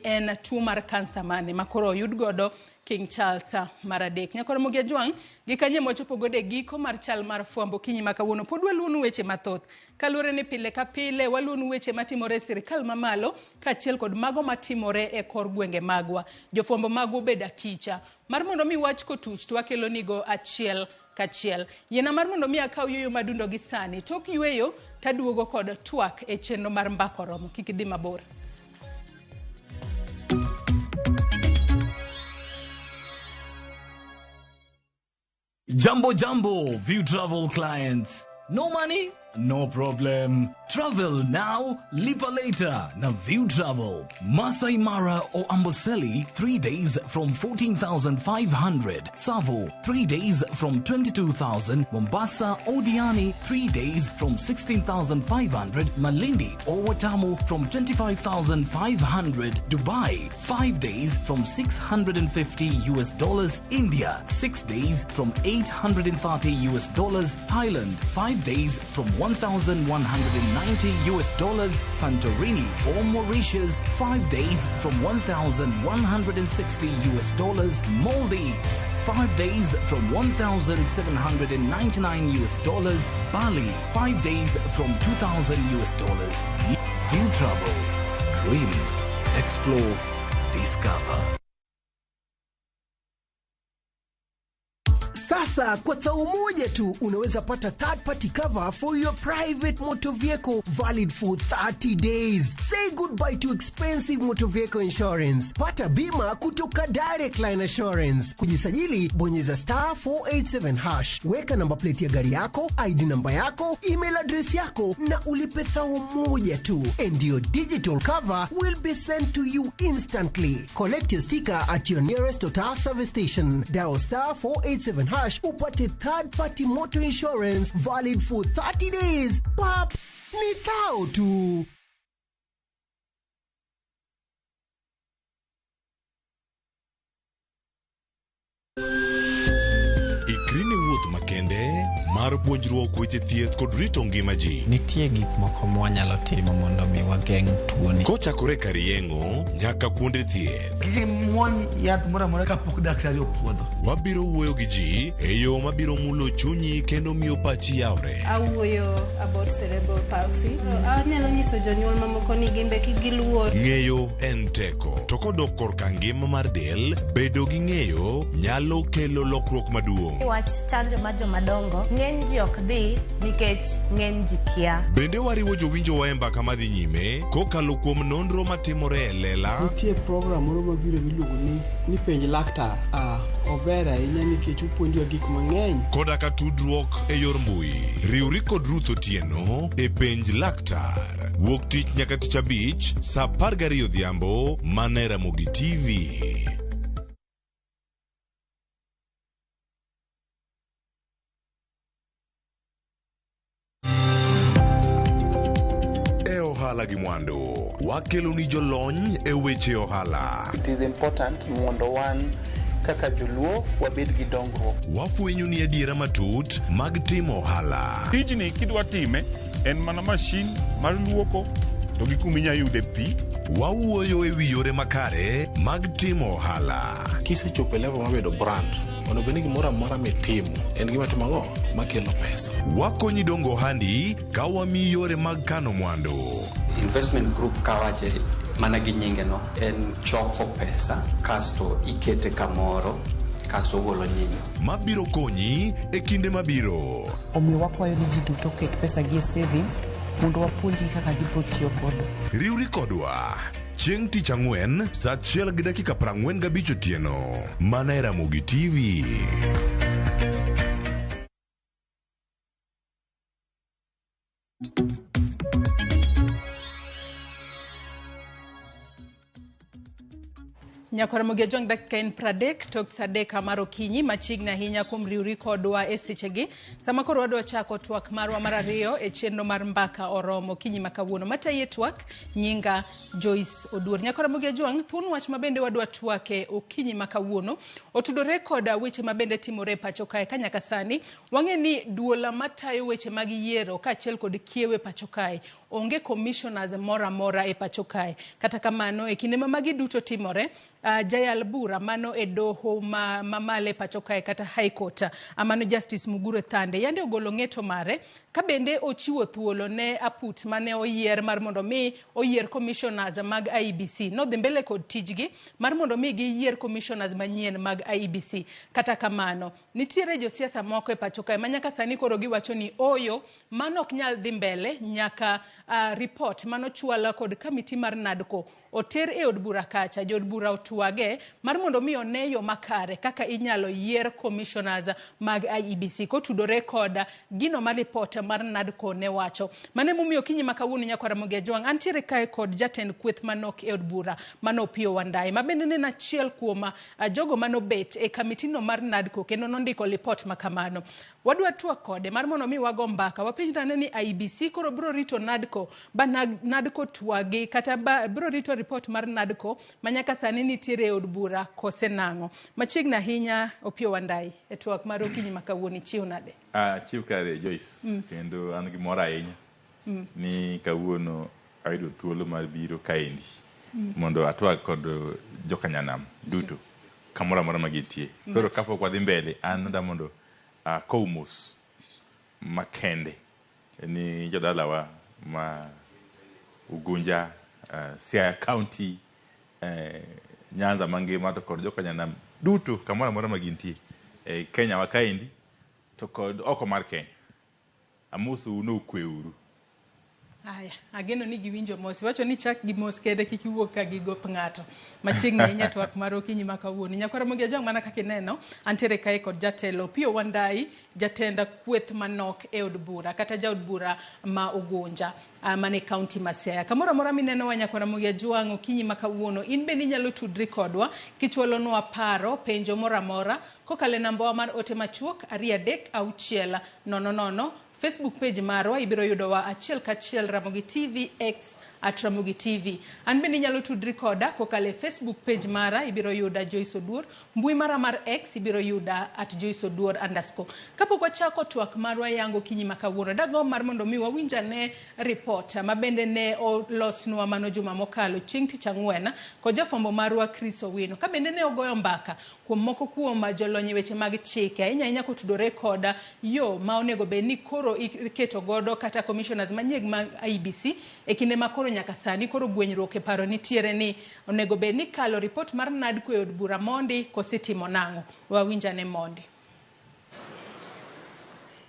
en tuo mar kansa mane ma koro oyud godo King Charles mar adek. Nyakwar Ramogi Ajwang', gi kanye mwachopo godo e giko mar chal mar fwambo okinyi ma kawuono. Pod waluonu weche mathoth. Kaluwore ni pile ka pile waluonu weche matimore e sirikal mamalo kaachiel kod mago matimore e kor gwenge magwa. Jofwambo magwa obedo akicha. Mar mondo mi wach kotuch to wakelo nigo achiel kachiel. Yiena mar mondo mi akaw yueyo madundo gi sani. Tok yueyo taduogo kod twak e chenro mar Mbaka Oromo. Kik idhi mabor. Jambo jambo, View Travel clients. No money? No problem. Travel now, lipa later. Na View Travel. Masai Mara or Amboseli, 3 days from 14,500. Tsavo, 3 days from 22,000. Mombasa or Diani, 3 days from 16,500. Malindi or Watamu from 25,500. Dubai, 5 days from $650 US. India, 6 days from $830 US. Thailand, 5 days from $1,190 US. Santorini or Mauritius, 5 days from $1,160 US. Maldives, 5 days from $1,799 US. Bali, 5 days from $2,000 US. View Travel. Dream, explore, discover. Sasa kwa thao moja tu unaweza pata third party cover for your private motor vehicle valid for 30 days. Say goodbye to expensive motor vehicle insurance. Pata bima kutoka Direct Line Assurance. Kujisajili, bonyeza star 487 hash. Weka namba plate ya gari yako, ID namba yako, email address yako na ulipe thao moja tu. And your digital cover will be sent to you instantly. Collect your sticker at your nearest Total service station. Dial star 487 hash upate third party motor insurance valid for 30 days. Pap, ni thao tu. Ikri ne wuoth makende mar puonjruok weche thieth kod rito ngima ji. Nitie gik moko mwanyalo timo mondo mi wageng' tuoni. Kochakore kar yeng'o nyaka kuonde thieth. Kik imuony yath moro amora kapok daktari opuodho. Wabiro wuoyo gi ji e yo mabiro mulo chunyi kendo miyo pachi yawre. Awuoyo about cerebral palsy. Anyalo nyiso jonyuol mamoko ni gin be kik giluor. Ng'eyo en teko. To kodok korka ngima mar del, bedo gi ng'eyo nyalo kelo lokruok maduong'. Wach chanjo mar jomadongo ng'eny ji ok dhi nikech ng'eny ji kia. Bende wariwo jowinjowa e mbaka madhi nyime kokalo kuom nonro matimore e lela. Nitie program moro mabiro miluongo ni penj laktar. Ober ahinya nikech opuonjowa gik mang'eny. Koda ka tudruok e yor mbui. Riwri kod Ruth Otieno e penj laktar. Wuok tich nyaka tich abich saa 12 odhiambo mana e Ramogi TV. E ohala gi mwandu, wakelo ni jolony e weche ohala. It is important mondo wan kaka joluo wabed gi dongruok. Wafwenyo ni adiera matut mag timo ohala. Tijni kidwa time en mana mashin mar luoko to gi kuma inyalo yude pi. Wawuoyo e wi yore makare mag timo ohala. Kisechopo e level mar bedo brand, onego bed ni gimoro amora mitimo en gima timo ang'o makelo pesa. Wakonyi dongo ohandi ka wamiyi yore mag kano mwandu. Investment group kawache mana gi nyinge no en choko pesa kasto ikete kamoro kasto ogolo nyinyo. Mabiro konyi e kinde mabiro. Omiyo wakwayo ni ji duto oket pesa gi e savings mondo wapuonjgi kaka gibiro tiyo godo. Riwri kodwa chieng' tich ang'wen saa 1:45 otieno mana e Ramogi TV. Nyakora Ramogi Ajwang' dakika en 30 tok saa 3 mar okinyi machiegni ahinya kuom riwri kodwa e sechegi. Sama koro wadwa chako twak marwa mar ariyo e chenro mar mbaka oromo okinyi ma kawuono. Mataye twak nyinga Joyce Oduor. Nyakora Ramogi Ajwang' thuon wach mabende wadwa twake okinyi ma kawuono otudore koda weche mabende timore e pacho kae ka nyaka sani wang'e ni duola matayo weche mag yiero kaachiel kod kiewe pacho kae onge commissioners moro amora e pacho kae. Kata kamano e kinde ma magi duto timore, jayal bura mano e doho mamale pacho kae kata High Court amano Justice Mugure Thande yande ogolo ng'eto mare ka bende ochiwo thuolo ne aput mane oyier mar mondo mi oyier commissioners mag IEBC nodhi mbele kod tijgi mar mondo mi giyier commissioners manyien mag IEBC. Kata kamano nitiere josiasa moko e pacho kae ma nyaka sani koro giwacho ni oyo mano ok nyal dhi mbele nyaka report manochwala kod kamiti mar NADCO oter e od bura kacha jood bura otwage mar mondo mi one yo makare kaka inyalo yier commissioners mag IEBC kotudore kod gino ma report mar NADCO ne wacho. Mano emomiyo okinyi ma kawuono Nyakwar Ramogi Ajwang' antiere kae kod jatend kweth manok e od bura mano Opiyo Wandayi ma bende ne en achiel kuom jogo manobet e kamitino mar NADCO kendo nondiko report ma kamano. Wadwa twak kode mar mondo mi wago mbaka wapenjrane ni IEBC koro biro rito NADCO ba NADCO twagi kata biro rito report mar NADCO ma nyaka sani nitiere e od bura kose nang'o. Machiegni ahinya Opiyo Wandayi e twak mar okinyi ma kawuono ichiw nade? Achiw kare Joyce, kendo an gi mor ahinya ni kawuono ayudo thuolo mar biro kaendi mondo atwag kod jokanyanam duto kamoro amora ma gintie. Koro kapok wadhi mbele an adwa mondo akow mos makende ni jodalawa ma Ugunja, Siaya County, Nyanza mangima to kod jokanyanam duto kamoro amora ma gintie. E Kenya wa kaendi to kod oko mar Kenya. Amosou ni okwe uru. Aya, ageno ni giwinjo mos. Iwacho ni chak gi mos kende kik iwuog ka gi gop ng'ato. Machiegni ahinya twak mar okinyi ma kawuono. Nyakwar Ramogi Ajwang' mana kaka ineno, antiere kae kod jatelo Opiyo Wandayi, jatend kweth manok e od bura kata jaod bura ma Ugunja mane kaunti ma Siaya. Kamoro amora minenowa Nyakwar Ramogi Ajwang' okinyi ma kawuono, in bende inyalo tudri kodwa kichwalonwa paro, penjo moro amora kokalo e nambawa mar ote machuok 2 3 6 0 0. Facebook page marwa ibiro yudowa achiel kachiel Ramogi TV, X at Ramogi TV. An bende inyalo tudri koda kokalo e Facebook page mara ibiro yuda Joyce Oduor, mbui mara mar X ibiro yuda at Joyce Oduor underscore. Kapok wachako twak marwa yango okinyi ma kawuono, dagomb mar mondo mi wawinj ane report ma bende ne olosnwa mano juma mokalo chieng' tich ang'wen kod jafwambo marwa Chris Owino, ka bende ne ogoyo mbaka kuom moko kuom jolony e weche mag chike, ahinya ahinya kotudore kod yo ma onego bed ni koro iketo godo kata commissioners manyien mag IEBC e kinde ma koro nyaka sani koro gwenyruok e paro nitiere ni onego bed ni kalo report mar NADCO e od bura mondi kositimo nang'o. Wawinj ane mondi.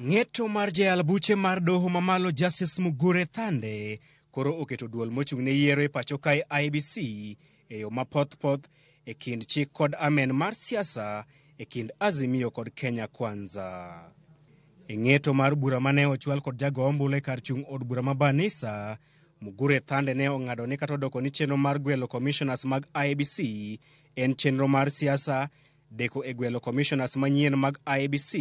Ng'eto mar jayal buche mar doho mamalo Justice Mugure Thande koro oketo duol mochung' ne yiero e pacho kae IEBC e yo mapoth poth e kind chik kod amen mar siasa e kind Azimio kod Kenya Kwanza. E ng'eto mar bura mane ochwal kod jago ombulu e kar chung' od bura ma Banisa, Mugure Thande ne ong'ado ni kata odoko ni chenro mar gwelo commissioners mag IEBC en chenro mar siasa, deko e gwelo commissioners manyien mag IEBC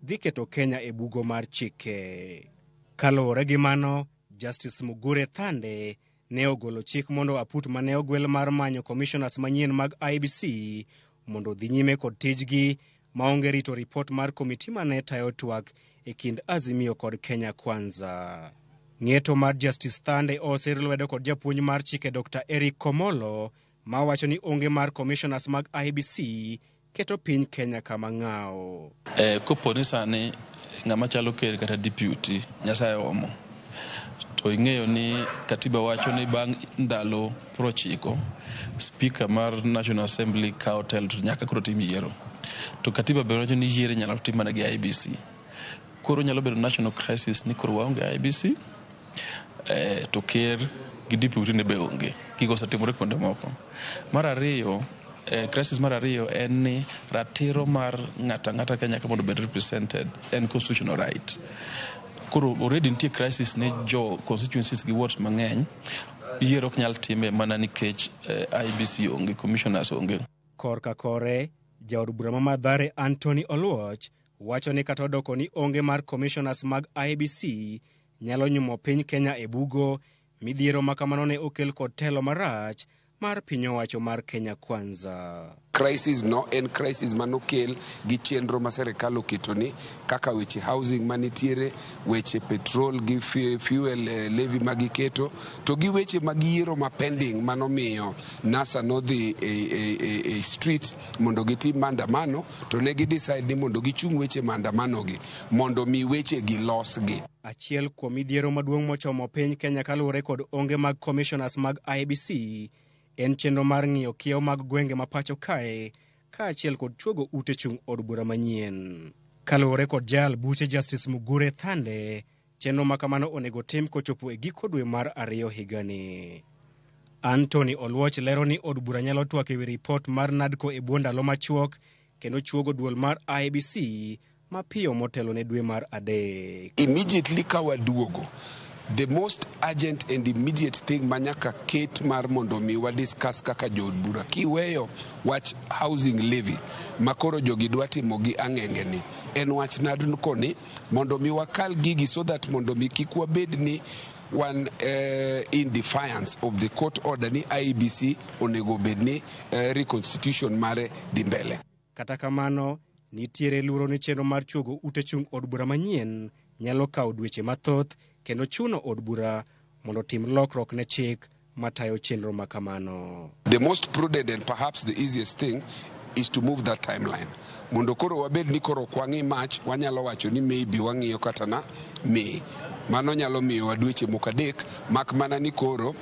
dhi keto Kenya e bugo mar chike. Kaluwore gi mano, Justice Mugure Thande ne ogolo chik mondo aput mane ogwel mar manyo commissioners manyien mag IEBC mondo odhi nyime kod tijgi maonge rito ripot mar komiti mane tayo twak e kind Azimio kod Kenya Kwanza. Ng'eto mar Justice Thande osir lwedo kod japuonj mar chike Dr. Eric Komolo mawacho ni onge mar commissioners mag IEBC keto piny Kenya kama ng'awo. Kopo ni sani ng'ama chalo ker kata deputy Nyasaye omo, to ing'eyo ni katiba wacho ni bang' ndalo 90 speaker mar National Assembly kawo telo to nyaka koro tim yiero. To katiba be wacho ni yiero inyalo tim mana gi IEBC. Koro nyalo bedo national crisis ni koro waonge IEBC, to ker gi deputy ne be onge. Gigo osetimore kuonde moko. Mar ariyo, crisis mar ariyo en ni ratiro mar ng'ato ang'ata Kenya ka mondo obed represented en constitutional right. Koro already nitie crisis ne jo constituencies gi wards mang'eny, yiero ok nyal time mana nikech IEBC onge, commissioners onge. Korka kore, jaod bura ma Mathare Anthony Oluoch wacho ni kata odoko ni onge mar commissioners mag IEBC nyalo nyumo piny Kenya e bugo, midhiero ma kamano ne okel kod telo marach mar piny owacho mar Kenya Kwanza. Crisis no en crisis manokel gi chenro ma serikal oketo ni kaka weche housing manitiere, weche petrol gi fuel levy magiketo, to gi weche mag yiero ma pending manomiyo NASA nodhi e street mondo gitim maandamano, to ne gi decide ni mondo gichung weche maandamano gi mondo mi weche gi losgi. Achiel kuom midhiero maduong' mochomo piny Kenya kaluwore kod onge mag commissioners mag IEBC en chenro mar ng'iyo kiewo mag gwenge ma pacho kae kaachiel kod chuogo ute chung' od bura manyien. Kaluwore kod jayal buche Justice Mugure Thande, chenro ma kamano onego tim kochopo e giko dwe mar ariyo higani. Anthony Oluoch lero ni od bura nyalo twak ewi ripot mar NADCO e bwo ndalo machuok kendo chuogo duol mar IEBC mapiyo motelo ne dwe mar 3. Immediately ka waduogo, the most urgent and immediate thing manyaka ket mar mondo mi wa discuss kaka jood bura kiweyo wach housing levy makoro jogi dwa timo gi ang'enge ni en wach NADCO ni mondo mi wakal gigi so that mondo mi kik wabed ni wan in defiance of the court order ni IEBC onego bed ni reconstitution mare dhi mbele. Kata kamano, nitiere luoro ni chenro mar chuogo ute chung' od bura manyien nyalo kawo dweche mathoth kendo chuno od bura mondo otim lokruok ne chik matayo chenro ma kamano. The most prudent and perhaps the easiest thing is to move that timeline. Mondo koro wabed ni koro ok wang'i March, wanyalo wacho ni maybe wang'iyo kata na May. Mano nyalo miyowa dweche moko 3, mak mana ni koro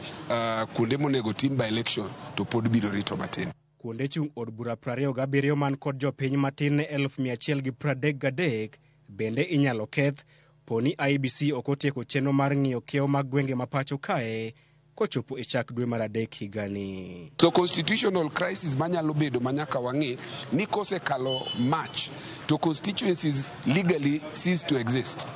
kuonde monego tim by election to pod biro rito matin. Kuonde chung' od bura 27 man kod jopiny matin ne 133,000 bende inyalo keth poni IEBC ok otieko chenro mar ng'iyo kiewo mag gwenge ma pacho kae kochopo e chak dwe mar adek higani. So constitutional crisis manyalo bedo manyaka wang'i ni kosekalo March to constituencies legally cease to exist.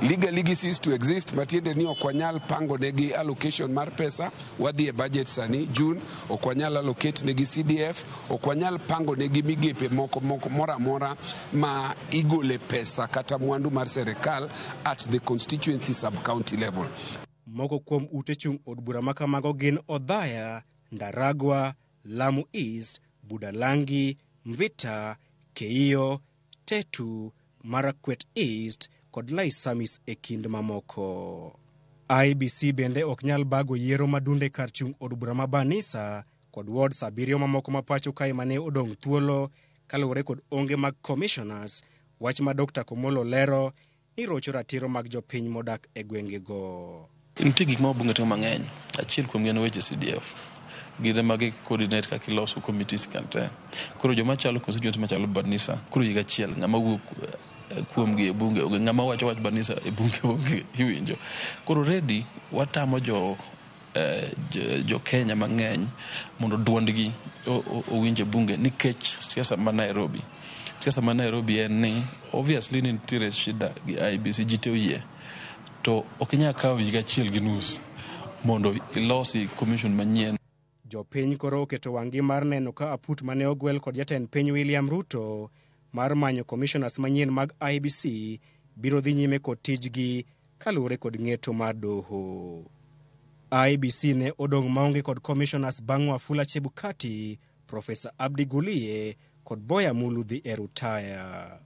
Legally gi cease to exist matiende ni ok wanyal pango negi allocation mar pesa wadhi e budget sani June ok wanyal allocate negi CDF ok wanyal pango negi migepe moko moko moro amora ma igole pesa kata mwandu mar serikal at the constituency sub county level. Moko kuom ute chung' od bura ma kamago gin Othaya, Ndaragwa, Lamu East, Budalangi, Mvita, Keiyo, Tetu, Marakwet East kod Laisamis e kind mamoko. IEBC bende ok nyal bago yiero madunde kar chung' od bura ma Banisa kod wards 7 mamoko ma pacho kae mane odong' thuolo kaluwore kod onge mag commissioners, wach ma Dr. Komolo lero ni rocho ratiro mag jopiny modak e gwengego. Nitie gik ma wabunge timo mang'eny. Achiel kuom gi en weche CDF. Gin ema gi coordinate kaka iloso committees kan te. Koro joma chalo constituency machalo Banisa, koro higa achiel ng'ama wuok kuom gi e bunge onge, ng'ama wacho wach Banisa e bunge onge, iwinjo. Koro already watamo jo Kenya mang'eny mondo duondgi owinj e bunge nikech siasa ma Nairobi. Siasa ma Nairobi en ni obviously ni nitiere shida gi IEBC, ji te oyie. To ok inyal kawo higa achiel gi nus mondo ilosi commission manyien. Jopiny koro oketo wang'gi mar neno ka aput mane ogwel kod jatend piny William Ruto mar manyo commissioners manyien mag IEBC biro dhi nyime kod tijgi kaluwore kod ng'eto mar doho. IEBC ne odong' maonge kod commissioners bang' Wafula Chebukati, Profesa Abdi Gulie kod Boya Mulu dhi e rutaya.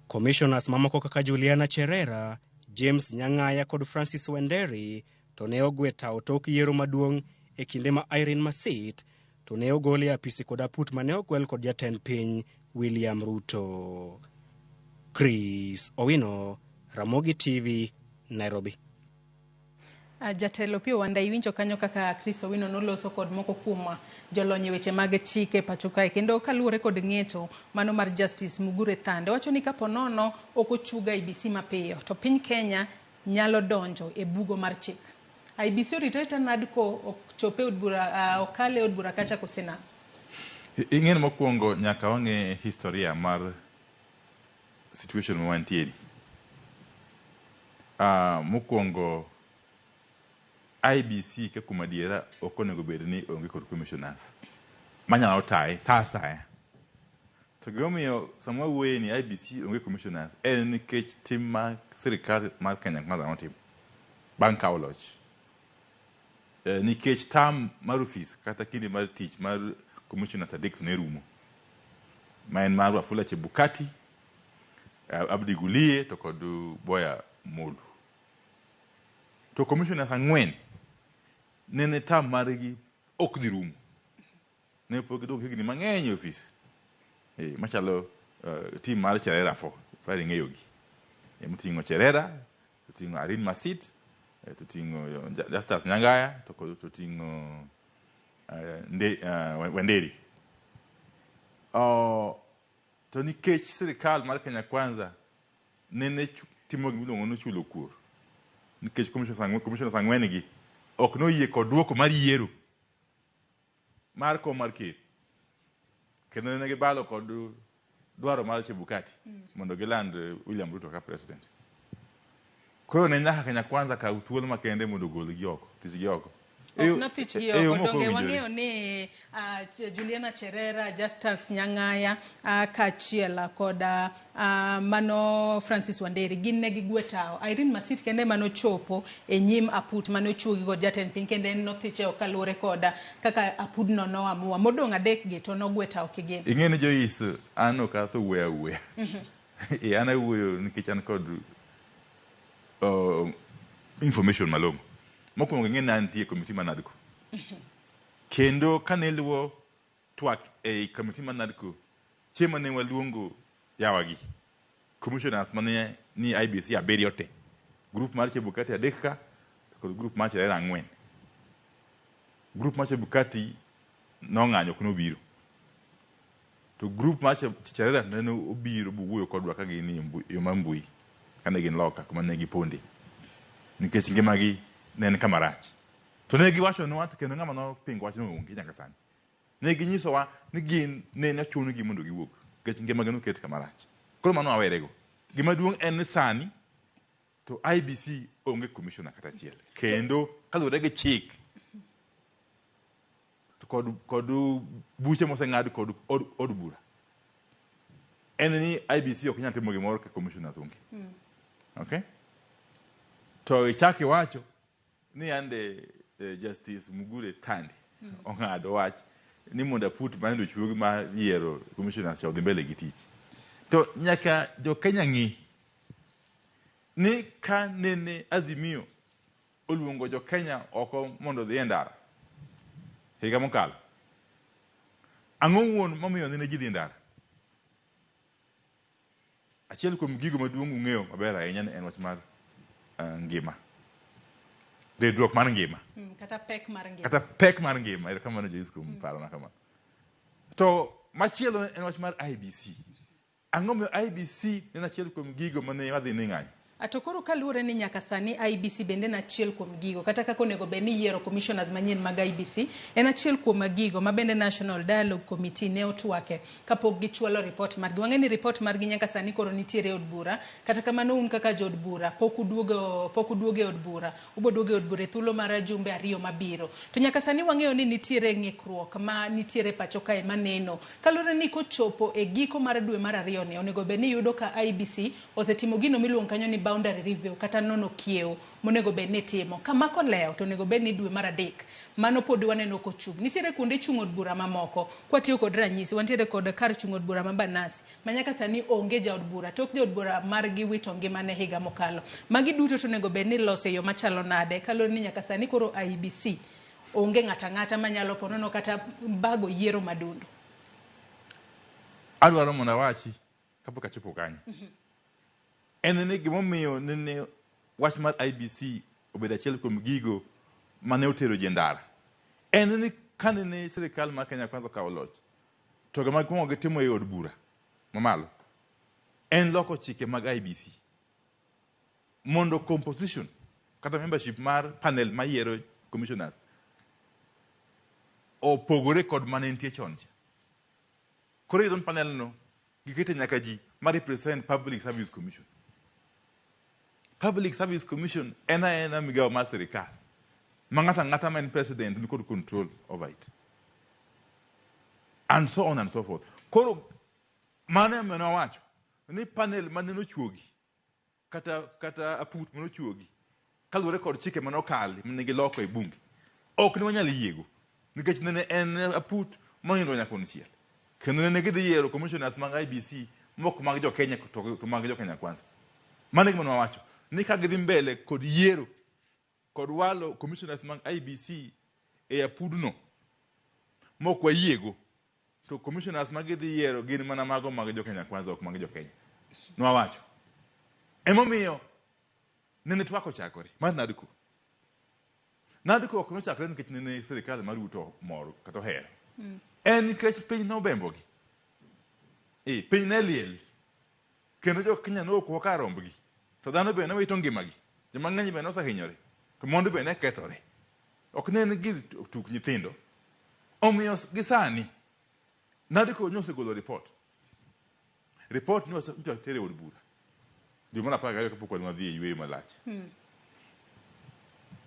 Commissioners mamoko kaka Juliana Cherera, James Nyang'aya kod Francis Wenderi to ne ogwe tao tok yiero maduong' e kinde ma Irene Masit to ne ogol e apisi kod aput mane ogwel kod jatend piny William Ruto. Chris Owino, Ramogi TV, Nairobi. Jatelo Opiyo Wandayi, iwinjo kanyo kaka Chris Owino noloso kod moko kuom jolony e weche mag chike pacho kae, kendo kaluwore kod ng'eto mano mar Justice Mugure Thande wacho ni kapo nono ok ochug IEBC mapiyo to piny Kenya nyalo donjo e bugo mar chik. IEBC orito arita NADCO ochope od bura, okale od bura kacha kose nang'o? Ing'e mokwongo nyaka wang'e historia mar situation ma wantiere. Mokwongo IEBC ka kuom adiera ok onego bed ni onge kod commissioners manyalo taye sa asaya. To gimomiyo sama wawuoye ni IEBC onge commissioners en nikech tim mar sirikal mar Kenya Kwanza notimo bang' kawo loch. Nikech term mar ofis kata kinde mar tich mar commissioners adek ne rumo. Ma en mar Wafula Chebukati, Abdi Gulie to kod Boya Molu. To commissioners ang'wen nene term margi ok dhi rumo. Ne pok gidong' higni mang'eny e ofis. Machalo team mar Cherera 4, par ing'eyogi. Moting'o Cherera, oting'o Irene Masit, to ting'o Justus Nyang'aya, to kod to ting'o Wanderi. To nikech sirikal mar Kenya Kwanza nene timo gimiluongo ni chulo kuor. Nikech commissioners ang'wen gi ok noyie kod duoko mar yiero mar kom mar ker. Kendo ne gibalo kod dwaro mar Chebukati mondo giland William Ruto kaka president. Koro ne nyaka Kenya Kwanza kaw thuolo makende mondo ogolgi oko, thichgi oko. Ok nothichgi E yo oko, mok donge owinjore. wang'eyo ni Juliana Cherera, Justus Nyang'aya kaachiel kod mano Francis Wanderi gin ne gigwe tao. Irene Masit kende manochopo e nyim aput mane ochuogi kod jatend piny kendo en nothiche oko kaluwore kod kaka apudno noamua. Modong' adek gi to nogwe tao kigin. Ing'e ni Joyce, an ok atho wuoyo awuoya. An awuoyo nikech an kod information malong'o. Mokwongo ing'e ni antie e committee mar NADCO. Kendo kane luwo twak ei committee mar NADCO, chieng' mane waluongo yawagi, commissioners mane ni IEBC abiriyo te, group mar Chebukati adek ka, to kod group mar Cherera ang'wen. Group mar Chebukati nong'anyo ok nobiro. To group mar Cherera nene obiro bowuoyo kodwa ka gin e yo mar mbui kane gin loka kuma ne giponde nikech ngimagi ne en kama rach. To ne giwachonwa to kendo ng'ama nopingo wachno onge nyaka sani. Ne ginyisowa ni gin nene ochun-gi mondo giwuog nikech ngimagi noket kama rach. Koro mano wawerego. Gima duong' en ni sani to IEBC onge commissioner kata achiel. Kendo kaluwore gi chik to kod, kod buche moseng'ad kod od, od bura en ni IEBC ok nyal timo gimoro ka commissioners onge. Okay? To ichak iwacho ni ande Justice Mugure Thande ong'ado wach ni mondo aput ma nende ochuogi mar yiero commissioners cha odhi mbele gi tich. To nyaka jo Kenya ng'i ni ka nene Azimio oluongo jo Kenya oko mondo odhi e ndara higa mokalo, ang'o wuon momiyo nene ji dhi e ndara? Achiel kuom gigo maduong' ung'eyo maber ahinya ni en wach mar ngima. Ridruok mar ngima. Kata pek mar ngima. Kata pek mar ngima. Erokamano Joyce kuom parona kamano. To machielo en wach mar IEBC. Ang'o momiyo IEBC en achiel kuom gigo mane wadhi ni ng'anyo? To koro kaluwore ni nyaka sani IEBC bende en achiel kuom gigo, kata kaka onego bed ni iyiero commissioners manyien mag IEBC, en achiel kuom gigo ma bende National Dialogue Committee ne otwake kapok gichwalo report margi. Wang'e ni report margi nyaka sani koro nitiere e od bura, kata kamano un kaka jood bura pok uduogo, pok uduogo e od bura, ubo duogo e od bura e thuolo mar jumbe ariyo mabiro. To nyaka sani wang'eyo ni nitiere ng'ikruok ma nitiere pacho kae maneno. Kaluwore ni kochopo e giko mar dwe mar ariyo ni, onego bed ni yudo ka IEBC osetimo gino miluongo kanyo ni boundary review kata nono kiewo monego bed ni itimo. Ka mako lewo to onego bed ni dwe mar adek mano pod waneno kochung'. Nitiere kuonde chung' od bura mamoko. Kwatiyo kod ranyisi, wantiere kod kar chung' od bura ma Banasi ma nyaka sani onge jaod bura tok jaod bura margi wito ngimane higa mokalo. Magi duto to onego bed ni iloso e yo machalo nade kaluwore ni nyaka sani koro IEBC onge ng'ato ang'ata manyalo ponono kata bago yiero madundo. Adwaro mondo awachi kapok achopo kanyo. En ni gimomiyo nene wach mar IEBC obedo achiel kuom gigo mane otero ji e ndara en ni kanene sirikal mar Kenya Kwanza okawo loch to gima gikwongo gitimo e od bura mamalo en loko chike mag IEBC mondo composition kata membership mar panel mayiero commissioners opogore kod mane nitie chon cha. Koro iyudo ni panel no gikete nyaka ji ma represent Public Service Commission. Public Service Commission en aena migawo mar sirikal ma ng'ato ang'ata ma en president nikod control over it. And so on and so forth. Koro mano emomiyo nawacho ni panel mane nochuogi kata kata aput mane ochuogi kaluwore kod chike mane okali mane giloko e bunge ok ne wanyal yiego nikech nene en aput monindo nyaka konchiel kendo nene gidhi yiero commissioners mag IEBC mok mag jo Kenya to mag jo Kenya Kwanza. Mano e gima ne wawacho ni ka gidhi mbele kod yiero kod walo commissioners mag IEBC e apudno mok wayiego to commissioners ma gidhi yiero gin mana mago mag jo Kenya Kwanza ok mag jo Kenya. Nwawacho. Emomiyo nene twak ochakore mar NADCO. NADCO ok nochakre nikech nene sirikal mar Ruto mor kata ohero. En nikech piny nobembogi. E, piny ne liel. Kendo jo Kenya ne okwo kar rombgi. To dhano be ne wito ngimagi. Joma ng'eny be nosehinyore. To mwandu be ne kethore. Ok ne en gir tuk nyithindo. Omiyo gi sani, NADCO nyosegolo report. Report nyocha tere od bura. Dwe mar 12 kapok wadhi e yueyo malach.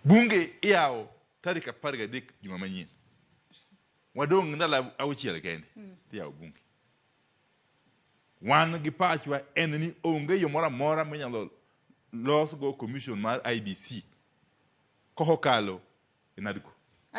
Bunge iyawo tarik 13 juma manyien. Wadong' ndalo 6 kende tiyawo bunge. Wan gi pachwa en ni onge yo moro amora minyalo losgo commission mar IEBC kokalo e NADCO.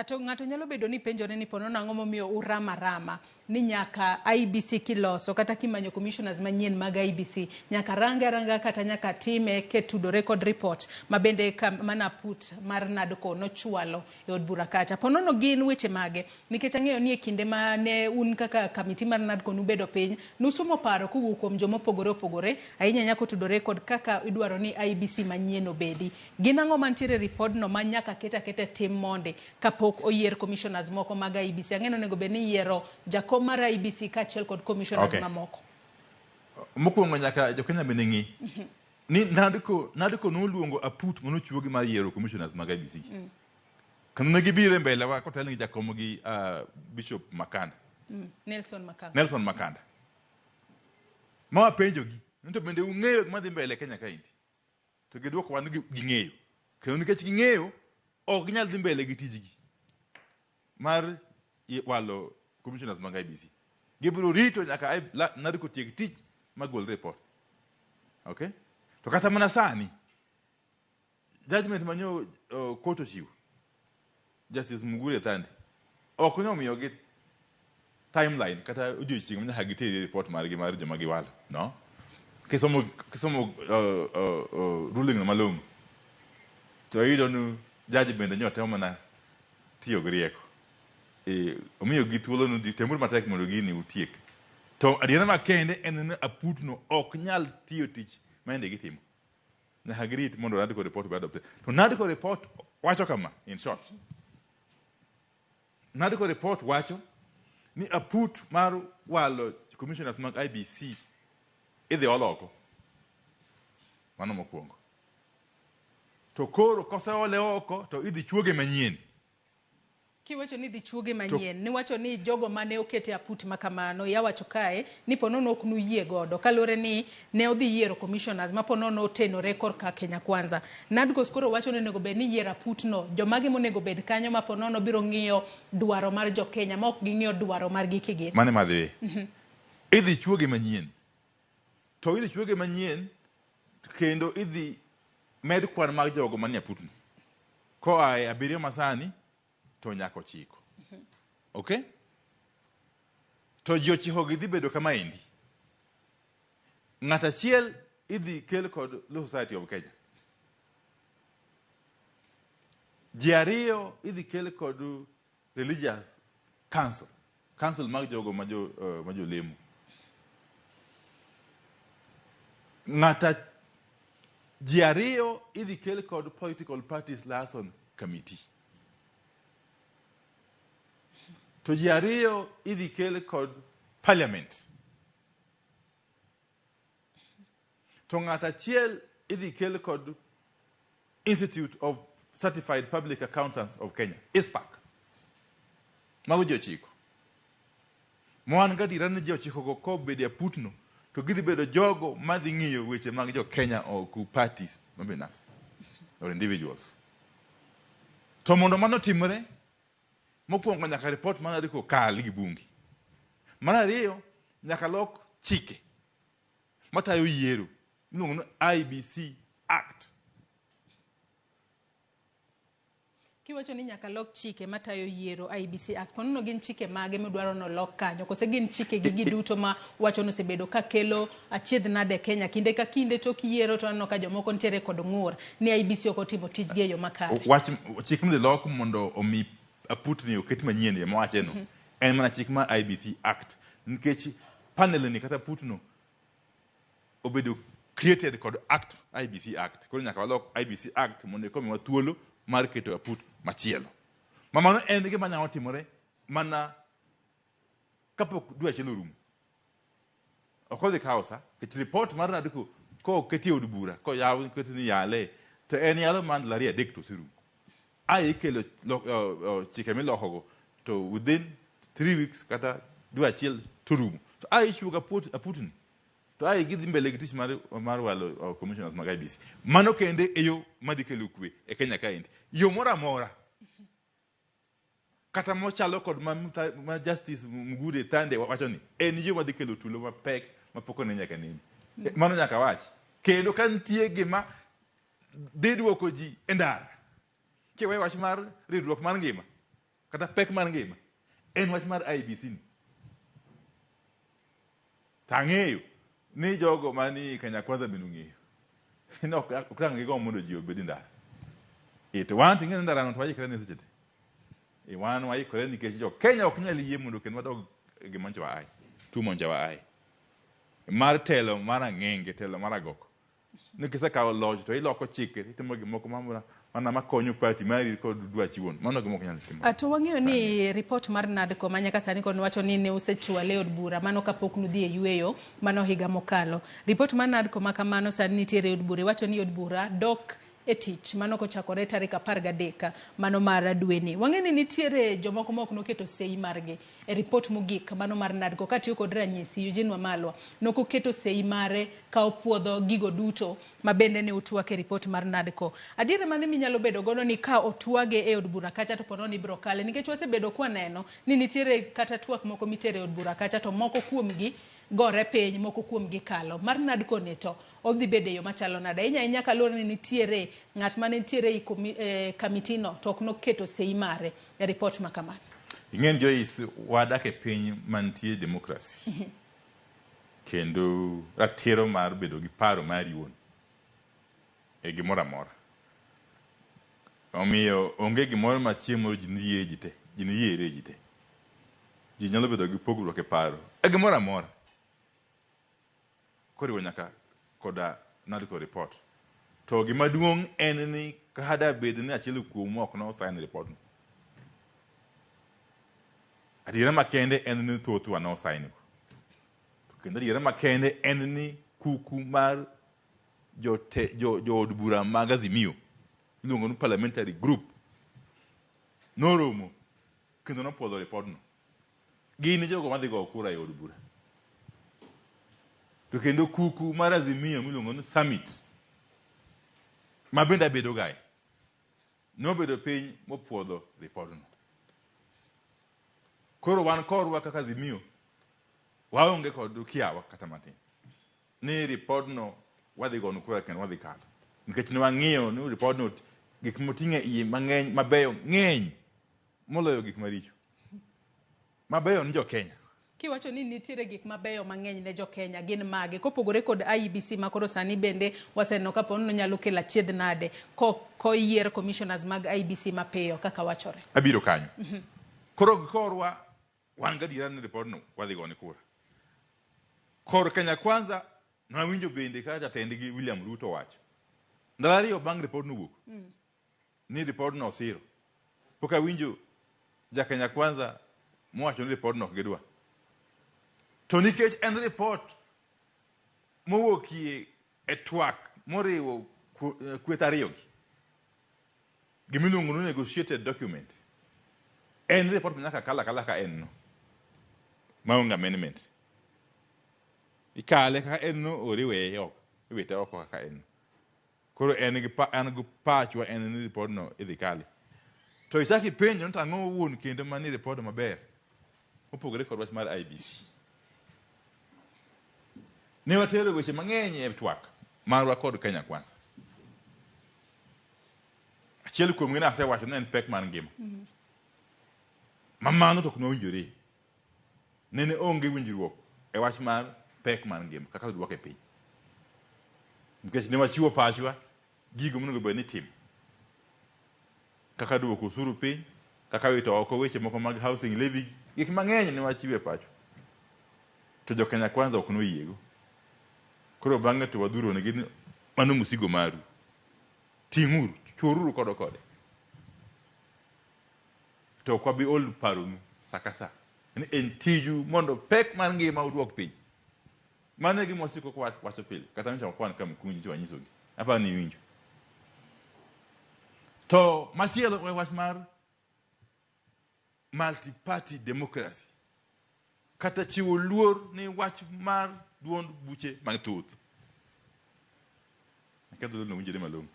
To ng'ato nyalo bedo ni penjore ni ponono ang'o momiyo urama rama ni nyaka IEBC kiloso kata kimanyo commissioners manyien mag IEBC nyaka range aranga kata nyaka time ketudore kod report ma bende mana aput mar NADCO nochwalo e od bura kacha. Ponono gin weche mage? Nikech ang'eyo ni e kinde ma ne un kaka kamiti mar NADCO nubedo piny, nusumo paro kowuok kuom joma opogore opogore, ahinya ahinya kotudore kod kaka idwaro ni IEBC manyien obedi. Gin ang'o mantiere e ripodno ma nyaka ket aketa e tim mondi kapok oyier commissioners moko mag IEBC? Ang'e ni onego bed ni iyiero jakom mar IEBC kaachiel kod commissioners mamoko. Mokwongo nyaka jo-Kenya bende ng'e ni NADCO noluongo aput manochiwogi mar yiero commissioners mag IEBC. Kendo ne gibiro e mbele wa kotel gi jakom gi Bishop Makanda. Nelson Makanda. Nelson Makanda. Ma wapenjogi, ni to bende ung'eyo gima dhi mbele Kenya kaendi? To gidwoko wa ni ging'eyo. Kendo nikech ging'eyo, ok ginyal dhi mbele gi tijgi mar walo commissioners mag IEBC. Gibiro rito nyaka NADCO tiek tich magol report. Okay? To kata mana sani, judgment manyo court ochiwo, Justice Mugure Thande, ok ne omiyogi timeline kata odiochieng' ma nyaka giter report margi mar joma giwalo. No? Kisomo ruling no malong'o, to iyudo ni judge bende nyo temo mana tiyo gi rieko. Omiyo gi thuolo ni temuru matek mondo gini utiek. To adiera makende en ni aputno ok nyal tiyo tich ma ende gitimo. Nyaka girit mondo NADCO report obed adopted. To NADCO report wacho kama, in short. NADCO report wacho ni aput mar walo commissioners mag IEBC idhi ol oko. Mano mokwongo. To koro koseole oko to idhi chuoge manyien. Kiwacho ni dhi chuoge manyien, niwacho ni jogo mane okete aput makamano, yawacho kae ni ponono ok nuyie godo kaluwore ni ne odhi yiero commissioners ma ponono otenore korka Kenya Kwanza. NADCO koro wacho ni onego bed ni yiero aputno, jomage monego bed kanyo ma ponono biro ng'iyo dwaro mar jo Kenya ma ok ging'iyo dwaro margi kigin. Mane madhi. Idhi chuoge manyien. To idhi chuoge manyien kendo idhi med kwan mag jogo manie aputno. Koa e 7 masani to nyaka 9. Okay? To ji 9 gi dhi bedo kama endi. Ng'at achiel idhi kel kod Law Society of Kenya. Ji 2 idhi kel kod Religious Council. Council mag jogo ma jolemo. Ji 2 idhi kel kod Political Parties Liaison Committee. To ji 2 idhi kel kod Parliament. To ng'at achiel idhi kel kod Institute of Certified Public Accountants of Kenya, ICPAK. Mago ji 9. Mwan gadiera ni ji 9 go kobedo e aputno, to gidhi bedo jogo madhi ng'iyo weche mag jo Kenya ok parties mabinafsi or individuals. To mondo mano timre, mokwongo nyaka report mar NADCO kal gi bunge. Mar ariyo, nyaka lok chike matayo yiero miluongo ni IEBC Act. Kiwacho ni nyaka lok chike matayo yiero IEBC Act, ponono gin chike mage midwaro nolok kanyo? Kose gin chike gi duto ma wacho ni osebedo ka kelo achiedh nade Kenya kinde ka kinde tok yiero to aneno ka jomoko nitiere kod ng'ur ni IEBC ok otimo tijgi e yo makare. Wach chik midhi lok mondo omi aputni oket manyien e mawacheno en mana chik mar IEBC Act, nikech panel ni kata aputno obedo created kod Act, IEBC Act. Koro nyaka walok IEBC Act mondo eka omiwa thuolo mar keto aput machielo. Ma mano en gima nyalo timore mana kapok dwe achiel orumo. Ok odhi kawo sa, nikech report mar NADCO koketi e od bura, koyaw oketi ni yale, to en yalo mar ndalo 2 3 to oserumo. Ae ikelo chike milokogo to within 3 weeks kata dwe achiel to orumo. To ae ichuogo aputni, to ae gidhi mbele gi tich mar walo commissioners mag IEBC. Mano kende e yo madhi kelo kwe e Kenya kaendi. Yo moro amora kata mochalo kod ma Justice Mugure Thande wacho ni en yo madhi kelo tulo mapek mapok one nyaka nene. Mano nyaka wach. Kendo ka nitie gima dhi duoko ji e ndara, kiweyo wach mar ridruok mar ngima kata pek mar ngima, en wach mar IEBC ni. To ang'eyo ni jogo mani Kenya Kwanza bende ong'eyo ni ok ok ang' gigomb mondo ji obed e ndara. E to wan to ing'e ni ndarano to waikre ne seche te. E wan waikore nikech jo Kenya ok nyal yie mondo kendo wadog e gima nyocha waaye. Tuo ma nyocha waaye. Mar telo mar ang'enge, telo mar agoko. Ni kisekawo loch to iloko chike, itimo gik moko mana makonyo party mari kod dwachi wuon. Mano gima ok nyal timore. To wang'eyo ni report mar NADCO ma nyaka sani kod wacho ni ne usechwale e od bura mano kapok nudhi e yueyo mano higa mokalo. Report mar NADCO ma kamano sani nitiere e od bura iwacho ni od bura dok e tich mano kochakore tarik 13 mano mar dweni. Wang'eyo ni nitiere jomoko ma ok noketo sei margi e report mogik mano mar NADCO katiyo kod ranyisi Eugene Wamalwa nokoketo sei mare ka opuodho gigo duto ma bende ne utwak e report mar NADCO. Adiera mane minyalo bedo godo ni ka otwage e od bura kacha to ponono ibiro kale nikech wasebedo kwaneno ni nitiere kata twak moko mitere e od bura kacha to moko kuomgi gore piny moko kuomgi kalo. Mar NADCO ni to odhi bedo e yo machalo nade? Ahinya ahinya kaluwore ni nitiere ng'at mane nitiere ei kamiti no to ok noketo sei mare e report ma kamano. Ing'e ni Joyce, wadak e piny mantie democracy. Kendo ratiro mar bedo gi paro mari wuon e gimoro amora. Omiyo onge gimoro ma chieng' moro ji niyie ji te, ji niyiere ji te. Ji nyalo bedo gi pogruok e paro e gimoro amora. Koriwo nyaka koda NADCO report. To gima duong' en ni kada bed ni achiel kuomwa ok no sign report no. Adiera makende en ni thothwa no sign go. To kendo adiera makende en ni kuku mar jood bura mag Azimio iluongo ni parliamentary group noromo kendo nopuodho ripodno. Gin jogo madhi goyo kura e od bura. To kendo kuku mar Azimio miluongo ni summit ma bende abedo gae nobedo piny mopuodho ripodno. Koro wan korwa kaka Azimio waonge kod kiawa kata matin ni ripodno wadhi gono kura kendo wadhi kalo. Nikech ne wang'iyo ni ripodno gik moting'o e iye mang'eny mabeyo ng'eny moloyo gik maricho. Mabeyo ni jo Kenya. Kiwacho ni nitiere gik mabeyo mang'eny ne jo Kenya gin mage kopogore kod IEBC ma koro sani bende waseneno kapo ni nyalo kelo achiedh nade koyier commissioners mag IEBC mapiyo kaka wachore. Abiro kanyo. Koro korwa wan gadiera ni ripodno wadhi gone kura. Kor Kenya Kwanza nawinjo bende ka jatendgi William Ruto wacho. Ndalo ariyo bang' ripodno wuok. Ni ripodno osiro. Pok awinjo ja Kenya Kwanza mowacho ni ripodno ok gidwa. To nikech en report mowuokie e twak moriwo kweth ariyogi, gimiluongo ni negotiated document, en report ma nyaka kal akala ka en no, maonge amendment. Ikale kaka en no or iweye oko, iwite oko kaka en no. Koro en gi an gi pachwa en ni report no idhi kale. To ichak ipenjo ni to ang'o wuon kendo manie report maber mopogore kod wach mar IEBC. Ne watero weche mang'eny e twak marwa kod Kenya Kwanza. Achiel kuomgi nasewacho ni en pek mar ngima. Ma mano to ok nowinjore. Nene onge winjruok e wach mar pek mar ngima kaka duoke piny. Nikech ne wachiwo pachwa gigo monego bed ni itimo. Kaka duoko osuru piny, kaka wito oko weche moko mag housing levy, gik mang'eny ne wachiwo e pachwa. To jo Kenya Kwanza ok noyiego. Koro bang'e to wadhuro negi ni mano msigo maru. Ting'uru, choruru kodo kode. To ok wabi ol paronu sa ka sa. Ni en tiju mondo pek mar ngima uduok piny. Mano e gima wasiko kwa wacho pile. Kata nyocha wakwan ka mkunji to wanyisogi. Aparo ni iwinjo. To machielo e wach mar multi-party democracy. Kata chiwo luor ni wach mar duond buche mathoth. Akia dholuo winjore malong'o.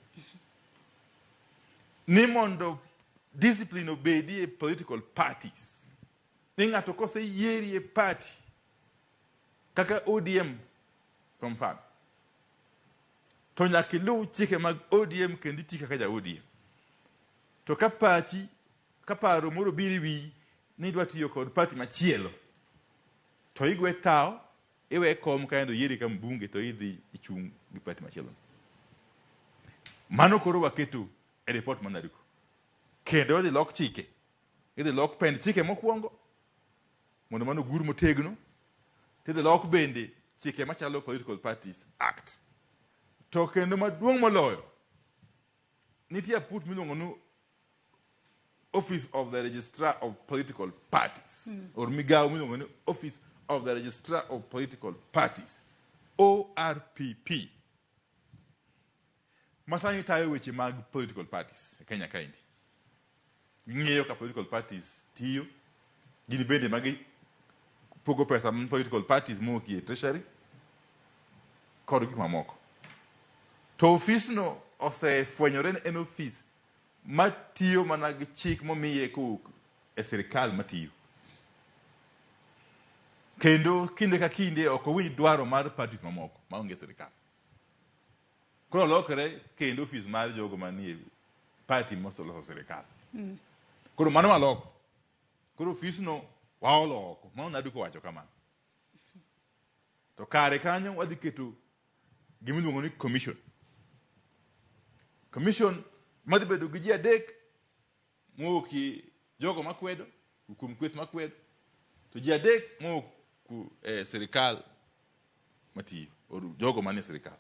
Ni mondo discipline obedi e political parties. Ni ng'ato koseyieri e party kaka ODM kwa mfano, to nyaka iluw chike mag ODM kendo iti kaka ja ODM. To ka pachi, ka paro moro biro e wiyi ni idwa tiyo kod party machielo, to igwe tawo Iwe kom kaendo yieri ka mbunge to idhi ichung' gi party machielo. Mano koro waketo e report mar NADCO. Kendo idhi lok chike. Idhi lok pend chike mokwongo mondo mano ogur motegno. Tidhi lok bende chike machalo Political Parties Act. To kendo maduong' moloyo, nitie aput miluongo ni Office of the Registrar of Political Parties or migawo miluongo ni Office of the Registrar of Political Parties ORPP ma sani tayo weche mag political parties e Kenya kaendi. Ging'iyo ka political parties tiyo, gin bende ma gipogo pesa ma political parties mowuok e treasury kod gik mamoko. To ofisno osefwenyore ni en ofis matiyo mana gi chik momiye kowuok e sirikal matiyo. Kendo kinde ka kinde ok owinj dwaro mar parties mamoko maonge e sirikal. Koro olokore kendo ofis mar jogo manie party moseloso sirikal. Koro mano waloko. Koro ofisno waolo oko. Mano NADCO wacho kamano. To kare kanyo wadhi keto gima iluongo ni commission. Commission madhi bedo gi ji adek mowuok e jogo makwedo, kuom kweth makwedo, to ji adek mowuok e sirikal matiyo, or jogo manie sirikal.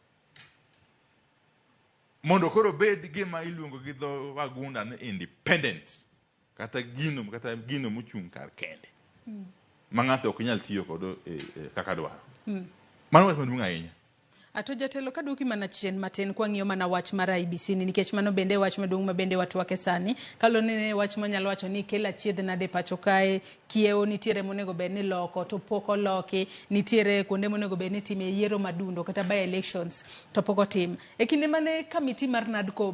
Mondo koro obed gima iluongo gi dho wagunda ni independent, kata gino mochung' kar kende. Ma ng'ato ok nyal tiyo kodo kaka dwaro. Mano wach maduong' ahinya. Ato jatelo kaduoki mana chien matin kwang'iyo mana wach mar IEBC ni nikech mano bende wach maduong' ma bende watwake sani. Kaluwore ni wach manyalo wacho ni kelo achiedh nade pacho kae, kiewo nitiere monego bed ni loko to pok oloki, nitiere kuonde monego bed ni itime yiero madundo kata by elections to pok otim. E kinde mane kamiti mar NADCO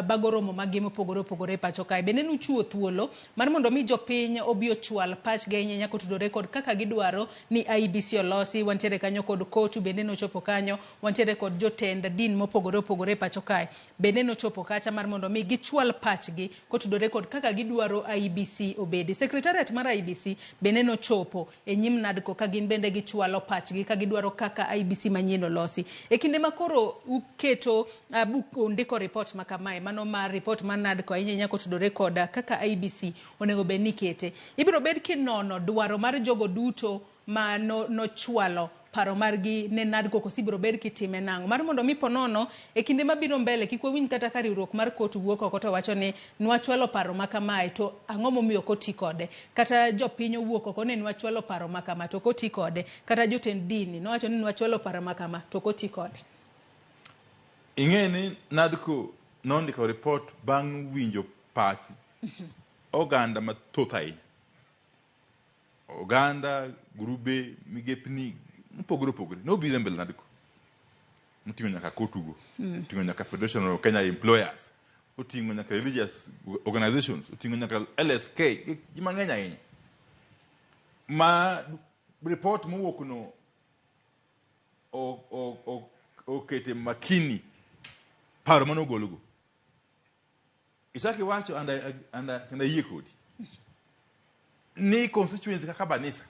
bago romo magi mopogore opogore e pacho kae, bende nuchiwo thuolo mar mondo mi jopiny obi ochwal pachgi ahinya ahinya kotudore kod kaka gidwaro ni IEBC olosi. Wantiere kanyo kod KOTU bende nochopo kanyo, wantiere kod jotend din mopogore opogore e pacho kae bende nochopo kacha mar mondo mi gichwal pachgi kotudore kod kaka gidwaro IEBC obedi. Secretariat mar IEBC bende nochopo e nyim NADCO ka gin bende gichwalo pachgi ka gidwaro kaka IEBC manyien olosi. E kinde ma koro uketo undiko report ma kamae, mano mar report mar NADCO ahinya ahinya kotudore kod kaka IEBC onego bed ni ikete, ibiro bed kinono dwaro mar jogo duto ma nochwalo paro margi ne NADCO koso ibiro bed kitime nang'o mar mondo mi ponono e kinde mabiro mbele kik wawinj kata ka riwruok mar KOTU wuok oko to wacho ni nwachwalo paro ma kamae to ang'o momiyo ok oti kode, kata jopiny owuok oko ni nwachwalo paro ma kama to ok oti kode, kata jotend dini nowacho ni nwachwalo paro ma kama to ok oti kode. Ing'e ni NADCO nondiko report bang' winjo pach oganda mathoth ahinya. Oganda, grube, migepni mopogore opogore nobiro e mbele NADCO. Moting'o nyaka KOTU go, oting'o nyaka Federation of Kenya Employers, oting'o nyaka religious organizations, oting'o nyaka LSK, ji mang'eny ahinya. Ma report mowuok no okete makini paro manogolgo. Ichako iwacho and ayie kodi ni constituency kaka Banisa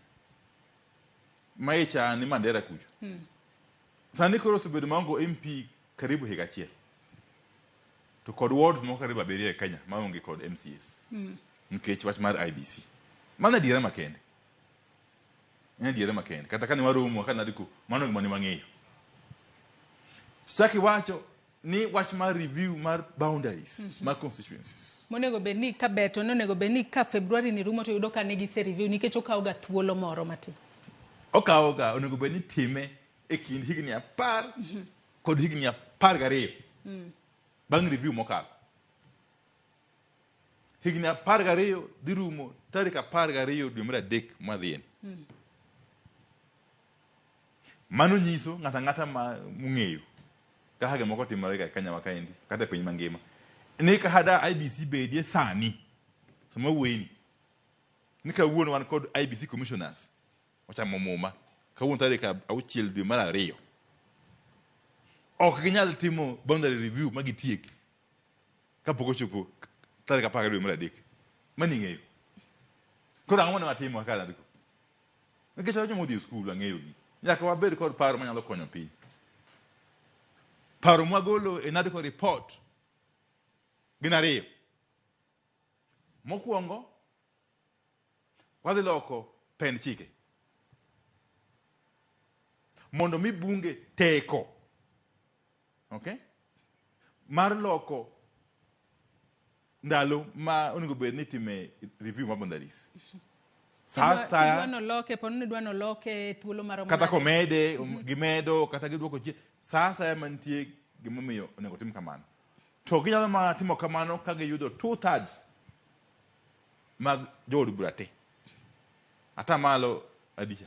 ma icha ni Mandera kucho sani koro osebedo maonge MP karibu higa achiel to kod wards moko karibu abiriyo e Kenya maonge kod MCAs nikech wach mar IEBC. Mano adiera makende. En adiera makende. Kata kane waromo ka NADCO, mano gima ne wang'eyo. Chak iwacho ni wach mar review mar boundaries mar constituencies. Monego bed ni ka ber to nonego bed ni ka February ni rumo to yudo ka ne gise review nikech okawo ga thuolo moro matin. Okawo ga onego bed ni time e kind higni 10 kod higni 12 bang' review mokalo. Higni 12 dhi rumo tarik 12 dwe mar adek mwadhiyeni. Mano nyiso ng'ato ang'ata ma ong'eyo kaka gimoko timore ga e Kenya wa kaendi kata e piny mangima ni ka hada IEBC bedie sani sama wuoyeni ni kawuono wan kod IEBC commissioners ochamo muma kawuono tarik 6 dwe mar 2 ok ginyal timo boundary review ma gitieki kapok ochopo tarik 12 dwe mar 3. Mano ing'eyo. Koro ang'o mane watimo kaka NADCO? Nikech joma odhi e skul ang'eyo gi. Nyaka wabed kod paro manyalo konyo piny. Paro mwagolo e NADCO report gin ariyo. Mokwongo, wadhi loko pend chike mondo mi bunge teko, okay, mar loko ndalo ma onego bed ni itime review mar boundaries. Sa asaya Idwa noloke, po ni idwa noloke thuolo maromo kata nade? Komede gimedo kata giduoko chien, sa asaya mantie gimomiyo onego tim kamano, to ginyalo mana timo kamano ka giyudo 2/3 mag jood bura te, atamalo adicha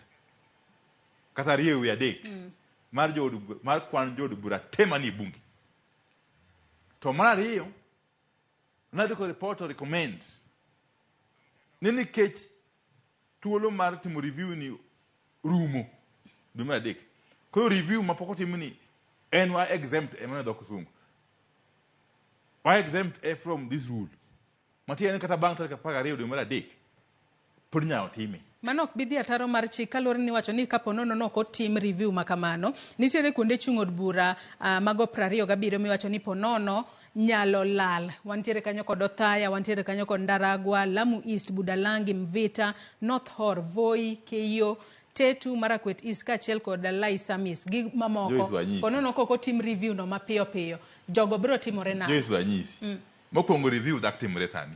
kata 2/3 mar jood mar kwan jood bura te manie bunge. To mar ariyo, NADCO report recommend ni nikech thuolo mar timo review ni rumo dwe mar adek, koro review mapok otim ni en wa exempt e mano dho kisungu wa exempt e from this rule, matiende ni kata bang' tarik 12 dwe mar adek pod inyalo time. Mano ok bi dhi ataro mar chik kaluwore ni iwacho ni kapo nono ni ok otim review ma kamano, nitiere kuonde chung' od bura mago 27 miwacho ni po nono nyalo lal. Wantiere kanyo kod Othaya, wantiere kanyo kod Ndaragwa, Lamu East, Budalangi, Mvita, North Horr, Voi, Keiyo, Tetu, Marakwet East kaachiel kod Laisamis gi mamoko. Joyce Wanyisi. Po nono kok otim review no mapiyo piyo, jogo biro timore nang'o? Joyce Wanyisi. Mokwongo, review dak timore sani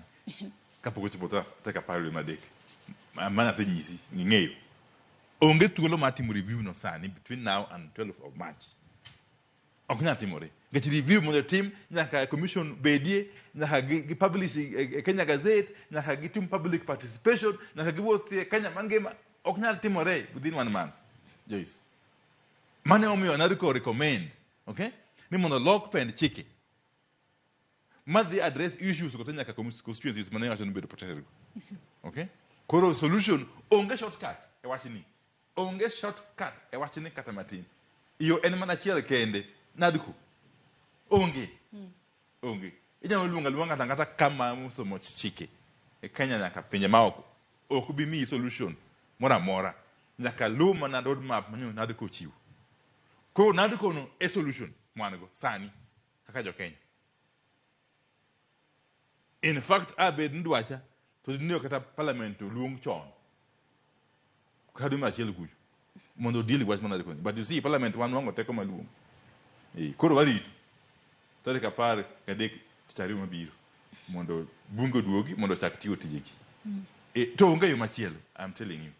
kapok ochopo tarik 10 dwe mar adek. Mano asenyisi, ing'eyo. Onge thuolo mar timo review no sani between now and 12 of March. Ok nyal timore. Nikech review mondo otim nyaka commission bedie, nyaka gi publish e Kenya Gazette, nyaka gitim public participation, nyaka giwuothi e Kenya mangima. Ok nyal timore within one month. Joyce. Mano emomiyo NADCO recommend, okay? Ni mondo lok pend chike madhi address issues go te nyaka constituencies mane wacho ni bedo protected go. Okay? Koro solution onge shortcut e wachni. Onge shortcut e wachni kata matin. Yo en mana achiel kende, NADCO. Onge. Onge. Inyalo luongo aluonga ng'ato ang'ata kama osomo chike e Kenya nyaka pinje maoko. Ok bi miyi solution moro amora. Nyaka luw mana road map manyo NADCO ochiwo. Koro NADCO no e solution mwan go sani kaka jo Kenya. In fact, abed ni dwacha to dine kata parliament oluong chon kata dwe mar achiel kucho mondo deal gi wach mar NADCO ni. But you see, parliament wan nwang'o teko maduong'. Koro warito tarik 13 tich ariyo mabiro mondo bunge oduogi mondo ochak tiyo tijegi. To onge yo machielo, I'm telling you.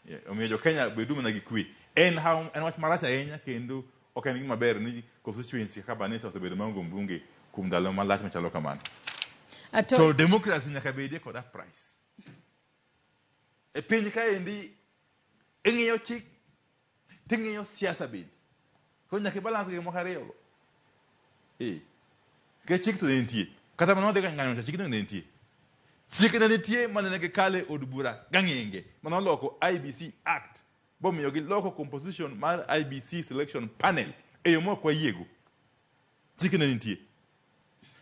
Yeah, omiyo jo Kenya bedu mana gi kwe. En wach marach ahinya kendo ok en gima ber ni constituency kaka Banisa osebedo maonge mbunge kuom ndalo malach machalo kamano. To democracy nyaka bedie kod a price. E piny kaendi ing'iyo chik ting'iyo siasa bende. Koro nyaka ibalance gik moko ariyo go. Nikech chik to ne nitie. Kata mana wadhi ng'anyo cha chik ne nitie. Chik ne nitie mane ne gikale od bura gang'enge mane oloko IEBC Act bomiyo giloko composition mar IEBC selection panel e yo mok wayiego. Chik ne nitie.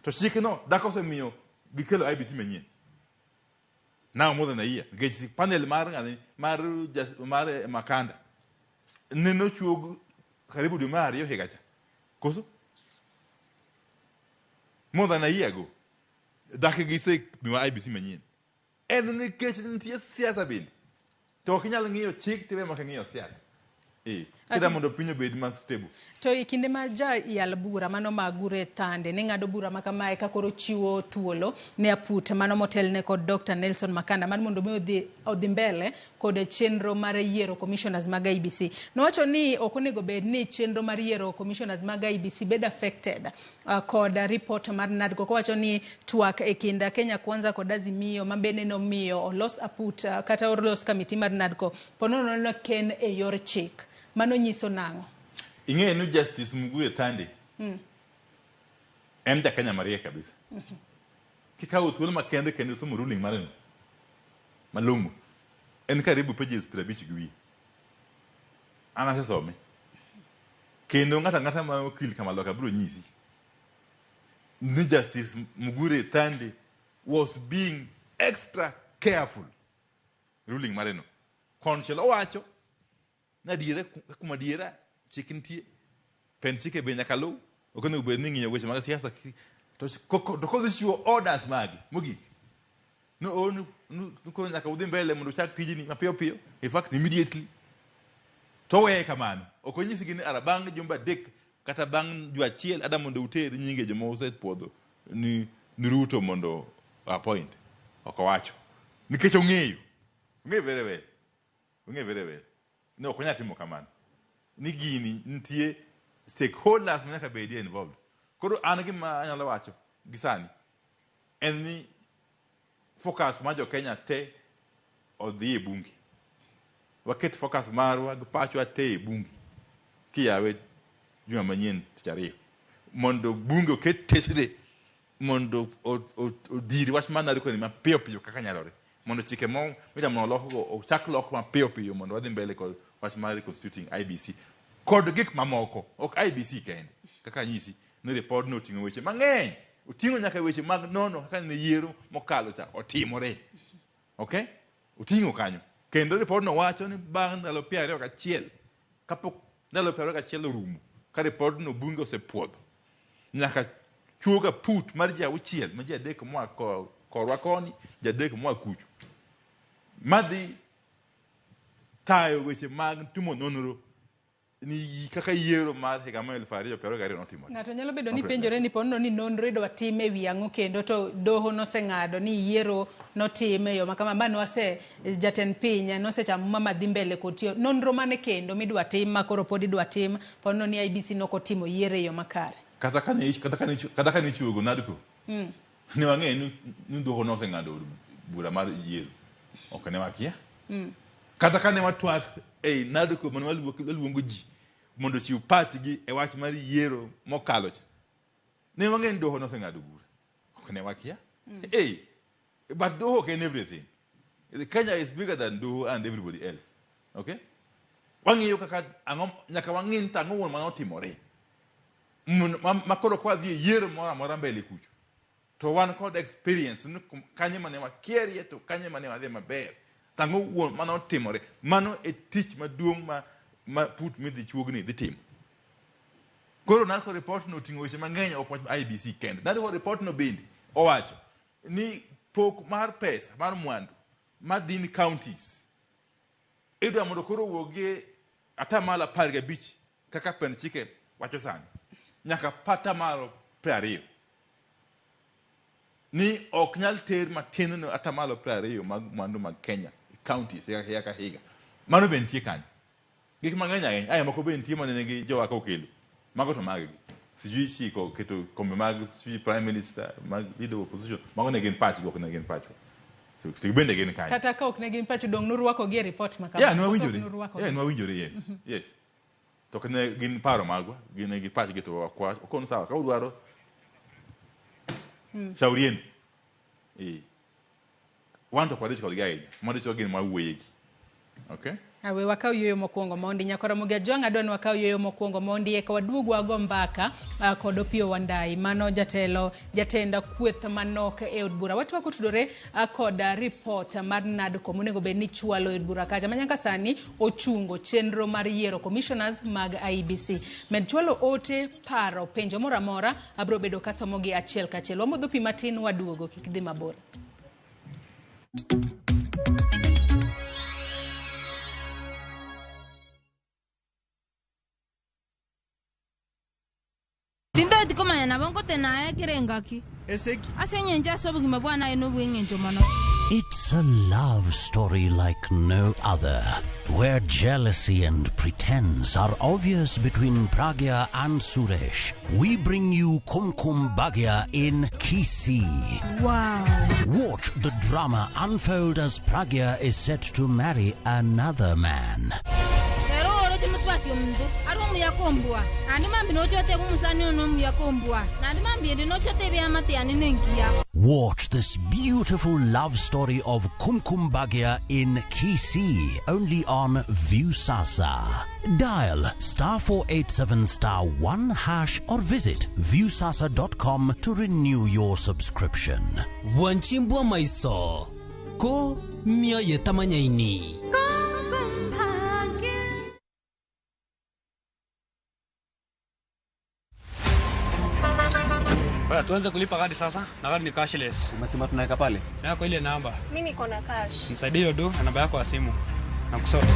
To chikno dak osemiyo gikelo IEBC manyien. Now more than a year. Nikech panel mar ng'ani mar Makanda ne nochuog karibu dwe mar ariyo higa cha. Koso? More than a year ago. Dak gisemiwa IEBC manyien. En nikech nitie siasa bende. To ok inyal ng'iyo chik tiwe mak ing'iyo siasa. Kida mondo piny obed ma stable. To e kinde ma ja yal bura mano ma Agure Thande ne ng'ado bura ma kamae ka koro chiwo thuolo ne aput mano motelne kod Dr. Nelson Makanda mar mondo mi odhi mbele kod chenro mar yiero commissioners mag IEBC. Nowacho ni ok onego bed ni chenro mar yiero commissioners mag IEBC bed affected kod report mar NADCO. Kowacho ni twak e kind Kenya Kwanza kod Azimio ma bende nomiyo olos aput kata olos committee mar NADCO po nono ne ken e yor chik. Mano nyiso nang'o? Ing'eyo ni Justice Mugure Thande en ja Kenya mariek kabisa. Kikawo thuolo makende kendo somo ruling mare no malong'o, en karibu pages 50 gi wiye. An asesome. Kendo ng'ato ang'ata ma okil kamaloka biro nyisi ni Justice Mugure Thande was being extra careful ruling mare no. Konchiel owacho Ni adiera kuom adiera chik nitie. Pend chike be nyaka luw. Ok onego bed ni ing'iyo weche mag siasa to to kodhi chiwo orders magi mogik. No o nu nu koro nyaka udhi mbele mondo uchak tijni mapiyo piyo. In fact immediately. To oweye kamano. Ok onyisgi ni ara bang' jumbe adek kata bang' juma achiel ada mondo uter nyinge joma usepuodho ni, ni Ruto mondo appoint. Ok owacho. Nikech ong'eyo. Ong'eyo very well. Ong'eyo very well. Ni ok onyal timo kamano. Ni gini nitie stakeholders ma nyaka bedie involved. Koro an gima anyalo wacho gi sani en ni focus mar jo Kenya te odhi e bunge. Waket focus marwa gi pachwa te e bunge kiyawe juma manyien tich ariyo mondo bunge oket tesre mondo odir wach mar NADCO ni mapiyo piyo kaka nyalore mondo chike mo mitamo olokgo ochak lok mapiyo piyo mondo wadhi mbele kod wach mar reconstituting IEBC kod gik mamoko ok IEBC kende kaka anyisi ni ripodno oting'o weche mang'eny oting'o nyaka weche mag nono kaka ne yiero mokalo cha otimore okay oting'o kanyo kendo ripodno wacho ni bang' ndalo 21 kapok ndalo 21 orumo ka ripodno bunge osepuodho nyaka chuoga put mar ji auchiel ma ji adek moa korwa koni ji adek moa kucho madhi tayo weche mag timo nonro ni kaka yiero mar higa mar 2022 notimore. Ng'ato nyalo bedo ni penjore ni ponono ni nonro idwa tim e wi ang'o kendo to doho noseng'ado ni yiero notim e yo ma kama ma nwase jatend piny nosechamo muma madhi mbele kod tiyo. Nonro mane kendo midwa tim ma koro pod idwa tim ponono ni IEBC nokotimo yiero e yo makare. Kata kane kata kane ichiwogo NADCO ne wang'eyo ni doho noseng'ado bura mar yiero. Ok ne wakia. Kata kane watwak ei NADCO mane waluongo ji mondo ochiw pachgi e wach mar yiero mokalo cha. Ne wang'eyo ni doho noseng'ado bura. Ok ne wakia. Hey, but doho ok en everything. Kenya is bigger than doho and everybody else. Okay? Wang'iyo kaka ang'o nyaka wang'i ni to ang'o wuon mane otimore. Ma koro kwa dhi e yiero moro amora mbele kucho. To wan kod experience ni kanye mane wakierie to kanye mane wadhi maber. To ang'o wuon mane otimore. Mano e tich maduong' ma put midhi chuogni dhi timo. Koro NADCO report no oting'o weche mang'eny ok wach IEBC kende. NADCO report no bende owacho ni pok mar pesa mar mwandu madhi ni counties idwa mondo koro owuogie 15% kaka pend chike wacho sani nyaka 20% ni ok nyal ter matin no 20% mag mwandu mag Kenya e counties higa ka higa. Mano be nitie kanyo. Gik mang'eny ahinya. Aya moko be nitie mane nigi jowaka okelo. Mago to mag gi. Sijui chiko keto kombe mag sijui prime minister mag leader of opposition. Mago ne gin pachgi ok ne gin pachwa. So bende gin kanyo. Kata ka ok ne gin pachu dong' nurwakogi e report ma kama. Yeah, nwawinjore. Koso ok nurwakogi? Yeah, nwawinjore, yes. Yes. To ok ne gin paro magwa, gin ne gi pachgi to ok sawa. Ka udwaro shauri yenu. Eh. Wan to ok wadich kodgi ahinya. Mwadich gin mwawuoyegi. Okay? Awe wakaw yueyo mokwongo mondi. Nyakora Ramogi Ajwang' adwa ni wakaw yueyo mokwongo mondi eka waduog wago mbaka kod Opiyo Wandayi. Mano jatelo jatend kweth manok e od bura. Watwak otudore kod report mar NADCO monego bed ni chwalo e od bura kacha ma nyaka sani ochungo chenro mar yiero commissioners mag IEBC. Med chwalo ote, paro, penjo moro amora abiro bedo kasomogi achiel kachiel. Wamodho pi matin waduogo kik dhi mabor. Tindoti komanya nabo nkotenaye kerengaki Eseki. Ase eng'encho ase obogima bwane aye na obw'eng'encho mono. It's a love story like no other, where jealousy and pretense are obvious between Pragya and Suresh. We bring you Kumkum Bhagya in Kisii. Wow. Watch the drama unfold as Pragya is set to marry another man. Ero oroche muswati omuntu ari omuya kombua nandi mambi nochote bumusani ono omuya kombua nandi mambi ende nochote ebiamate yane nenkiya. Watch this beautiful love story of Kumkum Bhagya in Kisii, only on Viusasa. Dial *487*1# or visit viusasa.com to renew your subscription. Wanchimbwa maiso ko mioyo tamanyaini. Tuanze kulipa kadi sasa na kadi ni cashless. Umesema tunaweka pale? Yako ile namba. Mimi niko na cash. Nisaidie hiyo do na namba yako ya simu. Na kusort.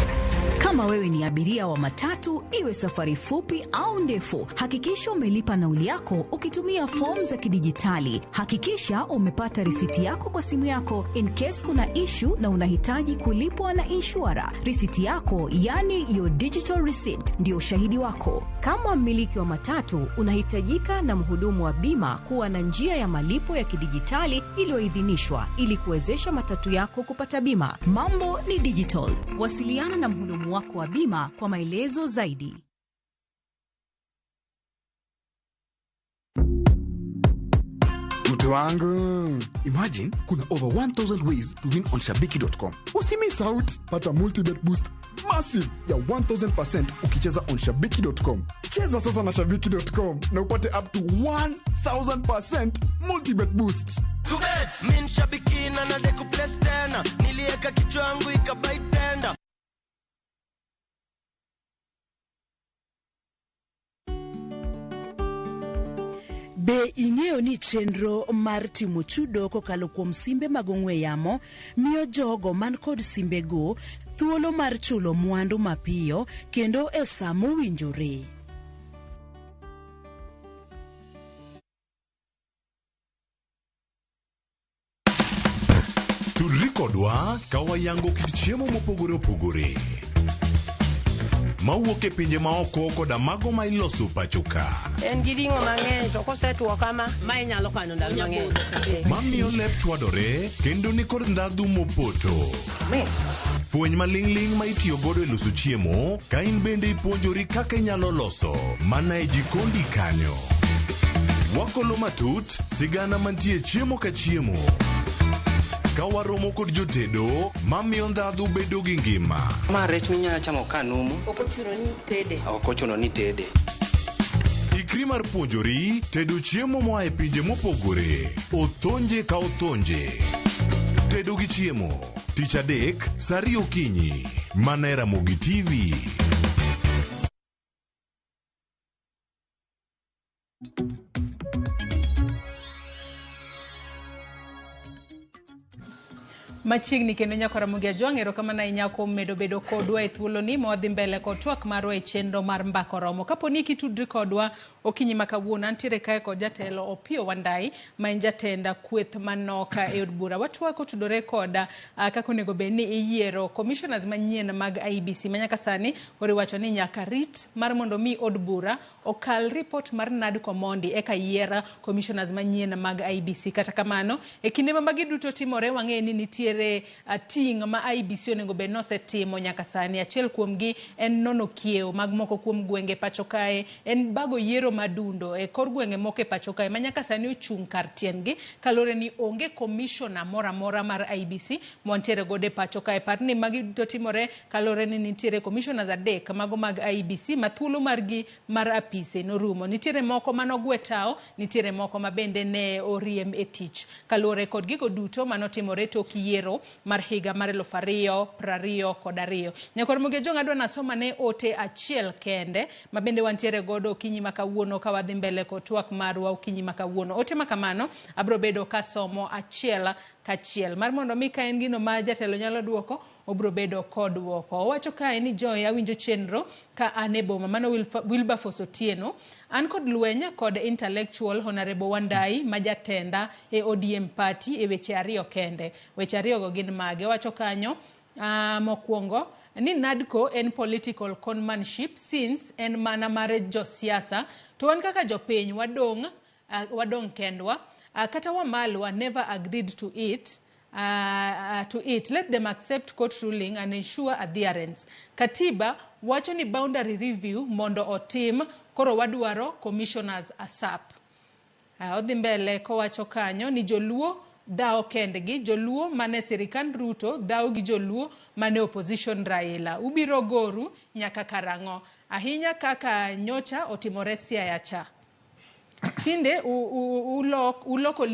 Kama wewe ni abiria wa matatu, iwe safari fupi au ndefu, hakikisha umelipa nauli yako ukitumia fomu za kidijitali. Hakikisha umepata risiti yako kwa simu yako in case kuna issue na unahitaji kulipwa na inshura. Risiti yako, yani your digital receipt, ndio ushahidi wako. Kama mmiliki wa matatu, unahitajika na mhudumu wa bima kuwa na njia ya malipo ya kidijitali iliyoidhinishwa ili kuwezesha matatu yako kupata bima. Mambo ni digital. Wasiliana na mhudumu wako wa bima kwa maelezo zaidi. Mtu wangu, imagine kuna over 1000 ways to win on shabiki.com. Usimiss out, pata multibet boost massive ya 1000% ukicheza on shabiki.com. Cheza sasa na shabiki.com na upate up to 1000% multibet boost. Mi nshabiki na nadai kuplace tena, nilieka kichwa yangu ikabai tenda. Be ing'eyo ni chenro mar timo chudo kokalo kuom simbe mag ong'we yamo miyo jogo man kod simbego thuolo mar chulo mwandu mapiyo kendo e sa mowinjore. Tudri kodwa ka wayango kit chiemo mopogore opogore mawuok e pinje maoko koda mago ma iloso pacho ka. En gi ring'o mang'eny to kosetuo kama, ma inyalo kano ndalo mang'eny. Mamiyo lep chwadore kendo nikod ndhadhu mopoto. Fweny maling'ling' ma itiyo godo e loso chiemo ka in bende ipuonjori kaka inyalo loso mana e jikondi kanyo. Wakolo matut sigana mantie chiemo ka chiemo. Ka waromo kod jotedo mamiyo ndhadhu bedo gi ngima. Ma rech minyalo chamo ka numu. Ok ochuno ni tede. Ok ochuno ni tede. Ikri mar puonjori tedo chiemo moa e pinje mopogore. Othonje ka othonje. Tedo gi chiemo. Tich adek, saa ariyo okinyi. Mana e Ramogi TV. Machiegni kendo nyako Ramogi Ajwang', erokamano ahinya kuom medo bedo kodwa e thuoloni ma wadhi mbele kod twak marwa e chenro mar Mbaka Oromo. Kapo ni kitudri kodwa okinyi ma kawuono, antiere kae kod jatelo Opiyo Wandayi ma en jatend kweth manok e od bura. Watwak otudore koda kaka onego bed ni iyiero commissioners manyien mag IEBC ma nyaka sani koro iwacho ni nyaka rit mar mondo mi od bura okal report mar NADCO mondi eka yier commissioners manyien mag IEBC. Kata kamano, e kinde ma magi duto timore, wang'eyo ni nitiere ting' ma IEBC onego bed nosetimo nyaka sani. Achiel kuomgi en nono kiewo mag moko kuom gwenge pacho kae, en bago yiero madundo e kor gwenge moko e pacho kae ma nyaka sani ochung' kar tiendgi kaluwore ni onge commissioner moro amora mar IEBC mwantiere godo e pacho kae. Par ni magi duto timore kaluwore ni nitiere commissioners adek mago mag IEBC ma thuolo margi mar apise norumo. Nitiere moko manogwe tao, nitiere moko ma bende ne oriem e tich kaluwore kod gigo duto manotimore tok yiero mar higa mar 2022. Nyakor Ramogi Ajwang' adwa nasoma ne ote achiel kende ma bende wantiere godo okinyi ma kawuono ka wadhi mbele kod twak marwa okinyi ma kawuono. Ote ma kamano abiro bedo kasomo achiel kachiel mar mondo mi ka en gino ma jatelo nyalo duoko obiro bedo kod duoko. Owacho kae ni Joy, awinjo chenro ka an e boma. Mano Wilberforce Otieno. An kod lweny kod intellectual Honorable Wandayi ma jatenda e ODM party e weche ariyo kende. Weche ariyo go gin mage? Owacho kanyo mokwongo ni NADCO en political conmanship since en mana mar josiasa to wan kaka jopiny wadong' kendwa. Kata Wamalwa never agreed to it. Let them accept court ruling and ensure adherence. Katiba wacho ni boundary review mondo otim, koro wadwaro commissioners ASAP. Odhi mbele kowacho kanyo ni joluo dhao kendgi, joluo mane sirikand Ruto dhao gi joluo mane opposition Raila. Ubiro goru nyaka karang'o? Ahinya kaka nyocha otimore Siaya cha. Tinde uloko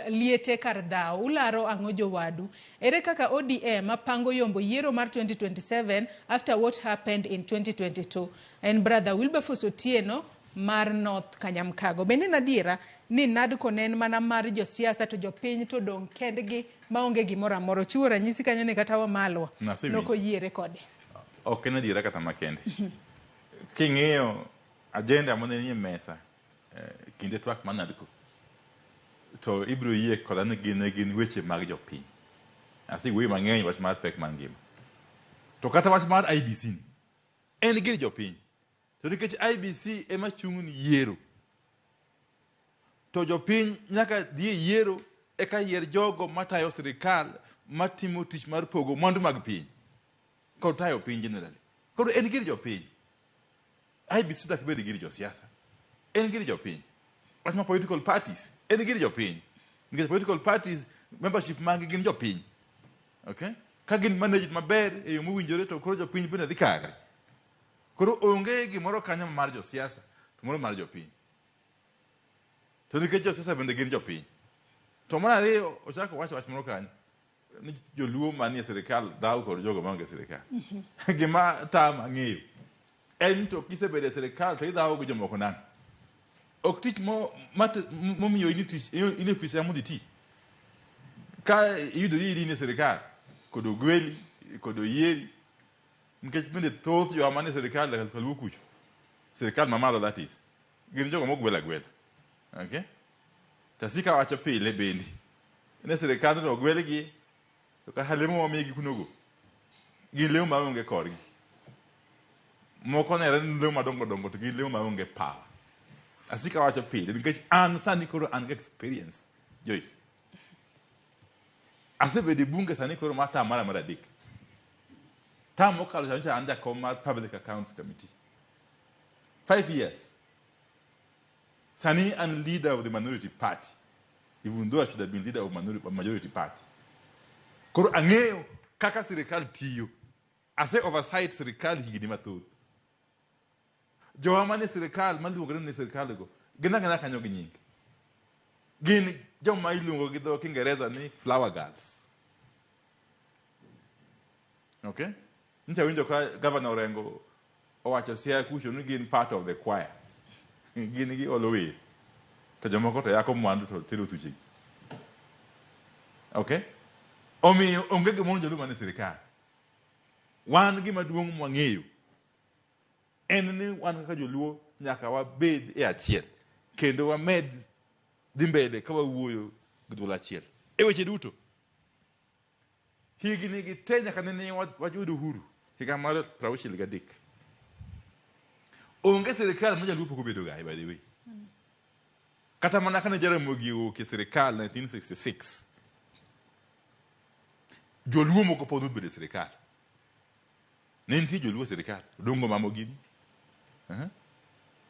liete kar dhao, ularo ang'o jowadu? Ere kaka ODM pango yombo yiero mar 2027 after what happened in 2022? En brother Wilberforce Otieno mar North Kanyamkago. Bende en adiera ni NADCO ne en mana mar josiasa to jopiny to dong' kendgi maonge gimoro amora. Ochiwo ranyisi kanyo ni kata Wamalwa Nasewinjo. nokoyiere kode. Ok en adiera kata makende. King'iyo agenda mane nie mesa kinde twak mar NADCO, to ibiro yie koda ni gin ne gin weche mag jopiny. Asewuoyo mang'eny wach mar pek mar ngima. To kata wach mar IEBC ni, en gir jopiny. To nikech IEBC ema chung' ni yiero, to jopiny nyaka dhi e yiero eka yier jogo matayo sirikal matimo tich mar pogo mwandu mag piny kod tayo piny generally. Koro en gir jopiny. IEBC dak bed gir josiasa. En gir jopiny. Wach mar political parties en gir jopiny. Nikech political parties membership mag gin jopiny. Okay? Ka gin managed maber e yo mowinjore to koro jopiny bende dhi kare. Koro onge gimoro kanyo mar josiasa to moro mar jopiny. To nikech josiasa bende gin jopiny. To mar ariyo ochako wacho wach moro kanyo ni joluo manie sirikal dhaw kod jogo maonge e sirikal. Gima tama ng'eyo en to kisebedo e sirikal to idhawo gi jomoko nang'o? Ok tich momiyo in tich in e ofis ema mondo iti. Ka iyudori in e sirikal kod ogweli kod oyieri nikech bende thoth jowa manie sirikal kaluo kucho sirikal mamalo that is gin jogo mogwel agwela. Okay? Tasika wacho pile bende ni sirikandno ogwelgi to kata lemo momigi kunogo gin lemo maonge korgi. Moko nere ni lemo madongo dongo to gin lemo maonge power. Asika wacho pile nikech an sani koro an gi experience Joyce. Asebedo e bunge sani koro mar term mara mar adek. Term mokalo cha nyocha an jakom mar Public Accounts Committee. 5 years. Sani an leader of the minority party. Even though I should have been leader of majority party. Koro ang'eyo kaka sirikal tiyo. Ase oversight sirikal higni mathoth. Jowa manie sirikal maluongore ni sirikal go gin agina kanyo gi nying. Gin joma iluongo gi dho Kiingereza ni flower girls. Okay? Nyocha awinjo ka Governor Orengo owacho Siaya kucho ni gin part of the choir. Gin giolo wer. To jomoko to yako mwandu to tero thuchegi. Okay? Omiyo onge gima mono joluo manie sirikal. Wan gima duong' mwang'eyo en ni wan kaka joluo nyaka wabed e achiel kendo wamed dhi mbele ka wawuoyo gi duol achiel e weche duto. Higni gi te nyaka nene wayud uhuru higa mar 63. Onge sirikal ma jaluo pok obedo ga by the way. Kata mana kane Jaramogi owuok e sirikal 1966, joluo moko pod obedo e sirikal. Ne nitie joluo e sirikal, Odongo Mamo gini.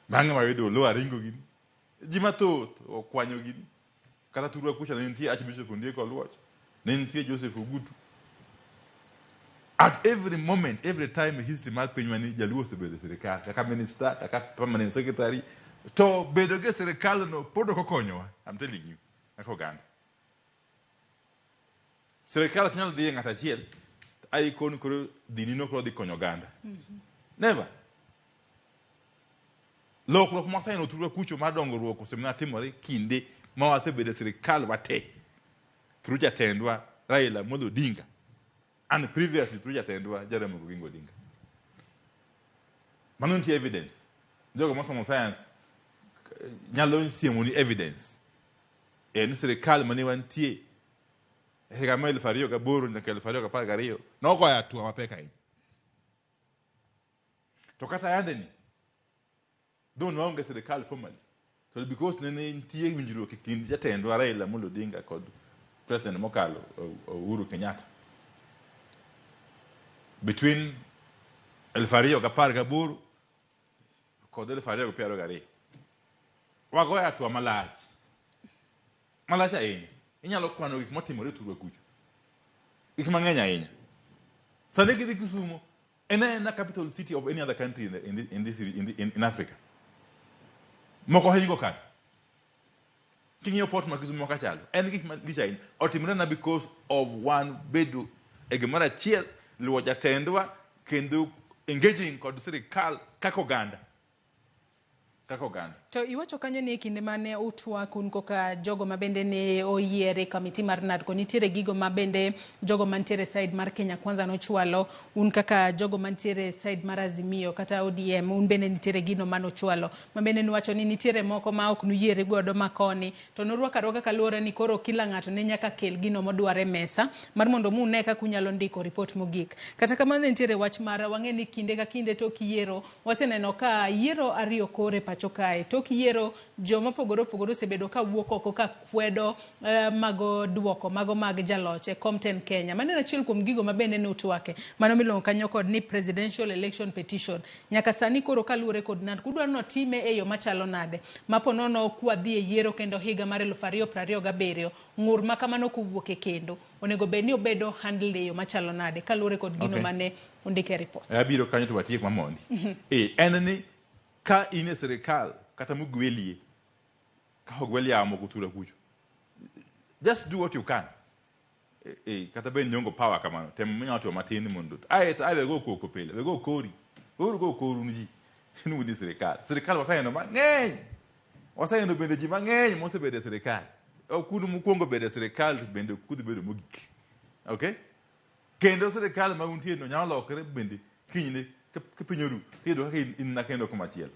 Bang'e wayudo Oloo Aringo gini. Ji mathoth okwanyo gini. Kata thurwa kucha ne nitie Archbishop Ondiek Oluoch, ne nitie Joseph Ogutu. At every moment, every time e history mar pinywa ni jaluo osebedo e sirikal, kaka minister, kaka permanent secretary, to bedo gi e sirikal no pod ok okonyowa. I'm telling you, kaka oganda. Sirikal ok nyal dhi e ng'ato achiel, aikon koro dhini no koro dhi konyo oganda. Never. Lokruok mwaseneno thurwa kucho mar dongruok osemana timore kinde ma wasebedo e sirikal wate through jatendwa Raila Amolo Odinga and previously through jatendwa Jaramogi Oginga Odinga. Mano nitie evidence. Jogo mosomo science nyalo siemoni evidence. En sirikal mane wantie e higa mar 2008 nyaka 2012 nogoyo hatua mapek ahinya. To kata yande ni, though ne waonge sirikal formally, to because nene nitie winjruok e kind jatendwa Raila Amolo Odinga kod president mokalo Uhuru Kenyatta between 2018 kod 2022 wagoyo hatua malach malach ahinya. Inyalo kwano gik motimore thurwa kucho, gik mang'eny ahinya. Sani kidhi Kisumo, en aena capital city of any other country in, the, in, the, in, this, in, the, in, in Africa. Moko hingo kata. King'iyo port ma Kisumo kachalo, en gik malich ahinya. Otimore na because of one bedo e gimoro achiel, luwo jatendwa kendo engaging kod sirikal kaka oganda. kaka oganda. To iwacho kanyo ni e kinde mane utwak un koka jogo ma bende ne oyier e kamiti mar NADCO, nitiere gigo ma bende jogo mantiere side mar Kenya Kwanza nochwalo, un kaka jogo mantiere side mar Azimio kata ODM, un bende nitiere gino manochwalo, ma bende nuwacho ni nitiere moko ma ok nuyiere godo makoni, to nurwako arwaka kaluwore ni koro kila ng'ato ne nyaka kel gino modwaro e mesa mar mondo mu une kaka unyalo ndiko ripot mogik. Kata kamano ne nitiere wach mar wang'e ni kinde ka kinde tok yiero, waseneno ka yiero ariyo kore pacho kae. Tok yiero joma opogore opogore osebedo ka wuok oko ka kwedo mago duoko mago mag jaloch e kom tend Kenya. Mano en achiel kuom gigo ma bende ne utwake. Mano miluongo kanyo kod ni presidential election petition. Nyaka sani koro kaluwore kod NADCO, udwaro ni otime e yo machalo nade? Ma po nono kwadhi e yiero kendo higa mar 2027, ng'ur ma kamano kowuok e kendo, onego bed ni obedo handled e yo machalo nade kaluwore kod gino mane ondik e report. Abiro kanyo to watiek mamondi. En ni ka in e sirikal kata mogwelie, ka ogwel yamo kuthura kucho, just do what you can. Kata bed ni onge power kamano, tem minyalo timo matin mondo ae to ae go koko pile, we go kori. Weuru go koru ni ji. Ni un e sirikal. Sirikal waseneno mang'eny. Waseneno bende ji mang'eny mosebedo e sirikal. Ok un mukwongo bedo e sirikal to bende ok udhi bedo mogik. Okay? Kendo sirikal ma untie no nyalo lokore bende kinyne ka piny oru, tiyudo kaka in na kendo kumachielo.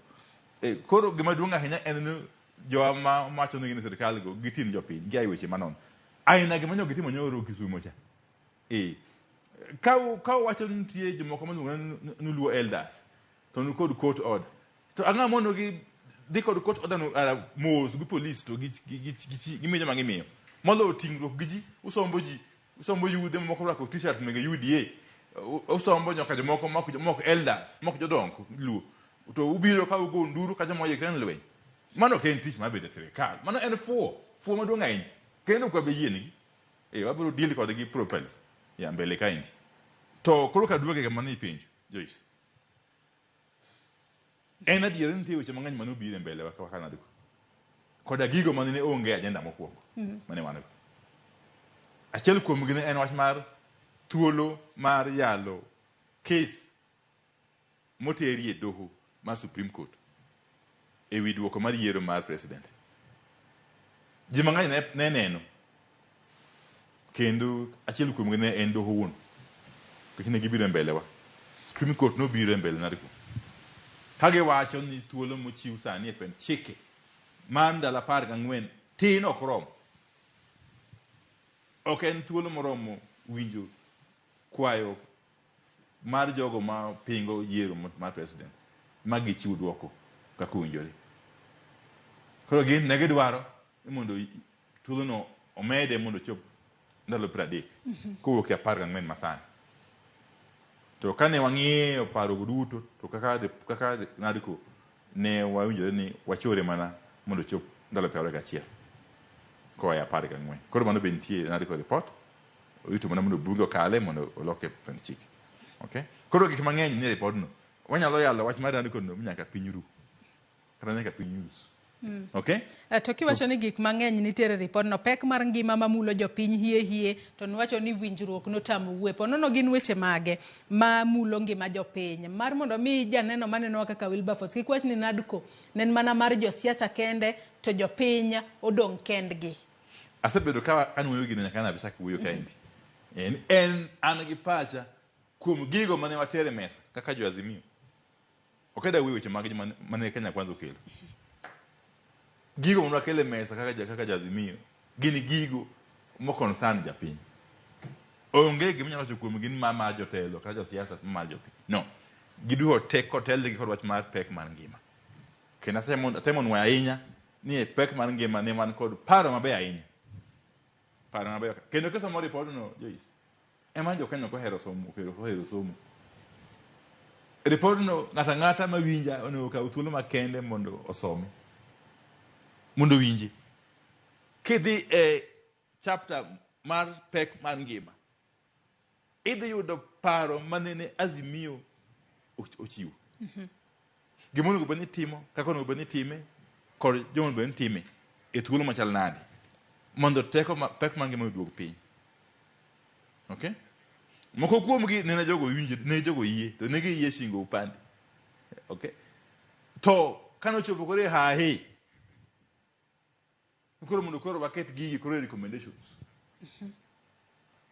Koro gima duong' ahinya en ni jowa ma wacho ni gin e sirikal go giti ni jopiny, gia e weche manono. Aina gima nyo gitimo nyoro Kisumo cha. Ka uwacho ni nitie jomoko miluongo ni Luo elders, to ni kod court order. To ang'o mono gi dhi kod court order no mos gi police to gimiyo joma gimiyo. Moloyo ting'ruok gi ji, usombo ji, usombo yudhe moko orwako t-shirt mege UDA, usombo nyaka jomoko mok elders, mok jodongo Luo. To ubiro ka ugo nduru ka joma oikre ne lweny. Mano ok en tich mar bedo e sirikal. Mano en fuwo, fuwo maduong' ahinya. Kendo ok wabi yienegi. Wabiro deal kodgi properly. Ya mbele kaendi. To koro kaduoge gima ne ipenjo, Joyce. En adier ni nitie weche mang'eny mane obiro e mbele wa kaka NADCO. Koda gigo mane onge e agenda mokwongo mane wan go. Achiel kuomgi ne en wach mar thuolo mar yalo kes moteri e doho mar Supreme Court e wi duoko mar yiero mar president. Ji mang'eny ne neno kendo achiel kuomgi ne en doho wuon. Nikech ne gibiro e mbele wa. Supreme Court nobiro e mbele NADCO. Ka giwacho ni thuolo mochiw sani e pend chike mar ndalo 14 tin ok rom. Ok en thuolo moromo winjo kwayo mar jogo ma pingo yiero mar president ma gichiw duoko kaka owinjore. Koro gin ne gidwaro ni mondo thuolono omede mondo ochop ndalo 30 kowuok e 14 masani. To kane wang'iyo paro go duto to kaka NADCO ne wawinjore ni wachore mana mondo ochop ndalo 21 koa e 14. Koro mano be nitie e NADCO report. Orito mana mondo bunge okale mondo oloke pend chike. Okay? Koro gik mang'eny nie report no. Wanyalo yalo wach mar NADCO no nyaka piny ru. Kata nyaka piny us. Okay? To kiwacho ni gik mang'eny nitiere e report no, pek mar ngima mamulo jopiny hie hie, to niwacho ni winjruok notamo wuoye. Po nono gin weche mage mamulo ngima jopiny? Mar mondo mi janeno manenowa kaka Wilberforce, kik wach ni NADCO ne en mana mar josiasa kende, to jopiny odong' kendgi. Asebedo ka anuoyo gino nyaka nabi chak wuoyo kaendi. En an gi pacha kuom gigo mane watere mesa kaka jo Azimio. Ok adwa wuoyo weche mag mane Kenya Kwanza okelo. Gigo mane wakelo e mesa kaka jo Azimio gin gigo mo concern japiny. Onge gima inyalo wacho kuom gin ma mar jotelo kata josiasa ma mar jopiny. No. Giduto te kotelnegi kod wach mar pek mar ngima. Kendo atemo nwoyo ahinya ni e pek mar ngima ne wan kod paro maber ahinya. Paro maber. Kendo kisomo report no, Joyce, ema jo Kenya ok ohero somo, ok ohero somo. Report no ng'ato ang'ata mawinja onego okaw thuolo makende mondo osome. Mondo owinje. Kidhi e chapter mar pek mar ngima, idhi yudo paro manene Azimio ochiwo. Gima onego bed ni timo, kaka onego bed ni time, kod joma onego bed ni time e thuolo machal nade mondo teko pek mar ngima oduog piny. Okay? Moko kuomgi nene jogo winjo, ne jogo yie, to ne giyie shingo upande. Okay? To Kane ochopo koro e hahe, koro mondo koro waket gigi koro e recommendations.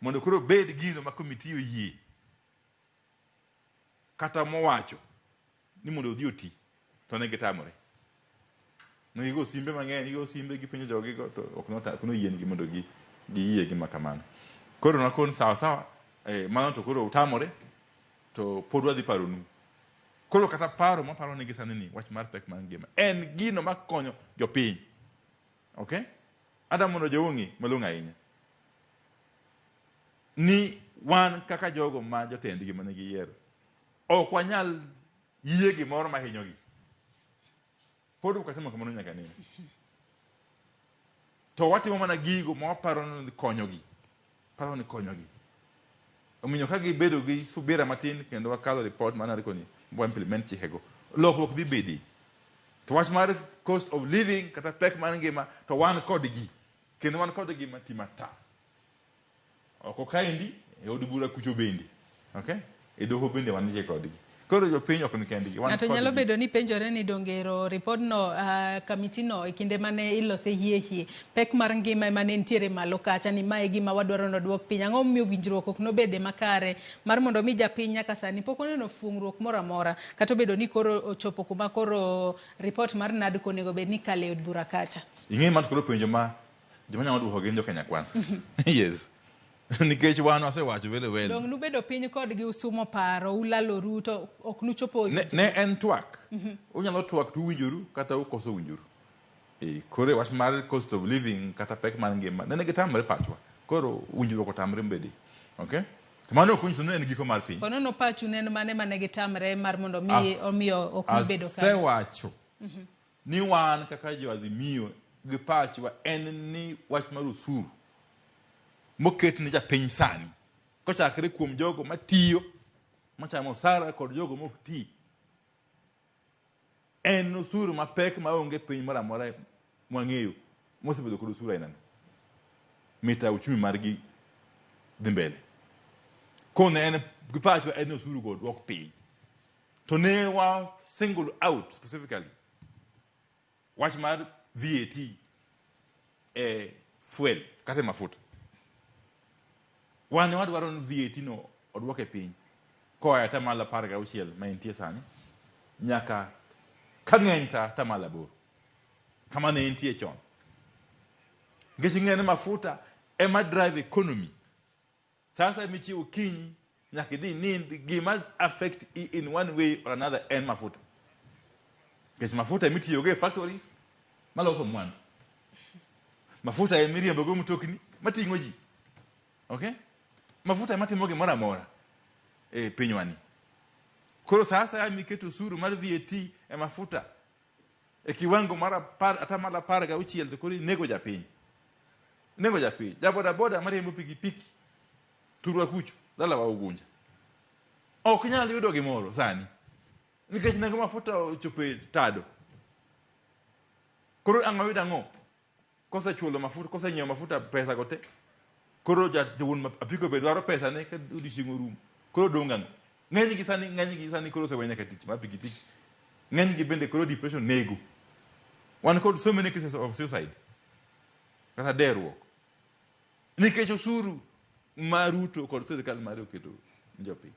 Mondo koro bed gino ma committee oyie kata mowacho ni mondo odhi oti to ne gitamore. Ne gigo simbe mang'eny, gigo simbe gipenjo jogi go to ok noyiengi mondo giyie gima kamano. Koro nakon sawa sawa, mano to koro utamore to pod wadhi paronu. Koro kata paro maparo negi sani ni wach mar pek mar ngima en gino makonyo jopiny. Okay? Ada mondo jowo ng'e malong'o ahinya ni wan kaka jogo ma jotendgi mane giyiero ok wanyal yie gimoro mahinyogi. Pod ok watimo kamano nyaka nene. To watimo mana gigo ma waparo ni konyogi. Paro ni konyogi. Omiyo ka gibedo gi subira matin kendo wakalo report mar NADCO ni wa implement chikego, lokruok dhi bedi. To wach mar cost of living kata pek mar ngima to wan kodgi. Kendo wan kodgi mati mata. Oko kaendi, e od bura kucho bende. Okay? E doho bende wantie kodgi. Koro jopiny ok ni kendgi. Wan Ng'ato nyalo kodgi. bedo ni penjore ni dongero ripodno kamiti no e kinde mane ilose hie hie pek mar ngima ema ne nitiere malo kacha ni mae gima wadwaro noduok piny. Ang'o momiyo winjruok ok nobede makare mar mondo mi japiny nyaka sani pok oneno fungruok moro amora kata obedo ni koro ochopo kuma koro ripot mar NADCO onego bed ni kale e od bura kacha. Ing'e ma koro penjo ma joma nyalo duoko gin jo Kenya Kwanza. Yes. Nikech wan wasewacho very well. Dong nubedo piny kodgi usumo paro ulaloru to ok nuchopo Ne en twak. Unyalo twak to uwinjoru kata ukoso winjoru. Koro e wach mar cost of living kata pek mar ngima nene gitamre pachwa. Koro winjruok otamre mbedi. Okay? To mano ok onyiso ni en giko mar piny. Ponono pachu ne en mane mane gitamre mar mondo mi omiyo ok nubedo kanyo. Asewacho ni wan kaka jo Azimio gi pachwa en ni wach mar osuru moket ne japiny sani kochakre kuom jogo matiyo machamo osara kod jogo mok ti en osuru mapek maonge piny moro amora mwang'eyo mosebedo kod osuru ainano mita uchumi margi dhi mbele. Kone en gi pachwa en ni osuru go duok piny. To ne wa single out specifically wach mar VAT e fuel kata e mafuta. Wan ne wadwaro ni VAT no oduok e piny koa e atamalo 16 ma entie sani nyaka ka ng'eny ta atamalo 8 kama ne entie chon. Nikech ing'eyo ni mafuta ema drive economy. Sasa michiewo okinyi nyaka idhi nind gima affect i in one way or another en mafuta. Nikech mafuta emitiyogo e factories maloso mwandu. Mafuta emiriembogo mtokni mating'o ji. Okay? Mafuta ema timo gimoro amora e pinywani. Koro sa asaya miketo osuru mar VAT e mafuta e kiwango mar 16% to koro inego japiny. Inego japiny. Ja boda boda mariembo pikipiki thurwa kucho dalawa Ugunja ok nyal yudo gimoro sani nikech nengo mafuta ochopo e tado. Koro ang' oyud ang'o? Kosechulo mafuta, kosenyiewo mafuta pesa go te. Koro wuon apiko be dwaro pesa ne ka odiochieng' orumo. Koro odong' ang'o? Ng'eny gi sani koro osewe nyaka tich mar pikipiki. Ng'eny gi bende koro depression nego. Wan kod so many cases of suicide. Kata derruok. Nikech osuru ma Ruto kod sirikal mare oketo ne jopiny.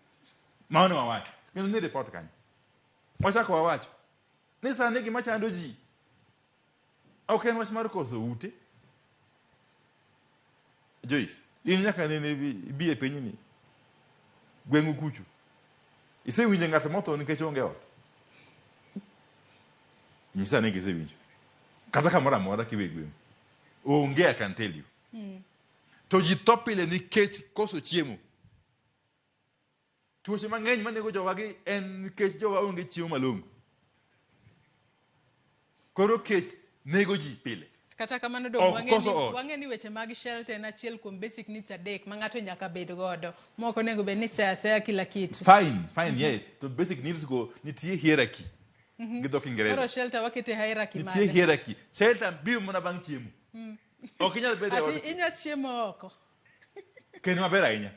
Mano wawacho. Kendo ni report kanyo. Wachako wawacho ni sani gima chando ji ok en wach mar koso ute. Joyce, in nyaka nene ibi e pinyni gweng'u kucho. Isewinjo ng'at motho nikech onge ot? Nyisa ni kisewinjo. Kata kamoro amora kiwe gweng'u. Onge, I can tell you. To ji tho pile nikech koso chiemo. Tuoche mang'eny manego jowagi en nikech jowa onge chiemo malong'o. Koro kech nego ji pile. Kata kamano Ok dong koso ot. wang'e ni weche mag shelter en achiel kuom basic needs adek ma ng'ato nyaka bed godo. Mok onego bed ni seyo aseya kila kitu. Fine, fine, yes. To basic needs go nitie hierarchy. Gi dho Kiingereza. Koro shelter wakete hierarchy Nitie mane? hierarchy. Shelter biro mana bang' chiemo. Ok inyal bedo e Ati ot inya chiemo oko. kendo maber ahinya.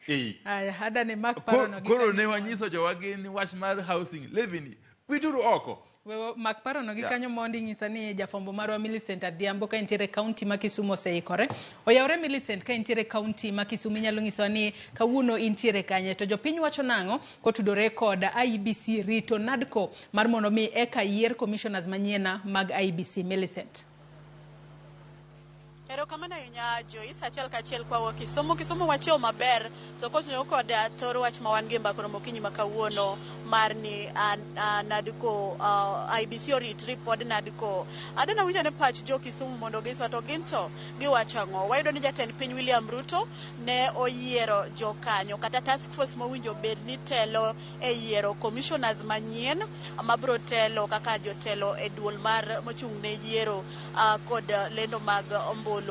Eh. Aya, ada ne mak parono gi Koro kanyo. ne wanyiso jowagi ni wach mar housing levy ni wituru oko. Wewe mak parono gi kanyo mondi nyisa ni jafwambo marwa Millicent Adhiambo ka intiere kaunti ma Kisumu oseikore. Oyawre Millicent, ka intiere kaunti ma Kisumu inyalo nyisowa ni kawuono intiere kanye to jopiny wacho nang'o kotudore kod IEBC rito NADCO mar mondo mi eka yier commissioners manyien mag IEBC. Millicent. Erokamano ahinya Joyce, achiel kachiel kwa Kisumu. Kisumu wachiew maber to kotenore kod thor wach ma wan gi mbaka romo okinyi ma kawuono mar ni NADCO IEBC orit ripod NADCO. Adwa winjo ne pach jo Kisumu mondo giswa to gin to giwacho ang'o. Wayudo ni jatend piny William Ruto ne oyiero jokanyo kata task force mowinjo bed ni telo e yiero commissioners manyien mabiro telo kaka jotelo e duol mar mochung' ne yiero kod lendo mag ombulu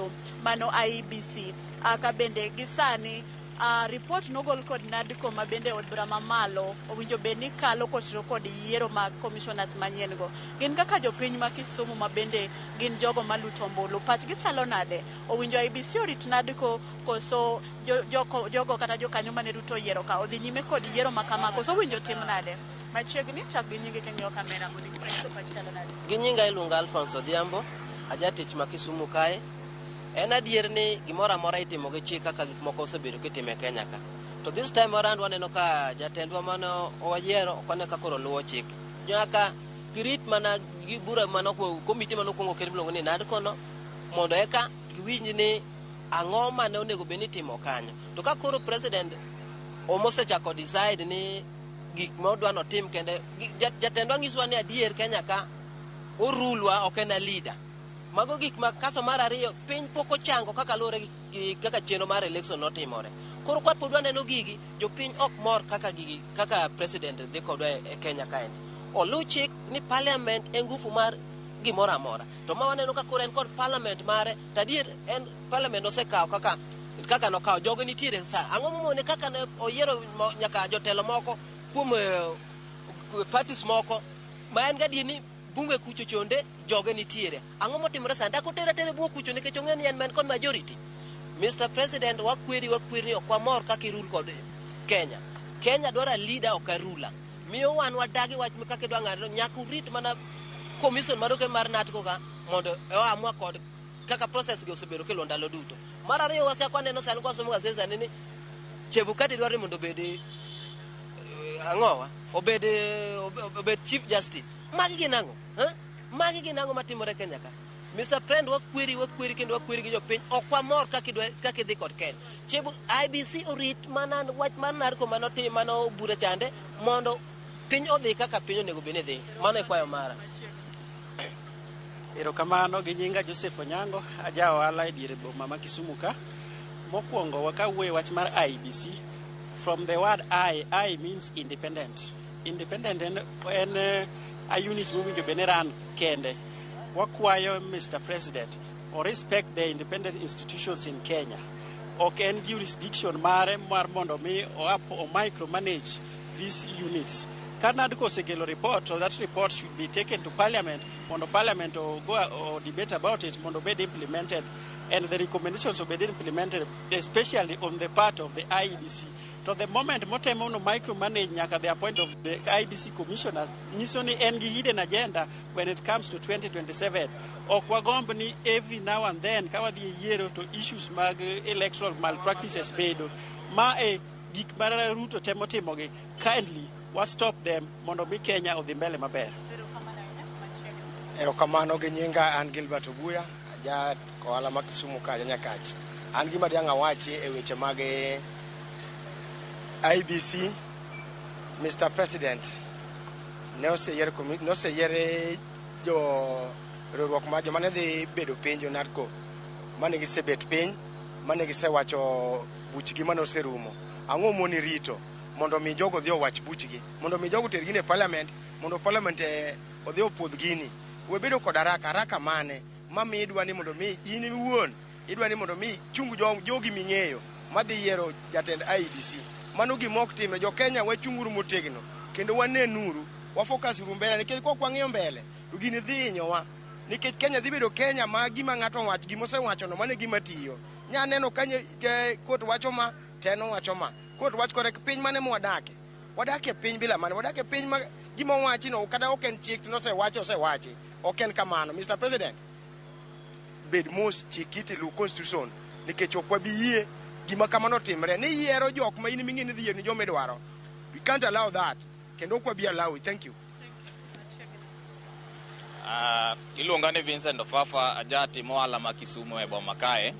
mano IEBC. Ka bende gi sani report nogol kod NADCO ma bende od bura mamalo owinjo bed ni kalo kotenore kod yiero mag commissioners manyien go. Gin kaka jopiny ma Kisumu ma bende gin jogo maluto ombulu, pachgi chalo nade? Owinjo IEBC orit NADCO koso jogo kata jokanyo mane Ruto oyiero ka odhi nyime kod yiero ma kama koso owinjo tim nade? Machiegni chak gi nyingi king'iyo kamera mondo inyis pachi chalo nade. Gi nyinga iluonga Alphonse Odhiambo, ajatich ma Kisumu kae. En adier ni gimoro amora itimo gi chik kaka gik moko osebedo kitimo e Kenya ka. To this time around waneno ka jatendwa mane wayiero ok wane ka koro luwo chik. Nyaka girit mana gi bura mane komiti mane okwongo ket miluongo ni NADCO no mondo eka giwinj ni ang'o mane onego bed ni itimo kanyo. To ka koro president omosechako decide ni gik ma odwa notim kende, jatendwa nyisowa ni adier Kenya ka orulwa ok en a leader. Mago gik ma kaso mar ariyo piny pok ochango kaka luwore gi kaka chenro mar election notimore. Koro kwa pod waneno gigi, jopiny ok mor kaka gigi kaka president dhi kodwa e Kenya kaendi. Oluw chik ni parliament en ngufu mar gimoro amora. To ma waneno ka koro en kod parliament mare, to adier en parliament osekawo kaka kaka nokawo jogo nitiere sa. Ang'o momone kaka ne oyiero nyaka jotelo moko kuom parties moko ma en gadier ni bunge kucho chonde joge nitiere. Ang'o motimore sani? Dak otere atere bunge kucho nikech ong'e ni en man kod majority. Mr. President, wakweri ni ok wamor kaka irul kod Kenya. Kenya dwaro a leader ok a ruler. Miyo wan wadagi wach kaka idwa ng'ado nyaka urit mana commission maroke mar NADCO ka mondo oamua kod kaka process gi osebedo kelo ndalo duto. Mar ariyo wasechako waneno sani kwa somo gazeti sani ni Chebukati dwaro ni mondo obed ang'owa obed Chief Justice. Magi gin ang'o? Magi gin ang'o matimore Kenya ka? Mr. President, wakweri kendo wakweri gi jopiny. Ok wamor kaka idhi kod Kenya. IEBC orit mana wach mar NADCO manotim mano bura chande mondo piny odhi kaka piny onego bed ni dhi. Mano e kwayo mara. Erokamano gi nyinga Joseph Onyango, aja ohala e diere boma ma Kisumu ka. Mokwongo wakawuoye wach mar IEBC. From the word I means independent. Independent en a unit mowinjo bed ni run kende. Wakwayo Mr. President o respect the independent institutions in Kenya. Ok en jurisdiction mare mar mondo mi o micromanage these units. Ka NADCO osekelo report, so that report should be taken to Parliament, mondo Parliament o go o debate about it, mondo obed implemented, and the recommendations obed implemented, especially on the part of the IEBC. To the moment motemo no micromanage nyaka the appoint of the IEBC commissioners, nyiso ni en gi hidden agenda when it comes to 2027. Ok wagomb ni every now and then ka wadhi e yiero to issues mag electoral malpractices bedo. Ma e gik ma Ruto temo timogi, kindly wa stop them mondo mi Kenya odhi mbele maber. Erokamano gi nyinga an Gilbert Obuya, aja ohala ma Kisumu ka aja Nyakach. An gima diang' awachi e weche mag IEBC, Mr. President ne oseyier jo riwruok ma joma ne dhi bedo piny jo NADCO mane gisebet piny mane gisewacho buchgi mane oserumo. Ang'o moni rito mondo mi jogo odhi owach buchgi, mondo mi jogo oter gini e parliament, mondo parliament odhi opuodh gini. We bedo kod haraka, haraka mane mamiyo idwa ni mondo mi in iwuon idwa ni mondo mi chung jogi ming'eyo madhi yiero jatend IEBC. Mano gima ok timre. Jo Kenya wachunguru motegno kendo wanenuru, wafocus uru mbele, nikech kok wang'iyo mbele to gini dhi hinyowa. Nikech Kenya dhi bedo Kenya ma gima ng'ato owacho, gima osewachono mano e gima tiyo. Nya neno kanyo kot wacho ma, teno wacho ma. Kot wach kore piny mane mwadake. Wadak e piny bila mane, wadak e piny ma gima Gima owachi no kata ok en chik to nosewachi osewachi. Ok en kamano. Mr. President, bed mos, chik iti, luw constitution nikech ok wabi yie gima kamano timre. Ni yiero jok ma in ming'e ni dhi yiero ni joma idwaro. We can't allow that. Kendo ok wabi allow it. Thank you. Iluonga ni Vincent Ofafa, ajatimo ohala ma Kisumu e boma kae.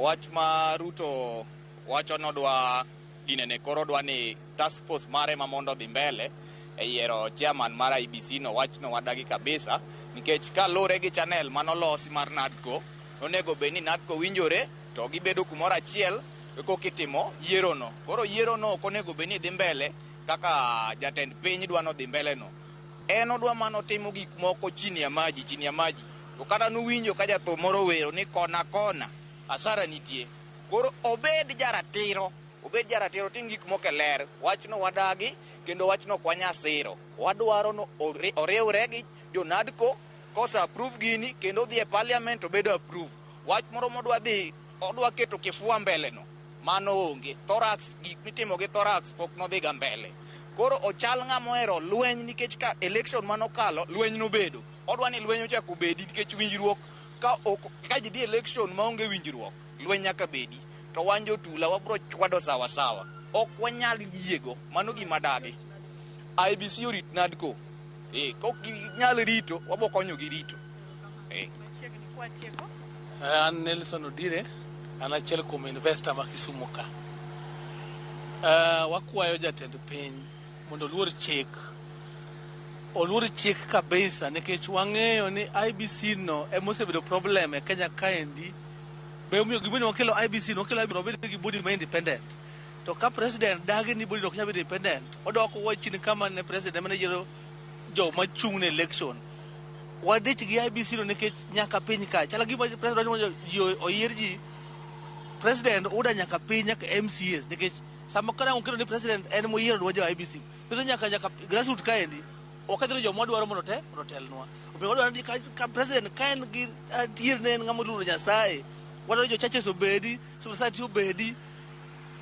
Wach ma Ruto wacho nodwa ginene koro odwa ni task force mare ma mondo odhi mbele e yiero chairman mar IEBC no, wachno wadagi kabisa nikech kalure gi channel manolosi mar NADCO, onego bed ni NADCO winjore to gibedo kumoro achiel koka itimo yiero no. Koro yiero no ok onego bed ni dhi mbele kaka jatend piny dwa nodhi mbele no. En odwa mano timo gik moko chini ya maji, chini ya maji. To kata nuwinjo ka jathum moro owero ni kona kona, hasara nitie. Koro obed jaratiro, tim gik moko e ler. Wachno wadagi kendo wachno ok wanyal siro. Wadwaro no oriwre gi jo NADCO kose approve gini kendo odhi e parliament obedo approve. Wach moro modwa dhi, odwa keto kifua mbele no, mano onge. Thorax, gik mitimo gi thorax pok nodhiga mbele. Koro ochal ng'ama ohero lweny nikech ka election manokalo lweny nobedo. Odwa ni lweny ochak obedi nikech winjruok ka ji dhi election maonge winjruok, lweny nyaka bedi. To wan jotula wabro chwado sawa sawa. Ok wanyal yiego, mano gima dagi. IEBC orit NADCO. Kok ginyal rito, wabo konyogi rito. An Nelson Odire, an achiel kuom investor ma Kisumu ka. Wakwayo jatend piny mondo oluor chik. Oluor chik kabisa nikech wang'eyo ni IEBC no ema osebedo problem e Kenya kaendi. Be omiyo gimomiyo wakelo IEBC no, wakelo IEBC obed gi body ma independent. To ka president dagi ni body no ok nyal bedo independent, odok wachni kama ne president ema ne yiero joma chung' ne election. Wadich gi IEBC no nikech nyaka piny ka. Chal gima president dwaro ni mondo ji oyier ji. President oda nyaka piny nyaka MCAs nikech sama kara oketo ni president en moyiero dwa jo IEBC. Nyiso nyaka grassroots kaendi okethre joma dwaro mondo otelnwa. Omiyo wadwaro ni ka president ka en gi adier ne en ng'ama oluoro Nyasaye, wadwaro jo churches obedi, civil society obedi,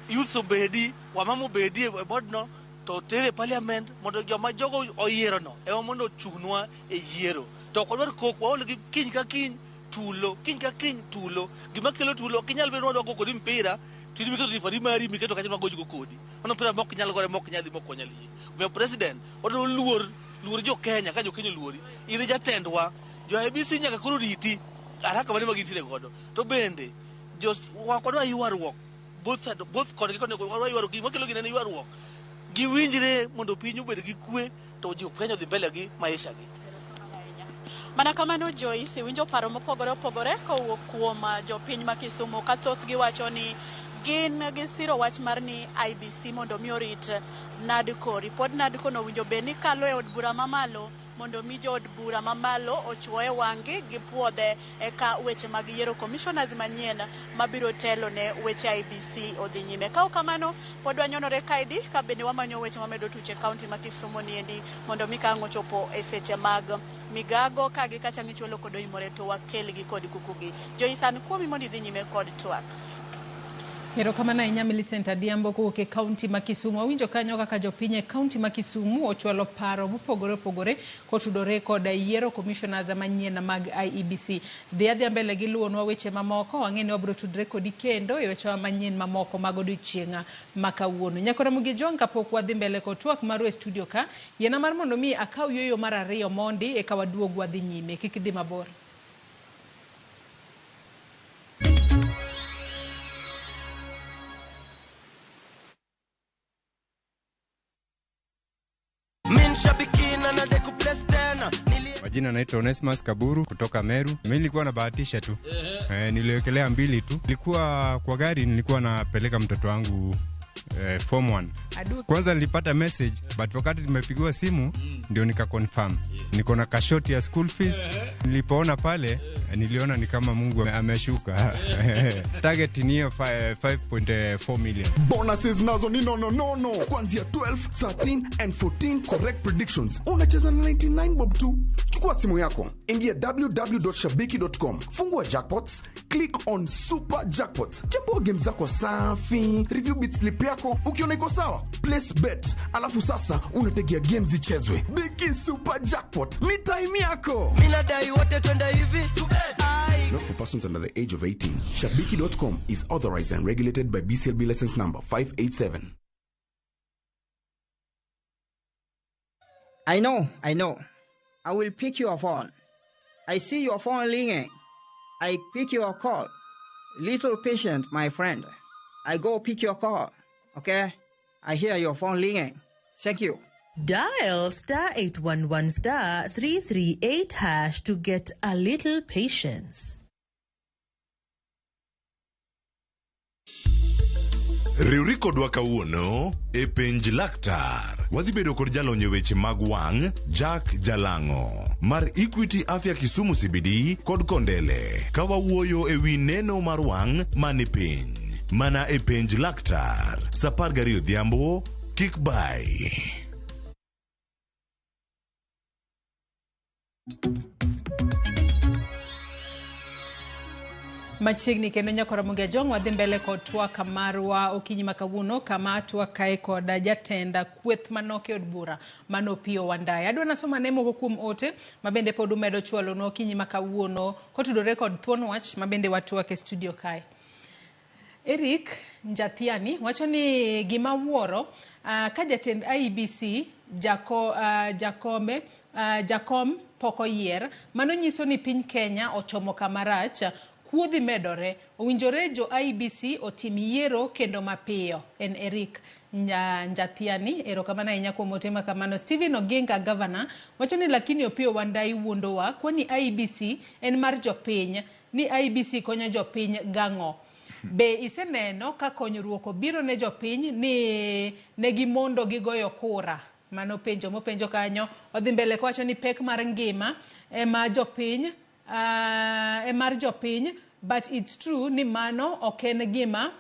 youths obedi, wamama obedi e board no, to tere e parliament mondo joma jogo oyiero no ema mondo ochung'nwa e yiero. To ok wadwar koko, waol gi kiny ka kiny tulo, kiny ka kiny tulo. Gima kelo tulo ok inyal bedo ni wadwa go kodi mpira to in miketo referee mari miketo kanyo magochgo kodi. Mano mpira mok nyal gore, mok nyal dhi, mok wanyal yie. Omiyo president wadwaro luor jo Kenya ka jo Kenya oluori. In e jatendwa, jo IEBC nyaka koro riti haraka mane ma gintiere godo. To bende ok wadwa ywaruok both side, both koni gi koni wadwa ywaruok. Gima kelo gini en ywaruok. Giwinjre mondo piny obed gi kwe to jo Kenya odhi mbele gi maisha gi. Mana kamano Joyce, iwinjo paro mopogore opogore kowuok kuom jopiny ma Kisumu ka thothgi wacho ni gin gisiro wach mar ni IEBC mondo mi orit NADCO. Ripod NADCO no owinjo bed ni kalo e od bura mamalo mondo mi jood bura mamalo ochuoye wang'gi gipuodhe eka weche mag yiero commissioners manyien mabiro telo ne weche IEBC odhi nyime. Ka ok kamano, pod wanyonore kaendi ka bende wamanyo weche mamedo tuch e kaunti ma Kisumu niendi mondo mi ka ang' ochopo e seche mag migago ka gi kacha ng'ichwalo kod oimore to wakelgi kod kukugi. Joyce, an kuomi mondo idhi nyime kod twak. Erokamano ahinya Millicent Adhiambo kowuok e kaunti ma Kisumu. Wawinjo kanyo kaka jopiny e kaunti ma Kisumu ochwalo paro mopogore opogore kotudore kod yiero commissioners manyien mag IEBC. Dhi adhiya mbele gi luwonwa weche mamoko, wang'e ni wabiro tudre kodi kendo e wechewa manyien mamoko mag odiochieng' ma kawuono. Nyakora Mugi Jong, kapok wadhi mbele kod twak marwa e studio ka, yiena mar mondo mi akaw yueyo mar ariyo mondi eka waduog wadhi nyime. Kik idhi mabor. Majina naitwa Onesmus Kaburu kutoka Meru. Mimi nilikuwa nabahatisha tu. Niliwekelea 2 tu. Nilikuwa kwa gari, nilikuwa napeleka mtoto wangu form 1. Kwanza nilipata message, but wakati nimepigiwa simu ndio nika confirm. Niko na kashoti ya school fees. Nilipoona pale niliona ni kama Mungu ameshuka. Target ni hiyo 5.4 million. Bonuses nazo ni no no no no. Kuanzia 12, 13 and 14 correct predictions. Unacheza na 99 bob tu. Chukua simu yako, ingia www.shabiki.com, fungua jackpots, click on super jackpots. Chambua game zako safi, review bit slip yako. yako, ukiona iko sawa, place bet. Alafu sasa unategea game zichezwe. Biki Super Jackpot ni time yako. Mimi nadai wote twende hivi. Not for persons under the age of 18. Shabiki.com is authorized and regulated by BCLB license number 587. I know, I know. I will pick your phone. I see your phone ringing. I pick your call. Little patient, my friend. I go pick your call. Okay? I hear your phone ringing. Thank you. Dial star 811 star 338 hash to get a little patience. Riwri kodwa kawuono e penj laktar. Wadhi bedo kod jalony e weche mag wang' Jack Jalang'o mar Equity Afya Kisumu CBD kod Kondele ka wawuoyo e wi neno mar wang' mani piny. Mana e penj laktar sa 12 odhiambo kik bai. Machiegni kendo nyakora Ramogi Ajwang' wadhi mbele kod twak marwa okinyi ma kawuono kama twak kae kod jatend kweth manok e od bura mano Opiyo Wandayi. Adwa nasoma ne moko kuom ote mabende pod umedo chwalonwa okinyi ma kawuono kotudore kod thuon wach mabende watwak e studio kae. Eric Njathiani wacho ni gima wuoro ka jatend IEBC Jakom pok oyier, mano nyiso ni piny Kenya ochomo kama rach. Kuo dhi medore, owinjore jo IEBC otim yiero kendo mapiyo. En Eric Njathiani, erokamano ahinya kuom ote ma kamano. Stephen Oginga Governor wacho ni lakini Opiyo Wandayi wuondowa kwani IEBC en mar jopiny, ni IEBC konyo jopiny gang'o. Be iseneno ka konyruok obiro ne jopiny ni negimondo gigoyo kura? Mano penjo mopenjo kanyo. Odhi mbele kowacho ni pek mar ngima ema jopiny mar jopiny, but it's true ni mano ok en gima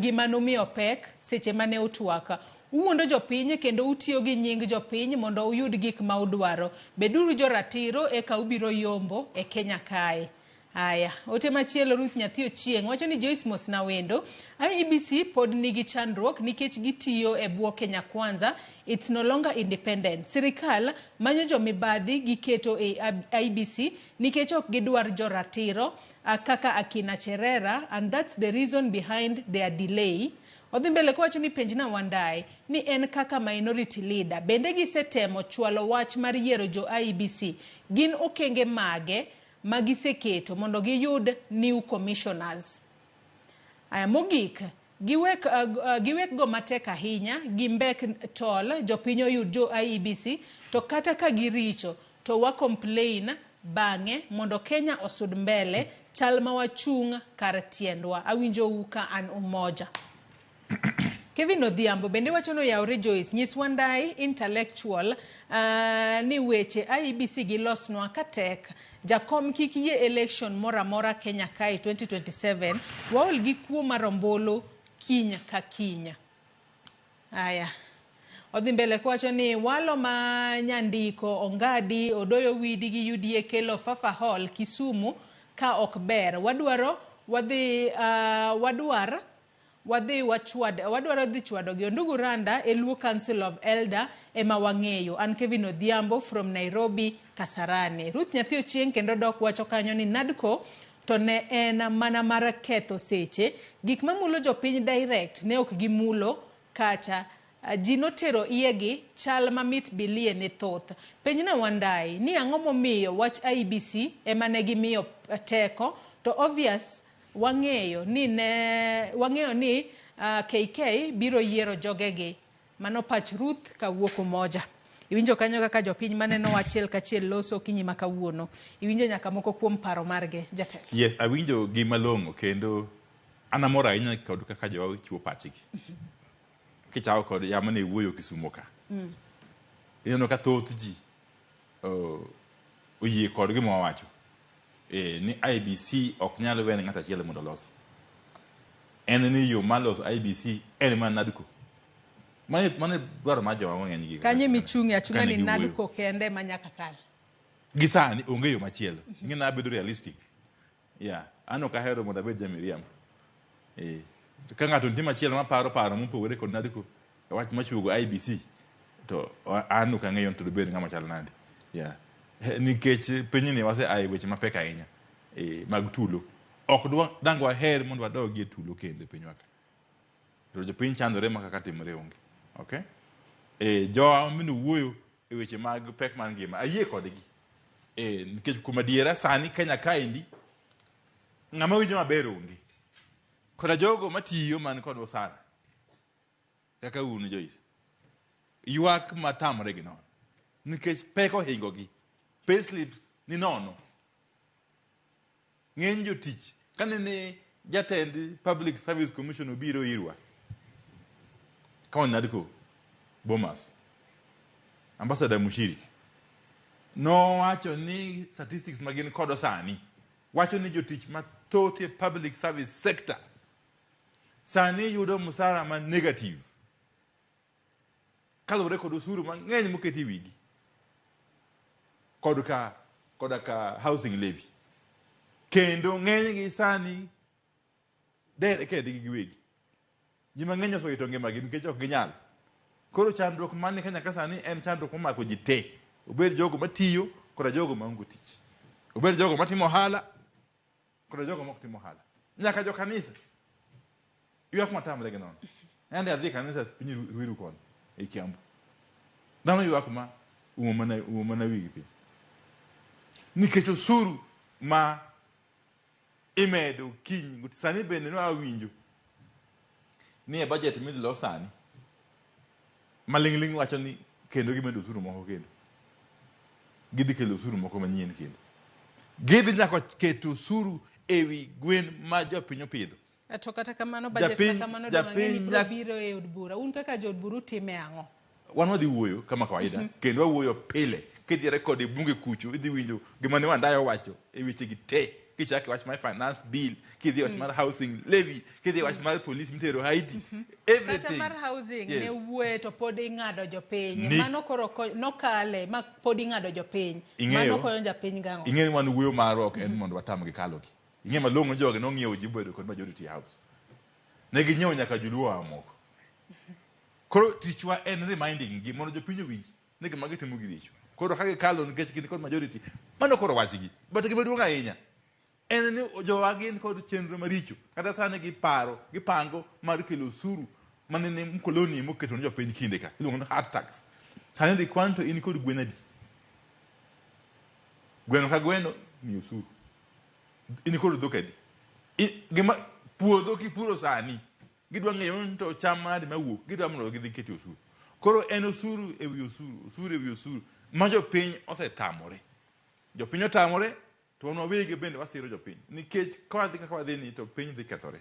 gima nomiyo pek seche mane utwak. Uwuondo jopiny kendo utiyo gi nying jopiny mondo uyud gik ma udwaro. Beduru joratiro eka ubiro yombo e Kenya kae. Aya, ote machielo Ruth Nyathi Ochieng' wacho ni Joyce Mosna Wendo, IEBC pod nigi chandruok nikech gitiyo e bwo Kenya Kwanza, it's no longer independent. Sirikal manyo jomibadhi giketo e IEBC nikech ok gidwar joratiro kaka akina Cherera, and that's the reason behind their delay. Odhi mbele kowacho ni penjna Wandayi ni en kaka minority leader, bende gisetemo chwalo wach mar yiero jo IEBC, gin okenge mage magiseketo mondo giyud new commissioners. Aya, mogik giwek go matek ahinya, gimbek tol jopiny oyud jo IEBC, to kata ka giricho to wa complain bang'e mondo Kenya osud mbele chal ma wachung' kar tiendwa. Awinjou ka an umoja. Kevin Odhiambo bende wacho ni oyawre Joyce, nyis Wandayi intellectual ni weche IEBC gilosnwa ka tek. Jakom kik yie election moro amora Kenya kae 2027, waol gi kuo mar ombulu kiny ka kiny. Aya, odhi mbele kowacho ni walo ma nyandiko Ongadi Odoyo Widi gi UDA kelo Fafa Hall Kisumu ka ok ber. Wadwaro dhi chwado gi Ondugu Randa e Luo Council of Elder ema wang'eyo. An Kevin Odhiambo from Nairobi Kasarani. Ruth Nyathi Ochieng' kendo dok wacho kanyo ni NADCO to ne en mana mar ketho seche, gik mamulo jopiny direct ne ok gimulo kacha. Ji notero iyegi chal mamit bilie ne thoth. Penjna Wandayi ni ang'o momiyo wach IEBC ema ne gimiyo teko, to obvious wang'eyo ni KK biro yiero jogegi. Mano pach Ruth kawuok Umoja. Iwinjo kanyo kaka jopiny maneno achiel kachiel loso okinyi ma kawuono. Iwinjo nyaka moko kuom paro margi, jatelo. Yes, awinjo gima long'o kendo an amor ahinya kod kaka jowa chiwo pachgi. Kichako kod yamo ne wuoyo Kisumo ka. Ineno ka thoth ji oyie kod gima wawacho. Ni IEBC ok nyal wene ng'ato achiel mondo olosi. En ni yo mar loso IEBC en mana NADCO. Mano dwaro mar jowa mang'eny gi. Kanye michung'e achung'a ni NADCO kende ma nyaka kal. Gi sani onge yo machielo. Ing'e ni abedo realistic. Yeah, an ok ahero mondo abed jamiriambo. To ka ng'ato nitie machielo maparo paro mopogore kod NADCO e wach machuogo IEBC to an ok ang'eyo ni to dobed ng'ama chal nade. Yeah. Nikech pinyni wase aye weche mapek ahinya mag tulo. Ok dang waher mondo wadogie tulo kendo e pinywa ka. To jopiny chandore ma kaka timore onge. Okay? Jowa mine wuoyo e weche mag pek mar ngima, ayie kodgi. Nikech kuom adiera sani Kenya kaendi ng'ama winjo maber onge. Koda jogo matiyo man kod osara kaka un Joyce, ywak matamre gi nono nikech pek ohingo gi, payslips ni nono. Ng'eny jotich kanene jatend Public Service Commission obiro irwa ka NADCO Bomas, Ambassador Mushiri nowacho ni statistics ma gin kodo sani wacho ni jotich mathoth e public service sector sani yudo msara ma negative kaluwore kod osuru mang'eny moketi e wigi kod ka koda ka housing levy kendo ng'enygi sani dere kendgi giwegi. Ji mang'eny osewito ngimagi nikech ok ginyal. Koro chandruok man Kenya ka sani en chandruok momako ji te. Obed jogo matiyo koda jogo maonge tich. Obed jogo matimo ohala koda jogo mok tim ohala. Nyaka jo kanisa. Ywak matamre gi nono. Ande adhi e kanisa piny Ruiru koni e Kiambu. Dhano ywak ma umo mana wigi piny. Nikech osuru ma imedo kiny sani bende ne awinjo ni e budget midhi los sani maling'ling' wacho ni kendo gimedo osuru moko kendo gidhi kelo osuru moko manyien kendo gidhi nyaka keto osuru ewi gwen ma jopiny opidho. To kata kamano budget ma kamano dong' ang'e ni biro biro e od bura. Un kaka jood bura utime ang'o? Wan wadhi wuoyo kama kawaida kendo wawuoyo pile. Kidhi record e bunge kucho idhi winjo gima ne Wandayi owacho e weche gi te. Kichako e wach mar finance bill, kidhi e wach mar housing levy, kidhi e wach mar police mitero Haiti, everything. Kata mar housing ne wuoye to pod ing'ado jopiny. Mano koro nokale ma pod ing'ado jopiny. Mano konyo japiny gang'o? Ing'eyo ni wan wuoyo marwa ok en mondo watamgi kalogi. Ing'eyo malong'o jogi nong'iewo ji bobedo kod majority house. Ne ginyiewo nyaka joluo moko. Koro tichwa en reminding gi mondo jopiny owinj ni gima gitimo giricho. Koro ka gikalo nikech gin kod majority, mano koro wachgi. But gima duong' ahinya en ni jowa gin kod chenro maricho. Kata sani giparo, gipango mar kelo osuru manene mkoloni moketo ne jopiny kinde ka. Iluongo ni hard tax. Sani dhi kwan to in kod gwen adi? Gweno ka gweno miyo osuru. In kod dhok adi? Gima puodho kipuro sani gidwa ng'eyo ni to cham manade mawuok, gidwa mondo gidhi ketie osuru. Koro en osuru ewi osuru, osuru ewi osuru ma jopiny osetamore. Jopiny otamore to wan wawegi bende wasiro jopiny nikech ka wadhi kaka wadhi ni to piny dhi kethore.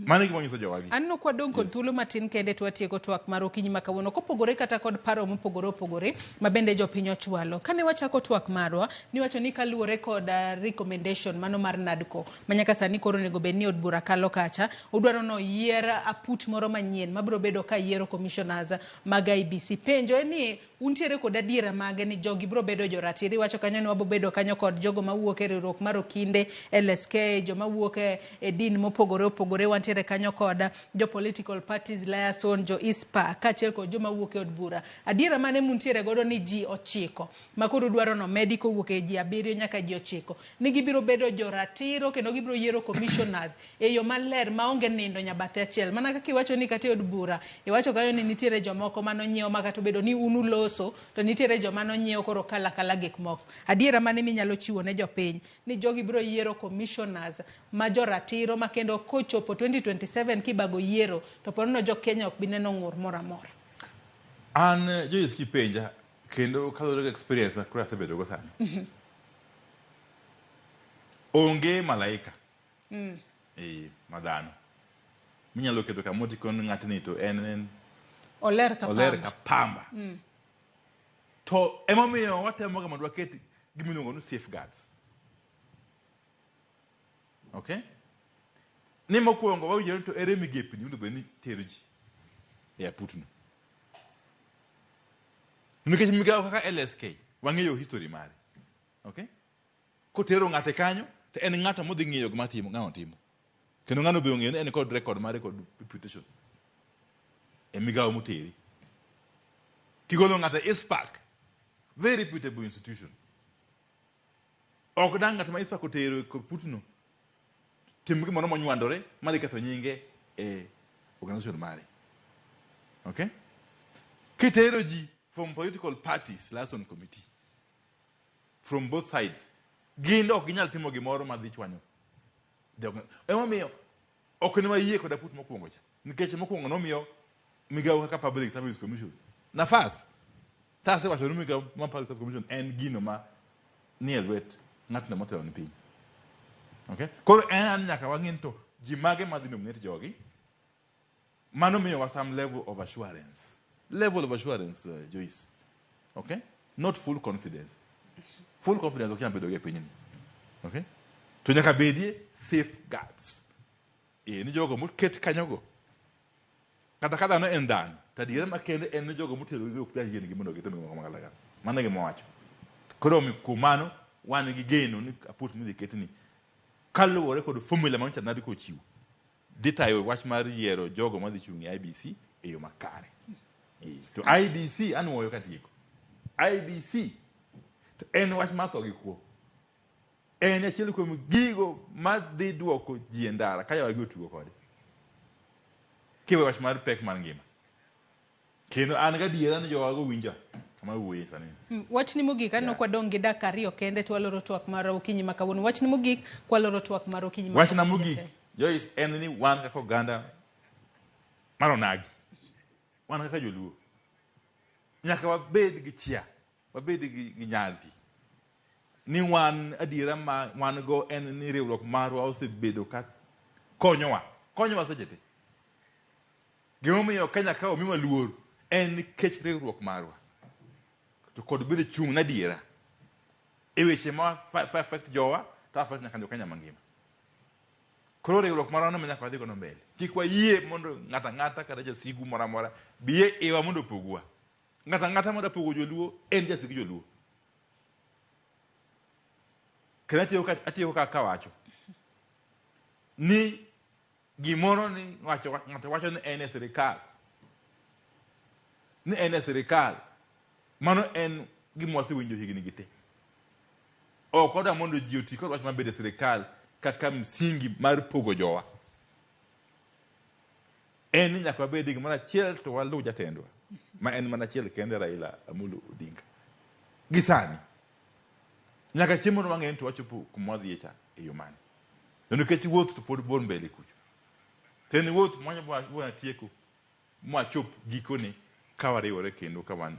Mano e gima wanyiso jowagi. Aneno kwa dong' kod thuolo matin kende to watieko twak mar okinyi ma kawuono kopogore kata kod paro mopogore opogore ma bende jopiny ochwalo. Kane wachako twak marwa, niwacho ni kaluwore kod recommendation mano mar NADCO ma nyaka sani koro onego bed ni od bura kalo kacha, udwaro ni oyier aput moro manyien mabiro bedo ka yiero commissioners mag IEBC. Penjo en ni untiere kod adiera mage ni jogi biro bedo joratiro? Iwacho kanyo ni wabo bedo kanyo kod jogo mawuok e riwruok mar okinde, LSK, joma wuok e din mopogore opogore, wantiere kanyo kod jo political parties liaison, jo ISPA, kaachiel kod joma wuok e od bura. Adiera mane muntiere godo ni ji 9 ma koro udwaro nomedi kowuok e ji 7 nyaka ji 9 ni gibiro bedo joratiro kendo gibiro yiero commissioners e yo maler maonge nindo nyabathe achiel. Mana kaka iwacho ni kata e od bura, iwacho kanyo ni nitiere jomoko manonyiew ma kata obedo ni un uloso to nitiere joma nonyiew koro kala kala gik moko. Adiera mane minyalo chiwo ne jopiny ni jogi biro yiero commissioners ma joratiro ma kendo kochopo 2027 kibago yiero to ponono jo Kenya ok bi neno ng'ur moro amora? An Joyce kipenja kendo kaluwore gi experience ma koro asebedo go sani. Onge malaika ma dhano minyalo keto kamoro tikon ng'atni to en oler ka oler ka pamba. To emomiyo watemo ga mondo waket gima iluongo ni safeguards. Okay? Ni mokwongo wawinjore ni to ere migepni mondo bed ni tero ji e aputno. Nikech migawo kaka LSK wang'eyo history mare. Okay? Kotero ng'ate kanyo to en ng'ato modhi ng'iyo gima timo ng'ano timo. Kendo ng'ano be ong'eyo ni en kod record mare kod reputation e migawo moteri. Kigolo ng'ato e ICPAK, very reputable institution. Ok dang' ng'at ma ICPAK otero e putno tim gimoro monywandore madhi ketho nyinge e organization mare. Okay? Kitero ji from political parties liaison committee from both sides, gin ok ginyal timo gimoro madhi chwanyo the Emomiyo ok ne wayie kod aput mokwongo cha nikech mokwongo nomiyo migawo kaka Public Service Commission nafas. Tasewacho ni migawo mar Public Service Commission en gino ma nie lwet ng'atno motelo ni piny. Okay? Koro en an nyaka wang'e ni to ji mage madhi nominate jogi. Mano miyowa some level of assurance. Level of assurance, Joyce. Okay? Not full confidence. Full confidence ok nyal bedo gi e pinyni. Okay? To nyaka bedie safeguards. Eh, ni jogo moket kanyogo. Kata ka dhano en dhano, to adiera makende en ni jogo motelo gi ok nyal yienegi mondo gitim gimoro magalagala. Mano e gima wacho. Koro omiyo kuom mano, wan gi geno ni aput midhi ketni kaluwore kod formula ma nyocha NADCO ochiwo dhi tayo wach mar yiero jogo madhi chung' e IEBC e yo makare. To IEBC anuoyo katieko. IEBC to en wach mar tho gi kwo. En achiel kuom gigo madhi duoko ji e ndara ka yawagi otugo kode. Kiwe wach mar pek mar ngima. Kendo an gadiera ni jowago winja kama awuoye sani. Wachni mogik aneno kwadong' gi dakika ariyo kende to waloro twak mar okinyi ma kawuono. Wachni mogik kwaloro twak mar okinyi ma Wachna kawuono, mogik, jatelo. Joyce, en ni wan kaka oganda mar onagi, wan kaka joluo, nyaka wabed gi chia, wabed gi nyadhi ni wan adiera ma wan go en ni riwruok marwa osebedo ka konyowa, konyowa seche te. Gimomiyo Kenya ka omiwa luor en nikech riwruok marwa to kod bedo chung' na adiera e weche ma affect jowa to affect nyaka jo Kenya mangima. Koro riwruok marwa no nyaka wadhi godo mbele. Kik wayie mondo ng'ato ang'ata kata jasigu moro amora bi e iwa mondo opogwa. Ng'ato ang'ata madwa pogo joluo en jasik joluo. Kendo atieko ka kawacho ni gimoro ni wacho ng'ato wacho ni en e sirikal ni en e sirikal mano en gima wasewinjo higni gi te. Ok wadwa mondo ji oti kod wach mar bedo e sirikal kaka msingi mar pogo jowa. En ni nyaka wabed gimoro achiel to waluw jatendwa ma en mana achiel kende Raila Amolo Odinga. Gi sani nyaka chieng' moro wang'e ni to wachopo kuma wadhiye cha e yo mane. To nikech wuoth to pod bor mbele kucho. To en wuoth ma tieko mwachop gikone ka wariwore kendo ka wan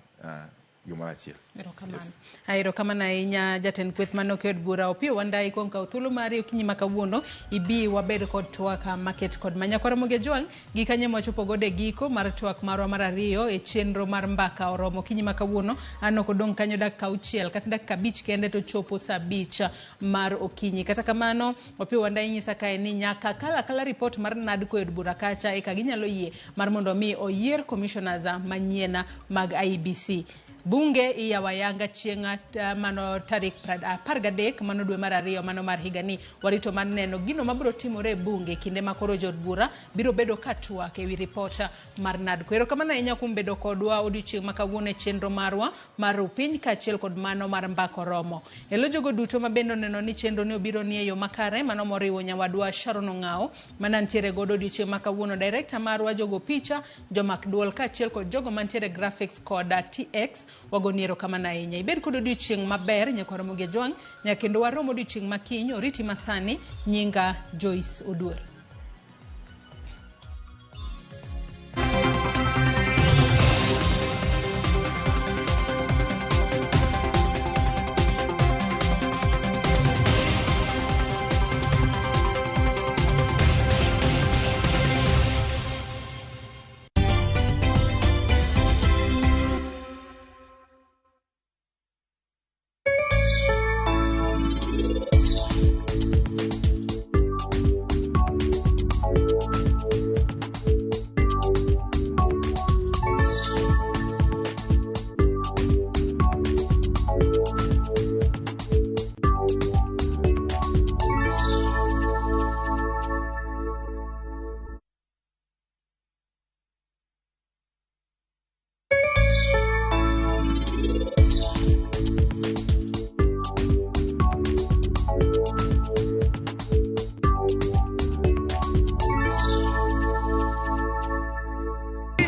gimoro achiel. Erokamano. Yes. Erokamano ahinya jatend kweth mane ok od bura Opiyo Wandayi kuom kawo thuolo mari okinyi ma kawuono ibi wabed kod twak maket kod ma. Nyakwar Ramogi Ajwang' gi kanyo mwachopo godo e giko mar twak marwa mar ariyo e chenro mar mbaka oromo okinyi ma kawuono. An ok odong' kanyo dakika 6 kata dakika 5 kende to chopo saa 5 mar okinyi. Kata kamano Opiyo Wandayi nyisa kae ni nyaka kal akala ripot mar NADCO e od bura kacha eka ginyalo yie mar mondo mi oyier commissioners manyien mag IEBC. Bunge iyawo ayanga chieng' mano tarik 13 mano dwe mar 2 mano mar higani. Warito mar neno gino mabiro timore e bunge kinde ma koro jood bura biro bedo ka twak ewi ripot mar NADCO. Erokamano ahinya kuom bedo kodwa odiochieng' ma kawuono e chenro marwa mar Rupiny kaachiel kod mano mar Mbaka Oromo. Elo jogo duto ma bende oneno ni chenro ni obiro ni e yo makare, mano moriwo nyawadwa Sharon Ong'awo mana ntiere godo odiochieng' ma kawuono, director marwa jogo picha, jomak duol kaachiel kod jogo mantiere graphics kod TX. Wagoni erokamano ahinya. Ibed kod odiochieng' maber nyakwar Ramogi Ajwang', nyaka kendo warom odiochieng' ma kiny. Oriti masani, nyinga Joyce Oduor.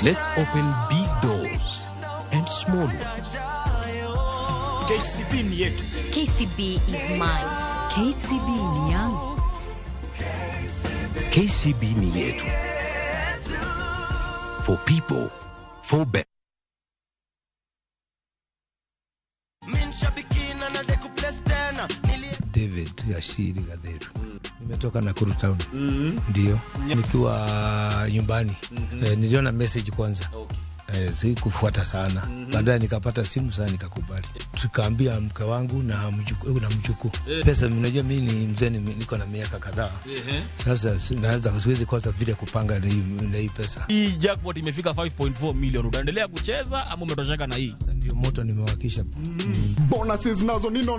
Let's open big doors and small ones. KCB ni yetu. KCB is mine. KCB ni yangu. KCB ni yetu. For people, for better. David Gashiri Gatheru. Nimetoka Nakuru town. Ndio. Nikiwa nyumbani. Niliona message kwanza. Okay. Sikufuata sana. Baadaye nikapata simu sana nikakubali. Tukaambia mke wangu na mjukuu. Pesa unajua mimi ni mzee, niko na miaka kadhaa. Sasa naweza siwezi kosa vile kupanga na hii pesa. Hii jackpot imefika 5.4 million. Utaendelea kucheza ama umetosheka na hii? Sasa ndio moto nimewakisha. Bonuses nazo ni no.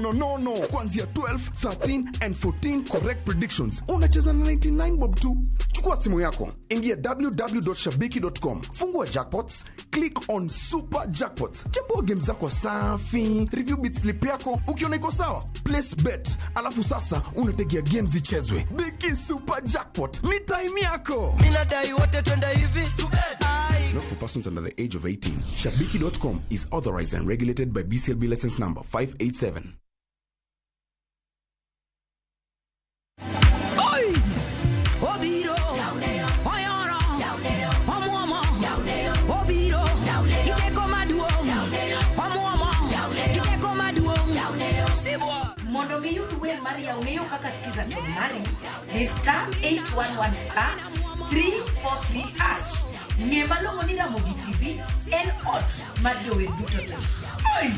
Kuanzia 12, 13 and 14 correct predictions. Unacheza na 99 bob tu. Chukua simu yako, ingia www.shabiki.com, fungua jackpots, click on super jackpots, chambua game zako safi, review bit slip yako, ukiona iko sawa, place bet, alafu sasa unategea games zichezwe. Biki super jackpot ni time yako. Mimi nadai wote twende hivi. Not for persons under the age of 18. Shabiki.com is authorized and regulated by BCLB license number 587. Oi! Obiro! Oyoro! Omuomo! Obiro! Giteko maduong'! Omuomo! Giteko maduong'! Sibwa! Mondo miyud wer mar Yaoneyo kaka skiza to mari ni star 811 star 343 hash. Ng'e malong'o ni Ramogi TV en ot mar jower duto te. Oi!